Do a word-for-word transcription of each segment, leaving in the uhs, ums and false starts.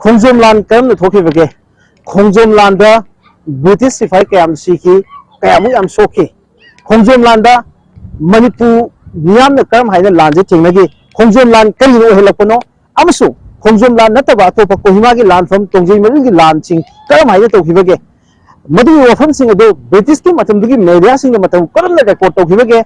ꯈꯣꯡꯖꯣꯝ ꯂꯥꯟ ꯀꯔꯝꯅ ꯊꯣꯛꯈꯤꯕꯒꯦ? ꯈꯣꯡꯖꯣꯝ ꯂꯥꯟꯗ ꯕ꯭ꯔꯤꯇꯤꯁ ꯁꯤꯐꯥꯏ ꯀꯌꯥꯝ ꯁꯤꯈꯤ, ꯀꯌꯥꯃꯨꯛ ꯌꯥꯝ ꯁꯣꯛꯈꯤ? ꯈꯣꯡꯖꯣꯝ ꯂꯥꯟꯗ ꯃꯅꯤꯄꯨꯔ ꯃꯤꯌꯥꯝꯅ ꯀꯔꯝ ꯍꯥꯏꯅ ꯂꯥꯟꯁꯦ ꯊꯦꯡꯅꯈꯤ? ꯈꯣꯡꯖꯣꯝ ꯂꯥꯟ ꯀꯔꯤꯅ ꯑꯣꯏꯍꯜꯂꯛꯄꯅꯣ? ꯑꯃꯁꯨꯡ ꯈꯣꯡꯖꯣꯝ ꯂꯥꯟ ꯅꯠꯇꯕ ꯑꯇꯣꯞꯄ ꯀꯣꯍꯤꯃꯥꯒꯤ ꯂꯥꯟꯐꯝ, ꯇꯣꯡꯖꯩ ꯃꯔꯤꯜꯒꯤ ꯂꯥꯟꯁꯤꯡ ꯀꯔꯝ ꯍꯥꯏꯅ ꯇꯧꯈꯤꯕꯒꯦ? ꯃꯗꯨꯒꯤ ꯋꯥꯐꯝꯁꯤꯡ ꯑꯗꯨ ꯕ꯭ꯔꯤꯇꯤꯁꯀꯤ ꯃꯇꯝꯗꯨꯒꯤ ꯃꯦꯗꯤꯌꯥꯁꯤꯡꯅ ꯃꯇꯧ ꯀꯔꯝꯅ ꯔꯦꯀꯣꯔꯠ ꯇꯧꯈꯤꯕꯒꯦ?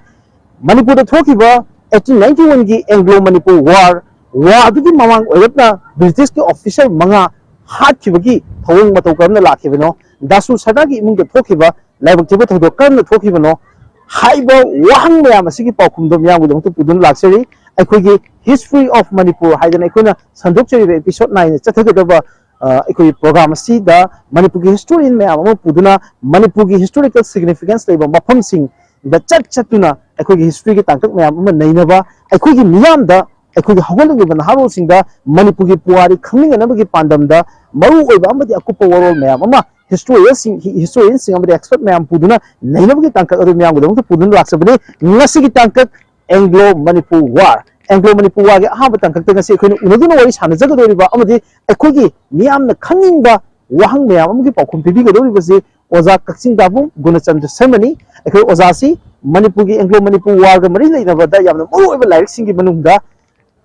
ꯃꯅꯤꯄꯨꯔꯗ ꯊꯣꯛꯈꯤꯕ eighteen ninety one ꯒꯤ Anglo Manipur War, war ꯑꯗꯨꯒꯤ ꯃꯃꯥꯡ ꯑꯣꯏꯔꯞꯅ ꯕ꯭ꯔꯤꯇꯤꯁꯀꯤ ꯑꯣꯐꯤꯁꯔ ꯃꯉꯥ ꯍꯥꯠꯈꯤꯕꯒꯤ ꯊꯧꯑꯣꯡ ꯃꯇꯧ ꯀꯔꯝꯅ ꯂꯥꯛꯈꯤꯕꯅꯣ? ꯗꯥꯁꯨ ꯁꯔꯗꯥꯒꯤ ꯏꯃꯨꯡꯗ ꯊꯣꯛꯈꯤꯕ ꯂꯥꯏꯕꯛ ꯊꯤꯕ ꯊꯧꯗꯣꯛ ꯀꯔꯝꯅ ꯊꯣꯛꯈꯤꯕꯅꯣ? ꯍꯥꯏꯕ ꯋꯥꯍꯪ ꯃꯌꯥꯝ ꯑꯁꯤꯒꯤ ꯄꯥꯎꯈꯨꯝꯗꯣ ꯃꯤꯌꯥꯝꯒꯤꯗꯃꯛꯇ ꯄꯨꯗꯨꯅ ꯂꯥꯛꯆꯔꯤ꯫ ꯑꯩꯈꯣꯏꯒꯤ History of Manipur ꯍꯥꯏꯗꯅ ꯑꯩꯈꯣꯏꯅ ꯁꯟꯗꯣꯛꯆꯔꯤꯕ episode nine ꯆꯠꯊꯒꯗꯕ, ꯑ, ꯑꯩꯈꯣꯏꯒꯤ program ꯑꯁꯤꯗ ꯃꯅꯤꯄꯨꯔꯒꯤ historian ꯃꯌꯥꯝ ꯑꯃ ꯄꯨꯗꯨꯅ ꯃꯅꯤꯄꯨꯔꯒꯤ historical significance ꯂꯩꯕ ꯃꯐꯝꯁꯤꯡꯗ ꯆꯠ ꯆꯠꯇꯨꯅ ꯑꯩꯈꯣꯏꯒꯤ historyꯒꯤ ꯇꯥꯡꯀꯛ ꯃꯌꯥꯝ ꯑꯃ ꯅꯩꯅꯕ, ꯑꯩꯈꯣꯏꯒꯤ ꯃꯤꯌꯥꯝꯗ, ꯑꯩꯈꯣꯏꯒꯤ ꯍꯧꯒꯠꯂꯛꯂꯤꯕ ꯅꯍꯥꯔꯣꯜꯁꯤꯡꯗ ꯃꯅꯤꯄꯨꯔꯒꯤ ꯄꯨꯋꯥꯔꯤ ꯈꯪꯅꯤꯡꯅꯅꯕꯒꯤ ꯄꯥꯟꯗꯝꯗ ꯃꯔꯨꯑꯣꯏꯕ ꯑꯃꯗꯤ ꯑꯀꯨꯞꯄ ꯋꯥꯔꯣꯜ ꯃꯌꯥꯝ ꯑꯃ historianꯁꯤꯡ, historianꯁꯤꯡ ꯑꯃꯗꯤ expert ꯃꯌꯥꯝ ꯄꯨꯗꯨꯅ ꯅꯩꯅꯕꯒꯤ ꯇꯥꯡꯀꯛ ꯑꯗꯨ ꯃꯤꯌꯥꯝꯒꯤꯗꯃꯛꯇ ꯄꯨꯗꯨꯅ ꯂꯥꯛꯆꯕꯅꯤ꯫ ꯉꯁꯤꯒꯤ ꯇꯥꯡꯀꯛ Anglo Manipur War꯫ Anglo Manipur Warꯒꯤ ꯑꯍꯥꯟꯕ ꯇꯥꯡꯀꯛꯇ ꯉꯁꯤ ꯑꯩꯈꯣꯏꯅ ꯎꯅꯗꯨꯅ ꯋꯥꯔꯤ ꯁꯥꯟꯅꯖꯒꯗꯧꯔꯤꯕ ꯑꯃꯗꯤ ꯑꯩꯈꯣꯏꯒꯤ ꯃꯤꯌꯥꯝꯅ ꯈꯪꯅꯤꯡꯕ ꯋꯥꯍꯪ ꯃꯌꯥꯝ ꯑꯃꯒꯤ ꯄꯥꯎꯈꯨꯝ ꯄꯤꯕꯤꯒꯗꯧꯔꯤꯕꯁꯤ ꯑꯣꯖꯥ ꯀꯛꯆꯤꯡ ꯇꯥꯕꯨꯡ ꯒꯨꯅꯆꯟꯗ꯭ꯔ ꯁꯔꯃꯅꯤ꯫ ꯑꯩꯈꯣꯏ ꯑꯣꯖꯥꯁꯤ ꯃꯅꯤꯄꯨꯔꯒꯤ Anglo Manipur Warꯒ ꯃꯔꯤ ꯂꯩꯅꯕꯗ ꯌꯥꯝꯅ ꯃꯔꯨꯑꯣꯏꯕ ꯂꯥꯏꯔꯤꯛꯁꯤꯡꯒꯤ ꯃꯅꯨꯡꯗ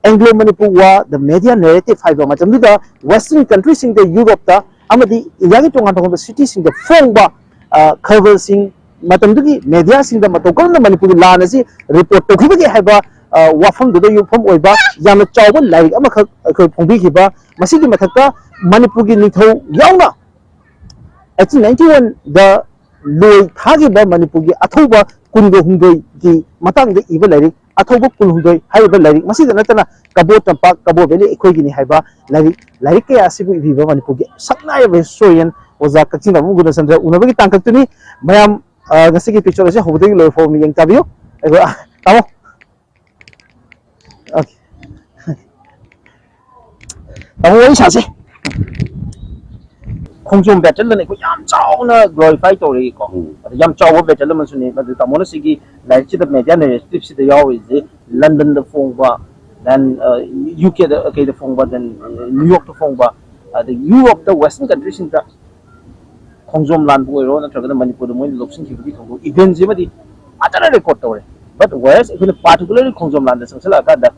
Anglo Manipur War, The Media Narrative ꯍꯥꯏꯕ ꯃꯇꯝꯗꯨꯗ Western countryꯁꯤꯡꯗ, Europeꯇ ꯑꯃꯗꯤ ꯏꯟꯗꯤꯌꯥꯒꯤ ꯇꯣꯉꯥꯟ ꯇꯣꯉꯥꯟꯕ cityꯁꯤꯡꯗ ꯐꯣꯡꯕ, ꯑ, ꯈꯕꯔꯁꯤꯡ, ꯃꯇꯝꯗꯨꯒꯤ mediaꯁꯤꯡꯗ ꯃꯇꯧ ꯀꯔꯝꯅ ꯃꯅꯤꯄꯨꯔꯒꯤ ꯂꯥꯟ ꯑꯁꯤ report ꯇꯧꯈꯤꯕꯒꯦ ꯍꯥꯏꯕ, ꯑ, ꯋꯥꯐꯝꯗꯨꯗ ꯌꯨꯝꯐꯝ ꯑꯣꯏꯕ ꯌꯥꯝꯅ ꯆꯥꯎꯕ ꯂꯥꯏꯔꯤꯛ ꯑꯃꯈꯛ ꯑꯩꯈꯣꯏ ꯐꯣꯡꯕꯤꯈꯤꯕ꯫ ꯃꯁꯤꯒꯤ ꯃꯊꯛꯇ ꯃꯅꯤꯄꯨꯔꯒꯤ ꯅꯤꯡꯊꯧ ꯌꯥꯎꯅ eighteen ninety oneꯗ ꯂꯣꯏ ꯊꯥꯈꯤꯕ ꯃꯅꯤꯄꯨꯔꯒꯤ ꯑꯊꯧꯕ ꯀꯨꯟꯒ ꯍꯨꯝꯗꯣꯏꯒꯤ ꯃꯇꯥꯡꯗ ꯏꯕ ꯂꯥꯏꯔꯤꯛ, ꯑꯊꯧꯕ ꯀꯨꯟꯍꯨꯝꯗꯣꯏ ꯍꯥꯏꯔꯤꯕ ꯂꯥꯏꯔꯤꯛ, ꯃꯁꯤꯗ ꯅꯠꯇꯅ ꯀꯕꯣ ꯇꯝꯄꯥꯛ, ꯀꯕꯣ valley ꯑꯩꯈꯣꯏꯒꯤꯅꯤ ꯍꯥꯏꯕ ꯂꯥꯏꯔꯤꯛ, ꯂꯥꯏꯔꯤꯛ ꯀꯌꯥ ꯑꯁꯤꯕꯨ ꯏꯕꯤꯕ ꯃꯅꯤꯄꯨꯔꯒꯤ ꯁꯛ ꯅꯥꯏꯔꯕ historian ꯑꯣꯖꯥ ꯀꯛꯆꯤꯡ ꯇꯥꯕꯨꯡ ꯒꯨꯅꯆꯟꯗ꯭ꯔ ꯎꯅꯕꯒꯤ ꯇꯥꯡꯀꯛꯇꯨꯅꯤ꯫ ꯃꯌꯥꯝ, ꯑ, ꯉꯁꯤꯒꯤ episode ꯑꯁꯤ ꯍꯧꯕꯗꯒꯤ ꯂꯣꯏ ꯐꯥꯎꯕ ꯃꯤꯠꯌꯦꯡ ꯇꯥꯕꯤꯌꯨ꯫ ꯑꯩꯈꯣꯏ, ꯑ, ꯇꯥꯃꯣ꯫ Okay. ꯇꯥꯃꯣ, ꯋꯥꯔꯤ ꯁꯥꯁꯦ꯫ ꯈꯣꯡꯖꯣꯝ battle ꯑꯅ ꯑꯩꯈꯣꯏ ꯌꯥꯝ ꯆꯥꯎꯅ glorify ꯇꯧꯔꯛꯏꯀꯣ꯫ ꯎꯝ꯫ ꯑꯗ ꯌꯥꯝ ꯆꯥꯎꯕ battle ꯑꯃꯁꯨꯅꯤ꯫ ꯃꯗꯨ ꯇꯥꯃꯣꯅ ꯁꯤꯒꯤ ꯂꯥꯏꯔꯤꯛꯁꯤꯗ media narrativeꯁꯤꯗ ꯌꯥꯎꯔꯤꯁꯦ, Londonꯗ ꯐꯣꯡꯕ, then, ꯑ, UKꯗ, ꯀꯩꯗ ꯐꯣꯡꯕ, then, ꯑ, New Yorkꯇ ꯐꯣꯡꯕ, ꯑꯗꯩ ꯌꯨꯔꯣꯞꯇ, ꯋꯦꯁꯇꯔꯟ ꯀꯟꯇ꯭ꯔꯤꯁꯤꯡꯗ ꯈꯣꯡꯖꯣꯝ ꯂꯥꯟꯕꯨ ꯑꯣꯏꯔꯣ, ꯅꯠꯇ꯭ꯔꯒꯅ ꯃꯅꯤꯄꯨꯔꯗ ꯃꯣꯏꯅ ꯂꯧꯁꯤꯟꯈꯤꯕꯒꯤ ꯊꯧꯗꯣꯛ ꯏꯚꯦꯟꯁꯤꯃꯗꯤ ꯐꯖꯅ ꯔꯦꯀꯣꯔꯠ ꯇꯧꯔꯦ꯫ But whereas ꯑꯩꯈꯣꯏꯅ particularly ꯈꯣꯡꯖꯣꯝ ꯂꯥꯟꯗ ꯆꯪꯁꯤꯜꯂꯛꯑꯀꯥꯟꯗ,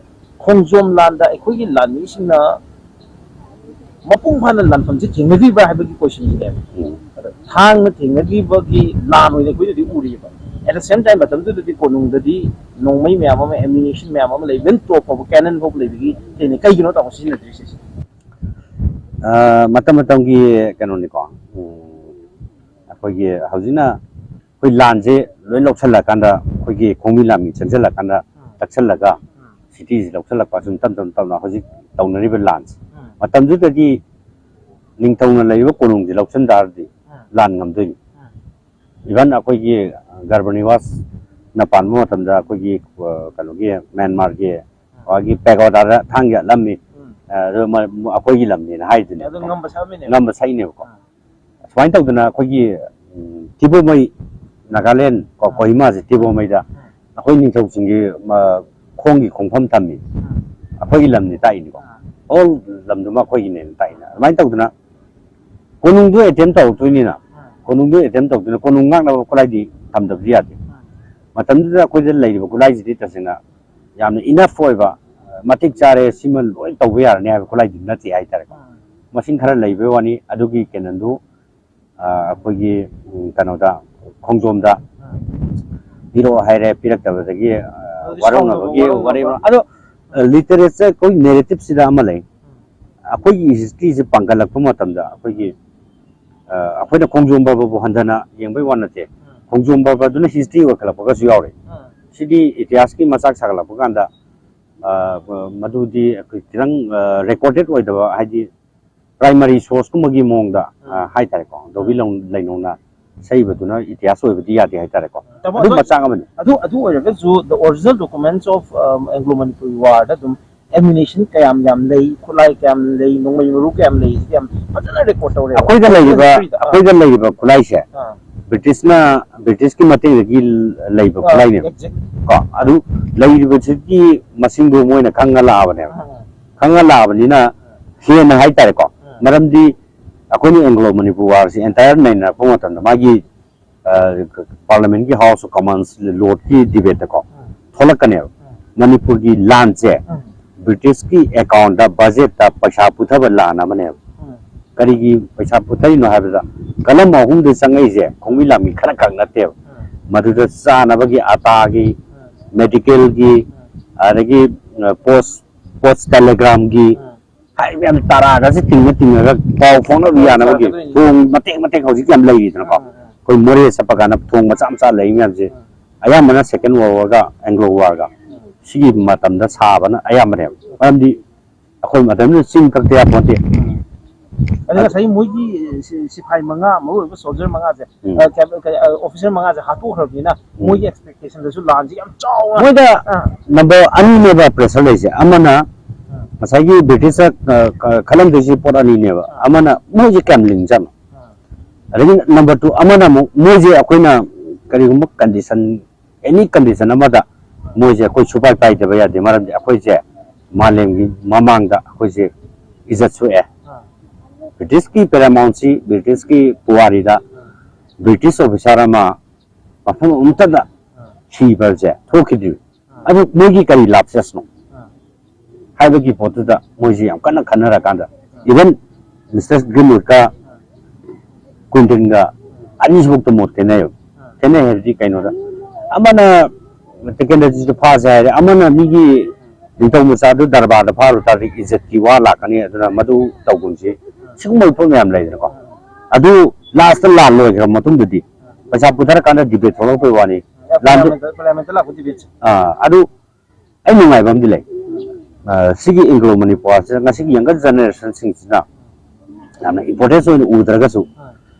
ꯈꯣꯡꯖꯣꯝ ꯂꯥꯟꯗ ꯑꯩꯈꯣꯏꯒꯤ ꯂꯥꯟꯃꯤꯁꯤꯡꯅ ꯃꯄꯨꯡ ꯐꯥꯅ ꯂꯥꯟꯐꯝꯁꯦ ꯊꯦꯡꯅꯕꯤꯕ꯭ꯔꯥ ꯍꯥꯏꯕꯒꯤ ꯀꯣꯏꯁꯟꯁꯤꯅꯦꯕ꯫ ꯎꯝ꯫ ꯑꯗ ꯊꯥꯡꯅ ꯊꯦꯡꯅꯈꯤꯕꯒꯤ ꯂꯥꯟ ꯑꯣꯏꯅ ꯑꯩꯈꯣꯏꯗꯗꯤ ꯎꯔꯤꯑꯕ꯫ At the same time, ꯃꯇꯝꯗꯨꯗꯗꯤ ꯀꯣꯅꯨꯡꯗꯗꯤ ꯅꯣꯡꯃꯩ ꯃꯌꯥꯝ ꯑꯃ, ammunition ꯃꯌꯥꯝ ꯑꯃ ꯂꯩ, even ꯇꯣꯞ ꯐꯥꯎꯕ, cannon ꯐꯥꯎꯕ ꯂꯩꯕꯒꯤ ꯊꯦꯡꯅꯩ꯫ ꯀꯩꯒꯤꯅꯣ ꯇꯥꯃꯣ ꯁꯤꯖꯤꯟꯅꯗ꯭ꯔꯤꯁꯦ? ꯑ, ꯃꯇꯝ ꯃꯇꯝꯒꯤ ꯀꯩꯅꯣꯅꯤꯀꯣ꯫ ꯎꯝ, ꯑꯩꯈꯣꯏꯒꯤ ꯍꯧꯖꯤꯛꯅ ꯑꯩꯈꯣꯏ ꯂꯥꯟꯁꯦ ꯂꯣꯏ ꯂꯧꯁꯜꯂꯀꯥꯟꯗ, ꯑꯩꯈꯣꯏꯒꯤ ꯈꯣꯡꯃꯤ ꯂꯥꯟꯃꯤ ꯆꯪꯁꯜꯂꯀꯥꯟꯗ, ꯇꯛꯁꯜꯂꯒ, ꯁꯤꯇꯤꯁꯤ ꯂꯧꯁꯜꯂꯛꯄ, ꯁꯨꯝ ꯇꯞ ꯇꯞ ꯇꯞꯅ ꯍꯧꯖꯤꯛ ꯇꯧꯅꯔꯤꯕ ꯂꯥꯟꯁꯦ꯫ ꯃꯇꯝꯗꯨꯗꯗꯤ ꯅꯤꯡꯊꯧꯅ ꯂꯩꯔꯤꯕ ꯀꯣꯅꯨꯡꯁꯦ ꯂꯧꯁꯟ ꯇꯥꯔꯗꯤ ꯂꯥꯟ ꯉꯝꯗꯣꯏꯅꯤ꯫ Even ꯑꯩꯈꯣꯏꯒꯤ ꯒꯔꯚ ꯅꯤꯋꯥꯁꯅ ꯄꯥꯟꯕ ꯃꯇꯝꯗ ꯑꯩꯈꯣꯏꯒꯤ, ꯑ, ꯀꯩꯅꯣꯒꯤ ꯃ꯭ꯌꯥꯟꯃꯥꯔꯒꯤ ꯃꯥꯒꯤ ꯄꯦꯒꯣꯗꯥꯗ ꯊꯥꯡ ꯌꯥꯠꯂꯝꯃꯤ꯫ ꯑ, ꯑꯗꯨ ꯃ-, ꯑꯩꯈꯣꯏꯒꯤ ꯂꯝꯅꯦꯅ ꯍꯥꯏꯗꯨꯅꯦ꯫ ꯑꯗꯨ ꯉꯝꯕ ꯁꯥꯕꯅꯦ꯫ ꯉꯝꯕ ꯁꯛꯏꯅꯦꯕꯀꯣ꯫ ꯁꯨꯃꯥꯏꯅ ꯇꯧꯗꯅ ꯑꯩꯈꯣꯏꯒꯤ, ꯎꯝ, ꯊꯤꯕꯣꯃꯩ, ꯅꯥꯒꯥꯂꯦꯟ ꯀꯣ, ꯀꯣꯍꯤꯃꯥꯁꯦ ꯊꯤꯕꯣꯃꯩꯗ ꯑꯩꯈꯣꯏ ꯅꯤꯡꯊꯧꯁꯤꯡꯒꯤ ꯃ-, ꯈꯣꯡꯒꯤ ꯈꯣꯡꯐꯝ ꯊꯝꯃꯤ꯫ ꯑꯩꯈꯣꯏꯒꯤ ꯂꯝꯅꯤ ꯇꯥꯛꯏꯅꯤꯀꯣ꯫ All ꯂꯝꯗꯨꯃ ꯑꯩꯈꯣꯏꯒꯤꯅꯦꯅ ꯇꯥꯛꯏꯅ꯫ ꯑꯗꯨꯃꯥꯏꯅ ꯇꯧꯗꯅ ꯀꯣꯅꯨꯡꯗꯨ attempt ꯇꯧꯔꯛꯇꯣꯏꯅꯤꯅ, ꯀꯣꯅꯨꯡꯗꯨ attempt ꯇꯧꯗꯣꯏꯅ ꯀꯣꯅꯨꯡ ꯉꯥꯛꯅꯕ ꯈꯨꯠꯂꯥꯏꯗꯤ ꯊꯝꯗꯕꯗꯤ ꯌꯥꯗꯦ꯫ ꯃꯇꯝꯗꯨꯗ ꯑꯩꯈꯣꯏꯗ ꯂꯩꯔꯤꯕ ꯈꯨꯠꯂꯥꯏꯁꯤꯗꯤ ꯇꯁꯦꯡꯅ ꯌꯥꯝꯅ enough ꯑꯣꯏꯕ, ꯑ, ꯃꯇꯤꯛ ꯆꯥꯔꯦ, ꯁꯤꯃ ꯂꯣꯏ ꯇꯧꯕ ꯌꯥꯔꯅꯤ ꯍꯥꯏꯕ ꯈꯨꯠꯂꯥꯏꯗꯤ ꯅꯠꯇꯦ ꯍꯥꯏꯇꯥꯔꯦꯀꯣ꯫ ꯃꯁꯤꯡ ꯈꯔ ꯂꯩꯕꯩ ꯋꯥꯅꯤ꯫ ꯑꯗꯨꯒꯤ ꯀꯦꯅꯟꯗꯨ, ꯑ, ꯑꯩꯈꯣꯏꯒꯤ, ꯎꯝ, ꯀꯩꯅꯣꯗ, ꯈꯣꯡꯖꯣꯝꯗ ꯄꯤꯔꯛꯑꯣ ꯍꯥꯏꯔꯦ, ꯄꯤꯔꯛꯇꯕꯗꯒꯤ, ꯑ, ꯑꯗꯨꯗꯤ ꯋꯥꯔꯧꯅꯕꯒꯤ ꯁꯥꯎꯅꯕ, ꯋꯥꯔꯧꯅꯕ꯫ ꯋꯥꯔꯦꯞ꯫ ꯑꯗꯣ, ꯑ, literature, ꯑꯩꯈꯣꯏ narrative ꯁꯤꯗ ꯑꯃ ꯂꯩ꯫ ꯑꯩꯈꯣꯏꯒꯤ history ꯁꯦ ꯄꯥꯡꯒꯠꯂꯛꯄ ꯃꯇꯝꯗ ꯑꯩꯈꯣꯏꯒꯤ, ꯑ, ꯑꯩꯈꯣꯏꯅ ꯈꯣꯡꯖꯣꯝ ꯄꯔꯕꯕꯨ ꯍꯟꯊꯅ ꯌꯦꯡꯕꯩ ꯋꯥ ꯅꯠꯇꯦ꯫ ꯈꯣꯡꯖꯣꯝ ꯄꯔꯕꯗꯨꯅ history ꯑꯣꯏꯈꯠꯂꯛꯄꯒꯁꯨ ꯌꯥꯎꯔꯦ꯫ ꯁꯤꯗꯤ ꯏꯇꯤꯍꯥꯁꯀꯤ ꯃꯆꯥꯛ ꯁꯥꯒꯠꯂꯛꯄ ꯀꯥꯟꯗ, ꯑ, ꯃꯗꯨꯗꯤ ꯑꯩꯈꯣꯏ ꯈꯤꯇꯪ, ꯑ, recorded ꯑꯣꯏꯗꯕ, ꯍꯥꯏꯗꯤ primary source ꯀꯨꯝꯕꯒꯤ ꯃꯑꯣꯡꯗ, ꯑ, ꯍꯥꯏꯇꯥꯔꯦꯀꯣ, ꯗꯣꯕꯤ ꯂꯧ-, ꯂꯩꯅꯧꯅ ꯁꯛꯏꯕꯗꯨꯅ ꯏꯇꯤꯍꯥꯁ ꯑꯣꯏꯕꯗꯤ ꯌꯥꯗꯦ ꯍꯥꯏꯇꯥꯔꯦꯀꯣ꯫ ꯇꯥꯃꯣ, ꯑꯗꯨ ꯑꯗꯣ ꯃꯆꯥꯛ ꯑꯃꯅꯤ꯫ ꯑꯗꯨ, ꯑꯗꯨ ꯑꯣꯏꯔꯒꯁꯨ, the original documents of, um, Anglo Manipur War ꯗ ꯑꯗꯨꯝ ammunition ꯀꯌꯥꯝ ꯌꯥꯝ ꯂꯩ, ꯈꯨꯠꯂꯥꯏ ꯀꯌꯥꯝ ꯂꯩ, ꯅꯣꯡꯃꯩ ꯃꯔꯨ ꯀꯌꯥꯝ ꯂꯩ, ꯁꯤꯗꯤ ꯌꯥꯝ ꯐꯖꯅ record ꯇꯧꯔꯦꯕ꯫ ꯑꯩꯈꯣꯏꯗ ꯂꯩꯔꯤꯕ, History ꯗ꯫ ꯑꯥ꯫ ꯑꯩꯈꯣꯏꯗ ꯂꯩꯔꯤꯕ ꯈꯨꯠꯂꯥꯏꯁꯦ, ꯑꯥ꯫ ꯕ꯭ꯔꯤꯇꯤꯁꯅ, ꯕ꯭ꯔꯤꯇꯤꯁꯀꯤ ꯃꯇꯦꯡꯗꯒꯤ ꯂꯩꯕ ꯑꯥ, ꯈꯨꯠꯂꯥꯏꯅꯦꯕ꯫ Exactly꯫ ꯀꯣ, ꯑꯗꯨ ꯂꯩꯔꯤꯕꯁꯤꯒꯤ ꯃꯁꯤꯡꯗꯣ ꯃꯣꯏꯅ ꯈꯪꯉ ꯂꯥꯛꯑꯕꯅꯦꯕ꯫ ꯑꯥ꯫ ꯈꯪꯉ ꯂꯥꯛꯑꯕꯅꯤꯅ ꯍꯦꯟꯅ ꯍꯥꯏꯇꯥꯔꯦꯀꯣ, ꯑꯥ꯫ ꯃꯔꯝꯗꯤ ꯑꯩꯈꯣꯏꯅ Anglo Manipur War ꯁꯤ entire ꯅꯩꯅꯔꯛꯄ ꯃꯇꯝꯗ ꯃꯥꯒꯤ ꯄꯥꯔꯂꯤꯌꯥꯃꯦꯟꯒꯤ House of Commons Lordꯀꯤ debateꯇꯀꯣ ꯊꯣꯛꯂꯛꯀꯅꯦꯕ꯫ ꯃꯅꯤꯄꯨꯔꯒꯤ ꯂꯥꯟꯁꯦ Britishꯀꯤ accountꯇ, budgetꯇ ꯄꯩꯁꯥ ꯄꯨꯊꯕ ꯂꯥꯟ ꯑꯃꯅꯦꯕ꯫ ꯀꯔꯤꯒꯤ ꯄꯩꯁꯥ ꯄꯨꯊꯔꯤꯅꯣ ꯍꯥꯏꯕꯗ, ꯀꯂꯝ ꯑꯍꯨꯝꯗ ꯆꯪꯉꯛꯏꯁꯦ ꯈꯣꯡꯕꯤ ꯂꯥꯟꯃꯤ ꯈꯔ ꯈꯛ ꯅꯠꯇꯦꯕ꯫ ꯃꯗꯨꯗ ꯆꯥꯅꯕꯒꯤ ꯑꯇꯥꯒꯤ, medicalꯒꯤ, ꯑꯗꯒꯤ post post telegramꯒꯤ, ꯍꯥꯏ ꯃꯌꯥꯝ ꯇꯔꯥꯒꯁꯦ ꯇꯤꯡꯉ ꯇꯤꯡꯉꯒ ꯄꯥꯎ ꯐꯥꯎꯅꯕ ꯌꯥꯅꯕꯒꯤ ꯊꯣꯡ ꯃꯇꯦꯛ ꯃꯇꯦꯛ ꯍꯧꯖꯤꯛ ꯌꯥꯝ ꯂꯩꯔꯤꯗꯅꯀꯣ꯫ ꯑꯩꯈꯣꯏ ꯃꯣꯔꯦ ꯆꯠꯄ ꯀꯥꯟꯗ ꯊꯣꯡ ꯃꯆꯥ ꯃꯆꯥ ꯂꯩ ꯃꯌꯥꯝꯁꯦ ꯑꯌꯥꯝꯕꯅ Second World Warꯒ Anglo Warꯒ ꯁꯤꯒꯤ ꯃꯇꯝꯗ ꯁꯥꯕꯅ ꯑꯌꯥꯝꯕꯅꯦꯕ꯫ ꯃꯔꯝꯗꯤ ꯑꯩꯈꯣꯏ ꯃꯇꯝꯗꯨꯗ ꯆꯤꯡ ꯀꯛꯇ ꯌꯥꯄꯣꯟꯇꯦ꯫ ꯑꯗ ꯉꯁꯥꯏ ꯃꯣꯏꯒꯤ ꯁꯤ- ꯁꯤꯐꯥꯏ ꯃꯉꯥ, ꯃꯔꯨ ꯑꯣꯏꯕ soldier ꯃꯉꯥꯁꯦ, ꯎꯝ. ꯑ, ꯀꯌꯥ- ꯀꯌꯥ- ꯑ, officer ꯃꯉꯥꯁꯦ ꯍꯥꯠꯇꯣꯛꯈ꯭ꯔꯕꯅꯤꯅ ꯎꯝ. ꯃꯣꯏꯒꯤ expectationꯗꯁꯨ ꯂꯥꯟꯁꯦ ꯌꯥꯝ ꯆꯥꯎꯅ ꯃꯣꯏꯗ ꯑꯥ. number ꯑꯅꯤꯅꯦꯕ pressure ꯂꯩꯁꯦ꯫ ꯑꯃꯅ ꯉꯁꯥꯏꯒꯤ Britishꯇ ꯈꯜꯂꯝꯗꯣꯏꯁꯤ ꯄꯣꯠ ꯑꯅꯤꯅꯦꯕ꯫ ꯑꯃꯅ ꯃꯣꯏꯁꯦ ꯀꯌꯥꯝ ꯂꯤꯡꯖꯥꯠꯅꯣ? ꯑꯗꯒꯤ number two ꯑꯃꯅ ꯑꯃꯨꯛ ꯃꯣꯏꯁꯦ ꯑꯩꯈꯣꯏꯅ ꯀꯔꯤꯒꯨꯝꯕ condition, any condition ꯑꯃꯗ ꯃꯣꯏꯁꯦ ꯑꯩꯈꯣꯏ ꯁꯨꯄꯥꯏ ꯄꯥꯏꯗꯕ ꯌꯥꯗꯦ꯫ ꯃꯔꯝꯗꯤ ꯑꯩꯈꯣꯏꯁꯦ ꯃꯥꯂꯦꯝꯒꯤ ꯃꯃꯥꯡꯗ ꯑꯩꯈꯣꯏꯁꯦ ꯏꯖꯠ ꯁꯣꯛꯑꯦ꯫ Britishꯀꯤ paramountꯁꯤ, Britishꯀꯤ ꯄꯨꯋꯥꯔꯤꯗ British officer ꯑꯃ ꯃꯐꯝ ꯑꯃꯠꯇꯗ ꯁꯤꯕꯁꯦ ꯊꯣꯛꯈꯤꯗ꯭ꯔꯤ꯫ ꯑꯗꯨ ꯃꯣꯏꯒꯤ ꯀꯔꯤ ꯂꯥꯞꯆꯁꯅꯣ ꯍꯥꯏꯕꯒꯤ ꯄꯣꯠꯇꯨꯗ ꯃꯣꯏꯁꯦ ꯌꯥꯝ ꯀꯟꯅ ꯈꯟꯅꯔꯀꯥꯟꯗ, even Mister Greenwoodꯀ Quintonꯒ ꯑꯅꯤꯁꯤꯐꯥꯎꯗ ꯃꯣꯠ ꯈꯦꯠꯅꯩꯕ꯫ ꯈꯦꯠꯅꯩ ꯍꯥꯏꯕꯗꯤ ꯀꯩꯅꯣꯗ, ꯑꯃꯅ ꯇꯤꯀꯦꯟꯗ꯭ꯔꯖꯤꯠꯇꯨ ꯐꯥꯁꯦ ꯍꯥꯏꯔꯦ, ꯑꯃꯅ ꯃꯤꯒꯤ ꯅꯤꯡꯊꯧ ꯃꯆꯥꯗꯨ ꯗꯔꯕꯥꯔꯗ ꯐꯥꯔꯨ ꯇꯥꯔꯗꯤ ꯏꯖꯠꯀꯤ ꯋꯥ ꯂꯥꯛꯀꯅꯤ, ꯑꯗꯨꯅ ꯃꯗꯨ ꯇꯧꯒꯨꯝꯁꯤ꯫ ꯁꯤꯒꯨꯝꯕ ꯄꯣꯠ ꯃꯌꯥꯝ ꯂꯩꯗꯅꯀꯣ꯫ ꯑꯗꯨ lastꯇ ꯂꯥꯟ ꯂꯣꯏꯈ꯭ꯔ ꯃꯇꯨꯡꯗꯗꯤ ꯄꯩꯁꯥ ꯄꯨꯊꯔꯀꯥꯟꯗ debate ꯊꯣꯛꯂꯛꯄꯩ ꯋꯥꯅꯤ꯫ ꯂꯥꯟꯗ Parliamentꯇ ꯂꯥꯛꯄ debateꯁꯦ. ꯑꯥ, ꯑꯗꯨ ꯑꯩ ꯅꯨꯡꯉꯥꯏꯕ ꯑꯃꯗꯤ ꯂꯩ꯫ ꯑꯥ, ꯁꯤꯒꯤ Anglo Manipurꯁꯤꯗ ꯉꯁꯤꯒꯤ younger generationꯁꯤꯡꯁꯤꯅ ꯌꯥꯝꯅ importance ꯑꯣꯏꯅ ꯎꯗ꯭ꯔꯒꯁꯨ,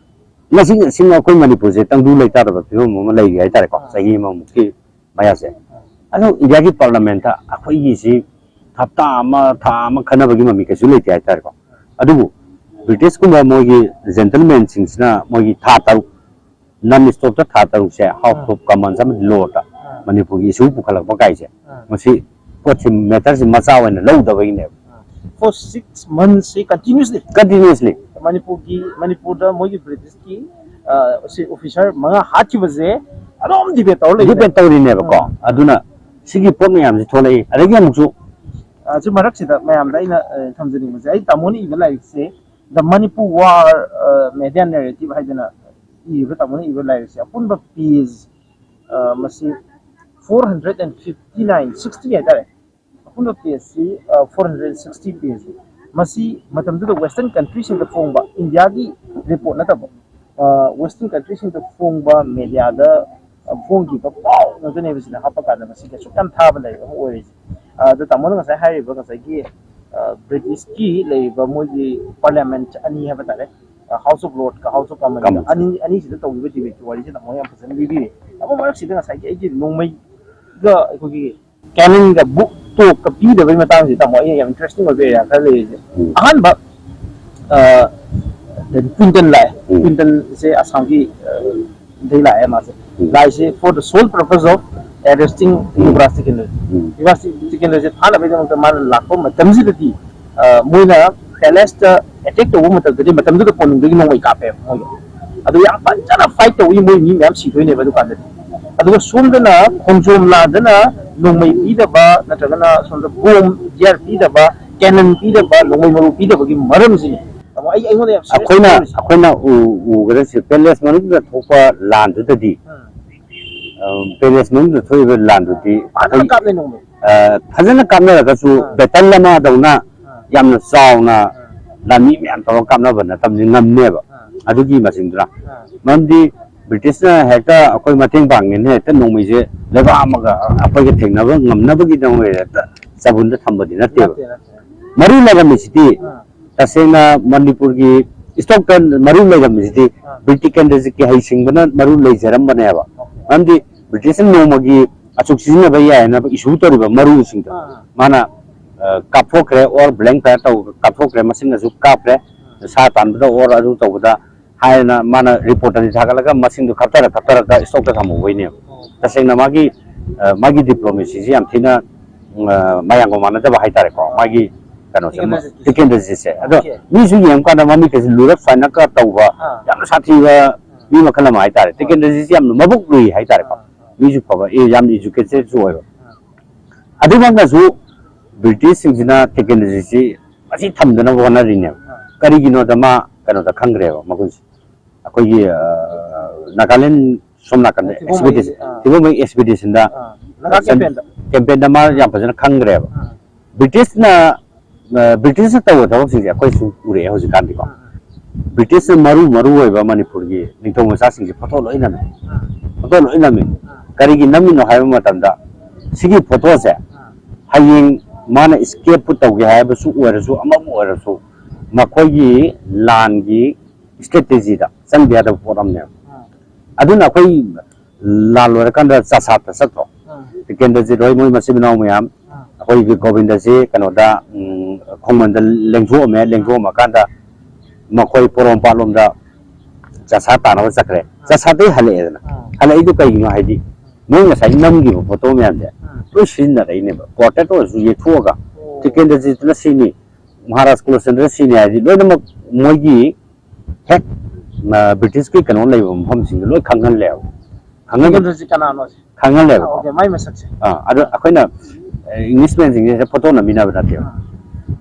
ꯉꯁꯤ ꯉꯁꯤ ꯑꯩꯈꯣꯏ ꯃꯅꯤꯄꯨꯔꯁꯦ ꯇꯪꯗꯨ ꯂꯩꯇꯥꯗꯕ ꯐꯤꯕꯝ ꯑꯃ ꯂꯩꯔꯤ ꯍꯥꯏꯇꯥꯔꯦꯀꯣ, ꯆꯍꯤ ꯑꯃꯃꯨꯛꯀꯤ ꯃꯌꯥꯁꯦ꯫ ꯑꯗꯨ ꯏꯟꯗꯤꯌꯥꯒꯤ parliamentꯇ ꯑꯩꯈꯣꯏꯒꯤꯁꯤ ꯍꯞꯇꯥ ꯑꯃ, ꯊꯥ ꯑꯃ ꯈꯟꯅꯕꯒꯤ ꯃꯃꯤ ꯀꯩꯁꯨ ꯂꯩꯇꯦ ꯍꯥꯏꯇꯥꯔꯦꯀꯣ꯫ ꯑꯗꯨꯕꯨ Britishꯀꯨꯝꯕ ꯃꯣꯏꯒꯤ gentlemanꯁꯤꯡꯁꯤꯅ ꯃꯣꯏꯒꯤ ꯊꯥ ꯇꯔꯨꯛ, non stopꯇ ꯊꯥ ꯇꯔꯨꯛꯁꯦ House of Commons ꯑꯃꯗꯤ Lordꯇ ꯃꯅꯤꯄꯨꯔꯒꯤ issue ꯄꯨꯈꯠꯂꯛꯄ ꯀꯥꯏꯁꯦ, ꯃꯁꯤ ꯄꯣꯠꯁꯤ, matterꯁꯤ ꯃꯆꯥ ꯑꯣꯏꯅ ꯂꯧꯗꯕꯒꯤꯅꯦꯕ꯫ For six months ꯁꯤ continuously ꯀꯟꯇꯤꯅ꯭ꯌꯨꯁꯂꯤ ꯃꯅꯤꯄꯨꯔꯒꯤ ꯃꯅꯤꯄꯨꯔꯗ ꯃꯣꯏꯒꯤ ꯕ꯭ꯔꯤꯇꯤꯁꯀꯤ ꯑ, ꯁꯤ ꯑꯣꯐꯤꯁꯔ ꯃꯉꯥ ꯍꯥꯠꯈꯤꯕꯁꯦ ꯑꯗꯨꯝ ꯗꯤꯕꯦꯠ ꯇꯧꯔ ꯂꯩꯕ ꯗꯤꯄꯦꯟ ꯇꯧꯔꯤꯅꯦꯕꯀꯣ꯫ ꯑꯗꯨꯅ ꯁꯤꯒꯤ ꯄꯣꯠ ꯃꯌꯥꯝꯁꯤ ꯊꯣꯛꯂꯛꯏ꯫ ꯑꯗꯒꯤ ꯑꯃꯨꯛꯁꯨ ꯑ, ꯁꯤ ꯃꯔꯛꯁꯤꯗ ꯃꯌꯥꯝꯗ ꯑꯩꯅ ꯑ, ꯊꯝꯖꯅꯤꯡꯕꯁꯦ, ꯑꯩ ꯇꯥꯃꯣꯅ ꯏꯕ ꯂꯥꯏꯔꯤꯛꯁꯦ, The Manipur War, uh, Media Narrative ꯍꯥꯏꯗꯅ ꯏꯔꯤꯕ, ꯇꯥꯃꯣꯅ ꯏꯕ ꯂꯥꯏꯔꯤꯛꯁꯦ ꯑꯄꯨꯟꯕ ꯄꯦꯖ ꯃꯁꯤ four hundred and fifty nine, sixty ꯍꯥꯏꯇꯥꯔꯦ꯫ ꯑꯄꯨꯟꯕ ꯄꯦꯖꯁꯤ four hundred sixty ꯄꯦꯖꯅꯤ꯫ ꯃꯁꯤ ꯃꯇꯝꯗꯨꯗ ꯋꯦꯁꯇꯔꯟ ꯀꯟꯇ꯭ꯔꯤꯁꯤꯡꯗ ꯐꯣꯡꯕ, ꯏꯟꯗꯤꯌꯥꯒꯤ ꯔꯤꯄꯣꯔꯠ ꯅꯠꯇꯕ, ꯋꯦꯁꯇꯔꯟ ꯀꯟꯇ꯭ꯔꯤꯁꯤꯡꯗ ꯐꯣꯡꯕ ꯃꯦꯗꯤꯌꯥꯗ ꯐꯣꯡꯈꯤꯕ ꯄꯥꯎ ꯉꯥꯛꯇꯅꯦꯕ ꯁꯤꯗ ꯍꯥꯞꯄ ꯀꯥꯟꯗ ꯃꯁꯤꯗ ꯑꯁꯨꯛ ꯌꯥꯝ ꯊꯥꯕ ꯂꯥꯏꯔꯤꯛ ꯑꯃ ꯑꯣꯏꯔꯤꯁꯦ꯫ ꯑꯗ ꯇꯥꯃꯣꯅ ꯉꯁꯥꯏ ꯍꯥꯏꯔꯤꯕ ꯉꯁꯥꯏꯒꯤ ꯕ꯭ꯔꯤꯇꯤꯁꯀꯤ ꯂꯩꯔꯤꯕ ꯃꯣꯏꯒꯤ ꯄꯥꯔꯂꯤꯌꯥꯃꯦꯟꯠ ꯑꯅꯤ ꯍꯥꯏꯕ ꯇꯥꯔꯦ, House of Lords House of ꯀꯃꯟꯒ Commons. ꯑꯅꯤ ꯑꯅꯤꯁꯤꯗ ꯇꯧꯈꯤꯕ ꯗꯤꯕꯦꯠꯀꯤ ꯋꯥꯔꯤꯁꯦ ꯇꯥꯃꯣ ꯌꯥꯝ ꯐꯖꯅ ꯂꯤꯕꯤꯔꯦ꯫ ꯇꯥꯃꯣ, ꯃꯔꯛꯁꯤꯗ ꯉꯁꯥꯏꯒꯤ ꯑꯩꯒꯤ ꯅꯣꯡꯃꯩꯒ ꯑꯩꯈꯣꯏꯒꯤ ꯀꯦꯅꯟꯒ ꯕꯨꯛ ꯇꯣꯛꯀ ꯄꯤꯗꯕꯒꯤ ꯃꯇꯥꯡꯁꯦ ꯇꯥꯃꯣ ꯑꯩ ꯌꯥꯝ ꯏꯟꯇꯔꯦꯁꯇꯤꯡ ꯑꯣꯏꯕ ꯑꯦꯔꯤꯌꯥ ꯈꯔ ꯂꯩꯔꯤꯁꯦ꯫ ꯎꯝ. ꯑꯍꯥꯟꯕ ꯑ, ꯀ꯭ꯋꯤꯟꯇꯟ ꯂꯥꯛꯑꯦ꯫ ꯎꯝ. ꯀ꯭ꯋꯤꯟꯇꯟꯁꯦ ꯑꯁꯥꯝꯒꯤ ꯑ, ꯗꯩ ꯂꯥꯛꯑꯦ ꯃꯥꯁꯦ꯫ ꯎꯝ. ꯂꯥꯛꯏꯁꯦ for the sole purpose of arresting ꯎꯝ. ꯌꯨꯕꯔꯥꯖ ꯁꯤꯀꯦꯟꯗꯔ꯫ ꯎꯝ. ꯌꯨꯕꯔꯥꯖ ꯁꯤꯀꯦꯟꯗꯔꯁꯦ ꯐꯥꯅꯕꯒꯤꯗꯃꯛꯇ ꯃꯥꯅ ꯂꯥꯛꯄ ꯃꯇꯝꯁꯤꯗꯗꯤ ꯑ, ꯃꯣꯏꯅ ꯄꯦꯂꯦꯁꯇ ꯑꯦꯇꯦꯛ ꯇꯧꯕ ꯃꯇꯝꯗꯗꯤ ꯃꯇꯝꯗꯨꯗ ꯀꯣꯅꯨꯡꯗꯒꯤ ꯅꯣꯡꯃꯩ ꯀꯥꯞꯄꯦꯕ ꯃꯣꯏꯗꯣ꯫ ꯑꯗꯨ ꯌꯥꯝ ꯐꯖꯅ ꯐꯥꯏꯠ ꯇꯧꯏ, ꯃꯣꯏ ꯃꯤ ꯃꯌꯥꯝ ꯁꯤꯗꯣꯏꯅꯦꯕ ꯑꯗꯨꯀꯥꯟꯗꯗꯤ꯫ ꯑꯗꯨꯒ ꯁꯣꯝꯗꯅ ꯈꯣꯡꯖꯣꯝ ꯂꯥꯟꯗꯅ ꯅꯣꯡꯃꯩ ꯄꯤꯗꯕ ꯅꯠꯇ꯭ꯔꯒꯅ ꯁꯣꯝꯗ ꯕꯣꯝ ꯒꯤꯌꯥꯔ ꯄꯤꯗꯕ, ꯀꯦꯅꯟ ꯄꯤꯗꯕ, ꯅꯣꯡꯃꯩ ꯃꯔꯨ ꯄꯤꯗꯕꯒꯤ ꯃꯔꯝꯁꯤꯅꯤ꯫ ꯇꯥꯃꯣ, ꯑꯩ ꯑꯩꯉꯣꯟꯗ ꯌꯥꯝ serious ꯑꯩꯈꯣꯏꯅ ꯑꯣꯏꯔꯤꯁꯦ꯫ ꯑꯩꯈꯣꯏꯅ ꯎ- ꯎꯒꯗꯕꯁꯦ ꯄꯦꯂꯦꯁ ꯃꯅꯨꯡꯗ ꯊꯣꯛꯄ ꯂꯥꯟꯗꯨꯗꯗꯤ ꯎꯝ. ꯑ, ꯄꯦꯂꯦꯁ ꯃꯅꯨꯡꯗ ꯊꯣꯛꯏꯕ ꯂꯥꯟꯗꯨꯗꯤ ꯐꯖꯅ ꯑꯩꯈꯣꯏ ꯀꯥꯞꯂꯦ ꯅꯣꯡꯃꯩ꯫ ꯑ, ꯐꯖꯅ ꯀꯥꯞꯅꯔꯒꯁꯨ ꯑꯥ. ꯕꯦꯇꯜ ꯑꯃꯗꯧꯅ ꯑꯥ. ꯌꯥꯝꯅ ꯆꯥꯎꯅ ꯑꯥ. ꯂꯥꯟꯃꯤ ꯃꯌꯥꯝ ꯇꯧꯔꯒ ꯀꯥꯞꯅꯕ ꯅꯠꯇꯕꯅꯤ, ꯉꯝꯅꯦꯕ꯫ ꯑꯥ. ꯑꯗꯨꯒꯤ ꯃꯁꯤꯡꯗꯨꯅ ꯑꯥ. ꯃꯔꯝꯗꯤ ꯕ꯭ꯔꯤꯇꯤꯁꯅ ꯍꯦꯛꯇ ꯑꯩꯈꯣꯏ ꯃꯇꯦꯡ ꯄꯥꯡꯒꯦꯅ ꯍꯦꯛꯇ ꯅꯣꯡꯃꯩꯁꯦ ꯂꯩꯕꯥꯛ ꯑꯃꯒ ꯑꯩꯈꯣꯏꯒ ꯊꯦꯡꯅꯕ ꯉꯝꯅꯕꯒꯤꯗꯃꯛ ꯍꯦꯛꯇ ꯆꯕꯨꯟꯗ ꯊꯝꯕꯗꯤ ꯅꯠꯇꯦꯕ꯫ ꯅꯠꯇꯦ, ꯅꯠꯇꯦ꯫ ꯃꯔꯨ ꯂꯩꯔꯝꯃꯤꯁꯤꯗꯤ ꯑꯥ. ꯇꯁꯦꯡꯅ ꯃꯅꯤꯄꯨꯔꯒꯤ ꯏꯁꯇꯣꯛꯇ ꯃꯔꯨ ꯂꯩꯔꯝꯃꯤꯁꯤꯗꯤ ꯑꯥ. ꯕ꯭ꯔꯤꯇꯤꯁ ꯀꯦꯟꯗ꯭ꯔꯁꯤ ꯍꯩꯁꯤꯡꯕꯅ ꯃꯔꯨ ꯂꯩꯖꯔꯝꯕꯅꯦꯕ꯫ ꯃꯔꯝꯗꯤ ꯕ꯭ꯔꯤꯇꯤꯁꯅ ꯅꯣꯡꯃꯒꯤ ꯑꯁꯨꯛ ꯁꯤꯖꯤꯟꯅꯕ ꯌꯥꯏ ꯍꯥꯏꯅ ꯏꯁꯨ ꯇꯧꯔꯤꯕ ꯃꯔꯨꯁꯤꯡꯗꯣ ꯑꯥ. ꯃꯥꯅ ꯑ, ꯀꯥꯞꯊꯣꯛꯈ꯭ꯔꯦ, ꯑꯣꯔ ꯕ꯭ꯂꯦꯡ ꯐꯥꯌꯔ ꯇꯧ ꯀꯥꯞꯊꯣꯛꯈ꯭ꯔꯦ, ꯃꯁꯤꯡꯅꯁꯨ ꯀꯥꯞꯈ꯭ꯔꯦ, ꯁꯥ ꯇꯥꯟꯕꯗ ꯑꯣꯔ ꯑꯗꯨ ꯇꯧꯕꯗ ꯍꯥꯏꯅ ꯃꯥꯅ ꯔꯤꯄꯣꯔꯠꯇꯗꯤ ꯊꯥꯒꯠꯂꯒ ꯃꯁꯤꯡꯗꯨ ꯈꯞꯊꯔ ꯈꯞꯊꯔꯒ ꯏꯁꯇꯣꯛꯇ ꯊꯝꯍꯧꯕꯩꯅꯦꯕ꯫ ꯇꯁꯦꯡꯅ ꯃꯥꯒꯤ ꯑ, ꯃꯥꯒꯤ ꯗꯤꯄ꯭ꯂꯣꯃꯦꯁꯤꯁꯤ ꯌꯥꯝ ꯊꯤꯅ ꯎꯝ, ꯑ, ꯃꯌꯥꯝꯒ ꯃꯥꯟꯅꯗꯕ ꯍꯥꯏꯇꯥꯔꯦꯀꯣ꯫ ꯃꯥꯒꯤ ꯀꯩꯅꯣꯁꯦ, ꯇꯤꯀꯦꯟꯗ꯭ꯔꯖꯤꯠꯁꯦ꯫ ꯑꯗꯣ ꯃꯤꯁꯨ ꯌꯦꯡꯕ ꯀꯥꯟꯗ ꯃꯃꯤꯠꯀꯁꯦ ꯂꯨꯔꯞ ꯁꯨꯃꯥꯏꯅ ꯀ ꯇꯧꯕ, ꯌꯥꯝꯅ ꯁꯥꯊꯤꯕ ꯃꯤ ꯃꯈꯜ ꯑꯃ ꯍꯥꯏꯇꯥꯔꯦ꯫ ꯇꯤꯀꯦꯟꯗ꯭ꯔꯖꯤꯠꯁꯦ ꯌꯥꯝꯅ ꯃꯕꯨꯛ ꯂꯨꯏ ꯍꯥꯏꯇꯥꯔꯦꯀꯣ꯫ ꯃꯤꯁꯨ ꯐꯕ, ꯑꯦ, ꯌꯥꯝꯅ educatedꯁꯨ ꯑꯣꯏꯕ꯫ ꯑꯗꯨꯃꯛꯅꯁꯨ ꯕ꯭ꯔꯤꯇꯤꯁꯁꯤꯡꯁꯤꯅ ꯇꯤꯀꯦꯟꯗ꯭ꯔꯖꯤꯠꯁꯤ ꯃꯁꯤ ꯊꯝꯗꯅꯕ ꯍꯣꯠꯅꯔꯤꯅꯦꯕ꯫ ꯀꯔꯤꯒꯤꯅꯣꯗ ꯃꯥ ꯀꯩꯅꯣꯗ ꯈꯪꯈ꯭ꯔꯦꯕ ꯃꯒꯨꯟꯁꯦ꯫ ꯑꯩꯈꯣꯏꯒꯤ, ꯑ, ꯅꯥꯒꯥꯂꯦꯟ ꯁꯣꯝ ꯅꯥꯀꯟꯗ ꯊꯤꯒꯣꯡꯃꯩ, expedition, ꯑ, ꯊꯤꯒꯣꯡꯃꯩ expeditionꯗ ꯑ, ꯂꯒꯥꯛ campaignꯗ꯫ Campaignꯗ ꯃꯥ ꯌꯥꯝ ꯐꯖꯅ ꯈꯪꯈ꯭ꯔꯦꯕ꯫ ꯑ꯫ ꯕ꯭ꯔꯤꯇꯤꯁꯅ, ꯑ, ꯕ꯭ꯔꯤꯇꯤꯁꯅ ꯇꯧꯕ ꯊꯕꯛꯁꯤꯡꯁꯦ ꯑꯩꯈꯣꯏꯁꯨ ꯎꯔꯛꯑꯦ ꯍꯧꯖꯤꯛꯀꯥꯟꯗꯤꯀꯣ꯫ ꯑ, ꯑ꯫ ꯕ꯭ꯔꯤꯇꯤꯁꯅ ꯃꯔꯨ, ꯃꯔꯨ ꯑꯣꯏꯕ ꯃꯅꯤꯄꯨꯔꯒꯤ ꯅꯤꯡꯊꯧ ꯃꯆꯥꯁꯤꯡꯁꯦ ꯐꯣꯇꯣ ꯂꯣꯏ ꯅꯝꯃꯦ꯫ ꯑ꯫ ꯐꯣꯇꯣ ꯂꯣꯏ ꯅꯝꯃꯦ꯫ ꯑ꯫ ꯀꯔꯤꯒꯤ ꯅꯝꯃꯤꯅꯣ ꯍꯥꯏꯕ ꯃꯇꯝꯗ, ꯁꯤꯒꯤ ꯐꯣꯇꯣꯁꯦ ꯑ꯫ ꯍꯌꯦꯡ ꯃꯥꯅ escapeꯄꯨ ꯇꯧꯒꯦ ꯍꯥꯏꯕꯁꯨ ꯑꯣꯏꯔꯁꯨ, ꯑꯃꯕꯨ ꯑꯣꯏꯔꯁꯨ, ꯃꯈꯣꯏꯒꯤ ꯂꯥꯟꯒꯤ strategyꯗ ꯆꯪꯗ ꯌꯥꯗꯕ ꯄꯣꯠ ꯑꯃꯅꯦꯕ꯫ ꯑ꯫ ꯑꯗꯨꯅ ꯑꯩꯈꯣꯏ ꯂꯥꯟ ꯂꯣꯏꯔꯀꯥꯟꯗ ꯆꯥꯁꯥꯠꯇ ꯆꯠꯇ꯭ꯔꯣ? ꯑ꯫ ꯇꯤꯀꯦꯟꯗ꯭ꯔꯖꯤꯠ ꯍꯣꯏ, ꯃꯣꯏ ꯃꯆꯤꯟ ꯃꯅꯥꯎ ꯃꯌꯥꯝ, ꯑ꯫ ꯑꯩꯈꯣꯏꯒꯤ ꯒꯣꯕꯤꯟꯗꯁꯤ ꯀꯩꯅꯣꯗ, ꯎꯝ, ꯈꯣꯡꯃꯟꯗ ꯂꯦꯡꯊꯣꯛꯑꯝꯃꯦ꯫ ꯂꯦꯡꯊꯣꯛꯑꯝꯃꯀꯥꯟꯗ ꯃꯈꯣꯏ ꯄꯣꯔꯣꯝꯄꯥꯠꯂꯣꯝꯗ ꯆꯥꯁꯥꯠ ꯇꯥꯅꯕ ꯆꯠꯈ꯭ꯔꯦ꯫ ꯑ꯫ ꯆꯥꯁꯥꯠꯇꯩ ꯍꯜꯂꯛꯑꯦꯗꯅ꯫ ꯑ꯫ ꯍꯜꯂꯛꯏꯗꯣ ꯀꯩꯒꯤꯅꯣ ꯍꯥꯏꯗꯤ, ꯃꯣꯏ ꯉꯁꯥꯏ ꯅꯝꯈꯤꯕ ꯐꯣꯇꯣ ꯃꯌꯥꯝꯁꯦ ꯑ꯫ ꯂꯣꯏ ꯁꯤꯖꯤꯟꯅꯔꯛꯏꯅꯦꯕ꯫ Portrait ꯑꯣꯏꯔꯁꯨ ꯌꯦꯛꯊꯣꯛꯑꯒ, ꯑꯣ꯫ ꯇꯤꯀꯦꯟꯗ꯭ꯔꯖꯤꯠꯅ ꯁꯤꯅꯤ, ꯃꯍꯥꯔꯥꯖ ꯀꯨꯂꯆꯟꯗ꯭ꯔ ꯁꯤꯅꯤ ꯍꯥꯏꯗꯤ ꯂꯣꯏꯅꯃꯛ ꯃꯣꯏꯒꯤ ꯍꯦꯛ, ꯑ, ꯕ꯭ꯔꯤꯇꯤꯁꯀꯤ ꯀꯩꯅꯣ ꯂꯩꯕ ꯃꯐꯝꯁꯤꯡꯗꯣ ꯂꯣꯏ ꯈꯪꯍꯜꯂꯦꯕ꯫ ꯈꯪꯍꯜ-, ꯇꯤꯀꯦꯟꯗ꯭ꯔꯖꯤꯠ ꯀꯅꯥꯅꯣ ꯁꯦ? ꯈꯪꯍꯜꯂꯦꯕ꯫ ꯑꯥ, okay, ꯃꯥꯏ ꯃꯁꯛꯁꯦ꯫ ꯑꯥ, ꯑꯗꯣ ꯑꯩꯈꯣꯏꯅ, ꯑ, Englishmanꯁꯤꯡꯁꯦ ꯐꯣꯇꯣ ꯅꯝꯃꯤꯟꯅꯕ ꯅꯠꯇꯦꯕ꯫ ꯑꯥ꯫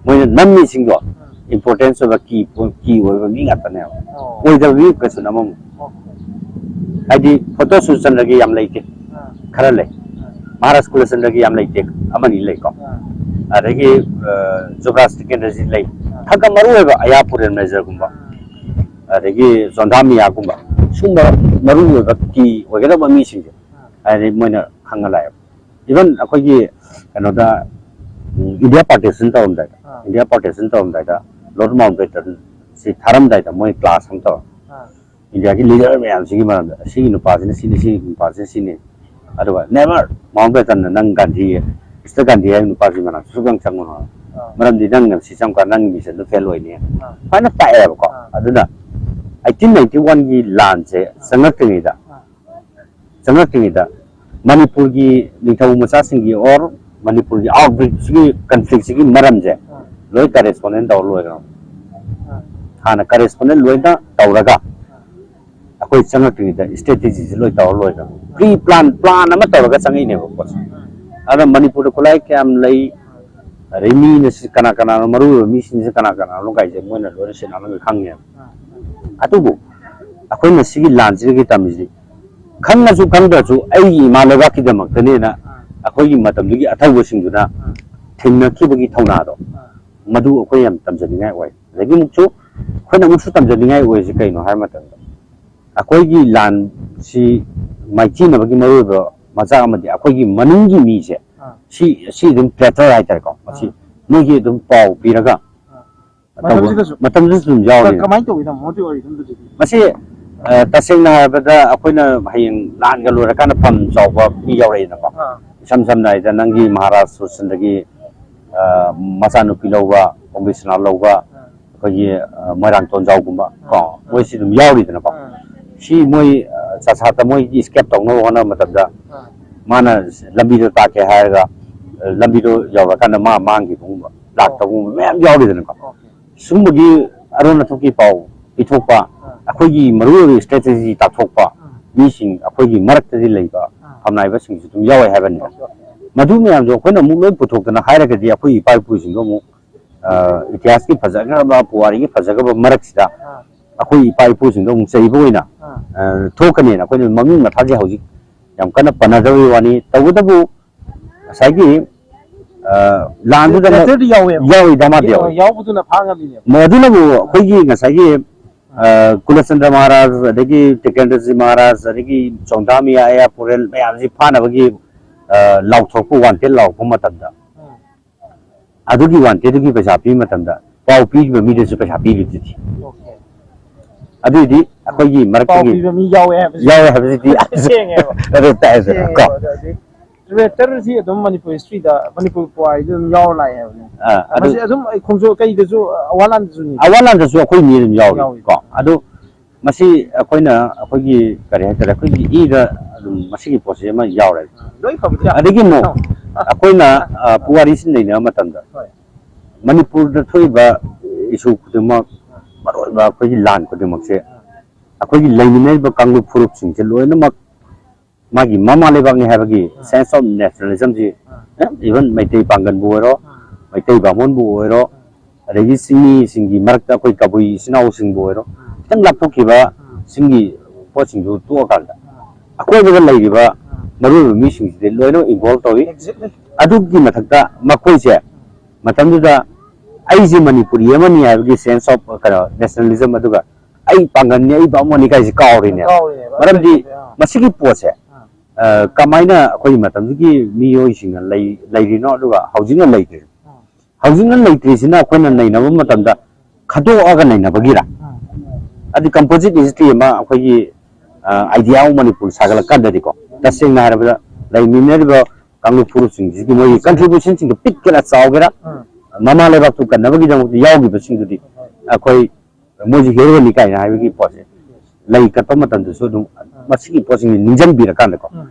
ꯃꯣꯏꯅ ꯅꯝꯃꯤꯁꯤꯡꯗꯣ ꯑꯥ꯫ Importance ꯑꯣꯏꯕ, key, key ꯑꯣꯏꯕ ꯃꯤ ꯉꯥꯛꯇꯅꯦꯕ꯫ ꯑꯣ꯫ ꯑꯣꯏꯗꯕ ꯃꯤ ꯀꯩꯁꯨ ꯅꯝꯃꯝꯃꯣꯏ꯫ Okay꯫ ꯍꯥꯏꯗꯤ ꯐꯣꯇꯣ ꯁꯨꯔꯆꯟꯗ꯭ꯔꯒꯤ ꯌꯥꯝ ꯂꯩꯇꯦ꯫ ꯑꯥ꯫ ꯈꯔ ꯂꯩ꯫ ꯑꯥ꯫ ꯃꯍꯥꯔꯥꯖ ꯀꯨꯂꯆꯟꯗ꯭ꯔꯒꯤ ꯌꯥꯝ ꯂꯩꯇꯦ꯫ ꯑꯃꯅꯤ ꯂꯩꯀꯣ꯫ ꯑꯥ꯫ ꯑꯗꯒꯤ, ꯑ, ꯖꯨꯕꯔꯥꯖ ꯇꯤꯀꯦꯟꯗ꯭ꯔꯖꯤꯠ ꯂꯩ꯫ ꯑꯥ꯫ ꯈꯔ ꯈꯔ ꯃꯔꯨ ꯑꯣꯏꯕ ꯑꯌꯥ ꯄꯨꯔꯦꯟ ꯃꯦꯖꯔꯒꯨꯝꯕ꯫ ꯑꯥ꯫ ꯑꯗꯒꯤ ꯖꯣꯟꯗꯥ ꯃꯤꯌꯥꯒꯨꯝꯕ, ꯁꯨꯝꯕ ꯃꯔꯨ ꯑꯣꯏꯕ key ꯑꯣꯏꯒꯗꯕ ꯃꯤꯁꯤꯡꯁꯦ, ꯑꯥ꯫ ꯍꯥꯏꯗꯤ ꯃꯣꯏꯅ ꯈꯪꯍꯜꯂꯛꯑꯦꯕ꯫ Even ꯑꯩꯈꯣꯏꯒꯤ ꯀꯩꯅꯣꯗ, ꯎꯝ, India Partition ꯇꯧꯔꯝꯗꯥꯏꯗ, ꯑꯥ꯫ India Partition ꯇꯧꯔꯝꯗꯥꯏꯗ, Lord Mountbatten ꯁꯤ ꯊꯥꯔꯝꯗꯥꯏꯗ ꯃꯣꯏ class ꯑꯃ ꯇꯧꯔꯦ꯫ ꯑꯥ꯫ Indiaꯒꯤ leader ꯃꯌꯥꯝꯁꯤꯒꯤ ꯃꯔꯝꯗ, ꯁꯤꯒꯤ ꯅꯨꯄꯥꯁꯤꯅ ꯁꯤꯅꯤ, ꯁꯤꯒꯤ ꯅꯨꯄꯥꯁꯤꯅ ꯁꯤꯅꯤ꯫ ꯑꯗꯨꯒ never, Mountbattenꯅ ꯅꯪ ꯒꯥꯟꯙꯤ, Mister ꯒꯥꯟꯙꯤ ꯍꯥꯏꯕ ꯅꯨꯄꯥꯁꯤ ꯃꯅꯥꯛꯇ ꯁꯨꯛꯆꯪ ꯆꯪꯉꯨꯅꯣ꯫ ꯑꯥ꯫ ꯃꯔꯝꯗꯤ ꯅꯪꯅ ꯁꯤ ꯆꯪꯉꯀꯥꯟꯗ ꯅꯪꯒꯤ missionꯗꯣ fail ꯑꯣꯏꯅꯤ꯫ ꯑꯥ꯫ ꯁꯨꯃꯥꯏꯅ ꯇꯥꯛꯑꯦꯕꯀꯣ꯫ ꯑꯥ꯫ ꯑꯗꯨꯅ eighteen ninety oneꯒꯤ ꯂꯥꯟꯁꯦ ꯑꯥ꯫ ꯆꯪꯉꯛꯇ꯭ꯔꯤꯉꯩꯗ, ꯑꯥ꯫ ꯆꯪꯉꯛꯇ꯭ꯔꯤꯉꯩꯗ ꯃꯅꯤꯄꯨꯔꯒꯤ ꯅꯤꯡꯊꯧ ꯃꯆꯥꯁꯤꯡꯒꯤ or ꯃꯅꯤꯄꯨꯔꯒꯤ outbreakꯁꯤꯒꯤ, conflictꯁꯤꯒꯤ ꯃꯔꯝꯁꯦ ꯑꯥ꯫ ꯂꯣꯏ ꯀꯔꯦꯁꯄꯣꯟꯗꯦꯟ ꯇꯧꯔ ꯂꯣꯏꯈ꯭ꯔꯕꯅꯤ꯫ ꯍꯥꯟꯅ ꯀꯔꯦꯁꯄꯣꯟꯗꯦꯟ ꯂꯣꯏꯅ ꯇꯧꯔꯒ ꯑꯩꯈꯣꯏ ꯆꯪꯉꯛꯇ꯭ꯔꯤꯉꯩꯗ ꯏꯁꯇ꯭ꯔꯦꯇꯦꯖꯤꯁꯦ ꯂꯣꯏ ꯇꯧꯔ ꯂꯣꯏꯈ꯭ꯔꯕꯅꯤ꯫ ꯄ꯭ꯔꯤ ꯄ꯭ꯂꯥꯟ, ꯄ꯭ꯂꯥꯟ ꯑꯃ ꯇꯧꯔꯒ ꯆꯪꯉꯛꯏꯅꯦꯕ ꯄꯣꯠꯁꯦ꯫ ꯑꯗ ꯃꯅꯤꯄꯨꯔꯗ ꯈꯨꯠꯂꯥꯏ ꯀꯌꯥꯝ ꯂꯩ, ꯑꯗꯩ ꯃꯤꯅ ꯁꯤ ꯀꯅꯥ ꯀꯅꯥꯅꯣ, ꯃꯔꯨ ꯑꯣꯏꯕ ꯃꯤꯁꯤꯡꯁꯦ ꯀꯅꯥ ꯀꯅꯥꯅꯣ ꯀꯥꯏꯁꯦ ꯃꯣꯏꯅ ꯂꯣꯏꯅ ꯁꯦꯟꯅꯔꯒ ꯈꯪꯉꯦꯕ꯫ ꯑꯗꯨꯕꯨ ꯑꯩꯈꯣꯏꯅ ꯁꯤꯒꯤ ꯂꯥꯟꯁꯤꯗꯒꯤ ꯇꯝꯃꯤꯁꯤ, ꯈꯪꯉꯁꯨ ꯈꯪꯗ꯭ꯔꯁꯨ ꯑꯩꯒꯤ ꯏꯃꯥ ꯂꯩꯕꯥꯛꯀꯤꯗꯃꯛꯇꯅꯦꯅ ꯑꯩꯈꯣꯏꯒꯤ ꯃꯇꯝꯗꯨꯒꯤ ꯑꯊꯧꯕꯁꯤꯡꯗꯨꯅ ꯊꯦꯡꯅꯈꯤꯕꯒꯤ ꯊꯧꯅꯥꯗꯣ, ꯃꯗꯨ ꯑꯩꯈꯣꯏ ꯌꯥꯝ ꯇꯝꯖꯅꯤꯡꯉꯥꯏ ꯑꯣꯏ꯫ ꯑꯗꯒꯤ ꯑꯃꯨꯛꯁꯨ ꯑꯩꯈꯣꯏꯅ ꯑꯃꯨꯛꯁꯨ ꯇꯝꯖꯅꯤꯡꯉꯥꯏ ꯑꯣꯏꯔꯤꯁꯤ ꯀꯩꯅꯣ ꯍꯥꯏꯕ ꯃꯇꯝꯗ, ꯑꯩꯈꯣꯏꯒꯤ ꯂꯥꯟꯁꯤ ꯃꯥꯏꯊꯤꯅꯕꯒꯤ ꯃꯔꯨꯑꯣꯏꯕ ꯃꯆꯥꯛ ꯑꯃꯗꯤ ꯑꯩꯈꯣꯏꯒꯤ ꯃꯅꯨꯡꯒꯤ ꯃꯤꯁꯦ, ꯑꯥ꯫ ꯁꯤ, ꯁꯤ ꯑꯗꯨꯝ ꯇ꯭ꯔꯦꯇꯔ ꯍꯥꯏꯇꯥꯔꯦꯀꯣ, ꯃꯁꯤ ꯑꯥ꯫ ꯃꯣꯏꯒꯤ ꯑꯗꯨꯝ ꯄꯥꯎ ꯄꯤꯔꯒ, ꯑꯥ꯫ ꯑꯗꯨꯝ ꯃꯇꯝꯁꯤꯗꯁꯨ? ꯃꯇꯝꯗꯁꯨ ꯑꯗꯨꯝ ꯌꯥꯎꯔꯤ꯫ ꯀ-, ꯀꯃꯥꯏꯅ ꯇꯧꯋꯤ, ꯇꯥꯃꯣ? ꯃꯣꯏꯒꯤ ꯋꯥꯔꯤꯗꯣ ꯑꯝꯇ ꯂꯤꯕꯤꯌꯨ꯫ ꯃꯁꯤ, ꯑ, ꯇꯁꯦꯡꯅ ꯍꯥꯏꯔꯕꯗ ꯑꯩꯈꯣꯏꯅ ꯍꯌꯦꯡ ꯂꯥꯟꯒ ꯂꯣꯏꯔꯀꯥꯟꯗ ꯐꯝ ꯆꯥꯎꯕ ꯃꯤ ꯌꯥꯎꯔꯛꯏꯅꯀꯣ꯫ ꯑꯥ꯫ ꯏꯁꯝ ꯁꯝꯅ ꯍꯥꯏꯔꯕꯗ ꯅꯪꯒꯤ ꯃꯍꯥꯔꯥꯖ ꯁꯨꯔꯆꯟꯗ꯭ꯔꯒꯤ, ꯑ, ꯃꯆꯥꯅꯨꯄꯤ ꯂꯧꯕ, ꯑꯣꯝꯕꯤꯁꯅꯥ ꯂꯧꯕ, ꯑꯥ꯫ ꯑꯩꯈꯣꯏꯒꯤ, ꯑ, ꯃꯣꯏꯔꯥꯡ ꯇꯣꯟꯖꯥꯎꯒꯨꯝꯕ ꯀꯣ, ꯑꯥ꯫ ꯃꯣꯏꯁꯤ ꯑꯗꯨꯝ ꯌꯥꯎꯔꯤꯗꯅꯀꯣ꯫ ꯑꯥ꯫ ꯁꯤ ꯃꯣꯏ, ꯑ, ꯆꯥꯊꯥꯠꯇ ꯃꯣꯏꯒꯤ ꯏꯁꯀꯦꯞ ꯇꯧꯅꯕ ꯍꯣꯠꯅꯕ ꯃꯇꯝꯗ ꯑꯥ꯫ ꯃꯥꯅ ꯂꯝꯕꯤꯗꯣ ꯇꯥꯛꯀꯦ ꯍꯥꯏꯔꯒ, ꯑ, ꯂꯝꯕꯤꯗꯣ ꯌꯧꯔꯀꯥꯟꯗ ꯃꯥ ꯃꯥꯡꯈꯤꯕꯒꯨꯝꯕ, ꯑꯣ꯫ ꯂꯥꯛꯇꯕꯒꯨꯝꯕ ꯃꯌꯥꯝ ꯌꯥꯎꯔꯤꯗꯅꯀꯣ꯫ ꯑꯣꯀꯦ꯫ ꯁꯨꯝꯕꯒꯤ ꯑꯔꯣꯟ ꯑꯊꯨꯞꯀꯤ ꯄꯥꯎ ꯄꯤꯊꯣꯛꯄ, ꯑꯥ꯫ ꯑꯩꯈꯣꯏꯒꯤ ꯃꯔꯨꯑꯣꯏꯕ ꯏꯁꯇ꯭ꯔꯦꯇꯦꯖꯤ ꯇꯥꯛꯊꯣꯛꯄ ꯑꯥ꯫ ꯃꯤꯁꯤꯡ ꯑꯩꯈꯣꯏꯒꯤ ꯃꯔꯛꯇꯗꯤ ꯂꯩꯕ ꯑꯥ꯫ ꯐꯝꯅꯥꯏꯕꯁꯤꯡꯁꯨ ꯑꯗꯨꯝ ꯌꯥꯎꯋꯦ ꯍꯥꯏꯕꯅꯤꯗ꯫ Okay, okay. ꯃꯗꯨ ꯃꯌꯥꯝꯗꯣ ꯑꯩꯈꯣꯏꯅ ꯑꯃꯨꯛ ꯂꯣꯏ ꯄꯨꯊꯣꯛꯇꯅ ꯍꯥꯏꯔꯒꯗꯤ ꯑꯩꯈꯣꯏꯒꯤ ꯏꯄꯥ ꯏꯄꯨꯁꯤꯡꯗꯣ ꯑꯃꯨꯛ, ꯑ, ꯏꯇꯤꯍꯥꯁꯀꯤ ꯐꯖꯈ꯭ꯔꯕ, ꯄꯨꯋꯥꯔꯤꯒꯤ ꯐꯖꯈ꯭ꯔꯕ ꯃꯔꯛꯁꯤꯗ ꯑꯥ꯫ ꯑꯩꯈꯣꯏ ꯏꯄꯥ ꯏꯄꯨꯁꯤꯡꯗꯣ ꯑꯃꯨꯛ ꯆꯩꯕ ꯑꯣꯏꯅ, ꯑꯥ꯫ ꯑ, ꯊꯣꯛꯀꯅꯦꯅ ꯑꯩꯈꯣꯏꯅ ꯃꯃꯤꯡ ꯃꯊꯥꯁꯦ ꯍꯧꯖꯤꯛ ꯌꯥꯝ ꯀꯟꯅ ꯄꯟꯅꯗꯕꯒꯤ ꯋꯥꯅꯤ꯫ ꯇꯧꯕꯇꯕꯨ ꯉꯁꯥꯏꯒꯤ, ꯑ, ꯂꯥꯟꯗꯨꯗ ꯑꯃꯨꯛ ꯂꯦꯇꯔꯗꯤ ꯌꯥꯎꯋꯦꯕ꯫ ꯌꯥꯎꯋꯤ, ꯗꯃꯥꯗ ꯌꯥꯎꯋꯤ꯫ ꯌꯥꯎꯕꯗꯨꯅ ꯐꯥ ꯉꯝꯃꯤꯅꯦꯕ꯫ ꯃꯗꯨꯅꯕꯨ ꯑꯩꯈꯣꯏꯒꯤ ꯉꯁꯥꯏꯒꯤ, ꯑ, ꯀꯨꯂꯆꯟꯗ꯭ꯔ ꯃꯍꯥꯔꯥꯖ, ꯑꯗꯒꯤ ꯇꯤꯀꯦꯟꯗ꯭ꯔꯖꯤꯠ ꯃꯍꯥꯔꯥꯖ, ꯑꯗꯒꯤ ꯆꯣꯡꯗꯥ ꯃꯤꯌꯥ ꯑꯌꯥꯄꯨꯔꯦꯜ ꯃꯌꯥꯝꯁꯤ ꯐꯥꯅꯕꯒꯤ, ꯑ, ꯂꯥꯎꯊꯣꯛꯄ, ꯋꯥꯟꯇꯦꯠ ꯂꯥꯎꯔꯛꯄ ꯃꯇꯝꯗ, ꯎꯝ꯫ ꯑꯗꯨꯒꯤ ꯋꯥꯟꯇꯦꯠꯇꯨꯒꯤ ꯄꯩꯁꯥ ꯄꯤꯕ ꯃꯇꯝꯗ ꯄꯥꯎ ꯄꯤꯔꯤꯕ ꯃꯤꯗꯨꯁꯨ ꯄꯩꯁꯥ ꯄꯤꯔꯤꯗꯨꯗꯤ꯫ ꯑꯣꯀꯦ꯫ ꯑꯗꯨꯏꯗꯤ ꯑꯩꯈꯣꯏꯒꯤ ꯄꯥꯎ ꯃꯔꯛꯇꯒꯤ ꯄꯤꯕ ꯃꯤ ꯌꯥꯎꯋꯦ ꯍꯥꯏꯕꯁꯤ ꯌꯥꯎꯋꯦ ꯍꯥꯏꯕꯁꯤꯗꯤ ꯁꯦꯡꯉꯦꯕ꯫ ꯑꯗꯨ ꯇꯥꯏꯗꯅ ꯀꯣ꯫ ꯁꯦꯡꯉꯦꯕ꯫ ꯑꯗꯨ ꯍꯥꯏꯗꯤ ꯇ꯭ꯔꯦꯇꯔꯁꯤ ꯑꯗꯨꯝ ꯃꯅꯤꯄꯨꯔ ꯍꯤꯁꯇ꯭ꯔꯤꯗ, ꯃꯅꯤꯄꯨꯔ ꯄꯨꯋꯥꯔꯤꯗ ꯑꯗꯨꯝ ꯌꯥꯎꯔ ꯂꯥꯛꯑꯦ ꯍꯥꯏꯕꯅꯦ꯫ ꯑꯥ, ꯑꯗꯨ ꯃꯁꯤ ꯑꯗꯨꯝ ꯑꯩ ꯈꯣꯡꯖꯣꯝ ꯀꯩꯗꯁꯨ, ꯑꯋꯥ ꯂꯥꯟꯗꯁꯨꯅꯤ꯫ ꯑꯋꯥ ꯂꯥꯟꯗꯁꯨ ꯑꯩꯈꯣꯏ ꯃꯤ ꯑꯗꯨꯝ ꯌꯥꯎꯔꯤ ꯌꯥꯎꯔꯤ꯫ ꯀꯣ꯫ ꯑꯗꯨ ꯃꯁꯤ ꯑꯩꯈꯣꯏꯅ ꯑꯩꯈꯣꯏꯒꯤ ꯀꯔꯤ ꯍꯥꯏꯇꯥꯔꯦ, ꯑꯩꯈꯣꯏꯒꯤ ꯏꯗ ꯑꯗꯨꯝ ꯃꯁꯤꯒꯤ ꯄꯣꯠꯁꯦ ꯑꯃ ꯌꯥꯎꯔꯦ꯫ ꯂꯣꯏ ꯐꯕꯗꯤ ꯌꯥꯝ ꯑꯗꯒꯤ ꯑꯃꯨꯛ ꯑꯥ꯫ ꯑꯩꯈꯣꯏꯅ, ꯑ, ꯄꯨꯋꯥꯔꯤꯁꯤ ꯅꯩꯅꯕ ꯃꯇꯝꯗ ꯍꯣꯏ꯫ ꯃꯅꯤꯄꯨꯔꯗ ꯊꯣꯛꯏꯕ ꯏꯁꯨ ꯈꯨꯗꯤꯡꯃꯛ, ꯃꯔꯨꯑꯣꯏꯕ ꯑꯩꯈꯣꯏꯒꯤ ꯂꯥꯟ ꯈꯨꯗꯤꯡꯃꯛꯁꯦ, ꯑꯩꯈꯣꯏꯒꯤ ꯂꯩꯃꯤꯟꯅꯔꯤꯕ ꯀꯥꯡꯂꯨꯞ ꯐꯨꯔꯨꯞꯁꯤꯡꯁꯦ ꯂꯣꯏꯅꯃꯛ ꯃꯥꯒꯤ ꯃꯃꯥ ꯂꯩꯕꯥꯛꯅꯤ ꯍꯥꯏꯕꯒꯤ sense of nationalism ꯁꯤ, even ꯃꯩꯇꯩ ꯄꯥꯡꯒꯟꯕꯨ ꯑꯣꯏꯔꯣ, ꯃꯩꯇꯩ ꯕꯥꯃꯣꯟꯕꯨ ꯑꯣꯏꯔꯣ, ꯑꯗꯒꯤ ꯆꯤꯡꯃꯤꯁꯤꯡꯒꯤ ꯃꯔꯛꯇ ꯑꯩꯈꯣꯏ ꯀꯕꯨꯏ ꯏꯆꯤꯟ ꯏꯅꯥꯎꯁꯤꯡꯕꯨ ꯑꯣꯏꯔꯣ, ꯈꯤꯇꯪ ꯂꯥꯞꯊꯣꯛꯈꯤꯕ ꯆꯤꯡꯒꯤ ꯄꯣꯠꯁꯤꯡꯗꯨ ꯇꯣꯛꯑꯀꯥꯟꯗ ꯑꯀꯣꯏꯕꯗ ꯂꯩꯔꯤꯕ ꯃꯔꯨꯑꯣꯏꯕ ꯃꯤꯁꯤꯡꯁꯤꯗꯤ ꯂꯣꯏꯅꯃꯛ involve ꯇꯧꯏ꯫ Exactly. ꯑꯗꯨꯒꯤ ꯃꯊꯛꯇ ꯃꯈꯣꯏꯁꯦ ꯃꯇꯝꯗꯨꯗ ꯑꯩꯁꯦ ꯃꯅꯤꯄꯨꯔꯤ ꯑꯃꯅꯤ ꯍꯥꯏꯕꯒꯤ sense of, ꯀꯩꯅꯣ, nationalism, ꯑꯗꯨꯒ ꯑꯩ ꯄꯥꯡꯒꯜꯅꯤ, ꯑꯩ ꯕꯥꯃꯣꯟꯅꯤ ꯀꯥꯏꯁꯦ ꯀꯥꯎꯔꯤꯅꯦꯕ꯫ ꯀꯥꯎꯔꯤꯅꯦꯕ꯫ ꯃꯔꯝꯗꯤ ꯑꯥ꯫ ꯃꯁꯤꯒꯤ ꯄꯣꯠꯁꯦ, ꯑꯥ꯫ ꯑ, ꯀꯃꯥꯏꯅ ꯑꯩꯈꯣꯏ ꯃꯇꯝꯗꯨꯒꯤ ꯃꯤꯑꯣꯏꯁꯤꯡꯅ ꯂꯩ-, ꯂꯩꯔꯤꯅꯣ, ꯑꯗꯨꯒ ꯍꯧꯖꯤꯛꯅ ꯂꯩꯇ꯭ꯔꯤꯅꯣ? ꯑꯥ꯫ ꯍꯧꯖꯤꯛꯅ ꯂꯩꯇ꯭ꯔꯤꯁꯤꯅ ꯑꯩꯈꯣꯏꯅ ꯅꯩꯅꯕ ꯃꯇꯝꯗ ꯈꯟꯗꯣꯛꯑꯒ ꯅꯩꯅꯕꯒꯤꯔ? ꯑꯥ꯫ ꯑꯗꯨ composite history ꯑꯃ ꯑꯩꯈꯣꯏꯒꯤ, ꯑ, idea ꯑꯃ ꯃꯅꯤꯄꯨꯔ ꯁꯥꯒꯠꯂꯛꯀꯥꯟꯗꯗꯤꯀꯣ, ꯇꯁꯦꯡꯅ ꯍꯥꯏꯔꯕꯗ ꯂꯩꯃꯤꯟꯅꯔꯤꯕ ꯀꯥꯡꯂꯨꯞ ꯐꯨꯔꯨꯞꯁꯤꯡꯁꯤꯒꯤ ꯃꯣꯏꯒꯤ contribution ꯁꯤꯡꯗꯣ ꯄꯤꯛꯀꯦꯔꯥ ꯆꯥꯎꯒꯦꯔꯥ, ꯑꯥ꯫ ꯃꯃꯥ ꯂꯩꯕꯥꯛꯇꯨ ꯀꯟꯅꯕꯒꯤꯗꯃꯛꯇ ꯌꯥꯎꯈꯤꯕꯁꯤꯡꯗꯨꯗꯤ ꯑꯩꯈꯣꯏ ꯃꯣꯏꯁꯤ hero ꯅꯤ ꯀꯥꯏꯅ ꯍꯥꯏꯕꯒꯤ ꯄꯣꯠꯁꯦ ꯂꯩ ꯀꯠꯄ ꯃꯇꯝꯗꯁꯨ ꯑꯗꯨꯝ ꯃꯁꯤꯒꯤ ꯄꯣꯠꯁꯤꯡꯁꯤ ꯅꯤꯡꯁꯤꯡꯕꯤꯔꯀꯥꯟꯗꯀꯣ, ꯎꯝ꯫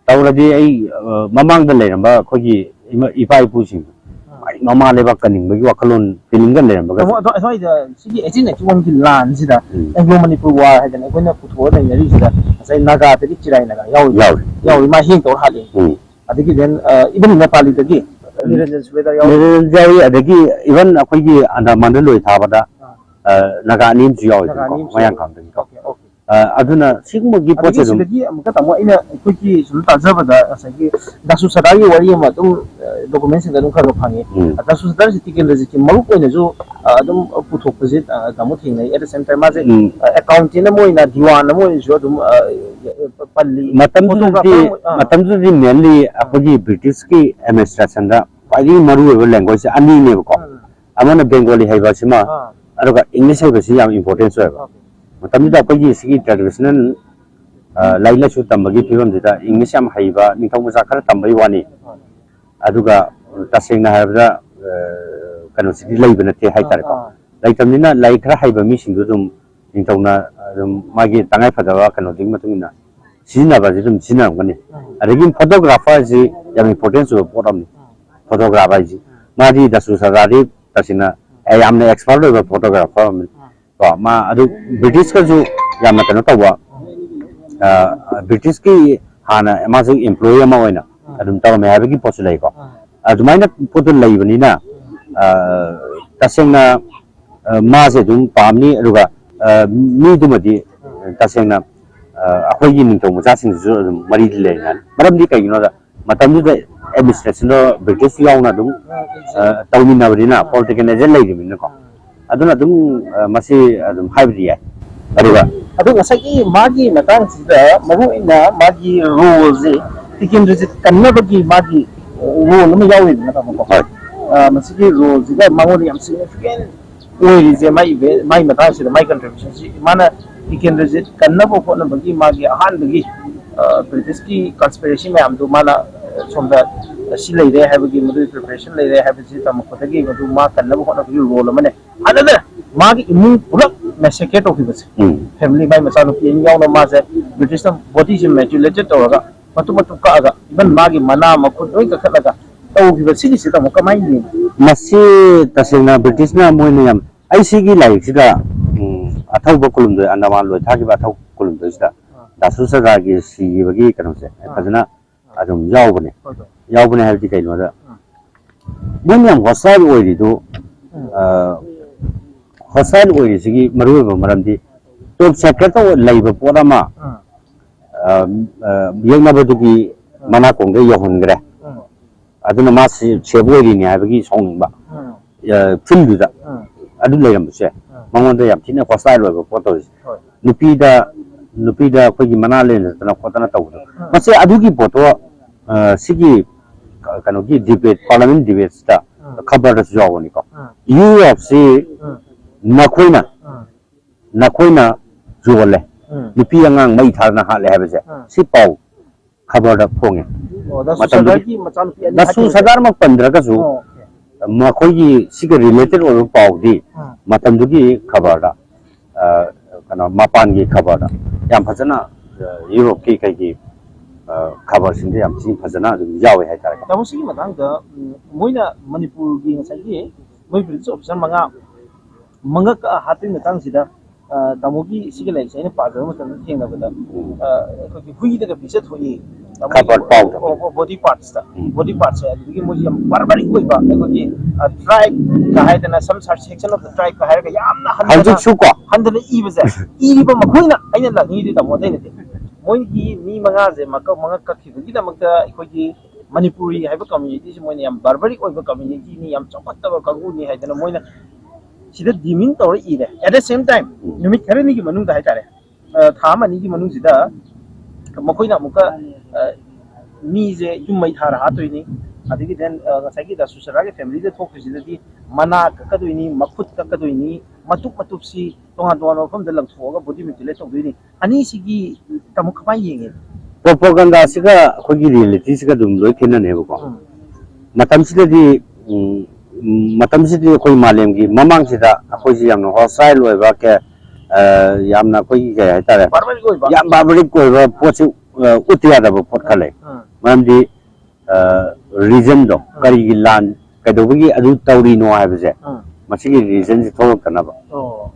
ꯇꯧꯔꯗꯤ ꯑꯩ, ꯑ, ꯃꯃꯥꯡꯗ ꯂꯩꯔꯝꯕ ꯑꯩꯈꯣꯏꯒꯤ ꯏꯃꯥ-, ꯏꯄꯥ ꯏꯄꯨꯁꯤꯡ, ꯎꯝ꯫ ꯃꯃꯥ ꯂꯩꯕꯥꯛ ꯀꯟꯅꯤꯡꯕꯒꯤ ꯋꯥꯈꯜꯂꯣꯟ, feeling ꯒ ꯂꯩꯔꯝꯕꯒ ꯇꯥꯃꯣ, ꯑꯗꯣ ꯑꯁ꯭ꯋꯥꯏꯗ ꯁꯤꯒꯤ eighteen ninety one ꯒꯤ ꯂꯥꯟꯁꯤꯗ ꯎꯝ꯫ Anglo Manipur War ꯍꯥꯏꯗꯅ ꯑꯩꯈꯣꯏꯅ ꯄꯨꯊꯣꯛꯑ ꯅꯩꯅꯔꯤꯁꯤꯗ ꯉꯁꯥꯏ ꯅꯥꯒꯥꯗꯒꯤ ꯆꯤꯔꯥꯏ ꯅꯥꯒꯥ ꯌꯥꯎꯔꯤ꯫ ꯌꯥꯎꯔꯤ꯫ ꯌꯥꯎꯔꯤ, ꯃꯥ ꯍꯦꯡ ꯇꯧꯔ ꯍꯥꯠꯂꯤ꯫ ꯎꯝ꯫ ꯑꯗꯒꯤ then, ꯑ, even ꯅꯦꯄꯥꯂꯤꯗꯒꯤ ꯎꯝ꯫ ꯅꯤꯔꯟꯖꯟ ꯁꯨꯕꯦꯗꯥꯔ ꯌꯥꯎꯔꯤ꯫ ꯅꯤꯔꯟꯖꯟ ꯌꯥꯎꯔꯤ, ꯑꯗꯒꯤ even ꯑꯩꯈꯣꯏꯒꯤ ꯑꯟꯗꯥꯃꯥꯟꯗ ꯂꯣꯏ ꯊꯥꯕꯗ, ꯑꯥ꯫ ꯑ, ꯅꯥꯒꯥ ꯑꯅꯤ ꯑꯃꯁꯨ ꯌꯥꯎꯔꯤꯗꯅꯀꯣ, ꯅꯥꯒꯥ ꯑꯅꯤ ꯑꯃꯁꯨ ꯃꯌꯥꯡ ꯌꯥꯎꯔꯤ꯫ ꯀꯥꯝꯗꯒꯤꯀꯣ꯫ Okay, okay꯫ ꯑ, ꯑꯗꯨꯅ ꯁꯤꯒꯨꯝꯕꯒꯤ ꯄꯣꯠꯁꯦ ꯑꯗꯒꯤ ꯑꯗꯨꯝ ꯁꯤꯗꯒꯤ ꯑꯃꯨꯛꯀ ꯇꯥꯃꯣ ꯑꯩꯅ ꯑꯩꯈꯣꯏꯒꯤ ꯁꯨꯝ ꯇꯥꯖꯕꯗ ꯉꯁꯥꯏꯒꯤ ꯗꯥꯁꯨ ꯁꯗꯥꯒꯤ ꯋꯥꯔꯤ ꯑꯃ ꯑꯗꯨꯝ, ꯑ, document ꯁꯤꯡꯗ ꯑꯗꯨꯝ ꯈꯔ ꯈꯔ ꯐꯪꯉꯤ꯫ ꯎꯝ꯫ ꯑ, ꯗꯥꯁꯨ ꯁꯗꯥꯁꯤ ꯇꯤꯀꯦꯟꯗ꯭ꯔꯖꯤꯠꯀꯤ ꯃꯔꯨꯞ ꯑꯣꯏꯅꯁꯨ, ꯑ, ꯑꯗꯨꯝ ꯄꯨꯊꯣꯛꯄꯁꯦ, ꯑ, ꯇꯥꯃꯣ ꯊꯦꯡꯅꯩ꯫ At the same time ꯃꯥꯁꯦ, ꯎꯝ꯫ ꯑ, accountant ꯑꯃ ꯑꯣꯏꯅ, ꯗꯤꯋꯥꯟ ꯑꯃ ꯑꯣꯏꯅꯁꯨ ꯑꯗꯨꯝ, ꯑ, ꯄꯜꯂꯤ꯫ ꯃꯇꯝꯗꯨꯗꯗꯤ, photographer ꯑꯃ ꯑꯣꯏ-, ꯑꯥ꯫ ꯃꯇꯝꯗꯨꯗꯗꯤ mainly ꯑꯩꯈꯣꯏꯒꯤ British ꯀꯤ administration ꯗ ꯈ꯭ꯋꯥꯏꯗꯒꯤ ꯃꯔꯨꯑꯣꯏꯕ language ꯁꯦ ꯑꯅꯤꯅꯦꯕꯀꯣ꯫ ꯎꯝ꯫ ꯑꯃꯅ Bengali ꯍꯩꯕ ꯑꯁꯤꯃ, ꯑꯥ꯫ ꯑꯗꯨꯒ English ꯍꯩꯕꯁꯤ ꯌꯥꯝ importance ꯑꯣꯏꯕ꯫ Okay꯫ ꯃꯇꯝꯗꯨꯗ ꯑꯩꯈꯣꯏꯒꯤ ꯁꯤꯒꯤ traditional, ꯑ, ꯂꯥꯏꯔꯤꯛ ꯂꯥꯏꯁꯨ ꯇꯝꯕꯒꯤ ꯐꯤꯕꯝꯁꯤꯗ English ꯌꯥꯝ ꯍꯩꯕ ꯅꯤꯡꯊꯧ ꯃꯆꯥ ꯈꯔ ꯇꯝꯕꯒꯤ ꯋꯥꯅꯤ꯫ ꯍꯣꯏ꯫ ꯑꯗꯨꯒ ꯇꯁꯦꯡꯅ ꯍꯥꯏꯔꯕꯗ, ꯑ, ꯀꯩꯅꯣꯁꯤꯗꯤ ꯂꯩꯕ ꯅꯠꯇꯦ ꯍꯥꯏꯇꯥꯔꯦꯀꯣ꯫ ꯑꯥ, ꯑꯥ꯫ ꯂꯩꯇꯕꯅꯤꯅ ꯂꯥꯏꯔꯤꯛ ꯈꯔ ꯍꯩꯕ ꯃꯤꯁꯤꯡꯗꯨ ꯑꯗꯨꯝ ꯅꯤꯡꯊꯧꯅ ꯑꯗꯨꯝ ꯃꯥꯒꯤ ꯇꯉꯥꯏ ꯐꯗꯕ ꯀꯩꯅꯣꯗꯨꯒꯤ ꯃꯇꯨꯡ ꯏꯟꯅ ꯁꯤꯖꯤꯟꯅꯕꯁꯦ ꯑꯗꯨꯝ ꯁꯤꯖꯤꯟꯅꯔꯝꯒꯅꯤ꯫ ꯎꯝ꯫ ꯑꯗꯒꯤ photographer ꯁꯤ ꯌꯥꯝ importance ꯑꯣꯏꯕ ꯄꯣꯠ ꯑꯃꯅꯤ꯫ ꯎꯝ꯫ Photographer ꯍꯥꯏꯁꯤ꯫ ꯎꯝ꯫ ꯃꯥꯗꯤ ꯗꯥꯁꯨ ꯁꯗꯥꯗꯤ ꯇꯁꯦꯡꯅ ꯑꯦ, ꯌꯥꯝꯅ expert ꯑꯣꯏꯕ photographer ꯑꯃꯅꯤ꯫ ꯀꯣ, ꯃꯥ ꯑꯗꯨ ꯕ꯭ꯔꯤꯇꯤꯁꯀꯁꯨ ꯌꯥꯝꯅ ꯀꯩꯅꯣ ꯇꯧꯕ, ꯑ, ꯕ꯭ꯔꯤꯇꯤꯁꯀꯤ ꯍꯥꯟꯅ ꯃꯥꯁꯨ employee ꯑꯃ ꯑꯣꯏꯅ ꯑꯗꯨꯝ ꯇꯧꯔꯝꯃꯦ ꯍꯥꯏꯕꯒꯤ ꯄꯣꯠꯁꯨ ꯂꯩꯀꯣ꯫ ꯑꯗꯨꯃꯥꯏꯅ ꯄꯣꯠꯇꯨ ꯂꯩꯕꯅꯤꯅ, ꯑ, ꯇꯁꯦꯡꯅ, ꯑ, ꯃꯥꯁꯦ ꯑꯗꯨꯝ ꯄꯥꯝꯅꯤ꯫ ꯑꯗꯨꯒ, ꯑ, ꯃꯤꯗꯨꯃꯗꯤ ꯇꯁꯦꯡꯅ, ꯑ, ꯑꯩꯈꯣꯏꯒꯤ ꯅꯤꯡꯊꯧ ꯃꯆꯥꯁꯤꯡꯁꯤꯁꯨ ꯑꯗꯨꯝ ꯃꯔꯤꯗꯤ ꯂꯩꯅꯅꯤ꯫ ꯃꯔꯝꯗꯤ ꯀꯩꯒꯤꯅꯣꯗ, ꯃꯇꯝꯗꯨꯗ administrationꯗꯣ ꯕ꯭ꯔꯤꯇꯤꯁ ꯌꯥꯎꯅ ꯑꯗꯨꯝ, ꯑ, ꯇꯧꯃꯤꯟꯅꯕꯅꯤꯅ, political agent ꯂꯩꯔꯤꯕꯅꯤꯅꯀꯣ꯫ ꯑꯗꯨꯅ ꯑꯗꯨꯝ, ꯑ, ꯃꯁꯤ ꯑꯗꯨꯝ ꯍꯥꯏꯕꯗꯤ ꯌꯥꯏ꯫ ꯑꯗꯨꯒ ꯑꯗꯣ ꯉꯁꯥꯏꯒꯤ ꯃꯥꯒꯤ ꯃꯇꯥꯡꯁꯤꯗ ꯃꯔꯨꯑꯣꯏꯅ ꯃꯥꯒꯤ roleꯁꯦ ꯇꯤꯀꯦꯟꯗ꯭ꯔꯖꯤꯠ ꯀꯟꯅꯕꯒꯤ ꯃꯥꯒꯤ role ꯑꯃ ꯌꯥꯎꯔꯤꯗꯅ, ꯇꯥꯃꯣꯀꯣ? ꯍꯣꯏ꯫ ꯑ, ꯃꯁꯤꯒꯤ roleꯁꯤꯒ ꯃꯉꯣꯟꯗ ꯌꯥꯝ significant ꯑꯣꯏꯔꯤꯁꯦ, ꯃꯥꯏ ꯏꯚꯦꯟ-, ꯃꯥꯏ ꯃꯇꯥꯡꯁꯤꯗ, ꯃꯥꯏ contributionꯁꯤ, ꯃꯥꯅ ꯇꯤꯀꯦꯟꯗ꯭ꯔꯖꯤꯠ ꯀꯟꯅꯕ ꯍꯣꯠꯅꯕꯒꯤ ꯃꯥꯒꯤ ꯑꯍꯥꯟꯕꯒꯤ, ꯑ, ꯕ꯭ꯔꯤꯇꯤꯁꯀꯤ conspiracy ꯃꯌꯥꯝꯗꯨ ꯃꯥꯅ, ꯑ, ꯁꯣꯝꯗ ꯁꯤ ꯂꯩꯔꯦ ꯍꯥꯏꯕꯒꯤ, ꯃꯗꯨꯒꯤ preparation ꯂꯩꯔꯦ ꯍꯥꯏꯕꯁꯤ ꯇꯝꯃꯛꯄꯗꯒꯤ ꯃꯗꯨ ꯃꯥ ꯀꯟꯅꯕ ꯍꯣꯠꯅꯕꯒꯤ role ꯑꯃꯅꯦ꯫ ꯑꯗꯨꯅ ꯃꯥꯒꯤ ꯏꯃꯨꯡ ꯄꯨꯂꯞ massacre ꯇꯧꯈꯤꯕꯁꯦ, ꯎꯝ꯫ Family, ꯃꯥꯏ ꯃꯆꯥꯅꯨꯄꯤ ꯑꯅꯤ ꯌꯥꯎꯅ ꯃꯥꯁꯦ ꯕ꯭ꯔꯤꯇꯤꯁꯅ bodyꯁꯦ mutilated ꯇꯧꯔꯒ ꯃꯇꯨꯝ ꯃꯇꯨꯝ ꯀꯛꯑꯒ, even ꯃꯥꯒꯤ ꯃꯅꯥ ꯃꯈꯨꯠ ꯂꯣꯏ ꯀꯛꯊꯠꯂꯒ ꯇꯧꯈꯤꯕ ꯁꯤꯒꯤꯁꯤꯗ ꯑꯃꯨꯛ ꯀꯃꯥꯏꯅ ꯌꯦꯡꯉꯤ? ꯃꯁꯤ ꯇꯁꯦꯡꯅ ꯕ꯭ꯔꯤꯇꯤꯁꯅ ꯃꯣꯏꯅ ꯌꯥꯝ, ꯑꯩ ꯁꯤꯒꯤ ꯂꯥꯏꯔꯤꯛꯁꯤꯗ, ꯎꯝ, ꯑꯊꯧꯕ ꯀꯨꯂꯨꯝꯗꯣꯏ, ꯑꯟꯗꯃꯥꯟ ꯂꯣꯏ ꯊꯥꯈꯤꯕ ꯑꯊꯧꯕ ꯀꯨꯂꯨꯝꯗꯣꯏꯁꯤꯗ ꯑꯥ꯫ ꯗꯥꯁꯨ ꯁꯔꯗꯥꯔꯒꯤ ꯁꯤꯈꯤꯕꯒꯤ ꯀꯩꯅꯣꯁꯦ ꯑꯥ꯫ ꯐꯖꯅ ꯑꯗꯨꯝ ꯌꯥꯎꯕꯅꯦ꯫ ꯍꯣꯏ, ꯍꯣꯏ꯫ ꯌꯥꯎꯕꯅꯦ ꯍꯥꯏꯕꯗꯤ ꯀꯩꯅꯣꯗ, ꯑꯥ꯫ ꯃꯣꯏ ꯃꯌꯥꯝ hostile ꯑꯣꯏꯔꯤꯗꯨ, ꯎꯝ꯫ ꯑ, hostile ꯑꯣꯏꯔꯤꯁꯤꯒꯤ ꯃꯔꯨꯑꯣꯏꯕ ꯃꯔꯝꯗꯤ top secret ꯂꯩꯕ ꯄꯣꯠ ꯑꯃ, ꯑꯥ꯫ ꯑ, ꯑ, ꯌꯦꯛꯅꯕꯗꯨꯒꯤ ꯑꯥ꯫ ꯃꯅꯥꯀꯣꯡꯗ ꯌꯧꯍꯟꯈ꯭ꯔꯦ꯫ ꯑꯥ꯫ ꯑꯗꯨꯅ ꯃꯥ ꯁꯤ-, safe ꯑꯣꯏꯔꯤꯅꯤ ꯍꯥꯏꯕꯒꯤ ꯁꯥꯎꯅꯤꯡꯕ, ꯑꯥ꯫ ꯑ, fieldꯗꯨꯗ ꯑꯥ꯫ ꯑꯗꯨ ꯂꯩꯔꯝꯕꯁꯦ, ꯑꯥ꯫ ꯃꯉꯣꯟꯗ ꯌꯥꯝ ꯊꯤꯅ hostile ꯑꯣꯏꯕ ꯄꯣꯠ ꯇꯧꯔꯤꯁꯦ꯫ ꯍꯣꯏ꯫ ꯅꯨꯄꯤꯗ, ꯅꯨꯄꯤꯗ ꯑꯩꯈꯣꯏꯒꯤ ꯃꯅꯥ ꯂꯦꯟꯗꯅ ꯈꯣꯠꯇꯅ ꯇꯧꯕꯗꯣ꯫ ꯑꯥ꯫ ꯃꯁꯤ ꯑꯗꯨꯒꯤ ꯄꯣꯠꯇꯣ, ꯑ, ꯁꯤꯒꯤ ꯀ-, ꯀꯩꯅꯣꯒꯤ debate, parliament debatesꯇ ꯑꯥ꯫ ꯈꯕꯔꯗꯁꯨ ꯌꯥꯎꯕꯅꯤꯀꯣ꯫ ꯑꯥ꯫ ꯌꯨꯔꯣꯞꯁꯤ ꯑꯥ꯫ ꯅꯈꯣꯏꯅ, ꯑꯥ꯫ ꯅꯈꯣꯏꯅ ꯌꯣꯜꯂꯦ, ꯑꯥ꯫ ꯅꯨꯄꯤ ꯑꯉꯥꯡ ꯃꯩ ꯊꯥꯗꯅ ꯍꯥꯠꯂꯦ ꯍꯥꯏꯕꯁꯦ, ꯑꯥ꯫ ꯁꯤ ꯄꯥꯎ ꯈꯕꯔꯗ ꯐꯣꯡꯉꯦ꯫ ꯑꯣ, ꯗꯥꯁꯨ ꯃꯇꯝꯗꯨꯒꯤ ꯁꯔꯗꯥꯔꯒꯤ ꯃꯆꯥꯅꯨꯄꯤ ꯑꯅꯤ ꯗꯥꯁꯨ ꯍꯥꯠꯈꯤꯕꯁꯦ? ꯁꯔꯗꯥꯔꯃꯛ ꯄꯟꯗ꯭ꯔꯒꯁꯨ, ꯑꯣ, ꯑꯣꯀꯦ꯫ ꯃꯈꯣꯏꯒꯤ ꯁꯤꯒ related ꯑꯣꯏꯕ ꯄꯥꯎꯗꯤ ꯑꯥ꯫ ꯃꯇꯝꯗꯨꯒꯤ ꯈꯕꯔꯗ, ꯑ, ꯀꯩꯅꯣ, ꯃꯄꯥꯟꯒꯤ ꯈꯕꯔꯗ ꯌꯥꯝ ꯐꯖꯅ, ꯑ, ꯌꯨꯔꯣꯞꯀꯤ ꯀꯩꯒꯤ, ꯑ, ꯈꯕꯔꯁꯤꯡꯗ ꯌꯥꯝ ꯊꯤꯅ ꯐꯖꯅ ꯑꯗꯨꯝ ꯌꯥꯎꯋꯦ ꯍꯥꯏꯇꯥꯔꯦ꯫ ꯇꯥꯃꯣ, ꯁꯤꯒꯤ ꯃꯇꯥꯡꯗ, ꯎꯝ, ꯃꯣꯏꯅ ꯃꯅꯤꯄꯨꯔꯒꯤ ꯉꯁꯥꯏꯒꯤ ꯃꯣꯏ ꯄꯨꯂꯤꯁ ꯑꯣꯐꯤꯁꯥꯔ ꯃꯉꯥ, ꯃꯉꯛ ꯀꯛꯑ ꯍꯥꯠꯄꯒꯤ ꯃꯇꯥꯡꯁꯤꯗ, ꯑ, ꯇꯥꯃꯣꯒꯤ ꯁꯤꯒꯤ ꯂꯥꯏꯔꯤꯛꯁꯦ ꯑꯩꯅ ꯄꯥꯖꯕ ꯃꯇꯝꯗ ꯊꯦꯡꯅꯕꯗ, ꯑ, ꯑꯩꯈꯣꯏꯒꯤ ꯍꯨꯏꯗꯒ ꯄꯤꯖ ꯊꯣꯛꯏ꯫ ꯇꯥꯃꯣ, ꯈꯕꯔ ꯄꯥꯎꯗ꯫ ꯑꯣ, ꯑꯣ, ꯕꯣꯗꯤ ꯄꯥꯔꯠꯁꯇ꯫ ꯎꯝ꯫ ꯕꯣꯗꯤ ꯄꯥꯔꯠꯁꯦ ꯑꯗꯨꯗꯒꯤ ꯃꯣꯏꯁꯦ ꯌꯥꯝ ꯕꯥꯔꯕꯥꯔꯤꯛ ꯑꯣꯏꯕ, ꯑꯩꯈꯣꯏꯒꯤ, ꯑ, ꯇ꯭ꯔꯥꯏꯕꯀ ꯍꯥꯏꯗꯅ, ꯁꯝ ꯁꯥꯔ ꯁꯦꯛꯁꯟ ꯑꯣꯐ ꯗ ꯇ꯭ꯔꯥꯏꯕꯀ ꯍꯥꯏꯔꯒ ꯌꯥꯝꯅ ꯍꯟꯊꯅ, ꯍꯧꯖꯤꯛꯁꯨ ꯀꯣ? ꯍꯟꯊꯅ ꯏꯕꯁꯦ꯫ ꯏꯔꯤꯕ ꯃꯈꯣꯏꯅ, ꯑꯩꯅ ꯂꯥꯛꯅꯤꯡꯉꯤꯗꯤ ꯇꯥꯃꯣ ꯑꯇꯩ ꯅꯠꯇꯦ꯫ ꯃꯣꯏꯒꯤ ꯃꯤ ꯃꯉꯥꯁꯦ ꯃꯀꯛ ꯃꯉꯛ ꯀꯛꯈꯤꯕꯒꯤꯗꯃꯛꯇ ꯑꯩꯈꯣꯏꯒꯤ ꯃꯅꯤꯄꯨꯔꯤ ꯍꯥꯏꯕ ꯀꯝꯃ꯭ꯌꯨꯅꯤꯇꯤꯁꯤ ꯃꯣꯏꯅ ꯌꯥꯝ ꯕꯥꯔꯕꯔꯤꯛ ꯑꯣꯏꯕ ꯀꯝꯃ꯭ꯌꯨꯅꯤꯇꯤꯅꯤ, ꯌꯥꯝ ꯆꯥꯎꯈꯠꯇꯕ ꯀꯥꯡꯕꯨꯅꯤ ꯍꯥꯏꯗꯅ ꯃꯣꯏꯅ ꯁꯤꯗ ꯗꯤꯃꯤꯟ ꯇꯧꯔ ꯏꯔꯦ꯫ At the same time, ꯎꯝ꯫ ꯅꯨꯃꯤꯠ ꯈꯔꯅꯤꯒꯤ ꯃꯅꯨꯡꯗ ꯍꯥꯏꯇꯥꯔꯦ, ꯑ, ꯊꯥ ꯑꯃ ꯑꯅꯤꯒꯤ ꯃꯅꯨꯡꯁꯤꯗ ꯃꯈꯣꯏꯅ ꯑꯃꯨꯛꯀ, ꯑ, ꯃꯤꯁꯦ ꯌꯨꯝ ꯃꯩ ꯊꯥꯔ ꯍꯥꯠꯇꯣꯏꯅꯤ꯫ ꯑꯗꯒꯤ then, ꯑ, ꯉꯁꯥꯏꯒꯤ ꯗꯥ ꯁꯨꯁꯔꯥꯒꯤ ꯐꯦꯃꯤꯂꯤꯗ ꯊꯣꯛꯈ꯭ꯔꯤꯁꯤꯗꯗꯤ ꯃꯅꯥ ꯀꯛꯀꯗꯣꯏꯅꯤ, ꯃꯈꯨꯠ ꯀꯛꯀꯗꯣꯏꯅꯤ, ꯃꯇꯨꯞ ꯃꯇꯨꯞꯁꯤ ꯇꯣꯉꯥꯟ ꯇꯣꯉꯥꯟꯕ ꯃꯐꯝꯗ ꯂꯪꯊꯣꯛꯑꯒ ꯕꯣꯗꯤ ꯃ꯭ꯌꯨꯇꯤꯂꯦꯠ ꯇꯧꯗꯣꯏꯅꯤ꯫ ꯑꯅꯤꯁꯤꯒꯤ ꯇꯥꯃꯣ ꯀꯃꯥꯏꯅ ꯌꯦꯡꯉꯤ? ꯄ꯭ꯔꯣꯄꯣꯒꯟꯗꯥꯁꯤꯒ ꯑꯩꯈꯣꯏꯒꯤ ꯔꯤꯌꯦꯂꯤꯇꯤꯁꯤꯒ ꯑꯗꯨꯝ ꯂꯣꯏ ꯈꯦꯠꯅꯅꯦꯕꯀꯣ꯫ ꯎꯝ꯫ ꯃꯇꯝꯁꯤꯗꯗꯤ, ꯎꯝ, ꯎꯝ, ꯃꯇꯝꯁꯤꯗꯤ ꯑꯩꯈꯣꯏ ꯃꯥꯂꯦꯝꯒꯤ ꯃꯃꯥꯡꯁꯤꯗ ꯑꯩꯈꯣꯏꯁꯤ ꯌꯥꯝꯅ ꯍꯣꯁꯇꯥꯏꯜ ꯑꯣꯏꯕ, ꯀꯩ, ꯑ, ꯌꯥꯝꯅ ꯑꯩꯈꯣꯏꯒꯤ ꯀꯩ ꯍꯥꯏꯇꯥꯔꯦ, ꯕꯥꯔꯕꯔꯤꯛ ꯑꯣꯏꯕ꯫ ꯌꯥꯝ ꯕꯥꯔꯕꯔꯤꯛ ꯑꯣꯏꯕ ꯄꯣꯠꯁꯤ, ꯑ, ꯎꯠꯇ ꯌꯥꯗꯕ ꯄꯣꯠ ꯈꯔ ꯂꯩ꯫ ꯎꯝ꯫ ꯃꯔꯝꯗꯤ, ꯑ, ꯔꯤꯖꯟꯗꯣ, ꯎꯝ꯫ ꯀꯔꯤꯒꯤ ꯂꯥꯟ, ꯀꯩꯗꯧꯕꯒꯤ ꯑꯗꯨ ꯇꯧꯔꯤꯅꯣ ꯍꯥꯏꯕꯁꯦ, ꯎꯝ꯫ ꯃꯁꯤꯒꯤ ꯔꯤꯖꯟꯁꯦ ꯊꯣꯛꯂꯛꯇꯅꯕ꯫ ꯑꯣ꯫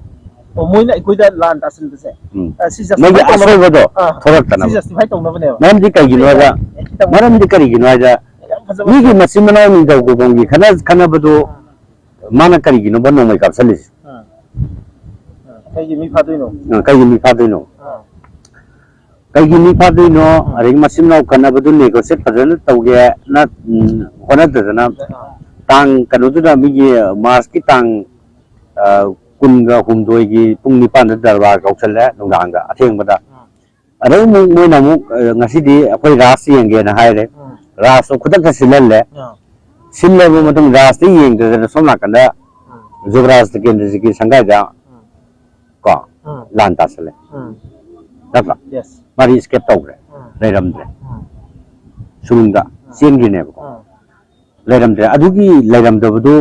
ꯑꯣ, ꯃꯣꯏꯅ ꯑꯩꯈꯣꯏꯗ ꯂꯥꯟ ꯇꯥꯁꯤꯟꯕꯁꯦ, ꯎꯝ꯫ ꯑ, ꯁꯤ ꯃꯣꯏꯒꯤ justify ꯇꯧꯅꯕ-, ꯑꯁꯣꯏꯕꯗꯣ ꯑꯥ, ꯊꯣꯛꯂꯛꯇꯅꯕ꯫ ꯁꯤ justify ꯇꯧꯅꯕꯅꯦꯕ꯫ ꯃꯔꯝꯗꯤ ꯀꯩꯒꯤꯅꯣ ꯍꯥꯏꯗ, ꯑꯦ, ꯈꯤꯇꯪ ꯃꯔꯝꯗꯤ ꯀꯔꯤꯒꯤꯅꯣ ꯍꯥꯏꯗ, ꯌꯥꯝ ꯐꯖꯕ ꯃꯤꯒꯤ ꯃꯆꯤꯟ ꯃꯅꯥꯎ ꯅꯤꯡꯊꯧ ꯈꯨꯕꯝꯒꯤ ꯈꯠꯅ-, ꯈꯠꯅꯕꯗꯨ ꯑꯥ꯫ ꯃꯥꯅ ꯀꯔꯤꯒꯤꯅꯣꯕ ꯅꯣꯡꯃꯩ ꯀꯥꯞꯁꯜꯂꯤꯁꯦ? ꯑꯥ꯫ ꯑꯥ, ꯀꯩꯒꯤ ꯃꯤ ꯐꯥꯗꯣꯏꯅꯣ? ꯑ, ꯀꯩꯒꯤ ꯃꯤ ꯐꯥꯗꯣꯏꯅꯣ? ꯑꯥ꯫ ꯀꯩꯒꯤ ꯃꯤ ꯐꯥꯗꯣꯏꯅꯣ? ꯎꯝ꯫ ꯑꯗꯒꯤ ꯃꯆꯤꯟ ꯃꯅꯥꯎ ꯈꯠꯅꯕꯗꯨ negotiate ꯐꯖꯅ ꯇꯧꯒꯦꯅ, ꯎꯝ, ꯍꯣꯠꯅꯗꯗꯅ ꯑꯥ꯫ ꯇꯥꯡ ꯀꯩꯅꯣꯗꯨꯗ ꯃꯤꯒꯤ ꯃꯥꯔꯁꯀꯤ ꯇꯥꯡ, ꯑ, ꯀꯨꯟꯒ ꯍꯨꯝꯗꯣꯏꯒꯤ ꯄꯨꯡ ꯅꯤꯄꯥꯟꯗ ꯗꯔꯕꯥꯔ ꯀꯧꯁꯜꯂꯦ ꯅꯨꯡꯗꯥꯡꯗ ꯑꯊꯦꯡꯕꯗ꯫ ꯎꯝ꯫ ꯑꯗꯩ ꯑꯃꯨꯛ ꯃꯣꯏꯅ ꯑꯃꯨꯛ, ꯑ, ꯉꯁꯤꯗꯤ ꯑꯩꯈꯣꯏ ꯔꯥꯁ ꯌꯦꯡꯒꯦꯅ ꯍꯥꯏꯔꯦ꯫ ꯎꯝ꯫ ꯔꯥꯁꯇꯣ ꯈꯨꯗꯛꯇ ꯁꯤꯜꯍꯜꯂꯦ꯫ ꯑꯥ꯫ ꯁꯤꯜꯂꯕ ꯃꯇꯨꯡ ꯔꯥꯁꯇ ꯌꯦꯡꯗꯗꯅ ꯁꯣꯝ ꯅꯥꯀꯟꯗ ꯎꯝ꯫ ꯖꯨꯕꯔꯥꯖ ꯇꯤꯀꯦꯟꯗ꯭ꯔꯖꯤꯠꯀꯤ ꯁꯪꯒꯥꯏꯗ ꯎꯝ꯫ ꯀꯣ, ꯎꯝ꯫ ꯂꯥꯟ ꯇꯥꯁꯜꯂꯦ꯫ ꯎꯝ꯫ ꯅꯠꯇ꯭ꯔꯥ? Yes꯫ ꯃꯥꯗꯤ escape ꯇꯧꯈ꯭ꯔꯦ꯫ ꯎꯝ꯫ ꯂꯩꯔꯝꯗ꯭ꯔꯦ꯫ ꯎꯝ꯫ ꯁꯨꯔꯨꯡꯗ ꯎꯝ꯫ ꯆꯦꯟꯈ꯭ꯔꯤꯅꯦꯕꯀꯣ꯫ ꯎꯝ꯫ ꯂꯩꯔꯝꯗ꯭ꯔꯦ꯫ ꯑꯗꯨꯒꯤ ꯂꯩꯔꯝꯗꯕꯗꯨ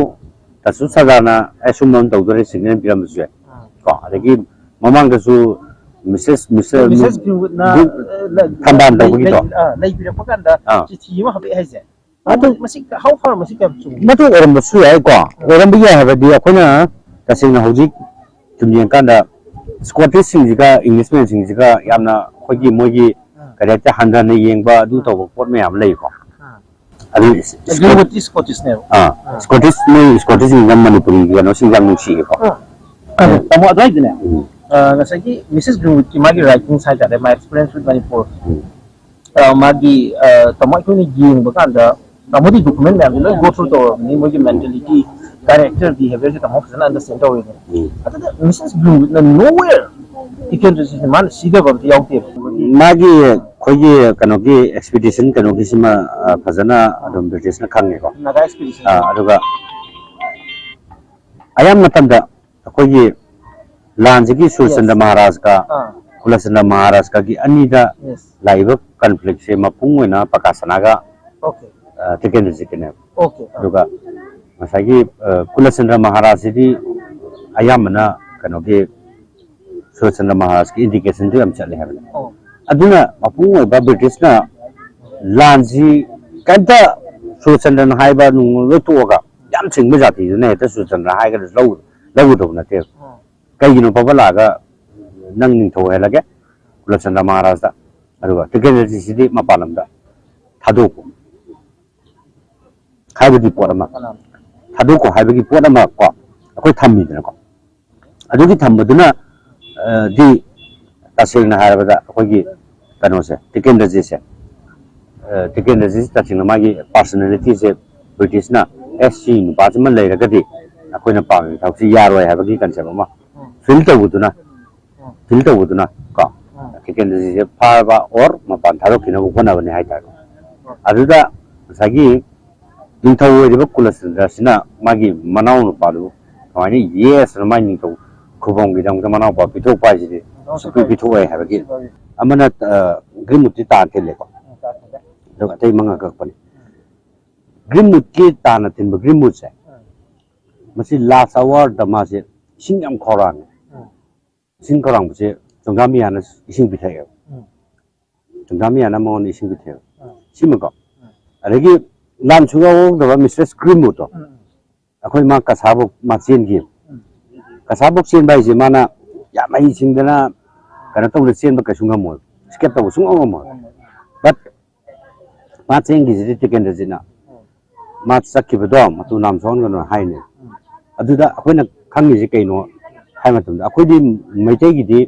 ꯇꯥꯁꯨ ꯁꯔꯗꯥꯔꯅ, "ꯑꯦ, ꯁꯨꯝꯕ ꯑꯃ ꯇꯧꯗꯣꯔꯦ, signal ꯄꯤꯔꯝꯕꯁꯨ ꯌꯥꯏ"꯫ ꯎꯝ꯫ ꯀꯣ, ꯑꯗꯒꯤ ꯃꯃꯥꯡꯗꯁꯨ ꯃꯤꯁꯦꯁ, ꯃꯤꯁꯦꯁ ꯃꯤꯁꯦꯁ ꯒ꯭ꯔꯤꯟꯋꯨꯗꯅ, ꯒ꯭ꯔꯤꯟ ꯑ, ꯂ-, ꯊꯝꯕꯥꯜ ꯂꯩ-, ꯇꯧꯕꯒꯤꯗꯣ꯫ ꯂꯩ-, ꯑ, ꯂꯩꯕꯤꯔꯛꯄ ꯀꯥꯟꯗ ꯑꯥ꯫ ꯆꯤꯊꯤ ꯑꯃ ꯍꯥꯞꯄꯛꯑꯦ ꯍꯥꯏꯁꯦ꯫ ꯑꯗꯨ ꯃꯁꯤ how far ꯃꯁꯤ ꯀꯌꯥꯝ ꯆꯨꯝꯒꯦ? ꯃꯗꯨ ꯑꯣꯏꯔꯝꯕꯁꯨ ꯌꯥꯏꯀꯣ, ꯑꯣꯏꯔꯝꯕ ꯌꯥꯏ ꯍꯥꯏꯕꯗꯤ ꯑꯩꯈꯣꯏꯅ ꯇꯁꯦꯡꯅ ꯍꯧꯖꯤꯛ ꯁꯨꯝ ꯌꯦꯡꯀꯥꯟꯗ Scottishꯁꯤꯡꯁꯤꯒ Englishmanꯁꯤꯡꯁꯤꯒ ꯌꯥꯝꯅ ꯑꯩꯈꯣꯏꯒꯤ ꯃꯣꯏꯒꯤ ꯀꯔꯤ ꯍꯥꯏꯇꯥꯔꯦ, ꯍꯟꯊꯅ ꯌꯦꯡꯕ ꯑꯗꯨ ꯇꯧꯕ ꯄꯣꯠ ꯃꯌꯥꯝ ꯂꯩꯀꯣ꯫ ꯑꯗꯨ Greenwoodꯇꯤ Scottishꯅꯦꯕ꯫ ꯑꯥ, Scottishꯃꯣꯏ Scottishꯁꯤꯡꯅ ꯃꯅꯤꯄꯨꯔꯤꯒꯤ ꯀꯩꯅꯣꯁꯤꯡꯁꯦ ꯌꯥꯝ ꯅꯨꯡꯁꯤꯌꯦꯀꯣ꯫ ꯑꯗꯣ ꯇꯥꯃꯣ ꯑꯗꯨꯋꯥꯏꯗꯅꯦ, ꯎꯝ, ꯑ, ꯉꯁꯥꯏꯒꯤ Missus Greenwoodꯀꯤ ꯃꯥꯒꯤ writingꯁ ꯍꯥꯏꯇꯥꯔꯦ, My Experience with Manipur, ꯎꯝ, ꯑ, ꯃꯥꯒꯤ, ꯑ, ꯇꯥꯃꯣ ꯑꯩꯈꯣꯏꯅ ꯌꯦꯡꯕ ꯀꯥꯟꯗ ꯇꯥꯃꯣꯗꯤ document ꯃꯌꯥꯝꯁꯦ ꯂꯣꯏ go through ꯇꯧꯔꯕꯅꯤ, ꯃꯣꯏꯒꯤ mentality, character, behaviorꯁꯦ ꯇꯥꯃꯣ ꯐꯖꯅ understand ꯇꯧꯔꯦꯕ꯫ ꯎꯝ꯫ ꯑꯗꯨꯗ Missus Greenwoodꯅ nowhere ꯇꯤꯀꯦꯟꯗ꯭ꯔꯖꯤꯠꯁꯦ ꯃꯥꯅ ꯁꯤꯊꯕ ꯑꯝꯇ ꯌꯥꯎꯗꯦꯕ꯫ ꯃꯥꯒꯤ ꯑꯩꯈꯣꯏꯒꯤ ꯀꯩꯅꯣꯒꯤ expedition ꯀꯩꯅꯣꯒꯤꯁꯤꯃ ꯑ, ꯐꯖꯅ ꯑꯗꯨꯝ Britishꯅ ꯈꯪꯉꯦꯀꯣ꯫ Naga expedition꯫ ꯑ, ꯑꯗꯨꯒ ꯑꯌꯥꯝꯕ ꯃꯇꯝꯗ ꯑꯩꯈꯣꯏꯒꯤ ꯂꯥꯟꯁꯤꯒꯤ ꯁꯨꯔꯆꯟꯗ꯭ꯔ Yes꯫ ꯃꯍꯥꯔꯥꯖꯀ ꯑꯥ꯫ ꯀꯨꯂꯆꯟꯗ꯭ꯔ ꯃꯍꯥꯔꯥꯖꯀꯒꯤ ꯑꯅꯤꯗ Yes꯫ ꯂꯥꯛꯏꯕ conflictꯁꯦ ꯃꯄꯨꯡ ꯑꯣꯏꯅ ꯄ꯭ꯔꯀꯥꯁꯅꯥꯒ Okay꯫ ꯑ, ꯇꯤꯀꯦꯟꯗ꯭ꯔꯖꯤꯠꯀꯤꯅꯦꯕ꯫ Okay꯫ ꯑꯥ꯫ ꯑꯗꯨꯒ ꯉꯁꯥꯏꯒꯤ ꯑ, ꯀꯨꯂꯆꯟꯗ꯭ꯔ ꯃꯍꯥꯔꯥꯖꯁꯤꯗꯤ ꯑꯌꯥꯝꯕꯅ ꯀꯩꯅꯣꯒꯤ ꯁꯨꯔꯆꯟꯗ꯭ꯔ ꯃꯍꯥꯔꯥꯖꯀꯤ indicationꯗꯨ ꯌꯥꯝ ꯆꯠꯂꯦ ꯍꯥꯏꯕꯅꯦ꯫ ꯑꯣ꯫ ꯑꯗꯨꯅ ꯃꯄꯨꯡ ꯑꯣꯏꯕ Britishꯅ ꯂꯥꯟꯁꯤ ꯀꯩꯝꯇ ꯁꯨꯔꯆꯟꯗ꯭ꯔꯅ ꯍꯥꯏꯕ ꯅꯨꯡ ꯂꯣꯏ ꯇꯣꯛꯑꯒ ꯌꯥꯝ ꯁꯤꯡꯕ ꯖꯥꯇꯤꯗꯨꯅ ꯍꯦꯛꯇ ꯁꯨꯔꯆꯟꯗ꯭ꯔ ꯍꯥꯏꯔꯒ ꯂꯧ-, ꯂꯧꯒꯗꯧꯕ ꯅꯠꯇꯦꯕ꯫ ꯑꯣ꯫ ꯀꯩꯒꯤꯅꯣ ꯐꯕ ꯂꯥꯛꯑꯒ ꯅꯪ ꯅꯤꯡꯊꯧ ꯑꯣꯏꯍꯜꯂꯒꯦ ꯀꯨꯂꯆꯟꯗ꯭ꯔ ꯃꯍꯥꯔꯥꯖꯇ, ꯑꯗꯨꯒ ꯇꯤꯀꯦꯟꯗ꯭ꯔꯖꯤꯠꯁꯤꯗꯤ ꯃꯄꯥꯟ ꯂꯝꯗ ꯊꯥꯗꯣꯛꯄ ꯍꯥꯏꯕꯒꯤ ꯄꯣꯠ ꯑꯃ, ꯊꯥꯗꯣꯛꯈꯣ ꯍꯥꯏꯕꯒꯤ ꯄꯣꯠ ꯑꯃ ꯀꯣ ꯑꯩꯈꯣꯏ ꯊꯝꯃꯤꯗꯅꯀꯣ꯫ ꯑꯗꯨꯒꯤ ꯊꯝꯕꯗꯨꯅ, ꯑ, ꯗꯤ ꯇꯁꯦꯡꯅ ꯍꯥꯏꯔꯕꯗ ꯑꯩꯈꯣꯏꯒꯤ ꯀꯩꯅꯣꯁꯦ, ꯇꯤꯀꯦꯟꯗ꯭ꯔꯖꯤꯠꯁꯦ, ꯑ, ꯇꯤꯀꯦꯟꯗ꯭ꯔꯖꯤꯠꯁꯦ ꯇꯁꯦꯡꯅ ꯃꯥꯒꯤ personalityꯁꯦ Britishꯅ ꯑꯦꯁ ꯁꯤ ꯅꯨꯄꯥꯁꯤꯃ ꯂꯩꯔꯒꯗꯤ ꯑꯩꯈꯣꯏꯅ ꯄꯥꯝꯃꯤꯕ ꯊꯕꯛꯁꯤ ꯌꯥꯔꯣꯏ ꯍꯥꯏꯕꯒꯤ concept ꯑꯃ feel ꯇꯧꯕꯗꯨꯅ, feel ꯇꯧꯕꯗꯨꯅ ꯀꯣ ꯇꯤꯀꯦꯟꯗ꯭ꯔꯖꯤꯠꯁꯦ ꯐꯥꯔꯕ or ꯃꯄꯥꯟ ꯊꯥꯗꯣꯛꯈꯤꯅꯕ ꯍꯣꯠꯅꯕꯅꯤ ꯍꯥꯏꯇꯥꯔꯦ꯫ ꯑꯗꯨꯗ ꯉꯁꯥꯏꯒꯤ ꯅꯤꯡꯊꯧ ꯑꯣꯏꯔꯤꯕ ꯀꯨꯂꯆꯟꯗ꯭ꯔꯁꯤꯅ ꯃꯥꯒꯤ ꯃꯅꯥꯎ ꯅꯨꯄꯥꯗꯨ ꯀꯃꯥꯏꯅ yes ꯑꯅ ꯃꯥꯏ ꯅꯤꯡꯊꯧ ꯈꯨꯕꯝꯒꯤꯗꯃꯛꯇ ꯃꯅꯥꯎꯄꯥ ꯄꯤꯊꯣꯛꯄ ꯍꯥꯏꯁꯤꯗꯤ ꯁꯨꯡꯄꯤ ꯄꯤꯊꯣꯛꯑꯣꯏ ꯍꯥꯏꯕꯒꯤ ꯑꯃꯅ, ꯑ, Greenwoodꯇꯤ ꯇꯥꯟ ꯊꯤꯜꯂꯦꯀꯣ꯫ ꯑꯗꯨꯒ ꯑꯇꯩ ꯃꯉꯥ ꯀꯛꯄꯅꯤ꯫ Greenwoodꯀꯤ ꯇꯥꯟꯅ ꯊꯤꯟꯕ Greenwoodꯁꯦ ꯃꯁꯤ last hourꯗ ꯃꯥꯁꯦ ꯏꯁꯤꯡ ꯌꯥꯝ ꯈꯧꯔꯥꯡꯉꯦ꯫ ꯏꯁꯤꯡ ꯈꯧꯔꯥꯡꯕꯁꯦ ꯆꯣꯡꯒꯥꯃꯤꯌꯥꯅ ꯏꯁꯤꯡ ꯄꯤꯊꯛꯑꯦꯕ꯫ ꯆꯣꯡꯒꯥꯃꯤꯌꯥꯅ ꯃꯉꯣꯟꯗ ꯏꯁꯤꯡ ꯄꯤꯊꯛꯑꯦꯕ꯫ ꯁꯤꯃꯀꯣ꯫ ꯑꯗꯒꯤ ꯂꯥꯟ ꯁꯨꯡꯌꯥꯎ ꯌꯥꯎꯗꯕ ꯃꯤꯁꯇꯔ ꯀ꯭ꯔꯤꯝꯕꯨꯠꯇꯣ, ꯑꯩꯈꯣꯏ ꯃꯥ ꯀꯁꯥꯕꯨꯛ ꯃꯥ ꯆꯦꯟꯈꯤ꯫ ꯀꯁꯥꯕꯨꯛ ꯆꯦꯟꯕ ꯍꯥꯏꯁꯦ ꯃꯥꯅ ꯌꯥꯝ ꯍꯩꯁꯤꯡꯗꯅ ꯀꯩꯅꯣ ꯇꯧꯅ ꯆꯦꯟꯕ ꯀꯩꯁꯨ ꯉꯝꯃꯣꯏ, ꯏꯁꯀꯦꯞ ꯇꯧꯕ ꯁꯨꯡꯉꯝ ꯉꯝꯃꯣꯏ꯫ ꯕꯠ ꯃꯥ ꯆꯦꯟꯈꯤꯁꯤꯗꯤ ꯇꯤꯀꯦꯟꯗ꯭ꯔꯖꯤꯠꯅ ꯃꯥ ꯆꯠꯈꯤꯕꯗꯣ ꯃꯇꯨ ꯅꯥꯝ ꯁꯣꯛꯍꯟꯒꯅꯨ ꯍꯥꯏꯅꯦ꯫ ꯑꯗꯨꯗ ꯑꯩꯈꯣꯏꯅ ꯈꯪꯉꯤꯁꯤ ꯀꯩꯅꯣ ꯍꯥꯏ ꯃꯇꯝꯗ, ꯑꯩꯈꯣꯏꯗꯤ ꯃꯩꯇꯩꯒꯤꯗꯤ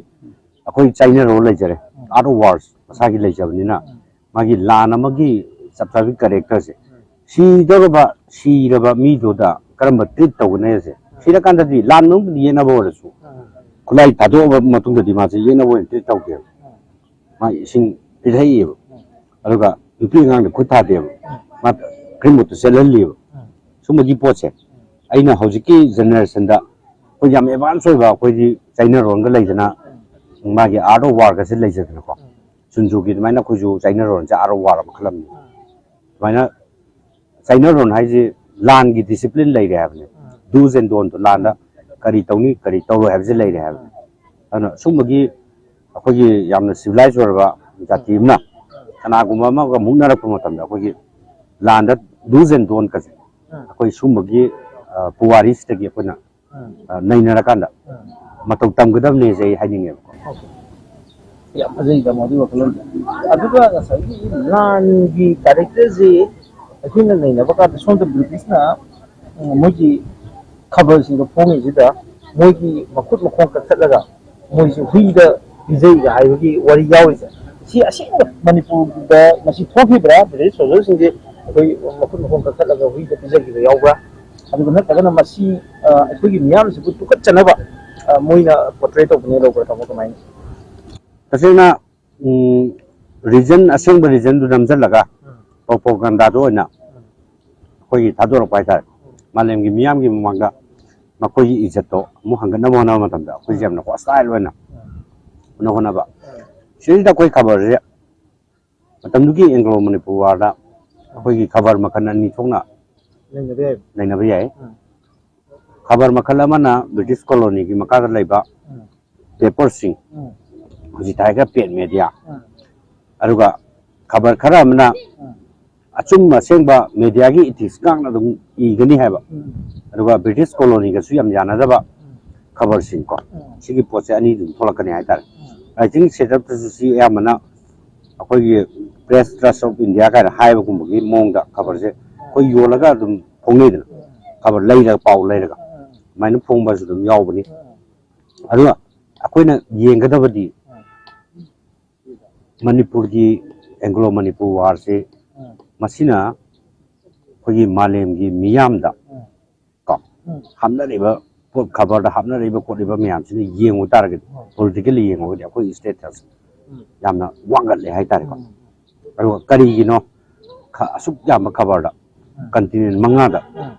ꯑꯩꯈꯣꯏ ꯆꯥꯏꯅꯔꯣ ꯂꯩꯖꯔꯦ, ꯑꯥꯔꯠ ꯑꯣꯐ ꯋꯥꯔꯁ ꯃꯁꯥꯒꯤ ꯂꯩꯖꯕꯅꯤꯅ, ꯃꯥꯒꯤ ꯂꯥꯟ ꯑꯃꯒꯤ ꯆꯞ ꯆꯥꯕꯤ ꯀꯦꯔꯦꯛꯇꯔꯁꯦ, ꯁꯤꯗꯧꯔꯕ ꯁꯤꯔꯕ ꯃꯤꯗꯨꯗ ꯀꯔꯝꯕ ꯇ꯭ꯔꯤꯠ ꯇꯧꯒꯅꯤ ꯍꯥꯏꯁꯦ, ꯁꯤꯔꯀꯥꯟꯗꯗꯤ ꯂꯥꯟ ꯃꯅꯨꯡꯗꯗꯤ ꯌꯦꯛꯅꯕ ꯑꯣꯏꯔꯁꯨ, ꯈꯨꯠꯂꯥꯏ ꯊꯥꯗꯣꯛꯑꯕ ꯃꯇꯨꯡꯗꯗꯤ ꯃꯥꯁꯦ ꯌꯦꯛꯅꯕ ꯑꯣꯏꯅ ꯇ꯭ꯔꯤꯠ ꯇꯧꯗꯦꯕ꯫ ꯃꯥ ꯏꯁꯤꯡ ꯄꯤꯊꯛꯏꯑꯕ, ꯑꯗꯨꯒ ꯅꯨꯄꯤ ꯑꯉꯥꯡꯗ ꯈꯨꯠ ꯊꯥꯗꯦꯕ, ꯃꯥ ꯀ꯭ꯔꯤꯝꯕꯨꯠꯇ ꯆꯦꯜꯍꯜꯂꯤꯕ꯫ ꯁꯨꯝꯕꯒꯤ ꯄꯣꯠꯁꯦ ꯑꯩꯅ ꯍꯧꯖꯤꯛꯀꯤ ꯖꯦꯅꯦꯔꯦꯁꯟꯗ ꯑꯩꯈꯣꯏ ꯌꯥꯝ ꯑꯦꯗꯚꯥꯟꯁ ꯑꯣꯏꯕ, ꯑꯩꯈꯣꯏꯗꯤ ꯆꯥꯏꯅꯔꯣꯟꯒ ꯂꯩꯗꯅ, ꯃꯥꯒꯤ ꯑꯥꯔꯠ ꯑꯣꯐ ꯋꯥꯔꯒꯁꯦ ꯂꯩꯖꯗꯅꯀꯣ, ꯁꯨꯟꯖꯨꯒꯤ ꯑꯗꯨꯃꯥꯏꯅ ꯑꯩꯈꯣꯏꯁꯨ ꯆꯥꯏꯅꯔꯣꯟꯁꯦ ꯑꯥꯔꯠ ꯑꯣꯐ ꯋꯥꯔ ꯃꯈꯜ ꯑꯃꯅꯤ꯫ ꯑꯗꯨꯃꯥꯏꯅ ꯆꯥꯏꯅꯔꯣꯟ ꯍꯥꯏꯁꯦ ꯂꯥꯟꯒꯤ ꯗꯤꯁꯤꯄ꯭ꯂꯤꯟ ꯂꯩꯔꯦ ꯍꯥꯏꯕꯅꯦ꯫ ꯗꯨꯁ ꯑꯦꯟ ꯗꯣꯟꯗꯣ, ꯂꯥꯟꯗ ꯀꯔꯤ ꯇꯧꯅꯤ ꯀꯔꯤ ꯇꯧꯔꯣꯏ ꯍꯥꯏꯕꯁꯦ ꯂꯩꯔꯦ ꯍꯥꯏꯕꯅꯦ꯫ ꯑꯗꯨꯅ ꯁꯨꯝꯕꯒꯤ ꯑꯩꯈꯣꯏꯒꯤ ꯌꯥꯝꯅ ꯁꯤꯚꯤꯂꯥꯏꯁ ꯑꯣꯏꯔꯕ ꯖꯥꯇꯤ ꯑꯃꯅ ꯀꯅꯥꯒꯨꯝꯕ ꯑꯃꯒ ꯃꯨꯛꯅꯔꯛꯄ ꯃꯇꯝꯗ ꯑꯩꯈꯣꯏꯒꯤ ꯂꯥꯟꯗ ꯗꯨꯁ ꯑꯦꯟ ꯗꯣꯟꯀꯁꯦ ꯑꯩꯈꯣꯏ ꯁꯨꯝꯕꯒꯤ ꯄꯨꯋꯥꯔꯤꯁꯤꯗꯒꯤ ꯑꯩꯈꯣꯏꯅ ꯅꯩꯅꯔꯀꯥꯟꯗ ꯃꯇꯧ ꯇꯝꯒꯗꯕꯅꯦꯁꯦ ꯑꯩ ꯍꯥꯏꯅꯤꯡꯉꯦꯕꯀꯣ꯫ ꯌꯥꯝ ꯐꯖꯩ ꯇꯥꯃꯣ ꯑꯗꯨꯒꯤ ꯋꯥꯈꯜꯂꯣꯟꯗꯣ꯫ ꯑꯗꯨꯒ ꯉꯁꯥꯏꯒꯤ ꯂꯥꯟꯒꯤ ꯀꯦꯔꯦꯛꯇꯔꯁꯤ ꯑꯩꯈꯣꯏꯅ ꯅꯩꯅꯕ ꯀꯥꯟꯗ ꯁꯣꯝꯗ ꯕ꯭ꯔꯤꯇꯤꯁꯅ ꯃꯣꯏꯒꯤ ꯈꯕꯔꯁꯤꯡꯗꯣ ꯐꯣꯡꯉꯤꯁꯤꯗ ꯃꯣꯏꯒꯤ ꯃꯈꯨꯠ ꯃꯈꯣꯡ ꯀꯛꯊꯠꯂꯒ ꯃꯣꯏꯁꯦ ꯍꯨꯏꯗ ꯄꯤꯖꯩꯒ ꯍꯥꯏꯕꯒꯤ ꯋꯥꯔꯤ ꯌꯥꯎꯔꯤꯁꯦ꯫ ꯁꯤ ꯑꯁꯦꯡꯕ ꯃꯅꯤꯄꯨꯔꯗ ꯃꯁꯤ ꯊꯣꯛꯈꯤꯕ꯭ꯔꯥ? ꯕ꯭ꯔꯤꯇꯤꯁ ꯁꯣꯜꯖꯔꯁꯤꯡꯁꯦ ꯑꯩꯈꯣꯏ ꯃꯈꯨꯠ ꯃꯈꯣꯡ ꯀꯛꯊꯠꯂꯒ ꯍꯨꯏꯗ ꯄꯤꯖꯈꯤꯕ ꯌꯥꯎꯕ꯭ꯔꯥ? ꯑꯗꯨꯒ ꯅꯠꯇ꯭ꯔꯒꯅ ꯃꯁꯤ ꯑꯩꯈꯣꯏꯒꯤ ꯃꯤꯌꯥꯝꯁꯤꯕꯨ ꯇꯨꯀꯠꯆꯅꯕ ꯃꯣꯏꯅ ꯄꯣꯔꯇ꯭ꯔꯦ ꯇꯧꯕꯅꯦ ꯂꯧꯕ꯭ꯔꯥ ꯇꯥꯃꯣ, ꯀꯃꯥꯏꯅ? ꯇꯁꯦꯡꯅ ꯔꯤꯖꯟ, ꯑꯁꯦꯡꯕ ꯔꯤꯖꯟꯗꯨ ꯅꯝꯁꯤꯜꯂꯒ ꯄ꯭ꯔꯣꯄꯣꯒꯟꯗꯥꯗ ꯑꯣꯏꯅ ꯑꯩꯈꯣꯏꯒꯤ ꯊꯥꯗꯣꯔꯛꯄ ꯍꯥꯏꯇꯥꯔꯦ꯫ ꯃꯥꯂꯦꯝꯒꯤ ꯃꯤꯌꯥꯝꯒꯤ ꯃꯃꯥꯡꯗ ꯃꯈꯣꯏꯒꯤ ꯏꯖꯠꯇꯣ ꯑꯃꯨꯛ ꯍꯟꯒꯠꯅꯕ ꯍꯣꯠꯅꯕ ꯃꯇꯝꯗ ꯑꯩꯈꯣꯏꯁꯦ ꯌꯥꯝꯅ ꯍꯣꯁꯇꯥꯏꯜ ꯑꯣꯏꯅ ꯍꯣꯠꯅ ꯍꯣꯠꯅꯕ꯫ ꯁꯤꯗꯩꯗ ꯑꯩꯈꯣꯏ ꯈꯕꯔꯁꯦ ꯃꯇꯝꯗꯨꯒꯤ ꯑꯦꯡꯒ꯭ꯂꯣ ꯃꯅꯤꯄꯨꯔ ꯋꯥꯔꯗ ꯑꯩꯈꯣꯏꯒꯤ ꯈꯕꯔ ꯃꯈꯜ ꯑꯅꯤ ꯊꯣꯛꯅ ꯂꯩꯅꯕ ꯌꯥꯏ꯫ ꯅꯩꯅꯕ ꯌꯥꯏ꯫ ꯈꯕꯔ ꯃꯈꯜ ꯑꯃꯅ ꯕ꯭ꯔꯤꯇꯤꯁ ꯀꯣꯂꯣꯅꯤꯒꯤ ꯃꯈꯥꯗ ꯂꯩꯕ ꯄꯦꯄꯔꯁꯤꯡ, ꯍꯧꯖꯤꯛ ꯍꯥꯏꯔꯒ ꯄ꯭ꯔꯤꯟꯠ ꯃꯦꯗꯤꯌꯥ, ꯑꯗꯨꯒ ꯈꯕꯔ ꯈꯔ ꯑꯃꯅ ꯑꯆꯨꯝꯕ ꯑꯁꯦꯡꯕ ꯃꯦꯗꯤꯌꯥꯒꯤ ꯏꯊꯤꯛꯁ ꯉꯥꯛꯅ ꯑꯗꯨꯝ ꯏꯒꯅꯤ ꯍꯥꯏꯕ, ꯎꯝ꯫ ꯑꯗꯨꯒ ꯕ꯭ꯔꯤꯇꯤꯁ ꯀꯣꯂꯣꯅꯤꯒꯁꯨ ꯌꯥꯝ ꯌꯥꯅꯗꯕ ꯎꯝ꯫ ꯈꯕꯔꯁꯤꯡꯀꯣ, ꯎꯝ꯫ ꯁꯤꯒꯤ ꯄꯣꯠꯁꯦ ꯑꯅꯤ ꯑꯗꯨꯝ ꯊꯣꯛꯂꯛꯀꯅꯤ ꯍꯥꯏꯇꯥꯔꯦ꯫ ꯎꯝ꯫ ꯔꯥꯏꯇꯤꯡ ꯁꯦꯠ ꯑꯞꯇꯁꯨ ꯁꯤ ꯑꯌꯥꯝꯕꯅ ꯑꯩꯈꯣꯏꯒꯤ Press Trust of India ꯀꯥꯏꯅ ꯍꯥꯏꯕꯒꯨꯝꯕꯒꯤ ꯃꯑꯣꯡꯗ ꯈꯕꯔꯁꯦ ꯑꯩꯈꯣꯏ ꯌꯣꯜꯂꯒ ꯑꯗꯨꯝ ꯐꯣꯡꯅꯩꯗꯅ, ꯎꯝ꯫ ꯈꯕꯔ ꯂꯩꯔꯒ, ꯄꯥꯎ ꯂꯩꯔꯒ ꯎꯝ꯫ ꯑꯗꯨꯃꯥꯏꯅ ꯐꯣꯡꯕꯁꯨ ꯑꯗꯨꯝ ꯌꯥꯎꯕꯅꯤ꯫ ꯎꯝ꯫ ꯑꯗꯨꯒ ꯑꯩꯈꯣꯏꯅ ꯌꯦꯡꯒꯗꯕꯗꯤ ꯎꯝ꯫ ꯃꯅꯤꯄꯨꯔꯒꯤ ꯑꯦꯡꯒ꯭ꯂꯣ ꯃꯅꯤꯄꯨꯔ ꯋꯥꯔꯁꯤ ꯎꯝ꯫ ꯃꯁꯤꯅ ꯑꯩꯈꯣꯏꯒꯤ ꯃꯥꯂꯦꯝꯒꯤ ꯃꯤꯌꯥꯝꯗ ꯎꯝ꯫ ꯀꯣ ꯎꯝ꯫ ꯍꯥꯞꯅꯔꯤꯕ ꯄꯣꯠ, ꯈꯕꯔꯗ ꯍꯥꯞꯅꯔꯤꯕ ꯈꯣꯠꯂꯤꯕ ꯃꯌꯥꯝꯁꯤꯅ ꯌꯦꯡꯉꯨ ꯇꯥꯔꯒꯗꯤ, ꯎꯝ꯫ ꯄꯣꯂꯤꯇꯤꯀꯦꯜꯂꯤ ꯌꯦꯡꯉꯨꯔꯒꯗꯤ ꯑꯩꯈꯣꯏ ꯁ꯭ꯇꯦꯇꯁ ꯎꯝ꯫ ꯌꯥꯝꯅ ꯋꯥꯡꯈꯠꯂꯦ ꯍꯥꯏꯇꯥꯔꯦꯀꯣ꯫ ꯎꯝ꯫ ꯑꯗꯨꯒ ꯀꯔꯤꯒꯤꯅꯣ ꯈ-, ꯑꯁꯨꯛ ꯌꯥꯝꯕ ꯈꯕꯔꯗ ꯎꯝ꯫ ꯀꯟꯇꯤꯅꯦꯟ ꯃꯉꯥꯗ, ꯎꯝ꯫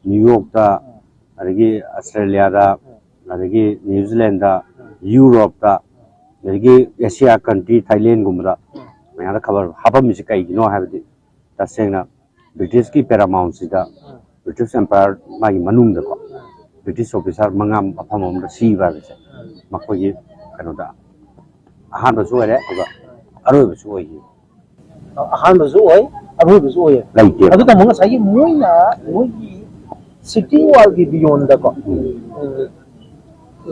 ꯅ꯭ꯌꯨ ꯌꯣꯔꯛꯇ, ꯎꯝ꯫ ꯑꯗꯒꯤ ꯑꯁꯇ꯭ꯔꯦꯂꯤꯌꯥꯗ, ꯎꯝ꯫ ꯑꯗꯒꯤ ꯅ꯭ꯌꯨ ꯖꯤꯂꯦꯟꯗ, ꯎꯝ꯫ ꯌꯨꯔꯣꯞꯇ, ꯎꯝ꯫ ꯑꯗꯒꯤ ꯑꯦꯁꯤꯌꯥ ꯀꯟꯇ꯭ꯔꯤ ꯊꯥꯏꯂꯦꯟꯒꯨꯝꯕꯗ ꯎꯝ꯫ ꯃꯌꯥꯝꯗ ꯈꯕꯔ ꯍꯥꯞꯄꯝꯃꯤꯁꯦ ꯀꯩꯒꯤꯅꯣ ꯍꯥꯏꯕꯗꯤ, ꯇꯁꯦꯡꯅ ꯕ꯭ꯔꯤꯇꯤꯁꯀꯤ ꯄꯦꯔꯥꯃꯥꯎꯟꯁꯤꯗ, ꯎꯝ꯫ ꯕ꯭ꯔꯤꯇꯤꯁ ꯑꯦꯝꯄꯥꯌꯔ ꯃꯥꯒꯤ ꯃꯅꯨꯡꯗꯀꯣ, ꯎꯝ꯫ ꯕ꯭ꯔꯤꯇꯤꯁ ꯑꯣꯐꯤꯁꯔ ꯃꯉꯥ ꯃꯐꯝ ꯑꯃꯗ ꯁꯤꯕ ꯍꯥꯏꯕꯁꯦ, ꯎꯝ꯫ ꯃꯈꯣꯏꯒꯤ ꯀꯩꯅꯣꯗ ꯑꯍꯥꯟꯕꯁꯨ ꯑꯣꯏꯔꯦ, ꯑꯗꯨꯒ ꯑꯔꯣꯏꯕꯁꯨ ꯑꯣꯏꯈꯤ꯫ ꯑꯍꯥꯟꯕꯁꯨ ꯑꯣꯏ, ꯑꯔꯣꯏꯕꯁꯨ ꯑꯣꯏꯌꯦ꯫ ꯂꯩꯇꯦ꯫ ꯑꯗꯨ ꯇꯥꯃꯣ, ꯉꯁꯥꯏꯒꯤ ꯃꯣꯏꯅ ꯃꯣꯏꯒꯤ ꯁꯤꯇꯤ ꯋꯥꯜꯒꯤ ꯕꯤꯌꯣꯟꯗꯀꯣ, ꯎꯝ꯫ ꯎꯝ,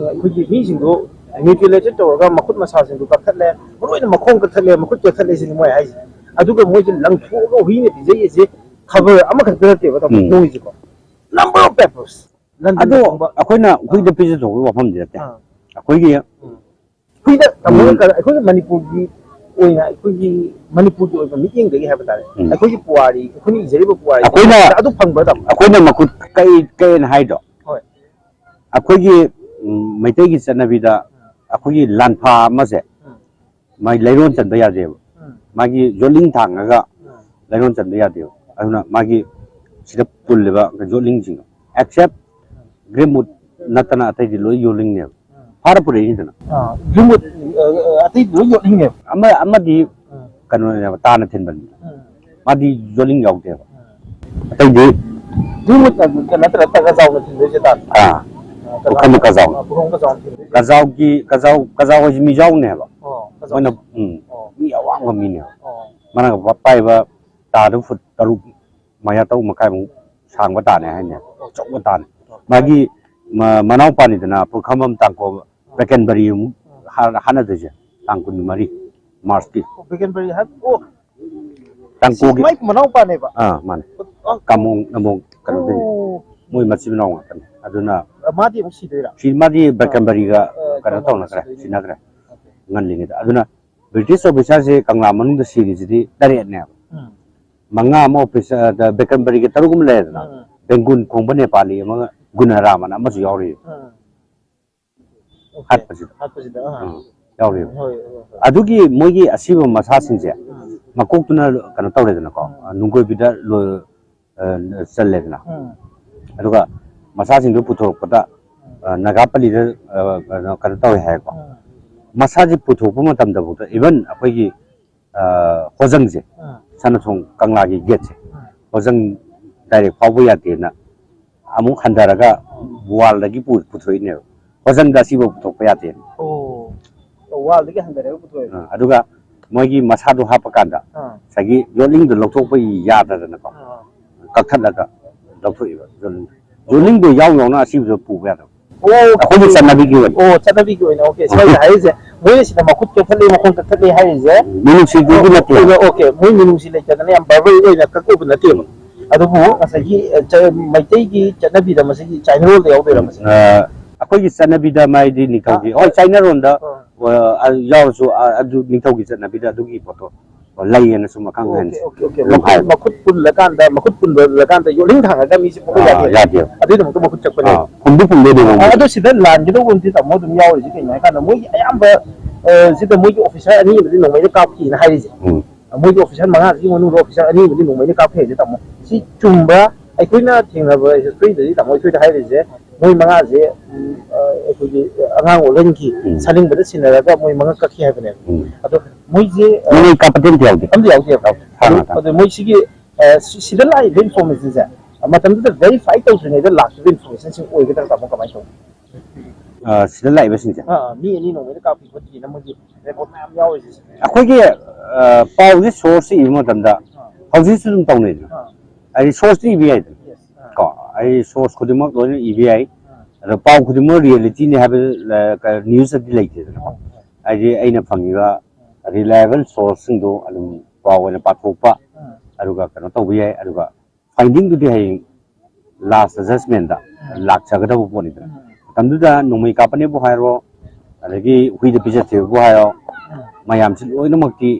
ꯑꯩꯈꯣꯏꯒꯤ ꯃꯤꯁꯤꯡꯗꯣ ꯃ꯭ꯌꯨꯇꯤꯂꯦꯇꯦꯠ ꯇꯧꯔꯒ ꯃꯈꯨꯠ ꯃꯁꯥꯁꯤꯡꯗꯣ ꯀꯛꯊꯠꯂꯦ, ꯃꯔꯨ ꯑꯣꯏꯅ ꯃꯈꯣꯡ ꯀꯛꯊꯠꯂꯦ, ꯃꯈꯨꯠ ꯀꯛꯊꯠꯂꯦ ꯁꯤꯅꯤ ꯃꯣꯏ ꯍꯥꯏꯁꯦ꯫ ꯑꯗꯨꯒ ꯃꯣꯏꯁꯦ ꯂꯪꯊꯣꯛꯑꯒ ꯍꯨꯏꯅ ꯄꯤꯖꯩ ꯑꯁꯤ ꯈꯕꯔ ꯑꯃꯈꯛꯇ ꯅꯠꯇꯦꯕ ꯇꯥꯃꯣ ꯎꯝ꯫ ꯊꯣꯡꯉꯤꯁꯦꯀꯣ, number of papers꯫ ꯂꯟꯗꯟꯗ ꯑꯗꯣ ꯐꯣꯡꯕ꯫ ꯑꯩꯈꯣꯏꯅ ꯍꯨꯏꯗ ꯄꯤꯖꯊꯣꯛꯄꯒꯤ ꯋꯥꯐꯝꯗꯤ ꯅꯠꯇꯦ꯫ ꯑꯥ꯫ ꯑꯩꯈꯣꯏꯒꯤ ꯎꯝ꯫ ꯍꯨꯏꯗ ꯇꯥꯃꯣꯅ ꯎꯝ꯫ ꯀꯔ-, ꯑꯩꯈꯣꯏꯒꯤ ꯃꯅꯤꯄꯨꯔꯒꯤ ꯑꯣꯏꯅ, ꯑꯩꯈꯣꯏꯒꯤ ꯃꯅꯤꯄꯨꯔꯒꯤ ꯑꯣꯏꯕ ꯃꯤꯠꯌꯦꯡꯗꯒꯤ ꯍꯥꯏꯕ ꯇꯥꯔꯦ꯫ ꯎꯝ꯫ ꯑꯩꯈꯣꯏꯒꯤ ꯄꯨꯋꯥꯔꯤ, ꯑꯩꯈꯣꯏꯅ ꯏꯖꯔꯤꯕ ꯄꯨꯋꯥꯔꯤ ꯑꯩꯈꯣꯏꯅ, ꯑꯗꯨ ꯐꯪꯕ꯭ꯔꯥ ꯇꯥꯃꯣ? ꯑꯩꯈꯣꯏꯅ ꯃꯈꯨꯠ ꯀꯛꯏ, ꯀꯛꯑꯦꯅ ꯍꯥꯏꯗꯣ꯫ ꯍꯣꯏ꯫ ꯑꯩꯈꯣꯏꯒꯤ, ꯎꯝ, ꯃꯩꯇꯩꯒꯤ ꯆꯠꯅꯕꯤꯗ ꯎꯝ꯫ ꯑꯩꯈꯣꯏꯒꯤ ꯂꯥꯟꯐꯥ ꯑꯃꯁꯦ ꯎꯝ꯫ ꯃꯥꯒꯤ ꯂꯩꯔꯣꯟ ꯆꯟꯕ ꯌꯥꯗꯦꯕ꯫ ꯎꯝ꯫ ꯃꯥꯒꯤ ꯌꯣꯠꯂꯤꯡ ꯊꯥꯡꯉꯒ ꯎꯝ꯫ ꯂꯩꯔꯣꯟ ꯆꯟꯕ ꯌꯥꯗꯦꯕ꯫ ꯑꯗꯨꯅ ꯃꯥꯒꯤ ꯁꯤꯗ ꯄꯨꯜꯂꯤꯕ ꯌꯣꯠꯂꯤꯡꯁꯤꯡꯗꯣ, except ꯎꯝ꯫ ꯒ꯭ꯔꯤꯝꯋꯨꯗ ꯅꯠꯇꯅ ꯑꯇꯩꯗꯤ ꯂꯣꯏ ꯌꯣꯠꯂꯤꯡꯅꯦꯕ꯫ ꯎꯝ꯫ ꯐꯥꯔ ꯄꯨꯔꯛꯏꯅꯤꯗꯅ꯫ ꯑꯥ, ꯒ꯭ꯔꯤꯝꯋꯨꯗ, ꯑ, ꯑ, ꯑꯇꯩꯗꯤ ꯂꯣꯏ ꯌꯣꯠꯂꯤꯡꯅꯦꯕ꯫ ꯑꯃ, ꯑꯃꯗꯤ ꯎꯝ꯫ ꯀꯩꯅꯣꯅꯦꯕ, ꯇꯥꯅ ꯊꯤꯟꯕꯅꯤ꯫ ꯎꯝ꯫ ꯃꯥꯗꯤ ꯌꯣꯠꯂꯤꯡ ꯌꯥꯎꯗꯦꯕ꯫ ꯎꯝ꯫ ꯑꯇꯩꯗꯤ ꯒ꯭ꯔꯤꯝꯋꯨꯗ ꯅꯠꯇ꯭ꯔ ꯇꯒ ꯆꯥꯎꯅ ꯊꯤꯟꯗꯣꯏꯁꯦ ꯇꯥꯅ꯫ ꯑꯥ꯫ ꯑ, ꯄꯨꯈꯝ ꯀꯖꯥꯎ꯫ ꯑ, ꯄꯨꯈꯝ ꯀꯖꯥꯎꯅ ꯊꯤꯟꯗꯣꯏꯁꯦ꯫ ꯀꯖꯥꯎꯒꯤ, ꯀꯖꯥꯎ, ꯀꯖꯥꯎ ꯍꯥꯏꯁꯤ ꯃꯤꯖꯥꯎꯅꯦꯕ꯫ ꯑꯣ, ꯀꯖꯥꯎ꯫ ꯃꯣꯏꯅ, ꯎꯝ, ꯑꯣ꯫ ꯃꯤ ꯑꯋꯥꯡꯕ ꯃꯤꯅꯦꯕ꯫ ꯑꯣ꯫ ꯃꯥꯅ ꯄꯥꯏꯕ ꯇꯥꯗꯨ ꯐꯨꯠ ꯇꯔꯨꯛ ꯃꯌꯥ, ꯇꯔꯨꯛ ꯃꯈꯥꯏꯃꯨꯛ ꯁꯥꯡꯕ ꯇꯥꯅꯦ ꯍꯥꯏꯅꯦ꯫ ꯑꯆꯧꯕ ꯇꯥꯅꯦ꯫ ꯃꯥꯒꯤ ꯃ-, ꯃꯅꯥꯎꯄꯥꯅꯤꯗꯅ ꯄꯨꯈ꯭ꯔꯝꯕꯝ ꯇꯥꯡꯀꯣ ꯕꯦꯀꯟꯕꯔꯤ ꯑꯃꯨꯛ ꯍꯥ-, ꯍꯥꯟꯅꯗꯣꯏꯁꯦ ꯇꯥꯡ ꯀꯨꯟꯃꯔꯤ ꯃꯥꯔꯁꯀꯤ꯫ ꯑꯣ, ꯕꯦꯀꯟꯕꯔꯤ ꯍꯥꯏꯕ? ꯑꯣ, ꯇꯥꯡꯀꯣꯒꯤ꯫ ꯃꯥꯏ ꯃꯅꯥꯎꯄꯥꯅꯦꯕ? ꯑꯥ, ꯃꯥꯅꯦ꯫ ꯑꯣ, ꯀꯥꯃꯣꯡ ꯅꯃꯣꯡ ꯀꯩꯅꯣꯗꯣꯏꯅꯦ꯫ ꯑꯣ꯫ ꯃꯣꯏ ꯃꯆꯤꯟ ꯃꯅꯥꯎ ꯉꯥꯛꯇꯅꯤ꯫ ꯑꯗꯨꯅ ꯃꯥꯗꯤ ꯑꯃꯨꯛ ꯁꯤꯗꯣꯏꯔꯥ? ꯁꯤ, ꯃꯥꯗꯤ ꯑꯥ, ꯕꯦꯀꯟꯕꯔꯤꯒ ꯑꯥ, ꯀꯩꯅꯣ ꯀꯥꯃꯣꯡ ꯇꯧꯅꯈ꯭ꯔꯦ, ꯁꯤꯗꯣꯏꯅꯦ꯫ ꯁꯤꯟꯅꯈ꯭ꯔꯦ꯫ ꯑꯣꯀꯦ꯫ ꯉꯜꯂꯤꯉꯩꯗ꯫ ꯑꯗꯨꯅ ꯕ꯭ꯔꯤꯇꯤꯁ ꯑꯣꯐꯤꯁꯥꯔꯁꯦ ꯀꯪꯂꯥ ꯃꯅꯨꯡꯗ ꯁꯤꯔꯤꯁꯤꯗꯤ ꯇꯔꯦꯠꯅꯦꯕ꯫ ꯎꯝ꯫ ꯃꯉꯥ ꯑꯃ ꯑꯣꯐꯤꯁ-, ꯑ, ꯕꯦꯀꯟꯕꯔꯤꯒꯤ ꯇꯔꯨꯛ ꯑꯃ ꯂꯩꯔꯦꯗꯅ, ꯎꯝ꯫ ꯕꯦꯡꯒꯨꯟ ꯈꯣꯡꯕ ꯅꯦꯄꯥꯂꯤ ꯑꯃꯒ ꯒꯨꯅꯔꯥꯝ ꯑꯅ ꯑꯃꯁꯨ ꯌꯥꯎꯔꯤ꯫ ꯎꯝ꯫ ꯑꯣꯀꯦ꯫ ꯍꯥꯠꯄꯁꯤꯗ꯫ ꯍꯥꯠꯄꯁꯤꯗ, ꯑꯥ꯫ ꯎꯝ, ꯌꯥꯎꯔꯤꯕ꯫ ꯍꯣꯏ, ꯍꯣꯏ, ꯍꯣꯏ꯫ ꯑꯗꯨꯒꯤ ꯃꯣꯏꯒꯤ ꯑꯁꯤꯕ ꯃꯁꯥꯁꯤꯡꯁꯦ ꯎꯝ꯫ ꯃꯀꯣꯛꯇꯨꯅ ꯀꯩꯅꯣ ꯇꯧꯔꯦꯗꯅꯀꯣ, ꯎꯝ꯫ ꯅꯨꯡꯒꯣꯏꯕꯤꯗ ꯂꯣ-, ꯑ, ꯆꯜꯂꯦꯗꯅ꯫ ꯎꯝ꯫ ꯑꯗꯨꯒ ꯃꯁꯥꯁꯤꯡꯗꯨ ꯄꯨꯊꯣꯔꯛꯄꯗ, ꯎꯝ꯫ ꯑ, ꯅꯥꯒꯥꯄꯜꯂꯤꯗ, ꯑ, ꯀꯩꯅꯣ, ꯀꯩꯅꯣ ꯇꯧꯋꯦ ꯍꯥꯏꯀꯣ꯫ ꯎꯝ꯫ ꯃꯁꯥꯁꯦ ꯄꯨꯊꯣꯛꯄ ꯃꯇꯝꯗꯐꯥꯎꯗ even ꯑꯩꯈꯣꯏꯒꯤ ꯑ, ꯍꯣꯖꯪꯁꯦ, ꯎꯝ꯫ ꯁꯅꯥꯊꯣꯡ ꯀꯪꯂꯥꯒꯤ ꯒꯦꯠꯁꯦ, ꯎꯝ꯫ ꯍꯣꯖꯪ ꯗꯥꯏꯔꯦꯛ ꯐꯥꯎꯕ ꯌꯥꯗꯦꯅ ꯑꯃꯨꯛ ꯍꯟꯊꯔꯒ ꯎꯝ꯫ ꯋꯥꯜꯗꯒꯤ ꯄꯨ-, ꯄꯨꯊꯣꯔꯛꯏꯅꯦꯕ꯫ ꯍꯣꯖꯪꯗ ꯑꯁꯤꯐꯥꯎ ꯄꯨꯊꯣꯛꯄ ꯌꯥꯗꯦꯅ꯫ ꯑꯣ꯫ ꯑꯣ, ꯋꯥꯜꯗꯒꯤ ꯍꯟꯊꯔꯒ ꯄꯨꯊꯣꯛꯑꯦꯕ? ꯑ, ꯑꯗꯨꯒ ꯃꯣꯏꯒꯤ ꯃꯁꯥꯗꯣ ꯍꯥꯞꯄ ꯀꯥꯟꯗ ꯑꯥ꯫ ꯉꯁꯥꯏꯒꯤ ꯌꯣꯠꯂꯤꯡꯗꯣ ꯂꯧꯊꯣꯛꯄ ꯌꯥꯗꯗꯅꯀꯣ, ꯑꯥ꯫ ꯀꯛꯊꯠꯂꯒ ꯂꯧꯊꯣꯛꯏꯕ ꯌꯣꯠꯂꯤꯡꯗꯣ꯫ ꯌꯣꯠꯂꯤꯡꯗꯣ ꯌꯥꯎ ꯌꯥꯎꯅ ꯑꯁꯤꯕꯗꯣ ꯄꯨꯕ ꯌꯥꯗꯕ꯫ ꯑꯣ, ꯑꯩꯈꯣꯏꯒꯤ ꯆꯠꯅꯕꯤꯒꯤ ꯑꯣꯏꯅ꯫ ꯑꯣ, ꯆꯠꯅꯕꯤꯒꯤ ꯑꯣꯏꯅ, ꯑꯣꯀꯦ꯫ ꯁ꯭ꯋꯥꯏꯗ ꯍꯥꯏꯔꯤꯁꯦ, ꯃꯣꯏꯅ ꯁꯤꯗ ꯃꯈꯨꯠ ꯀꯛꯊꯠꯂꯦ, ꯃꯈꯣꯡ ꯀꯛꯊꯠꯂꯦ ꯍꯥꯏꯔꯤꯁꯦ꯫ ꯃꯤꯅꯨꯡꯁꯤꯗꯨꯒꯤ ꯅꯠꯇꯦ꯫ ꯑꯣ, ꯑꯣꯀꯦ, ꯃꯣꯏ ꯃꯤꯅꯨꯡꯁꯤ ꯂꯩꯇꯗꯅ ꯌꯥꯝ ꯕꯥꯔꯕꯔꯤ ꯑꯣꯏꯅ ꯀꯛꯎꯕ ꯅꯠꯇꯦꯕ꯫ ꯎꯝ꯫ ꯑꯗꯨꯕꯨ ꯉꯁꯥꯏꯒꯤ, ꯑ, ꯆ-, ꯃꯩꯇꯩꯒꯤ ꯆꯠꯅꯕꯤꯗ ꯃꯁꯤꯒꯤ ꯆꯥꯏꯅꯔꯣꯜꯗ ꯌꯥꯎꯗꯣꯏꯔꯥ ꯃꯁꯤ? ꯑ, ꯑꯩꯈꯣꯏꯒꯤ ꯆꯠꯅꯕꯤꯗ ꯃꯥꯏꯗꯤ ꯅꯤꯡꯊꯧꯒꯤ, ꯑ꯫ ꯍꯣꯏ, ꯆꯥꯏꯅꯔꯣꯜꯗ, ꯑ꯫ ꯑ, ꯌꯥꯎꯔꯁꯨ, ꯑ, ꯑꯗꯨ ꯅꯤꯡꯊꯧꯒꯤ ꯆꯠꯅꯕꯤꯗ ꯑꯗꯨꯒꯤ ꯄꯣꯠꯇꯣ ꯂꯩꯌꯦꯅ ꯁꯨꯝ ꯑꯈꯪ ꯑꯍꯟ ꯑꯣꯀꯦ, ꯑꯣꯀꯦ, ꯑꯣꯀꯦ꯫ ꯑꯗꯨꯝ ꯃꯈꯨꯠ, ꯍꯥꯏꯕ꯫ ꯃꯈꯨꯠ ꯄꯨꯜꯂꯀꯥꯟꯗ, ꯃꯈꯨꯠ ꯄꯨꯟꯕ ꯄꯨꯜꯂꯀꯥꯟꯗ ꯌꯣꯠꯂꯤꯡ ꯊꯥꯡꯉꯒ ꯃꯤꯁꯦ ꯄꯨꯕ ꯑꯥ, ꯌꯥꯗꯦ꯫ ꯌꯥꯗꯦꯕ꯫ ꯑꯗꯨꯒꯤꯗꯃꯛꯇ ꯃꯈꯨꯠ ꯆꯠꯄꯅꯦ꯫ ꯑꯥ, ꯐꯨꯝꯗꯤ ꯐꯨꯝꯗꯣꯏꯅꯦꯕ ꯑꯥ, ꯃꯣꯏ꯫ ꯑꯗꯣ ꯁꯤꯗ ꯂꯥꯟꯒꯗꯧꯕ ꯑꯃꯗꯤ ꯇꯥꯃꯣ ꯑꯗꯨꯝ ꯌꯥꯎꯔꯤꯁꯦ ꯀꯩꯅꯣ ꯍꯥꯏꯀꯥꯟꯗ ꯃꯣꯏꯒꯤ ꯑꯌꯥꯝꯕ, ꯑ, ꯁꯤꯗ ꯃꯣꯏꯒꯤ ꯑꯣꯐꯤꯁꯥꯔ ꯑꯅꯤ ꯑꯃꯗꯤ ꯅꯣꯡꯃꯩꯅ ꯀꯥꯞꯈꯤꯅ ꯍꯥꯏꯔꯤꯁꯦ꯫ ꯎꯝ꯫ ꯃꯣꯏꯒꯤ ꯑꯣꯐꯤꯁꯥꯔ ꯃꯉꯥꯁꯤꯒꯤ ꯃꯅꯨꯡꯗ ꯑꯣꯐꯤꯁꯥꯔ ꯑꯅꯤ ꯑꯃꯗꯤ ꯅꯣꯡꯃꯩꯅ ꯀꯥꯞꯈꯤ ꯍꯥꯏꯁꯦ ꯇꯥꯃꯣ꯫ ꯁꯤ ꯆꯨꯝꯕ꯭ꯔꯥ? ꯑꯩꯈꯣꯏꯅ ꯊꯦꯡꯅꯕ ꯍꯤꯁꯇ꯭ꯔꯤꯗꯗꯤ ꯇꯥꯃꯣ ꯑꯩꯈꯣꯏꯗ ꯍꯥꯏꯔꯤꯁꯦ ꯃꯣꯏ ꯃꯉꯥꯁꯦ, ꯎꯝ, ꯑ, ꯑꯩꯈꯣꯏꯒꯤ ꯑꯉꯥꯡ ꯑꯣꯜꯍꯟꯈꯤ, ꯎꯝ꯫ ꯁꯥꯅꯤꯡꯕꯗ ꯁꯤꯟꯅꯔꯒ ꯃꯣꯏ ꯃꯉꯥ ꯀꯛꯈꯤ ꯍꯥꯏꯕꯅꯦꯕ꯫ ꯎꯝ꯫ ꯑꯗꯣ ꯃꯣꯏꯁꯦ, ꯑ, ꯃꯣꯏ ꯀꯥꯞꯄꯗꯤ ꯑꯝꯇ ꯌꯥꯎꯗꯦ꯫ ꯑꯝꯇ ꯌꯥꯎꯗꯦꯕ꯫ ꯍꯥ, ꯑꯗꯨ, ꯍꯥ, ꯍꯥ꯫ ꯑꯗꯨ ꯃꯣꯏ ꯁꯤꯒꯤ, ꯑ, ꯁꯤ-, ꯁꯤꯗ ꯂꯥꯛꯏꯕ ꯏꯟꯐꯣꯔꯃꯦꯁꯟꯁꯦ, ꯑ, ꯃꯇꯝꯗꯨꯗ ꯚꯦꯔꯤꯐꯥꯏ ꯇꯧꯗ꯭ꯔꯤꯉꯩꯗ ꯂꯥꯛꯈꯤꯕ ꯏꯟꯐꯣꯔꯃꯦꯁꯟꯁꯤꯡ ꯑꯣꯏꯒꯗ꯭ꯔꯥ ꯇꯥꯃꯣ, ꯀꯃꯥꯏꯅ ꯇꯧꯅꯤ? ꯑ, ꯁꯤꯗ ꯂꯥꯛꯏꯕꯁꯤꯡꯁꯦ? ꯑꯥ, ꯑꯥ, ꯃꯤ ꯑꯅꯤ ꯅꯣꯡꯃꯩꯅ ꯀꯥꯞꯈꯤ ꯈꯣꯠꯈꯤꯅ ꯃꯣꯏꯒꯤ ꯔꯦꯀꯣꯔꯠ ꯃꯌꯥꯝ ꯌꯥꯎꯔꯤꯁꯦ꯫ ꯑꯩꯈꯣꯏꯒꯤ, ꯑ, ꯄꯥꯎꯁꯦ ꯁꯣꯔꯁꯁꯦ ꯏꯕ ꯃꯇꯝꯗ, ꯑꯥ꯫ ꯍꯧꯖꯤꯛꯁꯨ ꯑꯗꯨꯝ ꯇꯧꯅꯩꯗꯅ꯫ ꯑꯥ꯫ ꯑꯩ ꯁꯣꯔꯁꯇꯤ ꯏꯕ ꯌꯥꯏꯗꯅ꯫ Yes꯫ ꯑꯥ꯫ ꯀꯣ, ꯑꯩ ꯁꯣꯔꯁ ꯈꯨꯗꯤꯡꯃꯛ ꯂꯣꯏꯅ ꯏꯕ ꯌꯥꯏ꯫ ꯑꯥ꯫ ꯑꯗꯣ ꯄꯥꯎ ꯈꯨꯗꯤꯡꯃꯛ ꯔꯤꯌꯦꯂꯤꯇꯤꯅꯤ ꯍꯥꯏꯕ, ꯑ, ꯀ-, ꯅ꯭ꯌꯨꯁꯇꯗꯤ ꯂꯩꯇꯦꯗꯅꯀꯣ꯫ ꯑꯥ, ꯑꯥ꯫ ꯍꯥꯏꯗꯤ ꯑꯩꯅ ꯐꯪꯉꯤꯕ ꯔꯤꯂꯥꯏꯕꯜ ꯁꯣꯔꯁꯁꯤꯡꯗꯣ ꯑꯗꯨꯝ ꯄꯥꯎ ꯑꯣꯏꯅ ꯄꯥꯊꯣꯛꯄ, ꯑꯥ꯫ ꯑꯗꯨꯒ ꯀꯩꯅꯣ ꯇꯧꯕ ꯌꯥꯏ꯫ ꯑꯗꯨꯒ ꯐꯥꯏꯟꯗꯤꯡꯗꯨꯗꯤ ꯍꯌꯦꯡ ꯂꯥꯁꯇ ꯖꯁꯃꯦꯟꯗ ꯎꯝ꯫ ꯂꯥꯛꯆꯒꯗꯕ ꯄꯣꯠꯅꯤꯗꯅ꯫ ꯎꯝ꯫ ꯃꯇꯝꯗꯨꯗ ꯅꯣꯡꯃꯩ ꯀꯥꯞꯄꯅꯦꯕꯨ ꯍꯥꯏꯔꯣ, ꯑꯗꯒꯤ ꯍꯨꯏꯗ ꯄꯤꯖꯊꯦꯕꯕꯨ ꯍꯥꯏꯔꯣ, ꯎꯝ꯫ ꯃꯌꯥꯝꯁꯤ ꯂꯣꯏꯅꯃꯛꯇꯤ,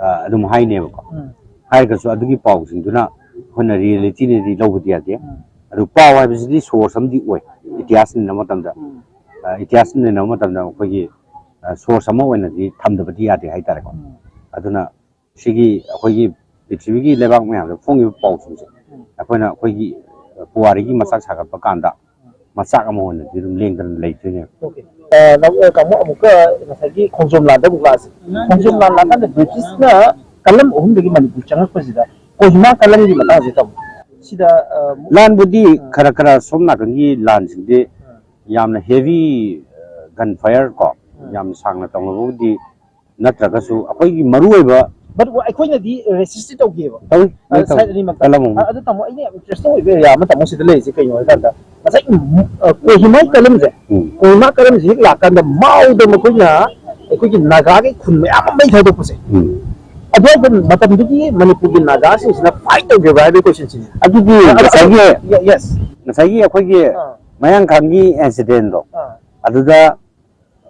ꯑ, ꯑꯗꯨꯝ ꯍꯥꯏꯅꯦꯕꯀꯣ꯫ ꯎꯝ꯫ ꯍꯥꯏꯔꯒꯁꯨ ꯑꯗꯨꯒꯤ ꯄꯥꯎꯁꯤꯡꯗꯨꯅ ꯑꯩꯈꯣꯏꯅ ꯔꯤꯌꯦꯂꯤꯇꯤꯅꯗꯤ ꯂꯧꯕꯗꯤ ꯌꯥꯗꯦ꯫ ꯎꯝ꯫ ꯑꯗꯨ ꯄꯥꯎ ꯍꯥꯏꯕꯁꯤꯗꯤ ꯁꯣꯔꯁ ꯑꯃꯗꯤ ꯑꯣꯏ꯫ ꯎꯝ꯫ ꯏꯇꯤꯍꯥꯁ ꯅꯩꯅꯕ ꯃꯇꯝꯗ, ꯎꯝ꯫ ꯑ, ꯏꯇꯤꯍꯥꯁ ꯅꯩꯅꯕ ꯃꯇꯝꯗ ꯑꯩꯈꯣꯏꯒꯤ, ꯑ, ꯁꯣꯔꯁ ꯑꯃ ꯑꯣꯏꯅꯗꯤ ꯊꯝꯗꯕꯗꯤ ꯌꯥꯗꯦ ꯍꯥꯏꯇꯥꯔꯦꯀꯣ꯫ ꯎꯝ꯫ ꯑꯗꯨꯅ ꯁꯤꯒꯤ ꯑꯩꯈꯣꯏꯒꯤ ꯄ꯭ꯔꯤꯊꯤꯕꯤꯒꯤ ꯂꯩꯕꯥꯛ ꯃꯌꯥꯝꯗ ꯐꯣꯡꯉꯤꯕ ꯄꯥꯎꯁꯤꯡꯁꯦ ꯎꯝ꯫ ꯑꯩꯈꯣꯏꯅ ꯑꯩꯈꯣꯏꯒꯤ ꯄꯨꯋꯥꯔꯤꯒꯤ ꯃꯆꯥꯛ ꯁꯥꯒꯠꯄ ꯀꯥꯟꯗ ꯃꯆꯥꯛ ꯑꯃ ꯑꯣꯏꯅꯗꯤ ꯑꯗꯨꯝ ꯂꯦꯡꯗꯅ ꯂꯩꯗꯣꯏꯅꯦꯕ꯫ Okay꯫ ꯑ, ꯅ-, ꯑ, ꯇꯥꯃꯣ, ꯑꯃꯨꯛꯀ ꯉꯁꯥꯏꯒꯤ ꯈꯣꯡꯖꯣꯝ ꯂꯥꯟꯗ ꯑꯃꯨꯛ ꯂꯥꯛꯑꯁꯤ꯫ ꯈꯣꯡꯖꯣꯝ ꯂꯥꯟ ꯂꯥꯛꯀꯥꯟꯗ ꯕ꯭ꯔꯤꯇꯤꯁꯅ ꯀꯂꯝ ꯑꯍꯨꯝꯗꯒꯤ ꯃꯅꯤꯄꯨꯔ ꯆꯪꯉꯛꯄꯁꯤꯗ ꯀꯣꯍꯤꯃꯥ ꯀꯂꯝꯒꯤ ꯃꯇꯥꯡꯁꯦ ꯇꯥꯃꯣ꯫ ꯁꯤꯗ, ꯑ, ꯂꯥꯟꯕꯨꯗꯤ ꯑ꯫ ꯈꯔ ꯈꯔ ꯁꯣꯝ ꯅꯥꯀꯟꯒꯤ ꯂꯥꯟꯁꯤꯡꯗꯤ ꯑ꯫ ꯌꯥꯝꯅ ꯍꯦꯚꯤ, ꯑ, ꯒꯟ ꯐꯥꯏꯌꯔ ꯀꯣ, ꯎꯝ꯫ ꯌꯥꯝ ꯁꯥꯡꯅ ꯇꯧꯅꯕꯕꯨꯗꯤ ꯅꯠꯇ꯭ꯔꯒꯁꯨ ꯑꯩꯈꯣꯏꯒꯤ ꯃꯔꯨꯑꯣꯏꯕ But ꯑꯩꯈꯣꯏꯅꯗꯤ ꯔꯦꯁꯤꯁꯇꯤ ꯇꯧꯈꯤꯑꯕ꯫ ꯇꯧꯏ, ꯑ, ꯂꯣꯏ ꯇꯧꯏ꯫ ꯁꯥꯏꯠ ꯑꯅꯤꯃꯛꯇ꯫ ꯀꯂꯝ ꯑꯍꯨꯝ꯫ ꯑ, ꯑꯗꯨ ꯇꯥꯃꯣ, ꯑꯩꯅ ꯌꯥꯝ ꯏꯟꯇꯔꯦꯁꯇꯤꯡ ꯑꯣꯏꯕ ꯑꯦꯔꯤꯌꯥ ꯑꯃ ꯇꯥꯃꯣ ꯁꯤꯗ ꯂꯩꯔꯤꯁꯦ ꯀꯩꯅꯣ ꯍꯥꯏ ꯀꯥꯟꯗ, ꯉꯁꯥꯏ, ꯎꯝ, ꯑ, ꯀꯣꯍꯤꯃꯥꯒꯤ ꯀꯂꯝꯁꯦ, ꯎꯝ꯫ ꯀꯣꯍꯤꯃꯥ ꯀꯂꯝꯁꯦ ꯍꯦꯛ ꯂꯥꯛꯀꯥꯟꯗ ꯃꯥꯎꯗ ꯃꯈꯣꯏꯅ ꯑꯩꯈꯣꯏꯒꯤ ꯅꯥꯒꯥꯒꯤ ꯈꯨꯟ ꯃꯌꯥꯝ ꯑꯃ ꯃꯩ ꯊꯥꯗꯣꯛꯄꯁꯦ, ꯎꯝ꯫ ꯑꯗꯨꯋꯥꯏꯗ ꯃꯇꯝꯗꯨꯒꯤ ꯃꯅꯤꯄꯨꯔꯒꯤ ꯅꯥꯒꯥꯁꯤꯡꯁꯤꯅ ꯐꯥꯏꯠ ꯇꯧꯈꯤꯕ꯭ꯔꯥ ꯍꯥꯏꯕꯒꯤ ꯀꯣꯏꯁꯟꯁꯤꯅꯤ꯫ ꯑꯗꯨꯗꯤ ꯑ, ꯑꯗꯨ ꯉꯁꯥꯏꯒꯤ, ꯌꯦ-, ꯌꯦꯁ꯫ ꯉꯁꯥꯏꯒꯤ ꯑꯩꯈꯣꯏꯒꯤ ꯑꯥ꯫ ꯃꯌꯥꯡꯈꯥꯡꯒꯤ ꯏꯟꯁꯤꯗꯦꯟꯗꯣ, ꯑꯥ꯫ ꯑꯗꯨꯗ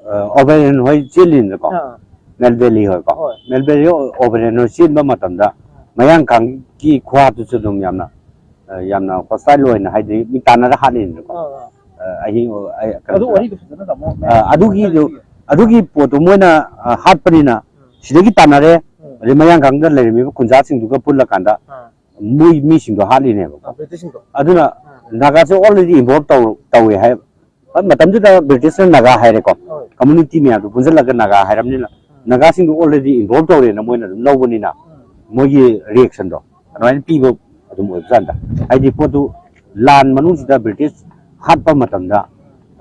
ꯑ, ꯑꯣꯕꯦꯔꯟ ꯍꯣꯏ ꯆꯦꯜꯂꯤꯅꯀꯣ, ꯑꯥ꯫ ꯃꯦꯜꯕꯦꯂꯤ ꯍꯣꯏꯀꯣ꯫ ꯍꯣꯏ꯫ ꯃꯦꯜꯕꯦꯂꯤ ꯍꯣꯏ, ꯑꯣꯕꯦꯔꯟ ꯍꯣꯏ ꯆꯦꯟꯕ ꯃꯇꯝꯗ ꯃꯌꯥꯡꯈꯥꯡꯒꯤ ꯈꯨꯍꯥꯠꯇꯨꯁꯨ ꯑꯗꯨꯝ ꯌꯥꯝꯅ, ꯑ, ꯌꯥꯝꯅ ꯍꯣꯁꯇꯥꯏꯜ ꯑꯣꯏꯅ, ꯍꯥꯏꯗꯤ ꯃꯤ ꯇꯥꯟꯅꯔ ꯍꯥꯠꯂꯤꯅꯀꯣ꯫ ꯑꯥ, ꯑꯥ꯫ ꯑ, ꯑꯍꯤꯡ, ꯑ, ꯀꯩꯅꯣ ꯑꯗꯨ ꯇꯧꯔ-, ꯋꯥꯔꯤꯗꯣ ꯐꯖꯅ ꯇꯥꯃꯣ, ꯑ, ꯑꯗꯨꯒꯤꯗꯣ, ꯑꯗꯨꯒꯤ ꯄꯣꯠꯇꯣ ꯃꯣꯏꯅ, ꯑ, ꯍꯥꯠꯄꯅꯤꯅ ꯎꯝ꯫ ꯁꯤꯗꯒꯤ ꯇꯥꯟꯅꯔꯦ, ꯎꯝ꯫ ꯑꯗꯩ ꯃꯌꯥꯡꯈꯥꯡꯗ ꯂꯩꯔꯝꯃꯤꯕ ꯈꯨꯟꯖꯥꯁꯤꯡꯗꯨꯒ ꯄꯨꯜꯂꯀꯥꯟꯗ ꯑꯥ꯫ ꯃꯣꯏ ꯃꯤꯁꯤꯡꯗꯣ ꯍꯥꯠꯂꯤꯅꯦꯕꯀꯣ꯫ ꯑꯥ, ꯕ꯭ꯔꯤꯇꯤꯁꯁꯤꯡꯗꯣ꯫ ꯑꯗꯨꯅ ꯑꯥ꯫ ꯅꯥꯒꯥꯁꯦ already involve ꯇꯧ-, ꯇꯧꯋꯦ ꯍꯥꯏ꯫ ꯍꯣꯏ, ꯃꯇꯝꯗꯨꯗ ꯕ꯭ꯔꯤꯇꯤꯁꯅ ꯅꯥꯒꯥ ꯍꯥꯏꯔꯦꯀꯣ꯫ ꯍꯣꯏ꯫ ꯀꯝꯃ꯭ꯌꯨꯅꯤꯇꯤ ꯃꯌꯥꯝꯗꯣ ꯄꯨꯟꯁꯤꯜꯂꯒ ꯅꯥꯒꯥ ꯍꯥꯏꯔꯕꯅꯤꯅ, ꯎꯝ꯫ ꯅꯥꯒꯥꯁꯤꯡꯗꯣ already involve ꯇꯧꯔꯦꯅ ꯃꯣꯏꯅ ꯑꯗꯨꯝ ꯂꯧꯕꯅꯤꯅ, ꯎꯝ꯫ ꯃꯣꯏꯒꯤ reaction ꯗꯣ ꯑꯗꯨꯃꯥꯏꯅ ꯄꯤꯕ ꯑꯗꯨꯝ ꯑꯣꯏꯕꯖꯥꯠꯅꯤꯗ꯫ ꯍꯥꯏꯗꯤ ꯄꯣꯠꯇꯨ ꯂꯥꯟ ꯃꯅꯨꯡꯁꯤꯗ ꯕ꯭ꯔꯤꯇꯤꯁ ꯍꯥꯠꯄ ꯃꯇꯝꯗ,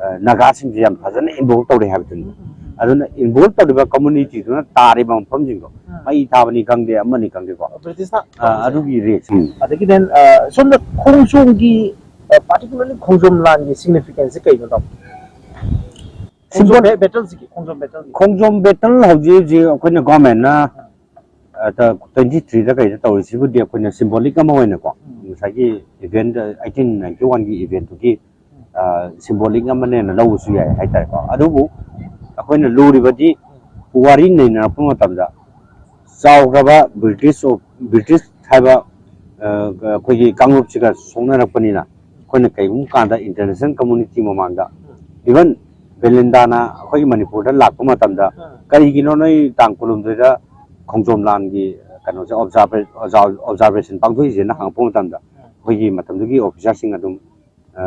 ꯑ, ꯅꯥꯒꯥꯁꯤꯡꯁꯦ ꯌꯥꯝ ꯐꯖꯅ involve ꯇꯧꯔꯦ ꯍꯥꯏꯕꯗꯨꯅꯤ꯫ ꯎꯝ, ꯎꯝ, ꯎꯝ꯫ ꯑꯗꯨꯅ ꯏꯟꯚꯣꯜꯕ ꯇꯧꯔꯤꯕ ꯀꯝꯃꯨꯅꯤꯇꯤꯗꯨꯅ ꯇꯥꯔꯤꯕ ꯃꯐꯝꯁꯤꯡꯗꯣ, ꯎꯝ꯫ ꯃꯩ ꯊꯥꯕꯅꯤ ꯈꯪꯗꯦ, ꯑꯃꯅꯤ ꯈꯪꯗꯦꯀꯣ, ꯕ꯭ꯔꯤꯇꯤꯁꯅ ꯑ, ꯇꯧꯕꯁꯦ꯫ ꯑꯗꯨꯒꯤ ꯔꯦꯠꯁꯦ꯫ ꯎꯝ꯫ ꯑꯗꯒꯤ then, ꯑ, ꯁꯣꯝꯗ ꯈꯣꯡꯖꯣꯝꯒꯤ, ꯑ, particularly ꯈꯣꯡꯖꯣꯝ ꯂꯥꯟꯒꯤ significance ꯁꯦ ꯀꯩꯅꯣ, ꯇꯥꯃꯣ? ꯈꯣꯡꯖꯣꯝ ꯕꯦ-, ꯕꯦꯇꯜꯁꯤꯒꯤ, ꯈꯣꯡꯖꯣꯝ ꯕꯦꯇꯜꯒꯤ꯫ ꯈꯣꯡꯖꯣꯝ ꯕꯦꯇꯜ ꯍꯧꯖꯤꯛ ꯍꯧꯖꯤꯛ ꯑꯩꯈꯣꯏꯅ ꯒꯣꯔꯃꯦꯟꯅ, ꯎꯝ꯫ ꯑ, ꯇ꯭ꯋꯦꯟꯇꯤ ꯊ꯭ꯔꯤꯗ ꯀꯩꯗ ꯇꯧꯔꯤꯁꯤꯕꯨꯗꯤ ꯑꯩꯈꯣꯏꯅ symbolic ꯑꯃ ꯑꯣꯏꯅꯀꯣ, ꯎꯝ꯫ ꯉꯁꯥꯏꯒꯤ event, eighteen ninety one ꯒꯤ event ꯇꯨꯒꯤ, ꯑ, symbolic ꯑꯃꯅꯦꯅ ꯂꯧꯕꯁꯨ ꯌꯥꯏ ꯍꯥꯏꯇꯥꯔꯦꯀꯣ꯫ ꯑꯗꯨꯕꯨ ꯑꯩꯈꯣꯏꯅ ꯂꯨꯔꯤꯕꯗꯤ ꯄꯨꯋꯥꯔꯤ ꯅꯩꯅꯔꯛꯄ ꯃꯇꯝꯗ ꯆꯥꯎꯈ꯭ꯔꯕ ꯕ꯭ꯔꯤꯇꯤꯁ ꯑꯣ-, ꯕ꯭ꯔꯤꯇꯤꯁ ꯍꯥꯏꯕ, ꯑ, ꯑꯩꯈꯣꯏꯒꯤ ꯀꯥꯡꯂꯨꯞꯁꯤꯒ ꯁꯣꯛꯅꯔꯛꯄꯅꯤꯅ ꯑꯩꯈꯣꯏꯅ ꯀꯩꯒꯨꯝꯕ ꯀꯥꯟꯗ international community ꯃꯃꯥꯡꯗ, even ꯕꯦꯂꯤꯟꯗꯥꯅ ꯑꯩꯈꯣꯏꯒꯤ ꯃꯅꯤꯄꯨꯔꯗ ꯂꯥꯛꯄ ꯃꯇꯝꯗ, ꯎꯝ꯫ "ꯀꯔꯤꯒꯤꯅꯣ ꯅꯣꯏ ꯇꯥꯡ ꯀꯨꯟꯍꯨꯝꯗꯣꯏꯗ ꯈꯣꯡꯖꯣꯝ ꯂꯥꯟꯒꯤ ꯀꯩꯅꯣꯁꯦ observa-, observation ꯄꯥꯡꯊꯣꯛꯏꯁꯦꯅ?" ꯍꯪꯉꯛꯄ ꯃꯇꯝꯗ, ꯎꯝ꯫ ꯑꯩꯈꯣꯏꯒꯤ ꯃꯇꯝꯗꯨꯒꯤ officer ꯁꯤꯡ ꯑꯗꯨꯝ, ꯑ,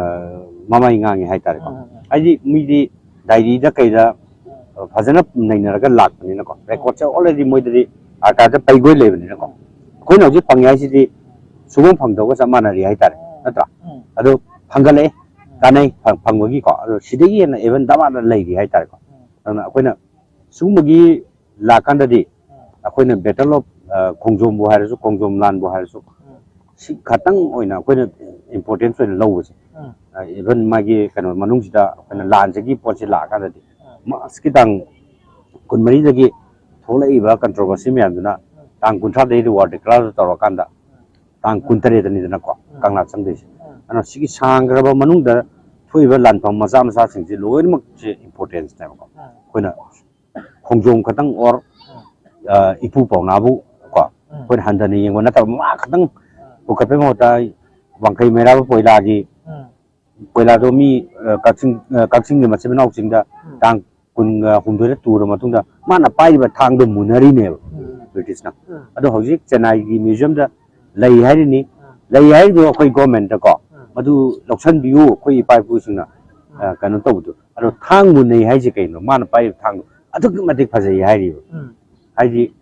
ꯃꯃꯩ ꯉꯥꯡꯉꯤ ꯍꯥꯏꯇꯥꯔꯦꯀꯣ꯫ ꯎꯝ, ꯎꯝ, ꯎꯝ꯫ ꯍꯥꯏꯗꯤ ꯃꯤꯗꯤ ꯗꯥꯏꯔꯤꯗ ꯀꯩꯗ, ꯎꯝ꯫ ꯑ, ꯐꯖꯅ ꯅꯩꯅꯔꯒ ꯂꯥꯛꯄꯅꯤꯅꯀꯣ, ꯎꯝ꯫ Record ꯁꯦ already ꯃꯣꯏꯗꯗꯤ archive ꯇ ꯄꯩꯒꯣꯏ ꯂꯩꯕꯅꯤꯅꯀꯣ, ꯎꯝ꯫ ꯑꯩꯈꯣꯏꯅ ꯍꯧꯖꯤꯛ ꯐꯪꯉꯤ ꯍꯥꯏꯁꯤꯗꯤ ꯁꯨꯡꯐꯪ ꯐꯪꯗꯕꯒ ꯆꯞ ꯃꯥꯟꯅꯔꯤ ꯍꯥꯏꯇꯥꯔꯦ, ꯎꯝ꯫ ꯅꯠꯇ꯭ꯔꯥ? ꯎꯝ꯫ ꯑꯗꯣ ꯐꯪꯒꯠꯂꯛꯑꯦ, ꯎꯝ꯫ ꯀꯥꯟꯅꯩ, ꯐꯪ-, ꯐꯪꯕꯒꯤꯀꯣ꯫ ꯑꯗꯣ ꯁꯤꯗꯒꯤ ꯍꯦꯟꯅ even ꯗꯃꯥꯗ ꯂꯩꯔꯤ ꯍꯥꯏꯇꯥꯔꯦꯀꯣ꯫ ꯎꯝ꯫ ꯑꯗꯨꯅ ꯑꯩꯈꯣꯏꯅ ꯁꯤꯒꯨꯝꯕꯒꯤ ꯂꯥꯛꯀꯥꯟꯗꯗꯤ, ꯎꯝ꯫ ꯑꯩꯈꯣꯏꯅ Battle of, ꯑ, ꯈꯣꯡꯖꯣꯝꯕꯨ ꯍꯥꯏꯔꯁꯨ, ꯈꯣꯡꯖꯣꯝ ꯂꯥꯟꯕꯨ ꯍꯥꯏꯔꯁꯨ, ꯎꯝ꯫ ꯁꯤ ꯈꯇꯪ ꯑꯣꯏꯅ ꯑꯩꯈꯣꯏꯅ importance ꯑꯣꯏꯅ ꯂꯧꯕꯁꯦ꯫ ꯎꯝ꯫ ꯑ, even ꯃꯥꯒꯤ ꯀꯩꯅꯣ ꯃꯅꯨꯡꯁꯤꯗ ꯑꯩꯈꯣꯏꯅ ꯎꯝ꯫ ꯂꯥꯟꯁꯤꯒꯤ ꯄꯣꯠꯁꯤ ꯂꯥꯛꯑꯀꯥꯟꯗꯗꯤ, ꯎꯝ꯫ ꯃꯥꯁ ꯈꯤꯇꯪ ꯀꯨꯟꯃꯔꯤꯗꯒꯤ ꯊꯣꯛꯂꯛꯏꯕ controversy ꯃꯌꯥꯝꯗꯨꯅ ꯎꯝ꯫ ꯇꯥꯡ ꯀꯨꯟꯊ꯭ꯔꯥꯗꯒꯤ war declare ꯇꯧꯔꯀꯥꯟꯗ ꯎꯝ꯫ ꯇꯥꯡ ꯎꯝ꯫ ꯀꯨꯟꯇꯔꯦꯠꯇꯅꯤꯗꯅꯀꯣ ꯎꯝ꯫ ꯀꯪꯂꯥ ꯆꯪꯗꯣꯏꯁꯦ꯫ ꯎꯝ꯫ ꯑꯗꯨꯅ ꯁꯤꯒꯤ ꯁꯥꯡꯈ꯭ꯔꯕ ꯃꯅꯨꯡꯗ ꯊꯣꯛꯏꯕ ꯂꯥꯟꯐꯝ ꯃꯆꯥ ꯃꯆꯥꯁꯤꯡꯁꯦ ꯂꯣꯏꯅꯃꯛꯁꯦ importance ꯅꯦꯕꯀꯣ꯫ ꯎꯝ꯫ ꯑꯩꯈꯣꯏꯅ ꯈꯣꯡꯖꯣꯝ ꯈꯛꯇꯪ or, ꯎꯝ꯫ ꯑ, ꯏꯄꯨ ꯄꯥꯎꯅꯥꯕꯨ ꯀꯣ, ꯎꯝ꯫ ꯑꯩꯈꯣꯏꯅ ꯍꯟꯊꯅ ꯌꯦꯡꯕ ꯅꯠꯇꯕ, ꯃꯥ ꯈꯛꯇꯪ ꯎꯝ꯫ ꯄꯨꯈꯠꯄꯩ ꯃꯍꯨꯠꯇ ꯋꯥꯡꯈꯩ ꯃꯩꯔꯥꯕ ꯄꯣꯏꯂꯥꯒꯤ, ꯎꯝ꯫ ꯄꯣꯏꯂꯥꯗꯣ ꯃꯤ, ꯑ, ꯀꯛꯆꯤꯡ, ꯑ, ꯀꯛꯆꯤꯡꯒꯤ ꯃꯆꯤꯟ ꯃꯅꯥꯎꯁꯤꯡꯗ ꯎꯝ꯫ ꯇꯥꯡ ꯀꯨꯟꯒ ꯍꯨꯝꯗꯣꯏꯗ ꯇꯨꯔ ꯃꯇꯨꯡꯗ ꯃꯥꯅ ꯄꯥꯏꯔꯤꯕ ꯊꯥꯡꯗꯣ ꯃꯨꯟꯅꯔꯤꯅꯦꯕ ꯎꯝ꯫ ꯕ꯭ꯔꯤꯇꯤꯁꯅ꯫ ꯎꯝ꯫ ꯑꯗꯣ ꯍꯧꯖꯤꯛ ꯆꯦꯟꯅꯥꯏꯒꯤ museum ꯗ ꯂꯩ ꯍꯥꯏꯔꯤꯅꯤ꯫ ꯎꯝ꯫ ꯂꯩ ꯍꯥꯏꯔꯤꯗꯣ ꯑꯩꯈꯣꯏ government ꯀꯣ, ꯎꯝ꯫ ꯃꯗꯨ ꯂꯧꯁꯟꯕꯤꯌꯨ, ꯑꯩꯈꯣꯏ ꯏꯄꯥ ꯏꯄꯨꯁꯤꯡꯅ, ꯎꯝ꯫ ꯑ, ꯀꯩꯅꯣ ꯇꯧꯕꯗꯣ꯫ ꯑꯗꯣ ꯊꯥꯡ ꯃꯨꯟꯅꯩ ꯍꯥꯏꯁꯦ ꯀꯩꯅꯣ? ꯃꯥꯅ ꯄꯥꯏꯔꯤꯕ ꯊꯥꯡꯗꯣ ꯑꯗꯨꯛꯀꯤ ꯃꯇꯤꯛ ꯐꯖꯩ ꯍꯥꯏꯔꯤꯕ꯫ ꯎꯝ꯫ ꯍꯥꯏꯗꯤ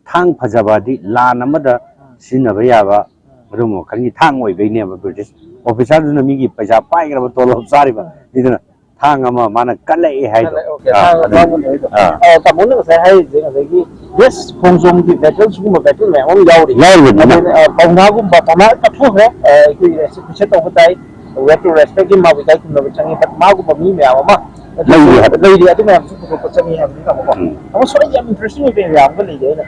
ꯊꯥꯡ ꯐꯖꯕꯗꯤ ꯂꯥꯟ ꯑꯃꯗ ꯎꯝ꯫ ꯁꯤꯖꯤꯟꯅꯕ ꯌꯥꯕ ꯎꯝ꯫ ꯑꯗꯨꯒꯨꯝꯕ ꯃꯈꯜꯒꯤ ꯊꯥꯡ ꯑꯣꯏꯕꯩꯅꯦꯕ꯫ ꯕ꯭ꯔꯤꯇꯤꯁ officer ꯗꯨꯅ ꯃꯤꯒꯤ ꯄꯩꯁꯥ ꯄꯥꯏꯈ꯭ꯔꯕ, ꯇꯣꯂꯣꯞ ꯆꯥꯔꯤꯕ ꯎꯝ꯫ ꯃꯤꯗꯨꯅ ꯊꯥꯡ ꯑꯃ ꯃꯥꯅ ꯀꯜꯂꯛꯑꯦ ꯍꯥꯏꯗꯣ꯫ Okay, ꯑꯥ, ꯊꯥꯡ ꯑꯗꯨ- ꯑꯃ ꯂꯩꯗꯣ꯫ ꯑꯥ꯫ ꯑ, ꯇꯥꯃꯣꯅ ꯉꯁꯥꯏ ꯍꯥꯏꯔꯤꯁꯦ ꯉꯁꯥꯏꯒꯤ, yes, ꯈꯣꯡꯖꯣꯝꯒꯤ battle ꯁꯤꯒꯨꯝꯕ battle ꯃꯌꯥꯝ ꯑꯃ ꯌꯥꯎꯔꯤ꯫ ꯌꯥꯎꯔꯤꯕꯅꯤꯅ꯫ ꯑꯗꯨꯅ, ꯑ, ꯄꯥꯎꯅꯥꯒꯨꯝꯕ, ꯄꯥꯎꯅꯥ ꯀꯠꯊꯣꯛꯈ꯭ꯔꯦ, ꯑ, ꯑꯩꯈꯣꯏ ꯔꯦꯁꯇ꯭ꯔꯤꯛꯁꯟ ꯇꯧꯕ ꯇꯥꯏ, we have to respect ꯍim, ꯃꯥꯕꯨ ꯏꯀꯥꯏ ꯈꯨꯝꯅꯕ ꯆꯪꯉꯤ, but ꯃꯥꯒꯨꯝꯕ ꯃꯤ ꯃꯌꯥꯝ ꯑꯃ ꯂꯩꯔꯤ ꯍꯥꯏꯕ꯫ ꯂꯩꯔꯤ, ꯑꯗꯨ ꯃꯌꯥꯝꯁꯨ ꯄꯨꯊꯣꯛꯄ ꯆꯪꯉꯤ ꯍꯥꯏꯕꯅꯤ ꯇꯥꯃꯣꯀꯣ꯫ ꯎꯝ꯫ ꯇꯥꯃꯣ, ꯁꯣꯝꯗ ꯌꯥꯝ interesting ꯑꯣꯏꯕ area ꯑꯃꯒ ꯂꯩꯔꯦ ꯑꯩꯅ,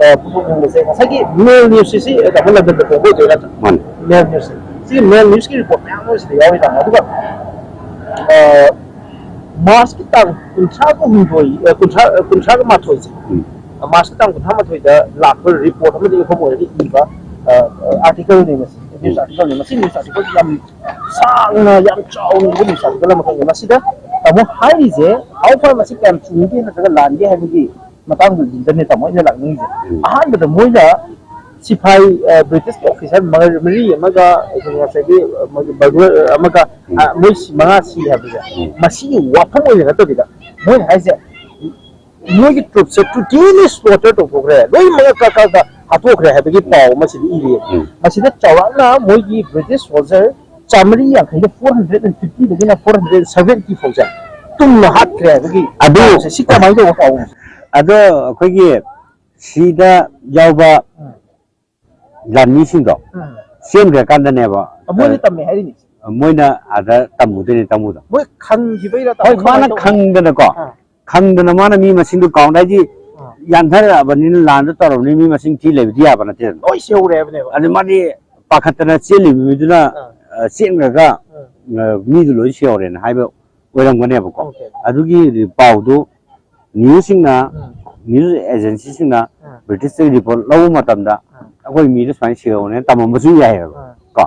ꯑ, ꯄꯨꯊꯣꯛꯅꯤꯡꯕꯁꯦ, ꯉꯁꯥꯏꯒꯤ mail news ꯁꯤ, ꯁꯤ ꯇꯥꯃꯣ ꯂꯟꯗꯟꯗ ꯐꯣꯡꯕ ꯑꯣꯏꯗꯣꯏ ꯅꯠꯇ꯭ꯔꯥ? ꯃꯥꯅꯤ꯫ Mail news ꯁꯦ꯫ ꯁꯤꯒꯤ mail news ꯀꯤ report ꯃꯌꯥꯝ ꯑꯃ ꯁꯤꯗ ꯌꯥꯎꯔꯤ ꯇꯥꯃꯣ꯫ ꯑꯗꯨꯒ, ꯑ, ꯃꯥꯔꯁꯀꯤ ꯇꯥꯡ ꯀꯨꯟꯊ꯭ꯔꯥꯒ ꯍꯨꯝꯗꯣꯏ, ꯑ, ꯀꯨꯟꯊ꯭ꯔꯥ, ꯑ, ꯀꯨꯟꯊ꯭ꯔꯥꯒ ꯃꯥꯊꯣꯏꯁꯦ, ꯎꯝ꯫ ꯑ, ꯃꯥꯔꯁꯀꯤ ꯇꯥꯡ ꯀꯨꯟꯊ꯭ꯔꯥ ꯃꯥꯊꯣꯏꯗ ꯂꯥꯛꯄ report ꯑꯃꯗꯒꯤ ꯑꯩꯈꯣꯏ ꯑꯣꯏꯔꯒ ꯏꯕ, ꯑ, ꯑ, article ꯅꯦ ꯃꯁꯤ, news article ꯅꯦ꯫ ꯃꯁꯤ news article ꯁꯤ ꯌꯥꯝ ꯁꯥꯡꯅ, ꯌꯥꯝ ꯆꯥꯎꯅ ꯏꯕ news article ꯑꯃꯈꯛꯅꯤ꯫ ꯃꯁꯤꯗ ꯇꯥꯃꯣ ꯍꯥꯏꯔꯤꯁꯦ, how far ꯃꯁꯤ ꯀꯌꯥꯝ ꯆꯨꯝꯒꯦ ꯅꯠꯇ꯭ꯔꯒ ꯂꯥꯟꯒꯦ ꯍꯥꯏꯕꯒꯤ ꯃꯇꯥꯡꯗꯨꯗꯅꯦ ꯇꯥꯃꯣ ꯑꯩꯅ ꯂꯥꯛꯅꯤꯡꯉꯤꯁꯦ꯫ ꯎꯝ꯫ ꯑꯍꯥꯟꯕꯗ ꯃꯣꯏꯅ ꯁꯤꯐꯥꯏ, ꯑ, ꯕ꯭ꯔꯤꯇꯤꯁꯀꯤ ꯑꯣꯐꯤꯁꯔ ꯃꯔꯤ ꯑꯃꯒ, ꯑꯩꯈꯣꯏꯒꯤ ꯉꯁꯥꯏꯒꯤ, ꯑ, ꯃꯣꯏꯒꯤ burglar ꯑꯃꯒ, ꯎꯝ꯫ ꯑ, ꯃꯣꯏ ꯁꯤ-, ꯃꯉꯥ ꯁꯤ ꯍꯥꯏꯕꯁꯦ, ꯎꯝ꯫ ꯃꯁꯤꯒꯤ ꯋꯥꯐꯝ ꯑꯣꯏꯅ ꯅꯠꯇꯕꯤꯗ ꯃꯣꯏꯅ ꯍꯥꯏꯁꯦ, ꯃꯣꯏꯒꯤ troops ꯁꯦ totally slaughter ꯇꯧꯊꯣꯛꯈ꯭ꯔꯦ, ꯂꯣꯏꯅꯃꯛ ꯀꯛ ꯀꯛ ꯀꯛ ꯍꯥꯠꯇꯣꯛꯈ꯭ꯔꯦ ꯍꯥꯏꯕꯒꯤ ꯄꯥꯎ ꯑꯃ ꯁꯤꯗ ꯏꯔꯤꯌꯦ꯫ ꯎꯝ꯫ ꯃꯁꯤꯗ ꯆꯥꯎꯔꯥꯛꯅ ꯃꯣꯏꯒꯤ ꯕ꯭ꯔꯤꯇꯤꯁ ꯁꯣꯜꯖꯔ ꯆꯥꯃꯔꯤ ꯌꯥꯡꯈꯩꯗ, four hundred and fifty ꯗꯒꯤꯅ four hundred seventy ꯐꯥꯎꯁꯦ ꯇꯨꯝꯅ ꯍꯥꯠꯈ꯭ꯔꯦ ꯍꯥꯏꯕꯒꯤ ꯑꯗꯨ ꯄꯥꯎꯁꯦ꯫ ꯁꯤ ꯀꯃꯥꯏꯅ ꯇꯧꯕ ꯄꯥꯎꯅꯣ? ꯑꯗꯣ ꯑꯩꯈꯣꯏꯒꯤ ꯁꯤꯗ ꯌꯥꯎꯕ ꯎꯝ꯫ ꯂꯥꯟꯃꯤꯁꯤꯡꯗꯣ ꯎꯝ꯫ ꯆꯦꯟꯈ꯭ꯔꯀꯥꯟꯗꯅꯦꯕ, ꯑ, ꯃꯣꯏꯅ ꯇꯝꯃꯦ ꯍꯥꯏꯔꯤꯅꯤ꯫ ꯃꯣꯏꯅ ꯑꯥꯗ ꯇꯝꯃꯨꯗꯣꯏꯅꯦ, ꯇꯝꯃꯨꯗꯣ꯫ ꯃꯣꯏ ꯈꯪꯈꯤꯕꯩꯔ ꯍꯣꯏ, ꯇꯥꯃꯣ? ꯃꯥꯅ ꯀꯃꯥꯏꯅ ꯇꯧꯕ? ꯈꯪꯗꯅꯀꯣ, ꯑꯥ꯫ ꯈꯪꯗꯅ ꯃꯥꯅ ꯃꯤ ꯃꯁꯤꯡꯗꯣ ꯀꯥꯎꯟ ꯍꯥꯏꯗꯤ ꯑꯥ꯫ ꯌꯥꯟꯊꯔꯛꯑꯕꯅꯤꯅ, ꯂꯥꯟꯗꯣ ꯇꯧꯔꯕꯅꯤꯅ ꯃꯤ ꯃꯁꯤꯡ ꯊꯤ ꯂꯩꯕꯗꯤ ꯌꯥꯕ ꯅꯠꯇꯦꯗꯅ꯫ ꯂꯣꯏ ꯁꯤꯍꯧꯔꯦ ꯍꯥꯏꯕꯅꯦꯕ꯫ ꯑꯗꯨ ꯃꯥꯗꯤ ꯄꯥꯈꯠꯇꯅ ꯆꯦꯜꯂꯤꯕ ꯃꯤꯗꯨꯅ, ꯑꯥ꯫ ꯑ, ꯆꯦꯟꯈ꯭ꯔꯒ, ꯑꯥ꯫ ꯑ, ꯃꯤꯗꯨ ꯂꯣꯏ ꯁꯤꯍꯧꯔꯦꯅ ꯍꯥꯏꯕ ꯑꯣꯏꯔꯝꯒꯅꯦꯕꯀꯣ꯫ Okay. ꯑꯗꯨꯒꯤ ꯄꯥꯎꯗꯨ ꯅ꯭ꯌꯨꯁꯁꯤꯡꯅ, ꯎꯝ꯫ ꯅ꯭ꯌꯨꯁ ꯑꯦꯖꯦꯟꯁꯤꯁꯤꯡꯅ ꯎꯝ꯫ ꯕ꯭ꯔꯤꯇꯤꯁꯇꯒꯤ ꯔꯤꯄꯣꯔꯠ ꯂꯧꯕ ꯃꯇꯝꯗ ꯎꯝ꯫ ꯑꯩꯈꯣꯏ ꯃꯤꯗꯨ ꯁꯨꯃꯥꯏꯅ ꯁꯤꯍꯧꯔꯦꯅ ꯇꯝꯃꯝꯕꯁꯨ ꯌꯥꯏꯑꯕ ꯎꯝ꯫ ꯀꯣ꯫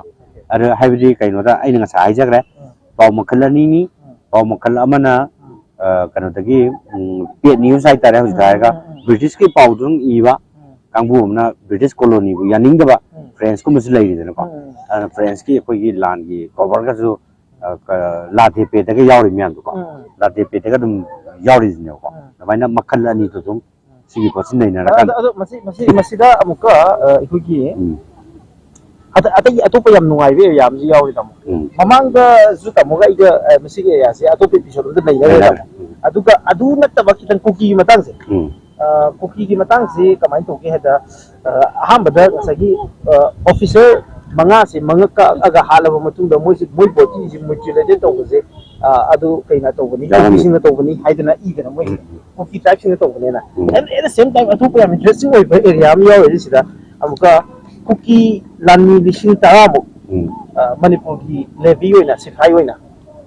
ꯑꯗꯨ ꯍꯥꯏꯕꯗꯤ ꯀꯩꯅꯣꯗ ꯑꯩꯅ ꯉꯁꯥꯏ ꯍꯥꯏꯖꯈ꯭ꯔꯦ, ꯎꯝ꯫ ꯄꯥꯎ ꯃꯈꯜ ꯑꯅꯤꯅꯤ꯫ ꯎꯝ꯫ ꯄꯥꯎ ꯃꯈꯜ ꯑꯃꯅ, ꯎꯝ꯫ ꯑ, ꯀꯩꯅꯣꯗꯒꯤ, ꯎꯝ, ꯄꯦꯠ ꯅ꯭ꯌꯨꯁ ꯍꯥꯏꯇꯥꯔꯦ ꯍꯧꯖꯤꯛ ꯎꯝ, ꯍꯥꯏꯔꯒ, ꯎꯝ, ꯎꯝ, ꯎꯝ꯫ ꯕ꯭ꯔꯤꯇꯤꯁꯀꯤ ꯄꯥꯎꯗꯨ ꯑꯗꯨꯝ ꯏꯕ ꯎꯝ꯫ ꯀꯥꯡꯕꯨ ꯑꯃꯅ ꯕ꯭ꯔꯤꯇꯤꯁ ꯀꯣꯂꯣꯅꯤꯕꯨ ꯌꯥꯅꯤꯡꯗꯕ ꯎꯝ꯫ ꯐ꯭ꯔꯦꯟꯁꯀꯨꯝꯕꯁꯨ ꯂꯩꯔꯤꯗꯅꯀꯣ꯫ ꯎꯝ, ꯎꯝ, ꯎꯝ꯫ ꯑꯗꯨꯅ ꯐ꯭ꯔꯦꯟꯁꯀꯤ ꯑꯩꯈꯣꯏꯒꯤ ꯂꯥꯟꯒꯤ ꯀꯣꯚꯔꯒꯁꯨ, ꯑ, ꯀ-, ꯂꯥ ꯗꯦ ꯄꯦꯗꯒ ꯌꯥꯎꯔꯤ ꯃꯌꯥꯝꯗꯣꯀꯣ꯫ ꯎꯝ꯫ ꯂꯥ ꯗꯦ ꯄꯦꯗꯒ ꯑꯗꯨꯝ ꯌꯥꯎꯔꯤꯁꯤꯅꯦꯕꯀꯣ꯫ ꯎꯝ꯫ ꯑꯗꯨꯃꯥꯏꯅ ꯃꯈꯜ ꯑꯅꯤꯗꯣ ꯑꯗꯨꯝ ꯁꯤꯒꯤ ꯄꯣꯠꯁꯤ ꯑꯗꯣ, ꯅꯩꯅꯔꯀꯥꯟꯗ꯫ ꯑꯗꯣ ꯃꯁꯤ, ꯃꯁꯤ, ꯃꯁꯤꯗ ꯑꯃꯨꯛꯀ, ꯑ, ꯑꯩꯈꯣꯏꯒꯤ ꯎꯝ꯫ ꯑꯇꯩ ꯑꯇꯣꯞꯄ ꯌꯥꯝ ꯅꯨꯡꯉꯥꯏꯕ ꯑꯦꯔꯤꯌꯥ ꯑꯃꯁꯨ ꯌꯥꯎꯔꯤ, ꯇꯥꯃꯣ꯫ ꯎꯝ꯫ ꯃꯃꯥꯡꯗꯁꯨ ꯇꯥꯃꯣꯒ ꯑꯩꯒ, ꯑ, ꯃꯁꯤꯒꯤ ꯑꯦꯔꯤꯌꯥꯁꯦ ꯑꯇꯣꯞꯄ ꯑꯦꯄꯤꯁꯣꯗ ꯑꯝꯇ ꯅꯩꯅꯈ꯭ꯔꯦ, ꯅꯩꯅꯈ꯭ꯔꯦ꯫ ꯇꯥꯃꯣ꯫ ꯎꯝ꯫ ꯑꯗꯨꯒ ꯑꯗꯨ ꯅꯠꯇꯕ ꯈꯤꯇꯪ ꯀꯨꯀꯤꯒꯤ ꯃꯇꯥꯡꯁꯦ, ꯎꯝ꯫ ꯑ, ꯀꯨꯀꯤꯒꯤ ꯃꯇꯥꯡꯁꯤ ꯀꯃꯥꯏꯅ ꯇꯧꯒꯦ ꯍꯥꯏꯗ, ꯑ, ꯑꯍꯥꯟꯕꯗ ꯉꯁꯥꯏꯒꯤ, ꯑ, ꯑꯣꯐꯤꯁꯔ ꯃꯉꯥꯁꯦ ꯃꯉꯛ ꯀꯛꯑꯒ ꯍꯥꯠꯂꯕ ꯃꯇꯨꯡꯗ ꯃꯣꯏꯁꯦ, ꯃꯣꯏ ꯕꯣꯗꯤꯁꯦ ꯃ꯭ꯌꯨꯇꯤꯂꯦꯇꯦꯠ ꯇꯧꯕꯁꯦ, ꯑ, ꯑꯗꯨ ꯀꯩꯅ ꯇꯧꯕꯅꯤ, ꯌꯥꯎꯔꯝꯃꯤ꯫ ꯀꯨꯀꯤꯁꯤꯡꯅ ꯇꯧꯕꯅꯤ ꯍꯥꯏꯗꯅ ꯏꯗꯅ ꯃꯣꯏꯁꯦ, ꯎꯝ꯫ ꯀꯨꯀꯤ ꯇ꯭ꯔꯥꯏꯕꯁꯤꯡꯅ ꯇꯧꯕꯅꯦꯅ꯫ ꯎꯝ꯫ And at the same time ꯑꯇꯣꯞꯄ ꯌꯥꯝ ꯏꯟꯇꯔꯦꯁꯇꯤꯡ ꯑꯣꯏꯕ ꯑꯦꯔꯤꯌꯥ ꯑꯃ ꯌꯥꯎꯔꯤ ꯁꯤꯗ꯫ ꯑꯃꯨꯛꯀ ꯀꯨꯀꯤ ꯂꯥꯟꯃꯤ ꯂꯤꯁꯤꯡ ꯇꯔꯥꯃꯨꯛ, ꯎꯝ꯫ ꯑ, ꯃꯅꯤꯄꯨꯔꯒꯤ ꯂꯦꯚꯤ ꯑꯣꯏꯅ, ꯁꯤꯐꯥꯏ ꯑꯣꯏꯅ,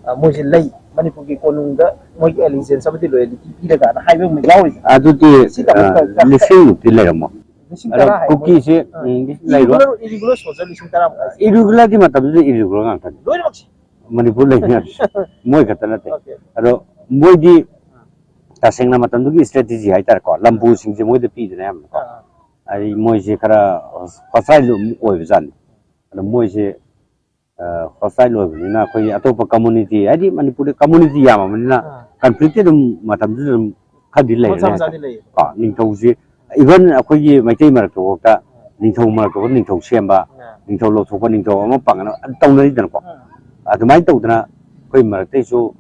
ꯑ, ꯃꯣꯏꯁꯦ ꯂꯩ꯫ ꯃꯅꯤꯄꯨꯔꯒꯤ ꯀꯣꯅꯨꯡꯗ ꯃꯣꯏꯒꯤ ꯑꯦꯂꯤꯖꯦꯟꯁ ꯑꯃꯗꯤ ꯂꯣꯌꯦꯂꯤꯇꯤ ꯄꯤꯔꯒꯅ ꯍꯥꯏꯕ ꯑꯃ ꯌꯥꯎꯔꯤꯁꯦ꯫ ꯑꯗꯨꯗꯤ, ꯁꯤ ꯇꯥꯃꯣ ꯑ, ꯈꯔ ꯈꯔ ꯂꯤꯁꯤꯡꯃꯨꯛꯇꯤ ꯂꯩꯔꯝꯃꯣ꯫ ꯂꯤꯁꯤꯡ ꯑꯗꯣ ꯇꯔꯥ ꯍꯥꯏ ꯃꯣꯏ꯫ ꯀꯨꯀꯤꯁꯦ, ꯑ, ꯎꯝ, ꯂꯩꯔꯣ꯫ ꯏꯔꯤꯒꯨꯂꯔ, ꯏꯔꯤꯒꯨꯂꯔ ꯁꯣꯜꯖꯔ ꯂꯤꯁꯤꯡ ꯇꯔꯥꯃꯨꯛ ꯍꯥꯏꯁꯦ꯫ ꯏꯔꯤꯒꯨꯂꯔꯗꯤ ꯃꯇꯝꯗꯨꯗ ꯏꯔꯤꯒꯨꯂꯔ ꯉꯥꯛꯇꯅꯤ꯫ ꯂꯣꯏꯅꯃꯛꯁꯦ꯫ ꯃꯅꯤꯄꯨꯔ ꯂꯩꯅꯤ ꯍꯥꯏꯕꯁꯦ꯫ ꯃꯣꯏ ꯈꯛꯇ ꯅꯠꯇꯦ꯫ ꯑꯣꯀꯦ꯫ ꯑꯗꯣ ꯃꯣꯏꯗꯤ ꯇꯁꯦꯡꯅ ꯃꯇꯝꯗꯨꯒꯤ ꯏꯁꯇ꯭ꯔꯦꯇꯦꯖꯤ ꯍꯥꯏꯇꯥꯔꯦꯀꯣ, ꯂꯝꯕꯨꯁꯤꯡꯁꯦ ꯃꯣꯏꯗ ꯄꯤꯗꯅ ꯑꯌꯥꯝꯕꯅꯀꯣ꯫ ꯑꯥ꯫ ꯍꯥꯏꯗꯤ ꯃꯣꯏꯁꯦ ꯈꯔ ꯍꯣꯁꯇꯥꯏꯜ ꯑꯗꯨꯝ ꯑꯣꯏꯕꯖꯥꯠꯅꯤ꯫ ꯑꯗꯣ ꯃꯣꯏꯁꯦ, ꯑ, ꯍꯣꯁꯇꯥꯏꯜ ꯑꯣꯏꯕꯅꯤꯅ ꯑꯩꯈꯣꯏꯒꯤ ꯑꯇꯣꯞꯄ ꯀꯝꯃꯨꯅꯤꯇꯤ, ꯍꯥꯏꯗꯤ ꯃꯅꯤꯄꯨꯔꯗ ꯀꯝꯃꯨꯅꯤꯇꯤ ꯌꯥꯝꯃꯕꯅꯤꯅ ꯑꯥ꯫ ꯀꯟꯐ꯭ꯂꯤꯛꯇꯤ ꯑꯗꯨꯝ ꯃꯇꯝꯗꯨꯗ ꯑꯗꯨꯝ ꯈꯔꯗꯤ ꯂꯩꯔꯅꯤ ꯃꯆꯥ ꯍꯥꯏꯇꯥꯔꯦ꯫ ꯃꯆꯥꯗꯤ ꯂꯩꯌꯦ꯫ ꯀꯣ, ꯅꯤꯡꯊꯧꯁꯤ, ꯏꯚꯟ ꯑꯩꯈꯣꯏꯒꯤ ꯃꯩꯇꯩ ꯃꯔꯛꯇ ꯐꯥꯎꯗ ꯅꯤꯡꯊꯧ ꯃꯔꯛꯇ ꯐꯥꯎꯗ ꯅꯤꯡꯊꯧ ꯁꯦꯝꯕ, ꯑꯥ꯫ ꯅꯤꯡꯊꯧ ꯂꯧꯊꯣꯛꯄ, ꯅꯤꯡꯊꯧ ꯑꯃ ꯄꯥꯡꯒꯅ ꯑꯗꯨꯝ ꯇꯧꯅꯔꯤꯗꯅꯀꯣ꯫ ꯑꯥ꯫ ꯑꯗꯨꯃꯥꯏꯅ ꯇꯧꯗꯅ ꯑꯩꯈꯣꯏ ꯃꯔꯛꯇꯩꯁꯨ,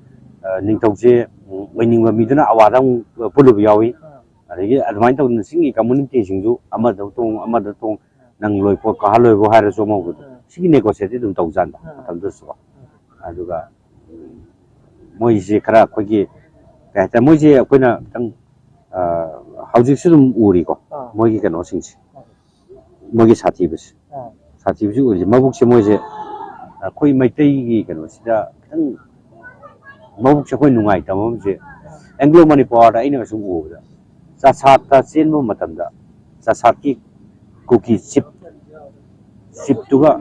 ꯑ, ꯅꯤꯡꯊꯧꯁꯦ, ꯎꯝ, ꯑꯣꯏꯅꯤꯡꯕ ꯃꯤꯗꯨꯅ ꯑꯋꯥꯗ ꯑꯃꯨꯛ ꯄꯨꯜꯂꯨꯕ ꯌꯥꯎꯏ꯫ ꯑꯥ꯫ ꯑꯗꯒꯤ ꯑꯗꯨꯃꯥꯏꯅ ꯇꯧꯗꯅ ꯆꯤꯡꯒꯤ ꯀꯝꯃꯨꯅꯤꯇꯤꯁꯤꯡꯁꯨ ꯑꯃꯗ ꯇꯣꯡ, ꯑꯃꯗ ꯇꯣꯡ, ꯅꯪ ꯂꯣꯏ ꯄꯣꯠ ꯀꯥꯍꯜꯂꯣꯏꯕꯨ ꯍꯥꯏꯔꯁꯨ ꯑꯃꯕꯨ ꯑꯗꯨꯝ꯫ ꯎꯝ꯫ ꯁꯤꯒꯤ ꯅꯦꯒꯣꯁꯤꯌꯦꯠꯇꯤ ꯑꯗꯨꯝ ꯇꯧꯖꯥꯠꯅꯤꯗ ꯎꯝ꯫ ꯃꯇꯝꯗꯨꯗꯁꯨꯀꯣ꯫ ꯎꯝ꯫ ꯑꯗꯨꯒ, ꯎꯝ, ꯃꯣꯏꯁꯦ ꯈꯔ ꯑꯩꯈꯣꯏꯒꯤ, ꯀꯩ ꯍꯥꯏꯇꯥꯔꯦ, ꯃꯣꯏꯁꯦ ꯑꯩꯈꯣꯏꯅ ꯈꯤꯇꯪ, ꯑ, ꯍꯧꯖꯤꯛꯁꯨ ꯑꯗꯨꯝ ꯎꯔꯤꯀꯣ, ꯑꯥ꯫ ꯃꯣꯏꯒꯤ ꯀꯩꯅꯣꯁꯤꯡꯁꯦ, ꯑꯥ꯫ ꯃꯣꯏꯒꯤ ꯁꯥꯊꯤꯕꯁꯦ꯫ ꯑꯥ꯫ ꯁꯥꯊꯤꯕꯁꯤ ꯎꯔꯤꯁꯦ꯫ ꯃꯕꯨꯛꯁꯦ ꯃꯣꯏꯁꯦ, ꯑꯩꯈꯣꯏ ꯃꯩꯇꯩꯒꯤ ꯀꯩꯅꯣꯁꯤꯗ ꯈꯤꯇꯪ ꯃꯕꯨꯛꯁꯦ ꯑꯩꯈꯣꯏ ꯅꯨꯡꯉꯥꯏꯇꯕ ꯑꯃꯁꯦ, ꯑꯦꯡꯒ꯭ꯂꯣ ꯃꯅꯤꯄꯨꯔꯗ ꯑꯩꯅ ꯁꯨꯝ ꯎꯕꯗ, ꯆꯥꯁꯥꯠꯇ ꯆꯦꯟꯕ ꯃꯇꯝꯗ ꯆꯥꯁꯥꯠꯀꯤ ꯀꯨꯀꯤ ꯆꯤꯞ, ꯆꯤꯞꯇꯨꯒ,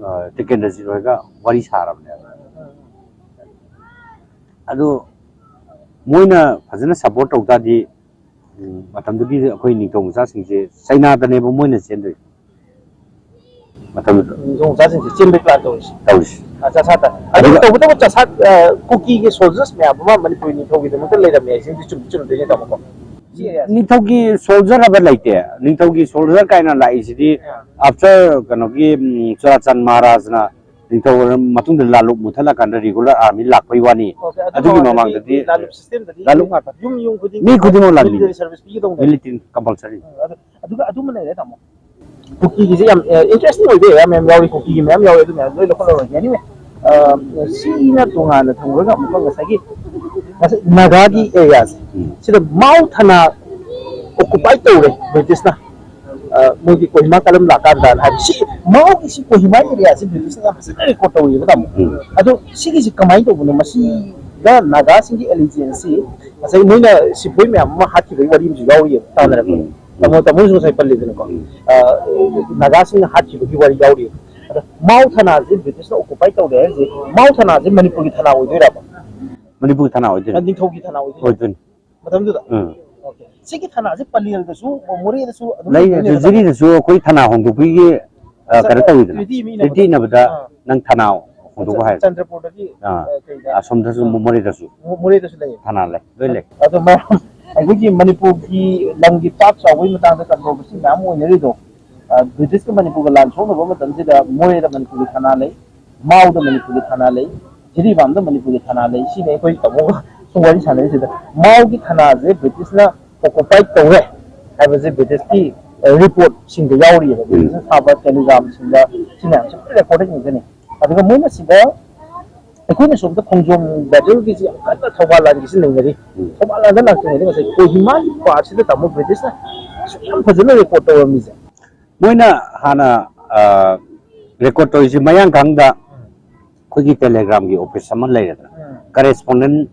ꯑ, ꯇꯤꯀꯦꯟꯗ꯭ꯔꯖꯤꯠ ꯍꯣꯏꯒ ꯋꯥꯔꯤ ꯁꯥꯔꯕꯅꯦꯕ꯫ ꯑꯗꯨ ꯃꯣꯏꯅ ꯐꯖꯅ ꯁꯞꯄꯣꯔꯠ ꯇꯧ ꯇꯥꯔꯗꯤ, ꯎꯝ, ꯃꯇꯝꯗꯨꯒꯤ ꯑꯩꯈꯣꯏ ꯅꯤꯡꯊꯧ ꯃꯆꯥꯁꯤꯡꯁꯦ ꯆꯩꯅꯥꯗꯅꯦꯕ ꯃꯣꯏꯅ ꯆꯦꯟꯗꯣꯏꯁꯦ꯫ ꯃꯇꯝꯗꯨꯗ꯫ ꯅꯤꯡꯊꯧ ꯃꯆꯥꯁꯤꯡꯁꯦ ꯆꯦꯟꯕꯒꯤ ꯄ꯭ꯂꯥꯟ ꯇꯧꯔꯤꯁꯦ꯫ ꯇꯧꯔꯤꯁꯦ꯫ ꯑ, ꯆꯥꯁꯥꯠꯇ꯫ ꯑꯗꯨ ꯑꯗꯨꯒ ꯇꯧꯕꯇꯕꯨ ꯆꯥꯁꯥꯠ, ꯑ, ꯀꯨꯀꯤꯒꯤ ꯁꯣꯜꯖꯔꯁ ꯃꯌꯥꯝ ꯑꯃ ꯃꯅꯤꯄꯨꯔꯤ ꯅꯤꯡꯊꯧꯒꯤꯗꯃꯛꯇ ꯂꯩꯔꯝꯃꯦ ꯍꯥꯏꯁꯤꯃꯗꯤ ꯆꯨꯝꯗꯤ ꯆꯨꯝꯗꯣꯏꯅꯦ, ꯇꯥꯃꯣꯀꯣ? ꯅꯤꯡꯊꯧꯒꯤ ꯁꯣꯜꯖꯔ ꯍꯥꯏꯕ ꯂꯩꯇꯦ꯫ ꯅꯤꯡꯊꯧꯒꯤ ꯁꯣꯜꯖꯔ ꯀꯥꯏꯅ ꯂꯥꯛꯏꯁꯤꯗꯤ ꯑꯥꯐꯇꯔ ꯀꯩꯅꯣꯒꯤ, ꯎꯝ, ꯆꯨꯔꯥꯆꯥꯟ ꯃꯍꯥꯔꯥꯖꯅ ꯅꯤꯡꯊꯧ ꯃꯇꯨꯡꯗ ꯂꯥꯂꯨꯛ ꯃꯨꯊꯠꯂꯀꯥꯟꯗ ꯔꯤꯒꯨꯂꯔ ꯑꯥꯔꯃꯤ ꯂꯥꯛꯄꯩ ꯋꯥꯅꯤ꯫ ꯑꯣꯀꯦ, ꯑꯗꯨ ꯑꯗꯨꯒꯤ ꯃꯃꯥꯡꯗꯗꯤ ꯃꯃꯥꯡꯗꯗꯤ ꯂꯥꯂꯨꯛ ꯁꯤꯁꯇꯦꯝꯗꯗꯤ ꯂꯥꯂꯨꯛ ꯌꯨꯝ, ꯉꯥꯛꯇ꯫ ꯌꯨꯝ ꯌꯨꯝ ꯈꯨꯗꯤꯡꯒꯤ ꯃꯤ ꯈꯨꯗꯤꯡꯃꯛ ꯂꯥꯟꯃꯤ꯫ ꯃꯤꯂꯤꯇꯔꯤ ꯁꯔꯚꯤꯁ ꯄꯤꯒꯗꯧꯅꯦ꯫ Military compulsory. ꯎꯝ, ꯑꯗꯨ, ꯑꯗꯨꯒ ꯑꯗꯨꯃ ꯂꯩꯔꯦ, ꯇꯥꯃꯣ꯫ ꯀꯨꯀꯤꯒꯤꯁꯦ ꯌꯥꯝ, ꯑꯦ, ꯏꯟꯇꯔꯦꯁꯇꯤꯡ ꯑꯣꯏꯕ ꯑꯦꯔꯤꯌꯥ ꯃꯌꯥꯝ ꯌꯥꯎꯔꯤ, ꯀꯨꯀꯤꯒꯤ ꯃꯌꯥꯝ ꯌꯥꯎꯔꯤ, ꯑꯗꯨ ꯃꯌꯥꯝ ꯂꯣꯏ ꯂꯧꯈꯠꯂꯔꯣꯏꯒꯦ꯫ ꯑꯦꯅꯤꯋꯦ, ꯑ, ꯁꯤꯅ ꯇꯣꯉꯥꯟꯅ ꯊꯝꯈ꯭ꯔꯒ ꯑꯃꯨꯛꯀ ꯉꯁꯥꯏꯒꯤ, ꯉꯁꯥꯏ ꯅꯥꯒꯥꯒꯤ ꯑꯦꯔꯤꯌꯥꯁꯦ, ꯎꯝ꯫ ꯁꯤꯗ ꯃꯥꯎ ꯊꯅꯥ ꯑꯣꯀꯨꯄꯥꯏ ꯇꯧꯔꯦ ꯕ꯭ꯔꯤꯇꯤꯁꯅ, ꯑ, ꯃꯣꯏꯒꯤ ꯀꯣꯍꯤꯃꯥ ꯀꯂꯝ ꯂꯥꯛꯀꯥꯟꯗ ꯍꯥꯏꯕ꯫ ꯁꯤ ꯃꯥꯎꯒꯤ ꯁꯤ ꯀꯣꯍꯤꯃꯥ ꯑꯦꯔꯤꯌꯥꯁꯦ ꯕ꯭ꯔꯤꯇꯤꯁꯅ ꯌꯥꯝ ꯐꯖꯅ ꯔꯦꯀꯣꯔꯠ ꯇꯧꯔꯤꯕ, ꯇꯥꯃꯣ꯫ ꯎꯝ꯫ ꯑꯗꯣ ꯁꯤꯒꯤꯁꯤ ꯀꯃꯥꯏꯅ ꯇꯧꯕꯅꯣ? ꯃꯁꯤꯗ ꯅꯥꯒꯥꯁꯤꯡꯒꯤ ꯑꯦꯂꯤꯖꯦꯟꯁꯁꯤ ꯉꯁꯥꯏ ꯃꯣꯏꯅ ꯁꯤꯐꯣꯏ ꯃꯌꯥꯝ ꯑꯃ ꯍꯥꯠꯈꯤꯕꯒꯤ ꯋꯥꯔꯤ ꯑꯃꯁꯨ ꯌꯥꯎꯔꯤꯑꯕ, ꯇꯥꯟꯅꯔꯛꯄꯗ꯫ ꯎꯝ꯫ ꯇꯥꯃꯣ, ꯇꯥꯃꯣꯁꯨ ꯉꯁꯥꯏ ꯄꯜꯂꯤꯗꯅꯀꯣ꯫ ꯎꯝ꯫ ꯑ, ꯅꯥꯒꯥꯁꯤꯡꯅ ꯍꯥꯠꯈꯤꯕꯒꯤ ꯋꯥꯔꯤ ꯌꯥꯎꯔꯤ꯫ ꯑꯗ ꯃꯥꯎ ꯊꯅꯥꯁꯦ ꯕ꯭ꯔꯤꯇꯤꯁꯅ ꯑꯣꯀꯨꯄꯥꯏ ꯇꯧꯔꯦ ꯍꯥꯏꯔꯤꯁꯦ, ꯃꯥꯎ ꯊꯅꯥꯁꯦ ꯃꯅꯤꯄꯨꯔꯒꯤ ꯊꯅꯥ ꯑꯣꯏꯗꯣꯏꯔꯕ? ꯃꯅꯤꯄꯨꯔꯒꯤ ꯊꯅꯥ ꯑꯣꯏꯗꯣꯏꯅꯦ꯫ ꯑ, ꯅꯤꯡꯊꯧꯒꯤ ꯊꯅꯥ ꯑꯣꯏꯗꯣꯏꯅꯦ꯫ ꯑꯣꯏꯗꯣꯏꯅꯤ꯫ ꯃꯇꯝꯗꯨꯗ? ꯎꯝ꯫ ꯑꯣꯀꯦ꯫ ꯁꯤꯒꯤ ꯊꯅꯥꯁꯦ ꯄꯂꯦꯜꯗꯁꯨ, ꯃꯣꯔꯦꯗꯁꯨ ꯑꯗꯨꯝ ꯂꯩ, ꯂꯩꯗꯣꯏꯅꯦꯕ? ꯖꯤꯔꯤꯗꯁꯨ ꯑꯩꯈꯣꯏ ꯊꯅꯥ ꯍꯣꯡꯗꯣꯛꯄꯒꯤ, ꯑ, ꯀꯩꯅꯣ ꯇꯧꯋꯤꯗꯅ꯫ ꯇ꯭ꯔꯤꯇꯤ ꯑꯃ ꯏꯅꯕꯗ? ꯇ꯭ꯔꯤꯇꯤ ꯏꯅꯕꯗ ꯑꯥ꯫ ꯅꯪ ꯊꯅꯥ ꯍꯣꯡꯗꯣꯛꯑꯣ ꯍꯥꯏ꯫ ꯆꯟꯗ꯭ꯔꯄꯨꯔꯗꯒꯤ, ꯑꯥ, ꯑ, ꯀꯩꯗ? ꯑꯁꯣꯝꯗꯁꯨ, ꯑꯥ꯫ ꯃꯣꯔꯦꯗꯁꯨ ꯃꯣ-, ꯃꯣꯔꯦꯗꯁꯨ ꯂꯩꯌꯦ꯫ ꯊꯅꯥ ꯂꯩ, ꯂꯣꯏ ꯂꯩ꯫ ꯑꯗꯣ ꯃꯌꯥꯝ ꯑꯩꯈꯣꯏꯒꯤ ꯃꯅꯤꯄꯨꯔꯒꯤ ꯂꯝꯒꯤ ꯄꯥꯛ ꯆꯥꯎꯕꯒꯤ ꯃꯇꯥꯡꯗ ꯀꯟꯇ꯭ꯔꯣꯚꯔꯁꯤ ꯃꯌꯥꯝ ꯑꯣꯏꯅꯔꯤꯗꯣ, ꯑ, ꯕ꯭ꯔꯤꯇꯤꯁꯀ ꯃꯅꯤꯄꯨꯔꯒ ꯂꯥꯟ ꯁꯣꯛꯅꯕ ꯃꯇꯝꯁꯤꯗ ꯃꯣꯔꯦꯗ ꯃꯅꯤꯄꯨꯔꯒꯤ ꯊꯅꯥ ꯂꯩ, ꯃꯥꯎꯗ ꯃꯅꯤꯄꯨꯔꯒꯤ ꯊꯅꯥ ꯂꯩ, ꯖꯤꯔꯤꯕꯥꯝꯗ ꯃꯅꯤꯄꯨꯔꯒꯤ ꯊꯅꯥ ꯂꯩ꯫ ꯁꯤꯅꯤ ꯑꯩꯈꯣꯏ ꯇꯥꯃꯣꯒ ꯁꯨꯝ ꯋꯥꯔꯤ ꯁꯥꯟꯅꯔꯤꯁꯤꯗ꯫ ꯃꯥꯎꯒꯤ ꯊꯅꯥꯁꯦ ꯕ꯭ꯔꯤꯇꯤꯁꯅ ꯑꯣꯀꯨꯄꯥꯏ ꯇꯧꯔꯦ ꯍꯥꯏꯕꯁꯦ ꯕ꯭ꯔꯤꯇꯤꯁꯀꯤ, ꯑ, ꯔꯤꯄꯣꯔꯠꯁꯤꯡꯗ ꯌꯥꯎꯔꯤꯑꯕ꯫ ꯎꯝ꯫ ꯕ꯭ꯔꯤꯇꯤꯁꯅ ꯊꯥꯕ ꯇꯦꯂꯤꯒ꯭ꯔꯥꯝꯁꯤꯡꯗ ꯁꯤ ꯃꯌꯥꯝꯁꯦ ꯂꯣꯏ ꯔꯦꯀꯣꯔꯗꯦꯠ ꯉꯥꯛꯇꯅꯤ꯫ ꯑꯗꯨꯒ ꯃꯣꯏꯅ ꯁꯤꯗ ꯑꯩꯈꯣꯏꯅ ꯁꯣꯝꯗ ꯈꯣꯡꯖꯣꯝ ꯕꯦꯇꯜꯒꯤꯁꯤ ꯌꯥꯝ ꯀꯟꯅ ꯊꯧꯕꯥꯜ ꯂꯥꯟꯒꯤꯁꯤ ꯅꯩꯅꯔꯤ꯫ ꯎꯝ꯫ ꯊꯧꯕꯥꯜ ꯂꯥꯟꯗ ꯂꯥꯛꯇ꯭ꯔꯤꯉꯩꯗ ꯉꯁꯥꯏ ꯀꯣꯍꯤꯃꯥꯒꯤ ꯄꯥꯔꯠꯁꯤꯗ ꯇꯥꯃꯣ ꯕ꯭ꯔꯤꯇꯤꯁꯅ ꯑꯁꯨꯛ ꯌꯥꯝ ꯐꯖꯅ ꯔꯦꯀꯣꯔꯠ ꯇꯧꯔꯝꯃꯤꯁꯦ꯫ ꯃꯣꯏꯅ ꯍꯥꯟꯅ, ꯑ, ꯔꯦꯀꯣꯔꯠ ꯇꯧꯔꯤꯁꯤ ꯃꯌꯥꯡ ꯈꯪꯗ ꯎꯝ꯫ ꯑꯩꯈꯣꯏꯒꯤ ꯇꯦꯂꯦꯒ꯭ꯔꯥꯝꯒꯤ ꯑꯣꯐꯤꯁ ꯑꯃ ꯂꯩꯔꯦꯗꯅ, ꯎꯝ꯫ ꯀꯔꯦꯁꯄꯣꯟꯗꯦꯟ,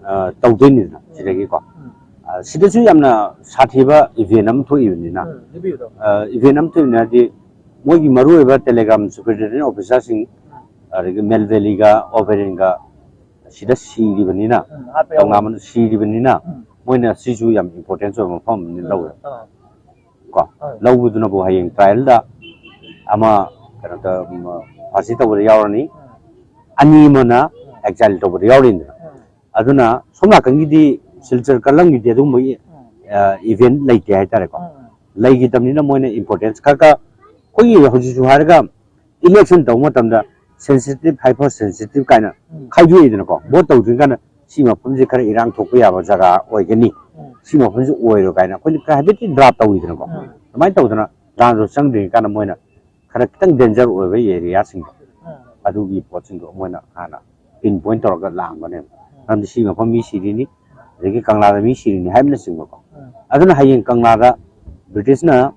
ꯑ, ꯇꯧꯗꯣꯏꯅꯤꯗꯅ ꯎꯝ꯫ ꯁꯤꯗꯒꯤꯀꯣ꯫ ꯎꯝ꯫ ꯑ, ꯁꯤꯗꯁꯨ ꯌꯥꯝꯅ ꯁꯥꯊꯤꯕ ꯏꯚꯦꯟ ꯑꯃ ꯊꯣꯛꯏꯕꯅꯤꯅ, ꯎꯝ, ꯍꯥꯏꯕꯤꯌꯨ, ꯇꯥꯃꯣ꯫ ꯑ, ꯏꯚꯦꯟ ꯑꯃ ꯊꯣꯛꯏꯕꯅꯤꯅꯗꯤ ꯃꯣꯏꯒꯤ ꯃꯔꯨꯑꯣꯏꯕ ꯇꯦꯂꯦꯒ꯭ꯔꯥꯝ ꯁꯨꯄꯔꯤꯟꯇꯦꯟꯗꯦꯟ ꯑꯣꯐꯤꯁꯥꯔꯁꯤꯡ, ꯎꯝ꯫ ꯑꯗꯒꯤ ꯃꯦꯜ ꯚꯦꯂꯤꯒ ꯑꯣꯕꯦꯔꯤꯟꯒ ꯁꯤꯗ ꯁꯤꯔꯤꯕꯅꯤꯅ, ꯎꯝ, ꯍꯥꯠꯄ ꯌꯥꯎꯔꯦ꯫ ꯀꯪꯂꯥ ꯃꯅꯨꯡ ꯁꯤꯔꯤꯕꯅꯤꯅ, ꯎꯝ꯫ ꯃꯣꯏꯅ ꯁꯤꯁꯨ ꯌꯥꯝ ꯏꯝꯄꯣꯔꯇꯦꯟꯁ ꯑꯣꯏꯕ ꯃꯐꯝ ꯑꯃꯅꯤ ꯎꯝ꯫ ꯂꯧꯔꯦ꯫ ꯑꯥ꯫ ꯀꯣ, ꯍꯣꯏ꯫ ꯂꯧꯕꯗꯨꯅꯕꯨ ꯍꯌꯦꯡ ꯇ꯭ꯔꯥꯏꯌꯦꯜꯗ ꯑꯃ ꯀꯩꯅꯣꯗ, ꯎꯝ, ꯐꯥꯁꯤ ꯇꯧꯕꯗ ꯌꯥꯎꯔꯅꯤ, ꯎꯝ꯫ ꯑꯅꯤ ꯑꯃꯅ ꯎꯝ꯫ ꯑꯦꯛꯖꯥꯏꯜ ꯇꯧꯕꯗ ꯌꯥꯎꯔꯤꯅꯤꯅ꯫ ꯎꯝ꯫ ꯑꯗꯨꯅ ꯁꯣꯝ ꯅꯥꯀꯟꯒꯤꯗꯤ ꯁꯤꯜꯆꯔ ꯀꯂꯝꯒꯤꯗꯤ ꯑꯗꯨꯒꯨꯝꯕꯒꯤ ꯎꯝ꯫ ꯏꯚꯦꯟ ꯂꯩꯇꯦ ꯍꯥꯏꯇꯥꯔꯦꯀꯣ꯫ ꯂꯩꯈꯤꯗꯕꯅꯤꯅ ꯃꯣꯏꯅ ꯏꯝꯄꯣꯔꯇꯦꯟꯁ ꯈꯔ ꯈꯔ ꯑꯩꯈꯣꯏꯒꯤ ꯍꯧꯖꯤꯛꯁꯨ ꯍꯥꯏꯔꯒ ꯏꯂꯦꯛꯁꯟ ꯇꯧꯕ ꯃꯇꯝꯗ ꯁꯦꯟꯁꯤꯇꯤꯞ, ꯍꯥꯏꯄꯔ ꯁꯦꯟꯁꯤꯇꯤꯞ ꯀꯥꯏꯅ ꯈꯥꯏꯗꯣꯛꯏꯗꯅꯀꯣ꯫ ꯚꯣꯠ ꯇꯧꯗ꯭ꯔꯤ ꯀꯥꯟꯗ ꯁꯤ ꯃꯐꯝꯁꯦ ꯈꯔ ꯏꯔꯥꯡ ꯊꯣꯛꯄ ꯌꯥꯕ ꯖꯒꯥ ꯑꯣꯏꯒꯅꯤ, ꯁꯤ ꯃꯐꯝꯁꯦ ꯑꯣꯏꯔꯣ ꯀꯥꯏꯅ ꯑꯩꯈꯣꯏꯅ ꯈꯔ ꯍꯥꯏꯐꯦꯠꯇꯤ ꯗ꯭ꯔꯥꯐ ꯇꯧꯋꯤꯗꯅꯀꯣ꯫ ꯑꯗꯨꯃꯥꯏꯅ ꯇꯧꯗꯅ ꯂꯥꯟꯗꯣ ꯆꯪꯗ꯭ꯔꯤꯉꯩ ꯀꯥꯟꯗ ꯃꯣꯏꯅ ꯈꯔ ꯈꯤꯇꯪ ꯗꯦꯟꯖꯔ ꯑꯣꯏꯕ ꯑꯦꯔꯤꯌꯥꯁꯤꯡꯗꯣ, ꯑꯗꯨꯒꯤ ꯄꯣꯠꯁꯤꯡꯗꯣ ꯃꯣꯏꯅ ꯍꯥꯟꯅ ꯄꯤꯟ ꯄꯣꯏꯟ ꯇꯧꯔꯒ ꯂꯥꯛꯑꯝꯒꯅꯦꯕ꯫ ꯃꯔꯝꯗꯤ ꯁꯤ ꯃꯐꯝ ꯃꯤ ꯁꯤꯔꯤꯅꯤ, ꯑꯗꯒꯤ ꯀꯪꯂꯥꯗ ꯃꯤ ꯁꯤꯔꯤꯅꯤ ꯍꯥꯏꯕꯅꯆꯤꯡꯕꯀꯣ꯫ ꯑꯗꯨꯅ ꯍꯌꯦꯡ ꯀꯪꯂꯥꯗ ꯕ꯭ꯔꯤꯇꯤꯁꯅ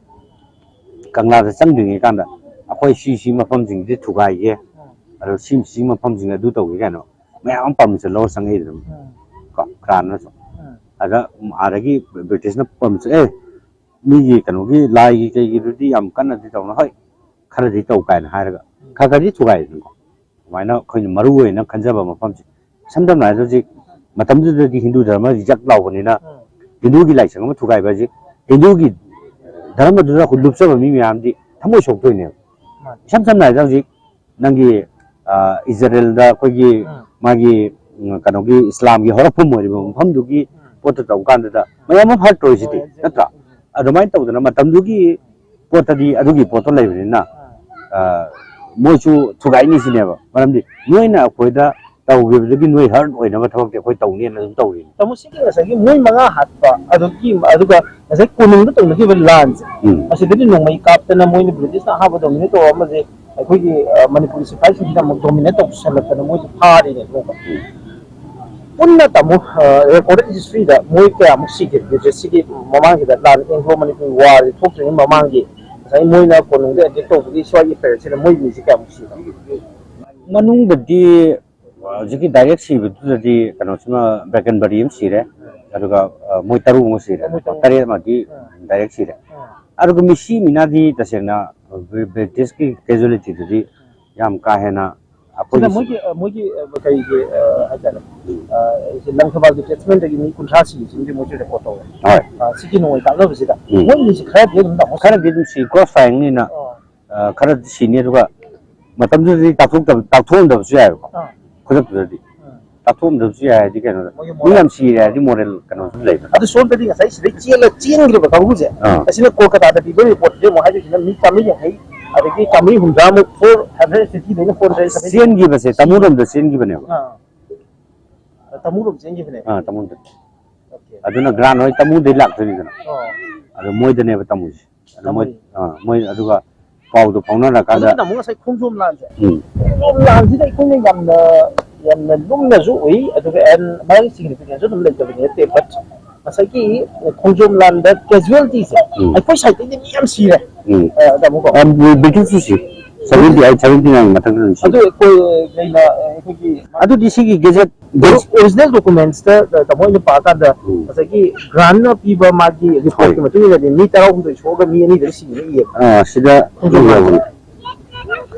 ꯀꯪꯂꯥꯗ ꯆꯪꯗ꯭ꯔꯤꯉꯩ ꯀꯥꯟꯗ ꯑꯩꯈꯣꯏ ꯁꯤ ꯁꯤ ꯃꯐꯝꯁꯤꯡꯁꯤ ꯊꯨꯒꯥꯏꯒꯦ, ꯑꯗꯣ ꯁꯤ ꯁꯤ ꯃꯐꯝꯁꯤꯡ ꯑꯗꯨ ꯇꯧꯒꯦ ꯀꯥꯏꯅ ꯃꯌꯥꯝ ꯑꯃ ꯄꯥꯔꯃꯤꯁꯟ ꯂꯧꯔ ꯆꯪꯉꯛꯏꯗꯅ ꯀꯣ, ꯈꯔ ꯑꯃꯅꯁꯨ꯫ ꯑꯗ ꯑꯥꯗꯒꯤ ꯕ꯭ꯔꯤꯇꯤꯁꯅ ꯄꯥꯔꯃꯤꯁꯟ, ꯑꯦ, ꯃꯤꯒꯤ ꯀꯩꯅꯣꯒꯤ ꯂꯥꯏꯒꯤ ꯀꯩꯒꯤꯗꯨꯗꯤ ꯌꯥꯝ ꯀꯟꯅꯗꯤ ꯇꯧꯅ, ꯍꯣꯏ, ꯈꯔꯗꯤ ꯇꯧ ꯀꯥꯏꯅ ꯍꯥꯏꯔꯒ ꯈꯔ ꯈꯔꯗꯤ ꯊꯨꯒꯥꯏꯗꯅꯀꯣ꯫ ꯑꯗꯨꯃꯥꯏꯅ ꯑꯩꯈꯣꯏꯅ ꯃꯔꯨ ꯑꯣꯏꯅ ꯈꯟꯖꯕ ꯃꯐꯝꯁꯦ, ꯏꯁꯝ ꯁꯝꯅ ꯍꯥꯏꯔꯕꯗ ꯍꯧꯖꯤꯛ ꯃꯇꯝꯗꯨꯗꯗꯤ ꯍꯤꯟꯗꯨ ꯙꯔꯃ ꯔꯤꯖꯦꯛ ꯂꯥꯎꯕꯅꯤꯅ ꯍꯤꯟꯗꯨꯒꯤ ꯂꯥꯏꯁꯪ ꯑꯃ ꯊꯨꯒꯥꯏꯕ ꯍꯥꯏꯁꯦ ꯍꯤꯟꯗꯨꯒꯤ ꯙꯔꯃꯗꯨꯗ ꯑꯩꯈꯣꯏ ꯂꯨꯞꯆꯕ ꯃꯤ ꯃꯌꯥꯝꯗꯤ ꯊꯃꯣꯏ ꯁꯣꯛꯇꯣꯏꯅꯦꯕ꯫ ꯏꯁꯝ ꯁꯝꯅ ꯍꯥꯏꯔꯕꯗ ꯍꯧꯖꯤꯛ ꯅꯪꯒꯤ, ꯑ, ꯏꯖꯔꯦꯜꯗ ꯑꯩꯈꯣꯏꯒꯤ ꯃꯥꯒꯤ, ꯎꯝ, ꯀꯩꯅꯣꯒꯤ ꯏꯁꯂꯥꯝꯒꯤ ꯍꯧꯔꯛꯐꯝ ꯑꯣꯏꯔꯤꯕ ꯃꯐꯝꯗꯨꯒꯤ ꯄꯣꯠꯇ ꯇꯧꯕ ꯀꯥꯟꯗꯨꯗ ꯃꯌꯥꯝ ꯑꯃ ꯍꯔꯠ ꯇꯧꯔꯤꯁꯤꯗꯤ, ꯅꯠꯇ꯭ꯔꯥ? ꯑꯗꯨꯃꯥꯏꯅ ꯇꯧꯗꯅ ꯃꯇꯝꯗꯨꯒꯤ ꯄꯣꯠꯇꯗꯤ ꯑꯗꯨꯒꯤ ꯄꯣꯠꯇꯣ ꯂꯩꯕꯅꯤꯅ, ꯑ, ꯃꯣꯏꯁꯨ ꯊꯨꯒꯥꯏꯅꯤ ꯁꯤꯅꯦꯕ꯫ ꯃꯔꯝꯗꯤ ꯅꯣꯏꯅ ꯑꯩꯈꯣꯏꯗ ꯇꯧꯈꯤꯕꯗꯨꯒꯤ ꯅꯣꯏ ꯍꯔꯠ ꯑꯣꯏꯅꯕ ꯊꯕꯛꯇꯤ ꯑꯩꯈꯣꯏ ꯇꯧꯅꯦꯅ ꯑꯗꯨꯝ ꯇꯧꯔꯤꯅꯤ꯫ ꯇꯥꯃꯣ, ꯁꯤꯒꯤ ꯉꯁꯥꯏꯒꯤ ꯃꯣꯏ ꯃꯉꯥ ꯍꯥꯠꯄ ꯑꯗꯨꯒꯤ, ꯑꯗꯨꯒ ꯉꯁꯥꯏ ꯀꯣꯅꯨꯡꯗ ꯇꯧꯅꯈꯤꯕ ꯂꯥꯟꯁꯦ, ꯎꯝ꯫ ꯑꯁꯤꯗꯗꯤ ꯅꯣꯡꯃꯩ ꯀꯥꯞꯇꯅ ꯃꯣꯏꯅ ꯕ꯭ꯔꯤꯇꯤꯁꯅ ꯑꯍꯥꯟꯕ ꯗꯣꯃꯤꯅꯦꯠ ꯇꯧꯔꯛꯑꯝꯕꯁꯦ ꯑꯩꯈꯣꯏꯒꯤ, ꯑ, ꯃꯅꯤꯄꯨꯔꯤ ꯁꯤꯐꯥꯏꯁꯤꯡꯁꯤꯅ ꯑꯃꯨꯛ ꯗꯣꯃꯤꯅꯦꯠ ꯇꯧꯁꯜꯂꯛꯇꯅ ꯃꯣꯏꯁꯦ ꯐꯥꯔꯤꯅꯦꯕ꯫ ꯎꯝ꯫ ꯄꯨꯟꯅ ꯇꯥꯃꯣ, ꯑ, ꯔꯦꯀꯣꯔꯗꯦꯠ ꯍꯤꯁꯇ꯭ꯔꯤꯗ ꯃꯣꯏ ꯀꯌꯥꯃꯨꯛ ꯁꯤꯒꯦ? ꯁꯤꯒꯤ ꯃꯃꯥꯡꯁꯤꯗ ꯂꯥꯟ, ꯑꯦꯡꯒ꯭ꯂꯣ ꯃꯅꯤꯄꯨꯔꯤ ꯋꯥꯔꯁꯤ ꯊꯣꯛꯇ꯭ꯔꯤꯉꯩ ꯃꯃꯥꯡꯒꯤ ꯉꯁꯥꯏ ꯃꯣꯏꯅ ꯀꯣꯅꯨꯡꯗ ꯑꯦꯇꯦꯛ ꯇꯧꯕꯒꯤ ꯁ꯭ꯋꯥꯏꯒꯤ ꯄꯦꯔꯦꯠꯁꯤꯗ ꯃꯣꯏ ꯃꯤꯁꯦ ꯀꯌꯥꯃꯨꯛ ꯁꯤꯒꯦ? ꯃꯅꯨꯡꯗꯗꯤ ꯍꯧꯖꯤꯛꯀꯤ ꯗꯥꯏꯔꯦꯛ ꯁꯤꯕꯗꯨꯗꯗꯤ ꯀꯩꯅꯣꯁꯤꯃ, ꯕ꯭ꯔꯦꯀꯟꯕꯔꯤ ꯑꯃ ꯁꯤꯔꯦ, ꯑꯗꯨꯒ, ꯑ, ꯃꯣꯏ ꯇꯔꯨꯛ ꯑꯃ ꯁꯤꯔꯦ, ꯃꯣꯏ ꯇꯔꯨꯛ꯫ ꯇꯔꯦꯠ ꯑꯃꯗꯤ ꯑꯥ꯫ ꯗꯥꯏꯔꯦꯛ ꯁꯤꯔꯦ꯫ ꯑꯥ꯫ ꯑꯗꯨꯒ ꯃꯤꯁꯤ ꯃꯤꯅꯥꯗꯤ ꯇꯁꯦꯡꯅ ꯕ꯭ꯔꯤ-, ꯕ꯭ꯔꯤꯇꯤꯁꯀꯤ ꯀꯦꯖꯨꯋꯦꯂꯤꯇꯤꯗꯨꯗꯤ ꯌꯥꯝ ꯀꯥ ꯍꯦꯟꯅ ꯑꯩꯈꯣꯏꯒꯤ ꯁꯤꯗ ꯃꯣꯏꯒꯤ, ꯑ, ꯃꯣꯏꯒꯤ, ꯑ, ꯀꯩꯒꯤ, ꯑ, ꯍꯥꯏꯇꯥꯔꯦ, ꯎꯝ꯫ ꯑ, ꯁꯤ ꯂꯪꯊꯕꯥꯜ ꯗꯤꯇꯦꯆꯃꯦꯟꯗꯒꯤ ꯃꯤ ꯀꯨꯟꯊ꯭ꯔꯥ ꯁꯤꯕꯁꯤꯃꯗꯤ ꯃꯣꯏꯁꯨ ꯔꯦꯀꯣꯔꯠ ꯇꯧꯋꯦ꯫ ꯍꯣꯏ꯫ ꯑ, ꯁꯤꯒꯤ ꯅꯣꯡꯃꯩ ꯀꯥꯞꯅꯕꯁꯤꯗ꯫ ꯎꯝ꯫ ꯃꯣꯏ ꯃꯤꯁꯤ ꯈꯔꯗꯤ ꯑꯗꯨꯝ ꯇꯥꯃꯣ ꯈꯔꯗꯤ ꯑꯗꯨꯝ ꯁꯤ, ꯀ꯭ꯔꯣꯁ ꯐꯥꯏꯌꯔꯅꯤꯅ꯫ ꯑꯣ꯫ ꯑ, ꯈꯔ ꯁꯤꯅꯤ, ꯑꯗꯨꯒ ꯃꯇꯝꯗꯨꯗꯗꯤ ꯇꯥꯛꯊꯣꯛꯇꯕ-, ꯇꯥꯛꯊꯣꯛꯑꯝꯗꯕꯁꯨ ꯌꯥꯏꯑꯕꯀꯣ, ꯑꯥ꯫ ꯈꯨꯗꯛꯇꯨꯗꯗꯤ꯫ ꯑꯥ꯫ ꯇꯥꯛꯊꯣꯛꯑꯝꯗꯕꯁꯨ ꯌꯥꯏ ꯍꯥꯏꯗꯤ ꯀꯩꯅꯣꯗ꯫ ꯃꯣꯏꯒꯤ ꯃꯤ moral ꯌꯥꯝ ꯁꯤꯔꯦ ꯍꯥꯏꯗꯤ moral ꯀꯩꯅꯣꯁꯨ ꯂꯩꯕ꯫ ꯑꯗꯨ ꯁꯣꯝꯗꯗꯤ ꯉꯁꯥꯏ ꯁꯤꯗꯩ ꯆꯦꯜꯂ ꯆꯦꯟꯈ꯭ꯔꯤꯕ ꯀꯥꯡꯕꯨꯁꯦ, ꯑꯥ꯫ ꯑꯁꯤꯅ ꯀꯣꯜꯀꯇꯥꯗ ꯄꯤꯕ ꯔꯤꯄꯣꯔꯠꯁꯦ ꯑꯃꯨꯛ ꯍꯥꯏꯗꯣꯏꯁꯤꯅ ꯃꯤ ꯆꯥꯝꯃꯔꯤ ꯌꯥꯡꯈꯩ ꯑꯗꯒꯤ ꯆꯥꯝꯃꯔꯤ ꯍꯨꯝꯗ꯭ꯔꯥꯃꯨꯛ, four hundred fifty ꯗꯩꯅ four hundred seventy ꯆꯦꯟꯈꯤꯕꯁꯦ ꯇꯥꯃꯨꯔꯣꯝꯗ ꯆꯦꯟꯈꯤꯕꯅꯦꯕ꯫ ꯑꯥ꯫ ꯇꯥꯃꯨꯔꯣꯝ ꯆꯦꯟꯈꯤꯕꯅꯦ꯫ ꯑꯥ, ꯇꯥꯃꯨꯔꯣꯝꯗ꯫ ꯑꯣꯀꯦ꯫ ꯑꯗꯨꯅ grant ꯍꯣꯏ ꯇꯥꯃꯨꯗꯩ ꯂꯥꯛꯇꯣꯏꯅꯤꯗꯅ꯫ ꯑꯣ꯫ ꯑꯗꯣ ꯃꯣꯏꯗꯅꯦꯕ ꯇꯝꯃꯨꯁꯦ꯫ ꯑꯗꯣ ꯃꯣꯏ, ꯇꯥꯃꯨꯔꯤ꯫ ꯑꯥ, ꯃꯣꯏ ꯑꯗꯨꯒ ꯄꯥꯎꯗꯣ ꯐꯥꯎꯅꯔꯀꯥꯟꯗ꯫ ꯑꯗꯨꯒ ꯇꯥꯃꯣ ꯉꯁꯥꯏ ꯈꯣꯡꯖꯣꯝ ꯂꯥꯟꯁꯦ꯫ ꯎꯝ꯫ ꯈꯣꯡꯖꯣꯝ ꯂꯥꯟꯁꯤꯗ ꯑꯩꯈꯣꯏꯅ ꯌꯥꯝꯅ, ꯌꯥꯝꯅ ꯂꯨꯝꯅꯁꯨ ꯎꯏ, ꯑꯗꯨꯒ and ꯃꯥꯒꯤ significance ꯁꯨ ꯑꯗꯨꯝ ꯂꯩꯇꯕꯗꯤ ꯅꯠꯇꯦ, but ꯉꯁꯥꯏꯒꯤ ꯈꯣꯡꯖꯣꯝ ꯂꯥꯟꯗ casualty ꯁꯦ ꯎꯝ꯫ ꯑꯩꯈꯣꯏ side ꯇꯩꯗꯤ ꯃꯤ ꯌꯥꯝ ꯁꯤꯔꯦ꯫ ꯎꯝ꯫ ꯑ, ꯇꯥꯃꯣꯀꯣ꯫ ꯑ, ꯕ꯭ꯔꯤꯇꯤꯁꯁꯨ ꯁꯤ꯫ Seventy eight, seventy nine ꯃꯊꯛꯇ ꯑꯗꯨꯝ ꯁꯤ꯫ ꯑꯗꯨ ꯑꯩꯈꯣꯏ ꯀꯩꯅ, ꯑꯩꯈꯣꯏꯒꯤ ꯑꯗꯨꯗꯤ ꯁꯤꯒꯤ gazette, gazette original documents ꯇ, ꯇꯥꯃꯣ ꯑꯩꯅ ꯄꯥꯀꯥꯟꯗ ꯎꯝ꯫ ꯉꯁꯥꯏꯒꯤ grant ꯅ ꯄꯤꯕ ꯃꯥꯒꯤ report ꯀꯤ ꯍꯣꯏ꯫ ꯃꯇꯨꯡ ꯏꯟꯅꯗꯤ ꯃꯤ ꯇꯔꯥꯍꯨꯝꯗꯣꯏ ꯁꯣꯛꯑꯒ ꯃꯤ ꯑꯅꯤꯗ ꯁꯤꯌꯦꯅ ꯏꯌꯦꯕ꯫ ꯑ, ꯁꯤꯗ ꯈꯣꯡꯖꯣꯝ ꯂꯥꯟꯁꯦ꯫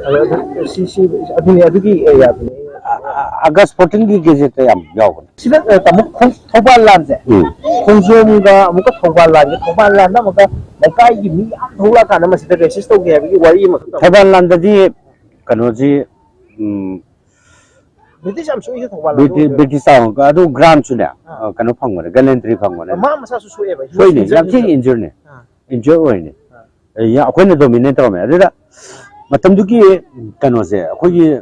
ꯑꯗꯣ ꯑꯗꯨ, ꯁꯤ, ꯁꯤ, ꯑꯗꯨꯅꯤ, ꯑꯗꯨꯒꯤ area ꯗꯨꯅꯤ꯫ ꯑ-, ꯑ-, August fourteen ꯒꯤ gazette ꯇ ꯌꯥꯝ ꯌꯥꯎꯕꯅꯦ꯫ ꯁꯤꯗ, ꯑ, ꯇꯥꯃꯣ ꯈꯣꯡ-, ꯊꯧꯕꯥꯜ ꯂꯥꯟꯁꯦ꯫ ꯎꯝ꯫ ꯈꯣꯡꯖꯣꯝꯒ ꯑꯃꯨꯛꯀ ꯊꯧꯕꯥꯜ ꯂꯥꯟꯒ, ꯊꯧꯕꯥꯜ ꯂꯥꯟꯗ ꯑꯃꯨꯛꯀ ꯂꯩꯀꯥꯏꯒꯤ ꯃꯤ ꯌꯥꯝ ꯊꯣꯛꯂꯛꯑꯀꯥꯟꯗ ꯃꯁꯤꯗ racist ꯇꯧꯒꯦ ꯍꯥꯏꯕꯒꯤ ꯋꯥꯔꯤ ꯑꯃꯈꯛ ꯇꯧ-, ꯊꯧꯕꯥꯜ ꯂꯥꯟꯗꯗꯤ ꯀꯩꯅꯣꯁꯤ, ꯎꯝ, ꯕ꯭ꯔꯤꯇꯤꯁ ꯌꯥꯝ ꯁꯣꯛꯏꯁꯦ ꯊꯧꯕꯥꯜ ꯂꯥꯟꯗ ꯕ꯭ꯔꯤꯇꯤ-, ꯑꯣꯏꯗꯣꯏꯔꯣ? ꯕ꯭ꯔꯤꯇꯤꯁ ꯇꯥꯡ-, ꯑꯗꯨ grant ꯁꯨꯅꯦ, ꯑꯥ꯫ ꯑ, ꯀꯩꯅꯣ ꯐꯪꯕꯅꯦ, gallantry ꯐꯪꯕꯅꯦ꯫ ꯃꯥ ꯃꯁꯥꯁꯨ ꯁꯣꯛꯑꯦꯕ, he was ꯁꯣꯏꯅꯦ, injured ꯌꯥꯝ ꯊꯤꯅ ꯍimself꯫ Injured ꯅꯦ꯫ ꯑꯥ꯫ Injured ꯑꯣꯏꯅꯦ꯫ ꯑꯥ꯫ ꯑꯦ, ꯌꯥ-, ꯑꯩꯈꯣꯏꯅ dominate ꯇꯧꯔꯝꯃꯦ꯫ ꯑꯗꯨꯗ ꯃꯇꯝꯗꯨꯒꯤ ꯀꯩꯅꯣꯁꯦ, ꯑꯩꯈꯣꯏꯒꯤ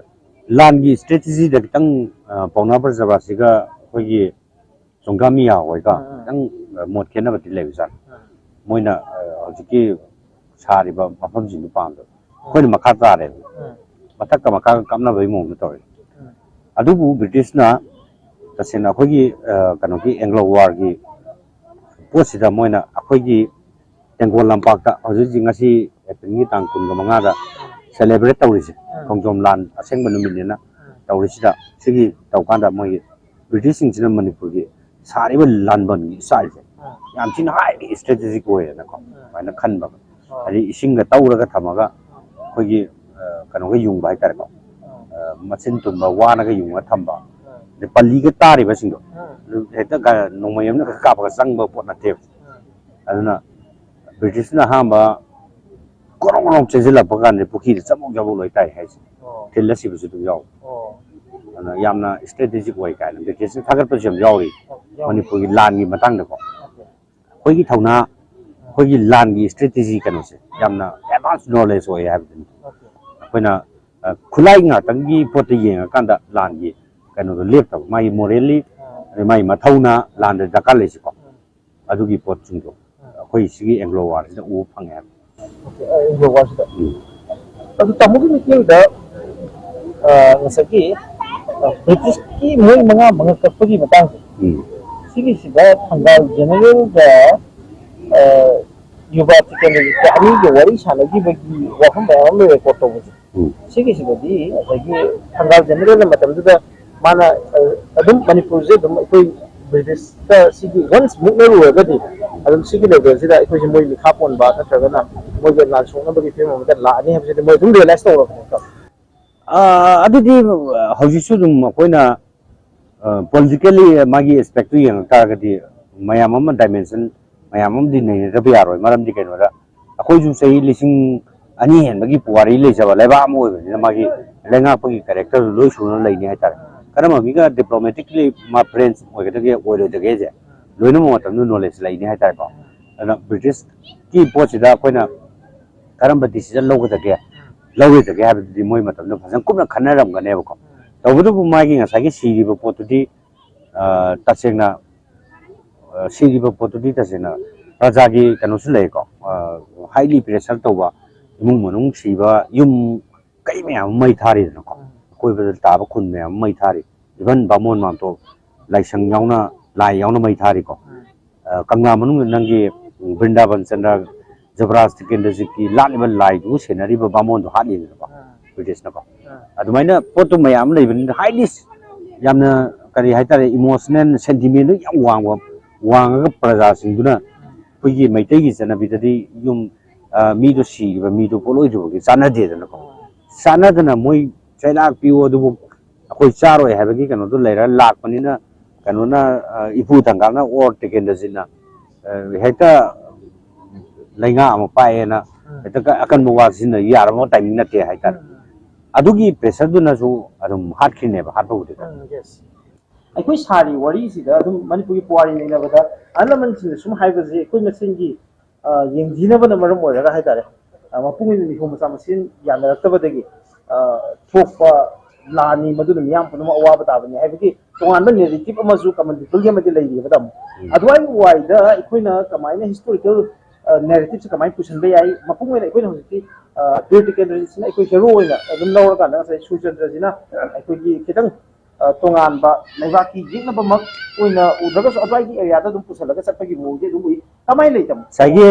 ꯂꯥꯟꯒꯤ strategy ꯗ ꯈꯤꯇꯪ, ꯑ, ꯄꯥꯎꯅꯥ ꯕ꯭ꯔꯖꯕꯥꯁꯤꯒ ꯑꯩꯈꯣꯏꯒꯤ ꯆꯣꯡꯒꯥꯃꯤꯌꯥ ꯍꯣꯏꯒ ꯑꯥ, ꯑꯥ꯫ ꯈꯤꯇꯪ, ꯑ, ꯃꯣꯠ ꯈꯦꯠꯅꯕꯗꯤ ꯂꯩꯕꯖꯥꯠꯅꯤ꯫ ꯑꯥ꯫ ꯃꯣꯏꯅ, ꯑ, ꯍꯧꯖꯤꯛꯀꯤ ꯁꯥꯔꯤꯕ ꯃꯐꯝꯁꯤꯡꯗꯨ ꯄꯥꯝꯗꯕ꯫ ꯑꯥ꯫ ꯑꯩꯈꯣꯏꯅ ꯃꯈꯥ ꯇꯥꯔꯦꯕ꯫ ꯑꯥ꯫ ꯃꯊꯛꯀ ꯃꯈꯥꯒ ꯀꯥꯞꯅꯕꯒꯤ ꯃꯑꯣꯡꯗ ꯇꯧꯔꯦ꯫ ꯑꯥ꯫ ꯑꯗꯨꯕꯨ ꯕ꯭ꯔꯤꯇꯤꯁꯅ ꯇꯁꯦꯡꯅ ꯑꯩꯈꯣꯏꯒꯤ, ꯑ, ꯀꯩꯅꯣꯒꯤ Anglo war ꯒꯤ ꯄꯣꯠꯁꯤꯗ ꯃꯣꯏꯅ ꯑꯩꯈꯣꯏꯒꯤ ꯇꯦꯡꯒꯣꯜ ꯂꯝꯄꯥꯛꯇ ꯍꯧꯖꯤꯛ ꯍꯧꯖꯤꯛ ꯉꯁꯤ April ꯒꯤ ꯇꯥꯡ ꯀꯨꯟꯒ ꯃꯉꯥꯗ celebrate ꯇꯧꯔꯤꯁꯦ, ꯑꯥ꯫ ꯈꯣꯡꯖꯣꯝ ꯂꯥꯟ ꯑꯁꯦꯡꯕ ꯅꯨꯃꯤꯠꯅꯦꯅ ꯑꯥ꯫ ꯇꯧꯔꯤꯁꯤꯗ, ꯁꯤꯒꯤ ꯇꯧꯀꯥꯟꯗ ꯃꯣꯏꯒꯤ ꯕ꯭ꯔꯤꯇꯤꯁꯁꯤꯡꯁꯤꯅ ꯃꯅꯤꯄꯨꯔꯒꯤ ꯁꯥꯔꯤꯕ ꯂꯥꯟꯕꯟꯒꯤ ꯏꯁꯇꯥꯏꯜꯁꯦ ꯑꯥ꯫ ꯌꯥꯝ ꯊꯤꯅ highly strategic ꯑꯣꯏꯌꯦꯅꯀꯣ, ꯑꯥ꯫ ꯑꯗꯨꯃꯥꯏꯅ ꯈꯟꯕ꯫ ꯑꯥ꯫ ꯍꯥꯏꯗꯤ ꯏꯁꯤꯡꯒ ꯇꯧꯔꯒ ꯊꯝꯃꯒ ꯑꯥ꯫ ꯑꯩꯈꯣꯏꯒꯤ, ꯑ, ꯀꯩꯅꯣꯒ ꯌꯨꯡꯕ ꯍꯥꯏꯇꯥꯔꯦꯀꯣ꯫ ꯑꯥ꯫ ꯑ, ꯃꯆꯤꯟ ꯇꯨꯝꯕ ꯋꯥꯅꯒ ꯌꯨꯡꯉꯒ ꯊꯝꯕ꯫ ꯑꯥ꯫ ꯑꯗꯩ ꯄꯜꯂꯤꯒ ꯇꯥꯔꯤꯕꯁꯤꯡꯗꯣ, ꯑꯥ꯫ ꯑꯗꯨ ꯍꯦꯛꯇ ꯒ-, ꯅꯣꯡꯃꯩ ꯑꯃꯅ ꯈꯛ ꯀꯥꯞꯄꯒ ꯆꯪꯕ ꯄꯣꯠ ꯅꯠꯇꯦꯕ꯫ ꯑꯥ꯫ ꯑꯗꯨꯅ ꯕ꯭ꯔꯤꯇꯤꯁꯅ ꯑꯍꯥꯟꯕ ꯒꯣꯔꯣꯡ ꯒꯣꯔꯣꯡ ꯆꯦꯟꯁꯤꯜꯂꯛꯄ ꯀꯥꯟꯗ ꯄꯨꯈ꯭ꯔꯤꯗ ꯆꯃꯣꯛ ꯆꯃꯣꯛ ꯂꯣꯏ ꯇꯥꯏ ꯍꯥꯏꯁꯦ꯫ ꯑꯣ꯫ ꯊꯤꯜꯂ ꯁꯤꯕꯁꯨ ꯑꯗꯨꯝ ꯌꯥꯎꯋꯦ꯫ ꯑꯣ꯫ ꯌꯥꯝꯅ ꯏꯁꯇ꯭ꯔꯦꯇꯦꯖꯤꯛ ꯑꯣꯏ ꯀꯥꯏꯅ ꯕ꯭ꯔꯤꯇꯤꯁꯅ ꯊꯥꯒꯠꯄꯁꯨ ꯌꯥꯝ ꯌꯥꯎꯔꯤ꯫ ꯃꯅꯤꯄꯨꯔꯒꯤ ꯂꯥꯟꯒꯤ ꯃꯇꯥꯡꯗꯀꯣ, ꯑꯩꯈꯣꯏꯒꯤ ꯊꯧꯅꯥ, ꯑꯩꯈꯣꯏꯒꯤ ꯂꯥꯟꯒꯤ ꯏꯁꯇ꯭ꯔꯦꯇꯦꯖꯤ ꯀꯩꯅꯣꯁꯦ ꯌꯥꯝꯅ ꯑꯦꯗꯚꯥꯟꯁ ꯅꯣꯂꯦꯖ ꯑꯣꯏ ꯍꯥꯏꯕꯗꯨꯅꯤ꯫ ꯑꯩꯈꯣꯏꯅ, ꯑ, ꯈꯨꯠꯂꯥꯏ ꯉꯥꯛꯇꯪꯒꯤ ꯄꯣꯠꯇ ꯌꯦꯡꯉꯀꯥꯟꯗ ꯂꯥꯟꯒꯤ ꯀꯩꯅꯣꯗꯣ ꯂꯦꯞꯇꯕ, ꯃꯥꯒꯤ ꯃꯣꯔꯦꯜꯂꯤ, ꯑꯗꯩ ꯃꯥꯒꯤ ꯃꯊꯧꯅꯥ, ꯂꯥꯟꯗ ꯗꯔꯀꯥꯔ ꯂꯩꯁꯤꯀꯣ, ꯑꯗꯨꯒꯤ ꯄꯣꯠꯁꯤꯡꯗꯣ ꯑꯩꯈꯣꯏ ꯁꯤꯒꯤ ꯑꯦꯡꯒ꯭ꯂꯣ ꯋꯥꯔꯁꯤꯗ ꯎꯕ ꯐꯪꯉꯦ ꯍꯥꯏꯕ꯫ ꯑꯦꯡꯒ꯭ꯂꯣ ꯋꯥꯔꯁꯤꯗ꯫ ꯎꯝ꯫ ꯑꯗꯨ ꯇꯥꯃꯣꯒꯤ ꯃꯤꯠꯌꯦꯡꯗ, ꯑ, ꯉꯁꯥꯏꯒꯤ, ꯑ, ꯕ꯭ꯔꯤꯇꯤꯁꯀꯤ ꯃꯣꯏ ꯃꯉꯥ ꯃꯉꯛ ꯀꯛꯄꯒꯤ ꯃꯇꯥꯡꯁꯦ, ꯎꯝ꯫ ꯁꯤꯒꯤꯁꯤꯗ ꯊꯪꯒꯥꯜ ꯖꯦꯅꯔꯦꯜꯒ, ꯑ, ꯌꯨꯕ ꯇꯤꯀꯦꯟꯗ꯭ꯔꯖꯤꯠꯀ ꯑꯅꯤꯒ ꯋꯥꯔꯤ ꯁꯥꯟꯅꯈꯤꯕꯒꯤ ꯋꯥꯐꯝ ꯃꯌꯥꯝ ꯑꯃ ꯔꯦꯀꯣꯔꯠ ꯇꯧꯕꯁꯦ꯫ ꯎꯝ꯫ ꯁꯤꯒꯤꯁꯤꯗꯗꯤ ꯉꯁꯥꯏꯒꯤ ꯊꯪꯒꯥꯜ ꯖꯦꯅꯔꯦꯜꯅ ꯃꯇꯝꯗꯨꯗ ꯃꯥꯅ, ꯑ, ꯑꯗꯨꯝ ꯃꯅꯤꯄꯨꯔꯁꯦ ꯑꯗꯨꯝ ꯑꯩꯈꯣꯏ ꯕ꯭ꯔꯤꯇꯤꯁꯇ ꯁꯤꯒꯤ ꯋꯟꯁ ꯃꯨꯛꯅꯔꯨꯔꯒꯗꯤ ꯑꯗꯨꯝ ꯁꯤꯒꯤ ꯂꯦꯚꯦꯜꯁꯤꯗ ꯑꯩꯈꯣꯏꯁꯦ ꯃꯣꯏ ꯃꯤꯈꯥ ꯄꯣꯟꯕ ꯅꯠꯇ꯭ꯔꯒꯅ ꯃꯣꯏꯒ ꯂꯥꯟ ꯁꯣꯛꯅꯕꯒꯤ ꯐꯤꯕꯝ ꯑꯃꯗ ꯂꯥꯛꯑꯅꯤ ꯍꯥꯏꯕꯁꯤꯗꯤ ꯃꯣꯏ ꯑꯗꯨꯝ ꯔꯤꯌꯦꯂꯥꯏꯁ ꯇꯧꯔꯕꯅꯦꯕ꯫ ꯑ, ꯑꯗꯨꯗꯤ ꯍꯧꯖꯤꯛꯁꯨ ꯑꯗꯨꯝ ꯑꯩꯈꯣꯏꯅ, ꯑ, ꯄꯣꯂꯤꯇꯤꯀꯦꯜꯂꯤ ꯃꯥꯒꯤ ꯑꯦꯁꯄꯦꯛꯇꯨ ꯌꯦꯡꯉꯛ ꯇꯥꯔꯒꯗꯤ ꯃꯌꯥꯝ ꯑꯃ ꯗꯥꯏꯃꯦꯟꯁꯟ ꯃꯌꯥꯝ ꯑꯃꯗꯤ ꯅꯩꯅꯗꯕ ꯌꯥꯔꯣꯏ꯫ ꯃꯔꯝꯗꯤ ꯀꯩꯅꯣꯗ ꯑꯩꯈꯣꯏꯁꯨ ꯆꯍꯤ ꯂꯤꯁꯤꯡ ꯑꯅꯤ ꯍꯦꯟꯕꯒꯤ ꯄꯨꯋꯥꯔꯤ ꯂꯩꯖꯕ ꯂꯩꯕꯥꯛ ꯑꯃ ꯑꯣꯏꯕꯅꯤꯅ ꯃꯥꯒꯤ ꯂꯩꯉꯥꯛꯄꯒꯤ ꯀꯦꯔꯦꯛꯇꯔꯗꯨ ꯂꯣꯏ ꯁꯨꯅ ꯂꯩꯅꯤ ꯍꯥꯏꯇꯥꯔꯦ꯫ ꯀꯔꯝꯕ ꯃꯤꯒ ꯗꯤꯄ꯭ꯂꯣꯃꯦꯇꯤꯛꯂꯤ ꯃꯥ ꯐ꯭ꯔꯦꯟꯁ ꯑꯣꯏꯒꯗꯒꯦ ꯑꯣꯏꯔꯣꯏꯗꯒꯦꯁꯦ ꯂꯣꯏꯅꯃꯛ ꯃꯇꯝꯗ ꯅꯣꯂꯦꯖ ꯂꯩꯅꯤ ꯍꯥꯏꯇꯥꯔꯦꯀꯣ꯫ ꯑꯗꯨꯅ ꯕ꯭ꯔꯤꯇꯤꯁꯀꯤ ꯄꯣꯠꯁꯤꯗ ꯑꯩꯈꯣꯏꯅ ꯀꯔꯝꯕ ꯗꯤꯁꯤꯖꯟ ꯂꯧꯒꯗꯒꯦ, ꯂꯧꯔꯣꯏꯗꯒꯦ ꯍꯥꯏꯕꯗꯨꯗꯤ ꯃꯣꯏ ꯃꯇꯝꯗ ꯐꯖꯅ ꯀꯨꯞꯅ ꯈꯟꯅꯔꯝꯒꯅꯦꯕꯀꯣ꯫ ꯇꯧꯕꯇꯕꯨ ꯃꯥꯒꯤ ꯉꯁꯥꯏꯒꯤ ꯁꯤꯔꯤꯕ ꯄꯣꯠꯇꯨꯗꯤ, ꯑ, ꯇꯁꯦꯡꯅ, ꯑ, ꯁꯤꯔꯤꯕ ꯄꯣꯠꯇꯨꯗꯤ ꯇꯁꯦꯡꯅ ꯄ꯭ꯔꯖꯥꯒꯤ ꯀꯩꯅꯣꯁꯨ ꯂꯩꯀꯣ, ꯑ, ꯍꯥꯏꯂꯤ ꯄ꯭ꯔꯦꯁꯔ ꯇꯧꯕ ꯏꯃꯨꯡ ꯃꯅꯨꯡ ꯁꯤꯕ, ꯌꯨꯝ ꯀꯩ ꯃꯌꯥꯝ ꯑꯃ ꯃꯩ ꯊꯥꯔꯤꯗꯅꯀꯣ, ꯑꯀꯣꯏꯕꯗ ꯇꯥꯕ ꯈꯨꯟ ꯃꯌꯥꯝ ꯑꯃ ꯃꯩ ꯊꯥꯔꯤ, ꯏꯚꯟ ꯕꯥꯃꯣꯟ ꯃꯥꯝꯇꯣꯞ ꯂꯥꯏꯁꯪ ꯌꯥꯎꯅ, ꯂꯥꯏ ꯌꯥꯎꯅ ꯃꯩ ꯊꯥꯔꯤꯀꯣ꯫ ꯑ, ꯀꯪꯂꯥ ꯃꯅꯨꯡꯗ ꯅꯪꯒꯤ ꯕ꯭ꯔꯤꯟꯗꯥꯕꯟ ꯆꯟꯗ꯭ꯔ ꯖꯕꯔꯥꯖ ꯇꯤꯀꯦꯟꯗ꯭ꯔꯖꯤꯠꯀꯤ ꯂꯥꯠꯂꯤꯕ ꯂꯥꯏꯗꯨꯕꯨ ꯁꯦꯟꯅꯔꯤꯕ ꯕꯥꯃꯣꯟꯗꯣ ꯍꯥꯠꯂꯤꯗꯅꯀꯣ, ꯕ꯭ꯔꯤꯇꯤꯁꯅꯀꯣ꯫ ꯑꯗꯨꯃꯥꯏꯅ ꯄꯣꯠꯇꯨ ꯃꯌꯥꯝ ꯑꯃ ꯂꯩꯕꯅꯤꯅ ꯍꯥꯏꯂꯤ ꯌꯥꯝꯅ, ꯀꯔꯤ ꯍꯥꯏꯇꯥꯔꯦ, ꯏꯃꯣꯁꯅꯦꯜ ꯁꯦꯟꯇꯤꯃꯦꯟꯗꯨ ꯌꯥꯝ ꯋꯥꯡꯕ, ꯋꯥꯡꯉꯒ ꯄ꯭ꯔꯖꯥꯁꯤꯡꯗꯨꯅ ꯑꯩꯈꯣꯏꯒꯤ ꯃꯩꯇꯩꯒꯤ ꯆꯠꯅꯕꯤꯗꯗꯤ ꯌꯨꯝ, ꯑ, ꯃꯤꯗꯣ ꯁꯤꯈꯤꯕ ꯃꯤꯗꯣ ꯄꯣꯠꯂꯣꯏꯗ꯭ꯔꯤꯕꯒꯤ ꯆꯥꯟꯅꯗꯦꯗꯅꯀꯣ꯫ ꯆꯥꯟꯅꯗꯅ ꯃꯣꯏ ꯆꯩꯔꯥꯛ ꯄꯤꯌꯨ ꯑꯗꯨꯕꯨ ꯑꯩꯈꯣꯏ ꯆꯥꯔꯣꯏ ꯍꯥꯏꯕꯒꯤ ꯀꯩꯅꯣꯗꯣ ꯂꯩꯔ ꯂꯥꯛꯄꯅꯤꯅ, ꯀꯩꯅꯣꯅ, ꯑ, ꯏꯄꯨ ꯊꯪꯒꯥꯜꯅ ꯑꯣꯔ ꯇꯤꯀꯦꯟꯗ꯭ꯔꯖꯤꯠꯅ, ꯑ, ꯍꯦꯛꯇ ꯂꯩꯉꯥꯛ ꯑꯃ ꯄꯥꯛꯑꯦꯅ ꯍꯦꯛꯇ ꯀ-, ꯑꯀꯟꯕ ꯋꯥ ꯁꯤꯖꯤꯟꯅ ꯌꯥꯔꯕ ꯇꯥꯏꯃꯤꯡ ꯅꯠꯇꯦ ꯍꯥꯏꯇꯥꯔꯦ꯫ ꯑꯗꯨꯒꯤ ꯄ꯭ꯔꯦꯁꯔꯗꯨꯅꯁꯨ ꯑꯗꯨꯝ ꯍꯥꯠꯈꯤꯅꯦꯕ, ꯍꯥꯠꯄꯕꯨꯗꯤ꯫ ꯎꯝ, yes. ꯑꯩꯈꯣꯏ ꯁꯥꯔꯤ ꯋꯥꯔꯤꯁꯤꯗ ꯑꯗꯨꯝ ꯃꯅꯤꯄꯨꯔꯒꯤ ꯄꯨꯋꯥꯔꯤ ꯅꯩꯅꯕꯗ ꯑꯍꯜ ꯂꯃꯟꯁꯤꯡꯅ ꯁꯨꯝ ꯍꯥꯏꯕꯁꯦ ꯑꯩꯈꯣꯏ ꯃꯁꯦꯟꯒꯤ ꯌꯦꯡꯊꯤꯅꯕꯅ ꯃꯔꯝ ꯑꯣꯏꯔꯒ ꯍꯥꯏꯇꯥꯔꯦ, ꯃꯄꯨꯡ ꯑꯣꯏꯅ ꯅꯤꯡꯊꯧ ꯃꯆꯥ ꯃꯁꯦꯟ ꯌꯥꯅꯔꯛꯇꯕꯗꯒꯤ ꯊꯣꯛꯄ ꯂꯥꯟꯅꯤ, ꯃꯗꯨꯅ ꯃꯤꯌꯥꯝ ꯄꯨꯝꯅꯃꯛ ꯑꯋꯥꯕ ꯇꯥꯕꯅꯤ ꯍꯥꯏꯕꯒꯤ ꯇꯣꯉꯥꯟꯕ ꯅꯦꯔꯦꯇꯤꯞ ꯑꯃꯁꯨ ꯀꯃꯟ ꯄꯤꯄꯜꯒꯤ ꯑꯃꯗꯤ ꯂꯩꯔꯤꯕ ꯇꯥꯃꯣ꯫ ꯑꯗꯨꯋꯥꯏꯒꯤ ꯋꯥꯏꯗ ꯑꯩꯈꯣꯏꯅ ꯀꯃꯥꯏꯅ ꯍꯤꯁꯇꯣꯔꯤꯀꯦꯜ ꯅꯦꯔꯦꯇꯤꯞꯁꯦ ꯀꯃꯥꯏꯅ ꯄꯨꯁꯟꯕ ꯌꯥꯏ? ꯃꯄꯨꯡ ꯑꯣꯏꯅ ꯑꯩꯈꯣꯏꯅ ꯍꯧꯖꯤꯛꯇꯤ ꯕꯤꯔ ꯇꯤꯀꯦꯟꯗ꯭ꯔꯖꯤꯠꯁꯤꯅ ꯑꯩꯈꯣꯏ ꯍꯦꯔꯣ ꯑꯣꯏꯅ ꯑꯗꯨꯝ ꯂꯧꯔꯀꯥꯟꯗ ꯉꯁꯥꯏ ꯁꯨꯔꯆꯟꯗ꯭ꯔꯖꯤꯅ ꯑꯩꯈꯣꯏꯒꯤ ꯈꯤꯇꯪ ꯇꯣꯉꯥꯟꯕ ꯂꯩꯕꯥꯛꯀꯤ ꯌꯦꯛꯅꯕꯃꯛ ꯑꯣꯏꯅ ꯎꯗ꯭ꯔꯒꯁꯨ ꯑꯗꯨꯋꯥꯏꯒꯤ ꯑꯦꯔꯤꯌꯥꯗ ꯑꯗꯨꯝ ꯄꯨꯁꯜꯂꯒ ꯆꯠꯄꯒꯤ ꯃꯑꯣꯡꯗꯤ ꯑꯗꯨꯝ ꯎꯏ꯫ ꯀꯃꯥꯏꯅ ꯂꯩ ꯇꯥꯃꯣ? ꯉꯁꯥꯏꯒꯤ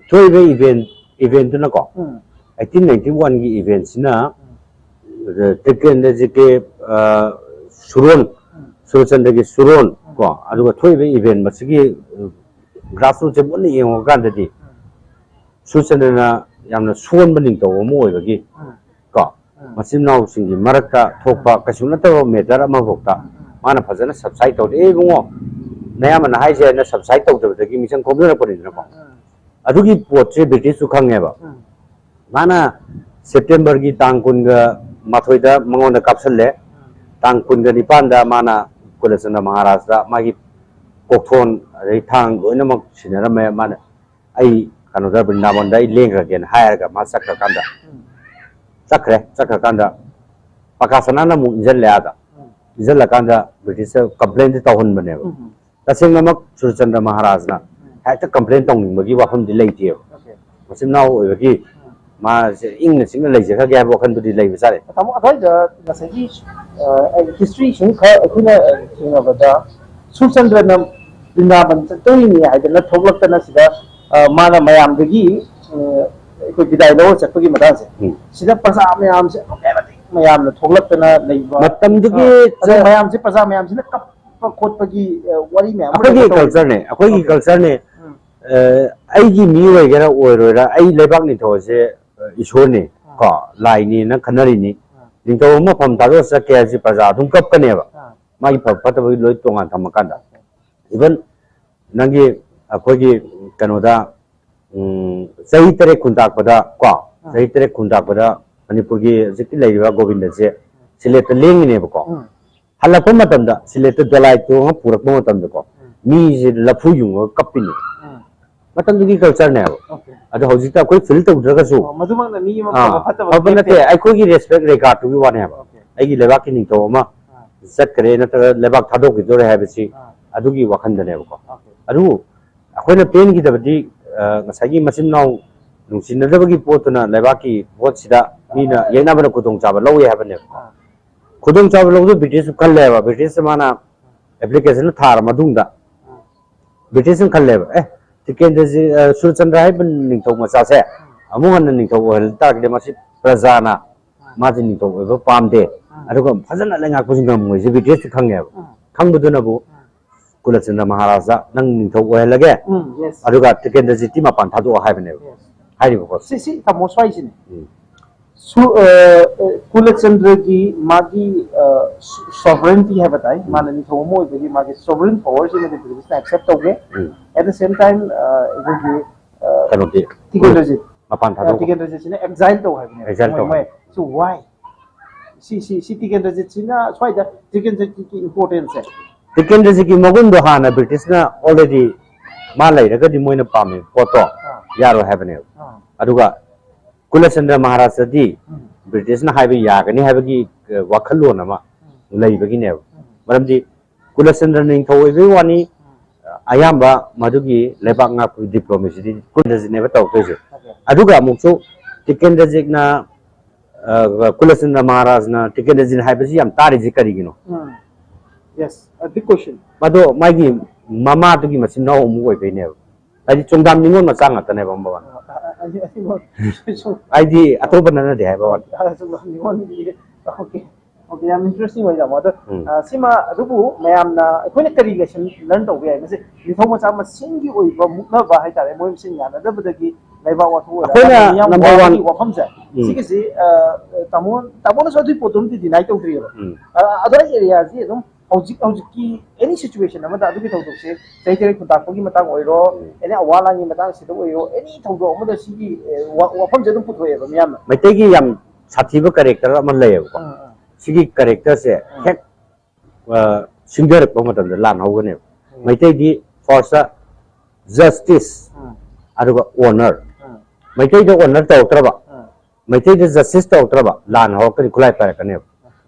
ꯊꯣꯛꯏꯕ ꯏꯚꯦꯟ ꯏꯚꯦꯟꯠꯇꯨꯅꯀꯣ, ꯎꯝ, ꯑꯩꯠꯇꯤꯟ ꯅꯥꯏꯟꯇꯤ ꯋꯥꯟꯒꯤ ꯏꯚꯦꯟꯠꯁꯤꯅ ꯇꯤꯀꯦꯟꯗ꯭ꯔꯖꯤꯠꯀꯤ ꯁꯨꯔꯣꯟ, ꯁꯨꯔꯆꯟꯗ꯭ꯔꯒꯤ ꯁꯨꯔꯣꯟ ꯀꯣ, ꯑꯗꯨꯒ ꯊꯣꯛꯏꯕ ꯏꯚꯦꯟ ꯃꯁꯤꯒꯤ ꯒ꯭ꯔꯥꯁꯔꯨꯠꯁꯦ ꯃꯨꯟꯅ ꯌꯦꯡꯉꯨꯀꯥꯟꯗꯗꯤ ꯁꯨꯔꯆꯟꯗ꯭ꯔꯅ ꯌꯥꯝꯅ ꯁꯣꯟꯕ ꯅꯤꯡꯊꯧ ꯑꯃ ꯑꯣꯏꯕꯒꯤ ꯀꯣ, ꯃꯆꯤꯟ ꯃꯅꯥꯎꯁꯤꯡꯒꯤ ꯃꯔꯛꯇ ꯊꯣꯛꯄ ꯀꯩꯁꯨ ꯅꯠꯇꯕ ꯃꯦꯇꯔ ꯑꯃꯐꯥꯎꯗ ꯃꯥꯅ ꯐꯖꯅ ꯁꯕꯁꯥꯏꯠ ꯇꯧꯔꯦ꯫ "ꯑꯦ ꯏꯕꯨꯡꯉꯣ, ꯅꯌꯥꯝꯕꯅ ꯍꯥꯏꯁꯦ ꯍꯥꯏꯅ ꯁꯕꯁꯥꯏꯠ ꯇꯧꯗꯕꯗꯒꯤ ꯃꯤꯆꯪ ꯈꯣꯝꯅꯔꯛꯄꯅꯤꯗꯅꯀꯣ"꯫ ꯑꯗꯨꯒꯤ ꯄꯣꯠꯁꯦ ꯕ꯭ꯔꯤꯇꯤꯁꯁꯨ ꯈꯪꯉꯦꯕ꯫ ꯃꯥꯅ ꯁꯦꯞꯇꯦꯝꯕꯔꯒꯤ ꯇꯥꯡ ꯀꯨꯟꯒ ꯃꯥꯊꯣꯏꯗ ꯃꯉꯣꯟꯗ ꯀꯥꯞꯁꯜꯂꯦ꯫ ꯇꯥꯡ ꯀꯨꯟꯒ ꯅꯤꯄꯥꯟꯗ ꯃꯥꯅ ꯀꯨꯂꯆꯟꯗ꯭ꯔ ꯃꯍꯥꯔꯥꯖꯇ ꯃꯥꯒꯤ ꯀꯣꯛꯊꯣꯟ ꯑꯗꯩ ꯊꯥꯡ ꯂꯣꯏꯅꯃꯛ ꯁꯤꯟꯅꯔꯝꯃꯦ꯫ ꯃꯥꯅ "ꯑꯩ ꯀꯩꯅꯣꯗ ꯕ꯭ꯔꯤꯟꯗꯥꯕꯟꯗ ꯑꯩ ꯂꯦꯡꯈ꯭ꯔꯒꯦꯅ" ꯍꯥꯏꯔꯒ ꯃꯥ ꯆꯠꯈ꯭ꯔꯀꯥꯟꯗ, ꯆꯠꯈ꯭ꯔꯦ꯫ ꯆꯠꯈ꯭ꯔꯀꯥꯟꯗ ꯄꯀꯥꯁꯅꯥꯅ ꯑꯃꯨꯛ ꯏꯟꯁꯤꯜꯂꯦ ꯑꯥꯗ꯫ ꯏꯟꯁꯤꯜꯂꯀꯥꯟꯗ ꯕ꯭ꯔꯤꯇꯤꯁꯇ ꯀꯝꯄ꯭ꯂꯦꯟꯗꯤ ꯇꯧꯍꯟꯕꯅꯦꯕ꯫ ꯇꯁꯦꯡꯅꯃꯛ ꯁꯨꯔꯆꯟꯗ꯭ꯔ ꯃꯍꯥꯔꯥꯖꯅ ꯍꯦꯛꯇ ꯀꯝꯄ꯭ꯂꯦꯟ ꯇꯧꯅꯤꯡꯕꯒꯤ ꯋꯥꯐꯝꯗꯤ ꯂꯩꯇꯦꯕ꯫ ꯃꯆꯤꯟ ꯃꯅꯥꯎ ꯑꯣꯏꯕꯒꯤ ꯃꯥꯁꯦ ꯏꯪꯅ ꯆꯤꯛꯅ ꯂꯩꯖꯈ꯭ꯔꯒꯦ ꯍꯥꯏꯕ ꯋꯥꯈꯜꯗꯨꯗꯤ ꯂꯩꯕꯖꯥꯠꯅꯤ꯫ ꯇꯥꯃꯣ, ꯑꯩꯈꯣꯏꯗ ꯉꯁꯥꯏꯒꯤ ꯍꯤꯁꯇ꯭ꯔꯤ ꯁꯨꯝ ꯈꯔ ꯑꯩꯈꯣꯏꯅ ꯊꯦꯡꯅꯕꯗ ꯁꯨꯔꯆꯟꯗ꯭ꯔꯅ ꯕ꯭ꯔꯤꯟꯗꯥꯕꯟ ꯆꯠꯇꯣꯔꯤꯅꯤ ꯍꯥꯏꯗꯅ ꯊꯣꯛꯂꯛꯇꯅ ꯁꯤꯗ ꯃꯥꯅ ꯃꯌꯥꯝꯗꯒꯤ ꯑꯩꯈꯣꯏ ꯕꯤꯗꯥꯏ ꯂꯧꯔ ꯆꯠꯄꯒꯤ ꯃꯇꯥꯡꯁꯦ, ꯁꯤꯗ ꯄ꯭ꯔꯖꯥ ꯃꯌꯥꯝꯁꯦ ꯑꯗꯨꯛꯀꯤ ꯃꯇꯤꯛ ꯃꯌꯥꯝꯅ ꯊꯣꯛꯂꯛꯇꯅ ꯂꯩꯕ꯫ ꯃꯇꯝꯗꯨꯒꯤ ꯑꯗꯨ ꯃꯌꯥꯝꯁꯦ, ꯄ꯭ꯔꯖꯥ ꯃꯌꯥꯝꯁꯤꯅ ꯀꯞꯄ ꯈꯣꯠꯄꯒꯤ ꯋꯥꯔꯤ ꯃꯌꯥꯝ ꯑꯃ ꯑꯩꯈꯣꯏꯒꯤ ꯂꯩꯕ ꯇꯧꯔꯤꯁꯦ꯫ ꯀꯜꯆꯔꯅꯦ, ꯑꯩꯈꯣꯏꯒꯤ ꯀꯜꯆꯔꯅꯦ꯫ ꯑꯩꯒꯤ ꯃꯤ ꯑꯣꯏꯒꯦꯔꯥ ꯑꯣꯏꯔꯣꯏꯔꯥ, ꯑꯩ ꯂꯩꯕꯥꯛ ꯅꯤꯡꯊꯧ ꯑꯁꯦ ꯏꯁꯣꯔꯅꯤ ꯀꯣ, ꯂꯥꯏꯅꯤꯅ ꯈꯟꯅꯔꯤꯅꯤ꯫ ꯅꯤꯡꯊꯧ ꯑꯃ ꯐꯝ ꯊꯥꯗꯣꯛꯑ ꯆꯠꯀꯦ ꯍꯥꯏꯕꯁꯤ ꯄ꯭ꯔꯖꯥ ꯑꯗꯨꯝ ꯀꯞꯀꯅꯦꯕ꯫ ꯃꯥꯒꯤ ꯐ- ꯐꯠꯇꯕꯒꯤ ꯂꯣꯏ ꯇꯣꯉꯥꯟ ꯊꯝꯃꯀꯥꯟꯗ, ꯏꯚꯟ ꯅꯪꯒꯤ ꯑꯩꯈꯣꯏꯒꯤ ꯀꯩꯅꯣꯗ, ꯎꯝ, ꯆꯍꯤ ꯇꯔꯦꯠ ꯈꯨꯟꯇꯥꯛꯄꯗ ꯀꯣ, ꯆꯍꯤ ꯇꯔꯦꯠ ꯈꯨꯟꯇꯥꯛꯄꯗ ꯃꯅꯤꯄꯨꯔꯒꯤ ꯍꯧꯖꯤꯛꯀꯤ ꯂꯩꯔꯤꯕ ꯒꯣꯕꯤꯟꯗꯁꯦ ꯁꯤꯂꯦꯠꯇ ꯂꯦꯡꯉꯤꯅꯦꯕꯀꯣ꯫ ꯎꯝ. ꯍꯜꯂꯛꯄ ꯃꯇꯝꯗ ꯁꯤꯂꯦꯠꯇ ꯗꯣꯂꯥꯏ ꯇꯣꯡꯉ ꯄꯨꯔꯛꯄ ꯃꯇꯝꯗꯀꯣ, ꯃꯤꯁꯦ ꯂꯐꯨ ꯌꯨꯡꯉꯒ ꯀꯞꯄꯤꯅꯦ꯫ ꯎꯝ. ꯃꯇꯝꯗꯨꯒꯤ ꯀꯜꯆꯔꯅꯦꯕ꯫ Okay. ꯑꯗꯣ ꯍꯧꯖꯤꯛꯇ ꯑꯩꯈꯣꯏ ꯐꯤꯜ ꯇꯧꯗ꯭ꯔꯒꯁꯨ ꯑꯣ, ꯃꯗꯨꯃꯛꯅ ꯃꯤ ꯑꯃ ꯑꯥ, ꯐꯕ ꯐꯠꯇꯕ ꯐꯕ ꯅꯠꯇꯦ, ꯂꯦꯞꯇꯦ꯫ ꯑꯩꯈꯣꯏꯒꯤ ꯔꯦꯁꯄꯦꯛ ꯔꯦꯒꯥꯔꯠꯇꯨꯒꯤ ꯋꯥꯅꯦꯕ꯫ Okay. ꯑꯩꯒꯤ ꯂꯩꯕꯥꯛꯀꯤ ꯅꯤꯡꯊꯧ ꯑꯃ ꯑꯥ. ꯆꯠꯈ꯭ꯔꯦ ꯅꯠꯇ꯭ꯔꯒ ꯂꯩꯕꯥꯛ ꯊꯥꯗꯣꯛꯈꯤꯗꯣꯔꯦ ꯍꯥꯏꯕꯁꯤ ꯑꯥ. ꯑꯗꯨꯒꯤ ꯋꯥꯈꯟꯗꯅꯦꯕꯀꯣ꯫ Okay. ꯑꯗꯨꯕꯨ ꯑꯩꯈꯣꯏꯅ ꯄꯦꯟꯈꯤꯗꯕꯗꯤ, ꯑ, ꯉꯁꯥꯏꯒꯤ ꯃꯆꯤꯟ ꯃꯅꯥꯎ ꯅꯨꯡꯁꯤꯅꯗꯕꯒꯤ ꯄꯣꯠꯇꯨꯅ ꯂꯩꯕꯥꯛꯀꯤ ꯄꯣꯠꯁꯤꯗ ꯃꯤꯅ ꯌꯩꯅꯕꯅ ꯈꯨꯗꯣꯡꯆꯥꯕ ꯂꯧꯋꯦ ꯍꯥꯏꯕꯅꯦꯕꯀꯣ꯫ ꯑꯥ. ꯈꯨꯗꯣꯡꯆꯥꯕ ꯂꯧꯕꯗꯨ ꯕ꯭ꯔꯤꯇꯤꯁꯁꯨ ꯈꯜꯂꯦꯕ, ꯕ꯭ꯔꯤꯇꯤꯁ ꯃꯥꯅ ꯑꯦꯄ꯭ꯂꯤꯀꯦꯁꯟ ꯊꯥꯔ ꯃꯇꯨꯡꯗ ꯑꯥ. ꯕ꯭ꯔꯤꯇꯤꯁꯅ ꯈꯜꯂꯦꯕ, ꯑꯦ, ꯇꯤꯀꯦꯟꯗ꯭ꯔꯖꯤꯠ, ꯑ, ꯁꯨꯔꯆꯟꯗ꯭ꯔ ꯍꯥꯏꯕ ꯅꯤꯡꯊꯧ ꯃꯆꯥꯁꯦ ꯑꯃꯨꯛ ꯍꯟꯅ ꯅꯤꯡꯊꯧ ꯑꯣꯏꯍꯜ ꯇꯥꯔꯒꯗꯤ ꯃꯁꯤ ꯄ꯭ꯔꯖꯥꯅ ꯃꯥꯁꯦ ꯅꯤꯡꯊꯧ ꯑꯣꯏꯕ ꯄꯥꯝꯗꯦ, ꯑꯗꯨꯒ ꯐꯖꯅ ꯂꯩꯉꯥꯛꯄꯁꯨ ꯉꯝꯃꯣꯏꯁꯦ ꯕ꯭ꯔꯤꯇꯤꯁꯇꯤ ꯈꯪꯉꯦꯕ꯫ ꯎꯝ. ꯈꯪꯕꯗꯨꯅꯕꯨ ꯀꯨꯂꯆꯟꯗ꯭ꯔ ꯃꯍꯥꯔꯥꯖ ꯅꯪ ꯅꯤꯡꯊꯧ ꯑꯣꯏꯍꯜꯂꯒꯦ, ꯎꯝ, yes. ꯑꯗꯨꯒ ꯇꯤꯀꯦꯟꯗ꯭ꯔꯖꯤꯠꯇꯤ ꯃꯄꯥꯟ ꯊꯥꯗꯣꯛꯑꯣ ꯍꯥꯏꯕꯅꯦꯕ꯫ Yes. ꯍꯥꯏꯔꯤꯕ ꯄꯣꯠꯁꯦ꯫ ꯁꯤ ꯁꯤ ꯇꯥꯃꯣ ꯁ꯭ꯋꯥꯏꯁꯤꯅꯦ꯫ ꯎꯝ. ꯁꯨ ꯑ, ꯑ, ꯀꯨꯂꯆꯟꯗ꯭ꯔꯒꯤ ꯃꯥꯒꯤ ꯁꯣꯚꯔꯦꯟꯇꯤ ꯍꯥꯏꯕ ꯇꯥꯏ, ꯃꯥꯅ ꯅꯤꯡꯊꯧ ꯑꯃ ꯑꯣꯏꯕꯒꯤ ꯃꯥꯒꯤ ꯁꯣꯚꯔꯦꯟ ꯄꯋꯔꯁꯤꯃꯗꯤ ꯕ꯭ꯔꯤꯇꯤꯁꯅ ꯑꯦꯛꯁꯦꯞ ꯇꯧꯒꯦ꯫ ꯎꯝ. At the same time, ꯑ, ꯑꯩꯈꯣꯏꯒꯤ ꯑ, ꯀꯩꯅꯣꯗꯤ ꯇꯤꯀꯦꯟꯗ꯭ꯔꯖꯤꯠ ꯃꯄꯥꯟ ꯊꯥꯗꯣꯛ ꯇꯤꯀꯦꯟꯗ꯭ꯔꯖꯤꯠꯁꯤꯅ ꯑꯦꯛꯖꯥꯏꯜ ꯇꯧ ꯍꯥꯏꯕꯅꯦꯕ꯫ Exile ꯇꯧ ꯃꯣꯏ- ꯍꯥꯏ꯫ So why? ꯁꯤ ꯁꯤ ꯁꯤ ꯇꯤꯀꯦꯟꯗ꯭ꯔꯖꯤꯠꯁꯤꯅ ꯁ꯭ꯋꯥꯏꯗ ꯇꯤꯀꯦꯟꯗ꯭ꯔꯖꯤꯠꯀꯤ ꯏꯝꯄꯣꯔꯇꯦꯟꯁꯁꯦ꯫ ꯇꯤꯀꯦꯟꯗ꯭ꯔꯖꯤꯠꯀꯤ ꯃꯒꯨꯟꯗꯣ ꯍꯥꯟꯅ ꯕ꯭ꯔꯤꯇꯤꯁꯅ already ꯃꯥ ꯂꯩꯔꯒꯗꯤ ꯃꯣꯏꯅ ꯄꯥꯝꯃꯤ ꯄꯣꯠꯇꯣ ꯑꯥ. ꯌꯥꯔꯣꯏ ꯍꯥꯏꯕꯅꯦꯕ꯫ ꯑꯥ. ꯑꯗꯨꯒ ꯀꯨꯂꯆꯟꯗ꯭ꯔ ꯃꯍꯥꯔꯥꯖꯗꯤ ꯎꯝ. ꯕ꯭ꯔꯤꯇꯤꯁꯅ ꯍꯥꯏꯕ ꯌꯥꯒꯅꯤ ꯍꯥꯏꯕꯒꯤ, ꯑ, ꯋꯥꯈꯜꯂꯣꯟ ꯑꯃ ꯎꯝ. ꯂꯩꯕꯒꯤꯅꯦꯕ꯫ ꯎꯝ. ꯃꯔꯝꯗꯤ ꯀꯨꯂꯆꯟꯗ꯭ꯔ ꯅꯤꯡꯊꯧ ꯑꯣꯏꯕꯒꯤ ꯋꯥꯅꯤ, ꯑꯌꯥꯝꯕ ꯃꯗꯨꯒꯤ ꯂꯩꯕꯥꯛ ꯉꯥꯛꯄꯒꯤ ꯗꯤꯄ꯭ꯂꯣꯃꯦꯁꯤꯗꯤ ꯀꯨꯂꯆꯟꯗ꯭ꯔꯖꯤꯠꯅꯦꯕ ꯇꯧꯔꯛꯇꯣꯏꯁꯦ꯫ Okay. ꯑꯗꯨꯒ ꯑꯃꯨꯛꯁꯨ ꯇꯤꯀꯦꯟꯗ꯭ꯔꯖꯤꯠꯅ, ꯑ, ꯀꯨꯂꯆꯟꯗ꯭ꯔ ꯃꯍꯥꯔꯥꯖꯅ ꯇꯤꯀꯦꯟꯗ꯭ꯔꯖꯤꯠ ꯍꯥꯏꯕꯁꯤ ꯌꯥꯝ ꯇꯥꯔꯤꯁꯤ ꯀꯔꯤꯒꯤꯅꯣ? ꯎꯝ. Yes, a big question. ꯃꯗꯣ ꯃꯥꯒꯤ ꯃꯃꯥꯗꯨꯒꯤ ꯃꯆꯤꯟ ꯃꯅꯥꯎ ꯑꯃꯨꯛ ꯑꯣꯏꯕꯩꯅꯦꯕ꯫ ꯍꯥꯏꯗꯤ ꯆꯣꯡꯗꯥꯝ ꯅꯤꯉꯣꯜ ꯃꯆꯥ ꯉꯥꯛꯇꯅꯦꯕ ꯃꯕꯥꯟ꯫ ꯑ, ꯑ, ꯑ, ꯑ, ꯍꯥꯏꯗꯤ ꯑꯇꯣꯞꯄ ꯅꯠꯅꯗꯦ ꯍꯥꯏꯕ ꯋꯥꯅꯤ꯫ ꯑ, ꯆꯣꯡꯗꯥꯝ ꯅꯤꯉꯣꯜꯒꯤ, okay. Okay, ꯌꯥꯝ interesting ꯑꯣꯏ ꯇꯥꯃꯣ꯫ ꯑꯗꯣ, ꯎꯝ. ꯑ, ꯁꯤꯃ ꯑꯗꯨꯕꯨ ꯃꯌꯥꯝꯅ ꯑꯩꯈꯣꯏꯅ ꯀꯔꯤ lesson learn ꯇꯧꯕ ꯌꯥꯏ? ꯃꯁꯤ ꯅꯤꯡꯊꯧ ꯃꯆꯥ ꯃꯁꯦꯟꯒꯤ ꯑꯣꯏꯕ ꯃꯨꯛꯅꯕ ꯍꯥꯏꯇꯥꯔꯦ, ꯃꯣꯏ ꯃꯁꯦꯟ ꯌꯥꯅꯗꯕꯗꯒꯤ ꯂꯩꯕꯥꯛ ꯋꯥꯊꯣꯛ ꯑꯣꯏꯔꯒ ꯑꯩꯈꯣꯏꯅ ꯃꯤꯌꯥꯝ number one. ꯋꯥꯕꯒꯤ ꯋꯥꯐꯝꯁꯦ꯫ ꯎꯝ. ꯁꯤꯒꯤꯁꯤ, ꯑ, ꯇꯥꯃꯣ, ꯇꯥꯃꯣꯅꯁꯨ ꯑꯗꯨꯒꯤ ꯄꯣꯠꯇꯨꯝꯗꯤ deny ꯇꯧꯗ꯭ꯔꯤꯑꯕ꯫ ꯎꯝ. ꯑ, ꯑꯗ꯭ꯋꯥꯏ area ꯁꯤ ꯑꯗꯨꯝ ꯍꯧꯖꯤꯛ ꯍꯧꯖꯤꯛꯀꯤ any situation ꯑꯃꯗ ꯑꯗꯨꯒꯤ ꯊꯧꯗꯣꯛꯁꯦ ꯆꯍꯤ ꯇꯔꯦꯠ ꯈꯨꯟꯇꯥꯛꯄꯒꯤ ꯃꯇꯥꯡ ꯑꯣꯏꯔꯣ, ꯎꯝ. any ꯑꯋꯥ ꯂꯥꯟꯒꯤ ꯃꯇꯥꯡꯁꯤꯗ ꯑꯣꯏꯔꯣ, any ꯊꯧꯗꯣꯛ ꯑꯃꯗ ꯁꯤꯒꯤ, ꯑꯦ, ꯋꯥ-, ꯋꯥꯐꯝꯁꯦ ꯑꯗꯨꯝ ꯄꯨꯊꯣꯛꯑꯦꯕ ꯃꯤꯌꯥꯝꯅ꯫ ꯃꯩꯇꯩꯒꯤ ꯌꯥꯝ ꯁꯥꯊꯤꯕ ꯀꯦꯔꯦꯛꯇꯔ ꯑꯃ ꯂꯩꯌꯦꯕꯀꯣ꯫ ꯑꯥ, ꯑꯥ, ꯁꯤꯒꯤ ꯀꯦꯔꯦꯛꯇꯔꯁꯦ ꯑꯥ꯫ ꯍꯦꯛ ꯑ, ꯁꯤꯡꯊꯔꯛꯄ ꯃꯇꯝꯗ ꯂꯥꯟ ꯍꯧꯒꯅꯦꯕ꯫ ꯎꯝ꯫ ꯃꯩꯇꯩꯗꯤ ꯐꯥꯔꯁꯇ ꯖꯁꯇꯤꯁ, ꯑꯥ, ꯑꯗꯨꯒ ꯑꯣꯅꯔ꯫ ꯑꯥ, ꯃꯩꯇꯩꯗ ꯑꯣꯅꯔ ꯇꯧꯔꯛꯇ꯭ꯔꯕ, ꯑꯥ, ꯃꯩꯇꯩꯗ ꯖꯁꯇꯤꯁ ꯇꯧꯔꯛꯇ꯭ꯔꯕ, ꯂꯥꯟ ꯍꯧꯔꯛꯀꯅꯤ, ꯈꯨꯠꯂꯥꯏ ꯄꯥꯏꯔꯛꯀꯅꯦꯕ꯫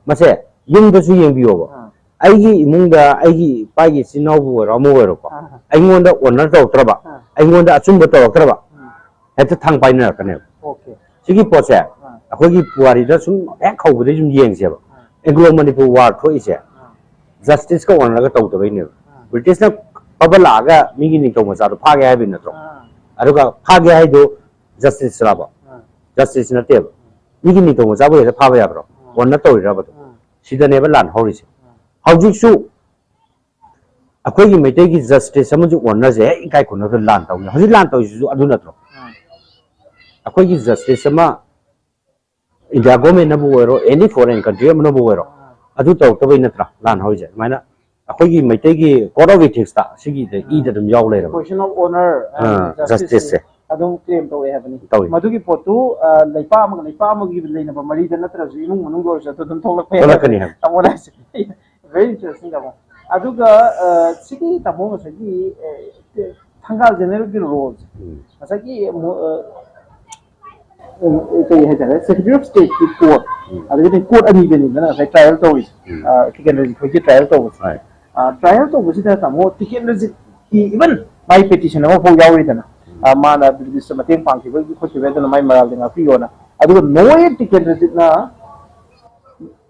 ꯃꯁꯦ ꯌꯨꯝꯗꯁꯨ ꯌꯦꯡꯕꯤꯌꯣꯕ꯫ ꯑꯥ, ꯑꯩꯒꯤ ꯏꯃꯨꯡꯗ ꯑꯩꯒꯤ ꯏꯄꯥꯒꯤ ꯏꯆꯤꯟ ꯏꯅꯥꯎꯕꯨ ꯑꯣꯏꯔꯣ, ꯑꯃꯕꯨ ꯑꯣꯏꯔꯣꯀꯣ, ꯑꯥ, ꯑꯩꯉꯣꯟꯗ ꯑꯣꯅꯔ ꯇꯧꯔꯛꯇ꯭ꯔꯕ, ꯑꯥ, ꯑꯩꯉꯣꯟꯗ ꯑꯆꯨꯝꯕ ꯇꯧꯔꯛꯇ꯭ꯔꯕ, ꯎꯝ, ꯍꯦꯛꯇ ꯊꯥꯡ ꯄꯥꯏꯅꯔꯛꯀꯅꯦꯕ꯫ ꯑꯣꯀꯦ꯫ ꯁꯤꯒꯤ ꯄꯣꯠꯁꯦ ꯑꯥ, ꯑꯩꯈꯣꯏꯒꯤ ꯄꯨꯋꯥꯔꯤꯗ ꯁꯨꯝ ꯍꯦꯛ ꯍꯧꯕꯗꯒꯤ ꯁꯨꯝ ꯌꯦꯡꯁꯦꯕ꯫ ꯑꯥ, ꯑꯦꯡꯒ꯭ꯂꯣ ꯃꯅꯤꯄꯨꯔ ꯋꯥꯔ ꯊꯣꯛꯏꯁꯦ ꯑꯥ, ꯖꯁꯇꯤꯁꯀ ꯑꯣꯅꯔꯒ ꯇꯧꯗꯕꯩꯅꯦꯕ꯫ ꯑꯥ, ꯕ꯭ꯔꯤꯇꯤꯁꯅ ꯐꯕ ꯂꯥꯛꯑꯒ ꯃꯤꯒꯤ ꯅꯤꯡꯊꯧ ꯃꯆꯥꯗꯣ ꯐꯥꯒꯦ ꯍꯥꯏꯕꯩ ꯅꯠꯇ꯭ꯔꯣ? ꯑꯥ, ꯑꯗꯨꯒ ꯐꯥꯒꯦ ꯍꯥꯏꯗꯣ ꯖꯁꯇꯤꯁ ꯂꯥꯕ? ꯑꯥ, ꯖꯁꯇꯤꯁ ꯅꯠꯇꯦꯕ꯫ ꯃꯤꯒꯤ ꯅꯤꯡꯊꯧ ꯃꯆꯥꯕꯨ ꯍꯦꯛꯇ ꯐꯥꯕ ꯌꯥꯕ꯭ꯔꯣ? ꯑꯥ, ꯑꯣꯅꯔ ꯇꯧꯔꯤꯔꯕ ꯑꯗꯣ? ꯑꯥ, ꯁꯤꯗꯅꯦꯕ ꯂꯥꯟ ꯍꯧꯔꯤꯁꯦ꯫ ꯑꯥ, ꯍꯧꯖꯤꯛꯁꯨ ꯑꯩꯈꯣꯏꯒꯤ ꯃꯩꯇꯩꯒꯤ ꯖꯁꯇꯤꯁ ꯑꯃꯁꯨꯡ ꯑꯣꯅꯔꯁꯦ ꯍꯦꯛ ꯏꯀꯥꯏ ꯈꯨꯝꯅꯗꯅ ꯂꯥꯟ ꯇꯧꯅꯤ꯫ ꯍꯧꯖꯤꯛ ꯂꯥꯟ ꯇꯧꯔꯤꯁꯤꯁꯨ ꯑꯗꯨ ꯅꯠꯇ꯭ꯔꯣ? ꯑꯥ, ꯑꯩꯈꯣꯏꯒꯤ ꯖꯁꯇꯤꯁ ꯑꯃ ꯏꯟꯗꯤꯌꯥ ꯒꯣꯔꯃꯦꯟꯅꯕꯨ ꯑꯣꯏꯔꯣ, ꯑꯦꯅꯤ ꯐꯣꯔꯦꯟ ꯀꯟꯇ꯭ꯔꯤ ꯑꯃꯅꯕꯨ ꯑꯣꯏꯔꯣ, ꯑꯥ, ꯑꯗꯨ ꯇꯧꯔꯛꯇꯕꯩ ꯅꯠꯇ꯭ꯔꯥ ꯂꯥꯟ ꯍꯧꯔꯤꯁꯦ? ꯑꯗꯨꯃꯥꯏꯅ ꯑꯩꯈꯣꯏꯒꯤ ꯃꯩꯇꯩꯒꯤ ꯀꯣꯗ ꯑꯣꯐ ꯏꯊꯤꯛꯁꯇ ꯁꯤꯒꯤꯗ ꯏꯗ ꯑꯗꯨꯝ ꯌꯥꯎ ꯂꯩꯔꯕ꯫ Question of honor and ah, justice ꯖꯁꯇꯤꯁꯁꯦ ꯑꯗꯨꯝ ꯀ꯭ꯂꯦꯝ ꯇꯧꯋꯦ ꯍꯥꯏꯕꯅꯤ꯫ ꯇꯧꯏ꯫ ꯃꯗꯨꯒꯤ ꯄꯣꯠꯇꯨ, ꯑ, ꯂꯩꯄꯥꯛ ꯑꯃꯒ ꯂꯩꯄꯥꯛ ꯑꯃꯒꯤ ꯂꯩꯅꯕ ꯃꯔꯤꯗ ꯅꯠꯇ꯭ꯔꯁꯨ ꯏꯃꯨꯡ ꯃꯅꯨꯡꯗ ꯑꯣꯏꯔꯁꯨ ꯑꯗꯨ ꯑꯗꯨꯝ ꯊꯣꯛꯂꯛꯄ ꯌꯥꯏ ꯊꯣꯛꯂꯛꯀꯅꯤ ꯍꯥꯏꯕꯅꯤ꯫ ꯍꯥꯏꯕ꯫ ꯇꯥꯃꯣꯅ ꯍꯥꯏꯁꯦ꯫ Very interesting, ꯇꯥꯃꯣ꯫ ꯑꯗꯨꯒ, ꯑ, ꯁꯤꯒꯤ ꯇꯥꯃꯣ ꯉꯁꯥꯏꯒꯤ, ꯑ, ꯊꯪꯒꯥꯜ ꯖꯦꯅꯔꯦꯜꯒꯤ ꯔꯣꯜꯁꯦ, ꯎꯝ꯫ ꯉꯁꯥꯏꯒꯤ ꯃꯣ-, ꯑ, ꯎꯝ, ꯀꯩ ꯍꯥꯏꯇꯥꯔꯦ, ꯁꯦꯀ꯭ꯔꯦꯇꯔꯤ ꯑꯣꯐ ꯁ꯭ꯇꯦꯠꯀꯤ ꯀꯣꯔꯠ, ꯎꯝ꯫ ꯑꯗꯒꯤꯗꯤ ꯀꯣꯔꯠ ꯑꯅꯤꯗꯅꯤꯗꯅ ꯉꯁꯥꯏ ꯇ꯭ꯔꯥꯏꯌꯦꯜ ꯇꯧꯔꯤꯁꯦ꯫ ꯎꯝ꯫ ꯑ, ꯇꯤꯀꯦꯟꯗ꯭ꯔꯖꯤꯠ ꯈꯣꯏꯒꯤ ꯇ꯭ꯔꯥꯏꯌꯦꯜ ꯇꯧꯕꯁꯦ꯫ ꯍꯣꯏ꯫ ꯑ, ꯇ꯭ꯔꯥꯏꯌꯦꯜ ꯇꯧꯕꯁꯤꯗ ꯇꯥꯃꯣ ꯇꯤꯀꯦꯟꯗ꯭ꯔꯖꯤꯠꯀꯤ even ꯃꯥꯏ ꯄꯦꯇꯤꯁꯟ ꯑꯃꯐꯥꯎ ꯌꯥꯎꯔꯤꯗꯅ, ꯑ, ꯃꯥꯅ ꯕ꯭ꯔꯤꯇꯤꯁꯇ ꯃꯇꯦꯡ ꯄꯥꯡꯈꯤꯕꯒꯤ ꯈꯣꯠꯈꯤꯕꯒꯤ ꯑꯗꯨꯅ ꯃꯥꯏ ꯃꯔꯥꯜꯗꯤ ꯉꯥꯛꯄꯤꯌꯣꯅ꯫ ꯑꯗꯨꯒ ꯅꯣꯡꯃꯩ ꯇꯤꯀꯦꯟꯗ꯭ꯔꯖꯤꯠꯅ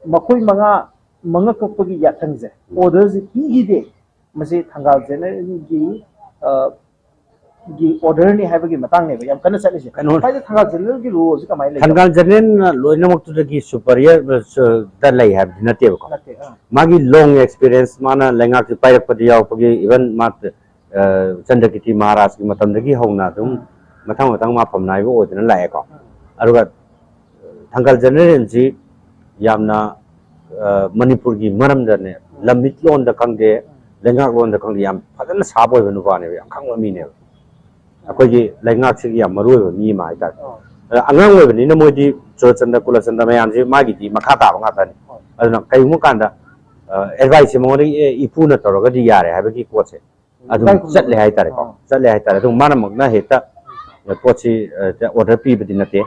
ꯃꯈꯣꯏ ꯃꯉꯥ ꯃꯉꯛ ꯀꯛꯄꯒꯤ ꯌꯥꯊꯪꯁꯦ, ꯑꯣꯔꯗꯔꯁꯦ ꯄꯤꯈꯤꯗꯦ꯫ ꯃꯁꯤ ꯊꯪꯒꯥꯜ ꯖꯦꯅꯔꯦꯜꯒꯤ, ꯑ, ꯒꯤ ꯑꯣꯔꯗꯔꯅꯤ ꯍꯥꯏꯕꯒꯤ ꯃꯇꯥꯡꯅꯦꯕ ꯌꯥꯝ ꯀꯟꯅ ꯆꯠꯂꯤꯁꯦ꯫ ꯀꯩꯅꯣ, ꯍꯥꯏꯗꯤ ꯊꯪꯒꯥꯜ ꯖꯦꯅꯔꯦꯜꯒꯤ ꯔꯣꯜꯁꯦ ꯀꯃꯥꯏꯅ ꯂꯩꯒꯦ? ꯊꯪꯒꯥꯜ ꯖꯦꯅꯔꯦꯜꯅ ꯂꯣꯏꯅꯃꯛꯇꯨꯗꯒꯤ ꯁꯨꯄꯔꯤꯌꯔꯗ ꯂꯩ ꯍꯥꯏꯕꯗꯤ ꯅꯠꯇꯦꯕꯀꯣ꯫ ꯅꯠꯇꯦ, ꯑꯥ꯫ ꯃꯥꯒꯤ ꯂꯣꯡ ꯑꯦꯛꯁꯄꯤꯔꯤꯌꯦꯟꯁ, ꯃꯥꯅ ꯂꯩꯉꯥꯛꯁꯦ ꯄꯥꯏꯔꯛꯄꯗ ꯌꯥꯎꯔꯛꯄꯒꯤ, ꯏꯚꯟ ꯃꯥ, ꯑ, ꯆꯟꯗ꯭ꯔꯀꯤꯇꯤ ꯃꯍꯥꯔꯥꯖꯀꯤ ꯃꯇꯝꯗꯒꯤ ꯍꯧꯅ ꯑꯗꯨꯝ ꯎꯝ꯫ ꯃꯊꯪ ꯃꯊꯪ ꯃꯥ ꯐꯝꯅꯥꯏꯕ ꯑꯣꯏꯗꯅ ꯂꯥꯛꯑꯦꯀꯣ꯫ ꯎꯝ꯫ ꯑꯗꯨꯒ ꯊꯪꯒꯥꯜ ꯖꯦꯅꯔꯦꯜꯁꯤ ꯌꯥꯝꯅ, ꯑ, ꯃꯅꯤꯄꯨꯔꯒꯤ ꯃꯔꯝꯗꯅꯦ, ꯂꯝꯃꯤꯠꯂꯣꯟꯗ ꯈꯪꯗꯦ, ꯂꯩꯉꯥꯛꯂꯣꯟꯗ ꯈꯪꯗꯦ, ꯌꯥꯝ ꯐꯖꯅ ꯁꯥꯔꯞ ꯑꯣꯏꯕ ꯅꯨꯄꯥꯅꯦꯕ, ꯌꯥꯝ ꯈꯪꯕ ꯃꯤꯅꯦꯕ꯫ ꯑꯩꯈꯣꯏꯒꯤ ꯂꯩꯉꯥꯛꯁꯤꯒꯤ ꯌꯥꯝ ꯃꯔꯨ ꯑꯣꯏꯕ ꯃꯤ ꯑꯃ ꯍꯥꯏꯇꯥꯔꯦ꯫ ꯑꯣ꯫ ꯑꯗ ꯑꯉꯥꯡ ꯑꯣꯏꯕꯅꯤꯅ ꯃꯣꯏꯗꯤ ꯆꯨꯔꯆꯟꯗ ꯀꯨꯂꯆꯟꯗ ꯃꯌꯥꯝꯁꯦ ꯃꯥꯒꯤꯗꯤ ꯃꯈꯥ ꯇꯥꯕ ꯉꯥꯛꯇꯅꯤ꯫ ꯑꯗꯨꯅ ꯀꯔꯤꯒꯨꯝꯕ ꯀꯥꯟꯗ ꯑꯦꯗꯚꯥꯏꯁꯁꯦ ꯃꯉꯣꯟꯗ "ꯑꯦ, ꯏꯄꯨꯅ ꯇꯧꯔꯒꯗꯤ ꯌꯥꯔꯦ" ꯍꯥꯏꯕꯒꯤ ꯄꯣꯠꯁꯦ ꯑꯗꯨꯝ ꯆꯠꯂꯦ ꯍꯥꯏꯇꯥꯔꯦꯀꯣ꯫ ꯆꯠꯂꯦ ꯍꯥꯏꯇꯥꯔꯦ꯫ ꯑꯗꯨ ꯃꯥꯅꯃꯛꯅ ꯍꯦꯛꯇ ꯄꯣꯠꯁꯤ ꯑꯣꯔꯗꯔ ꯄꯤꯕꯗꯤ ꯅꯠꯇꯦ꯫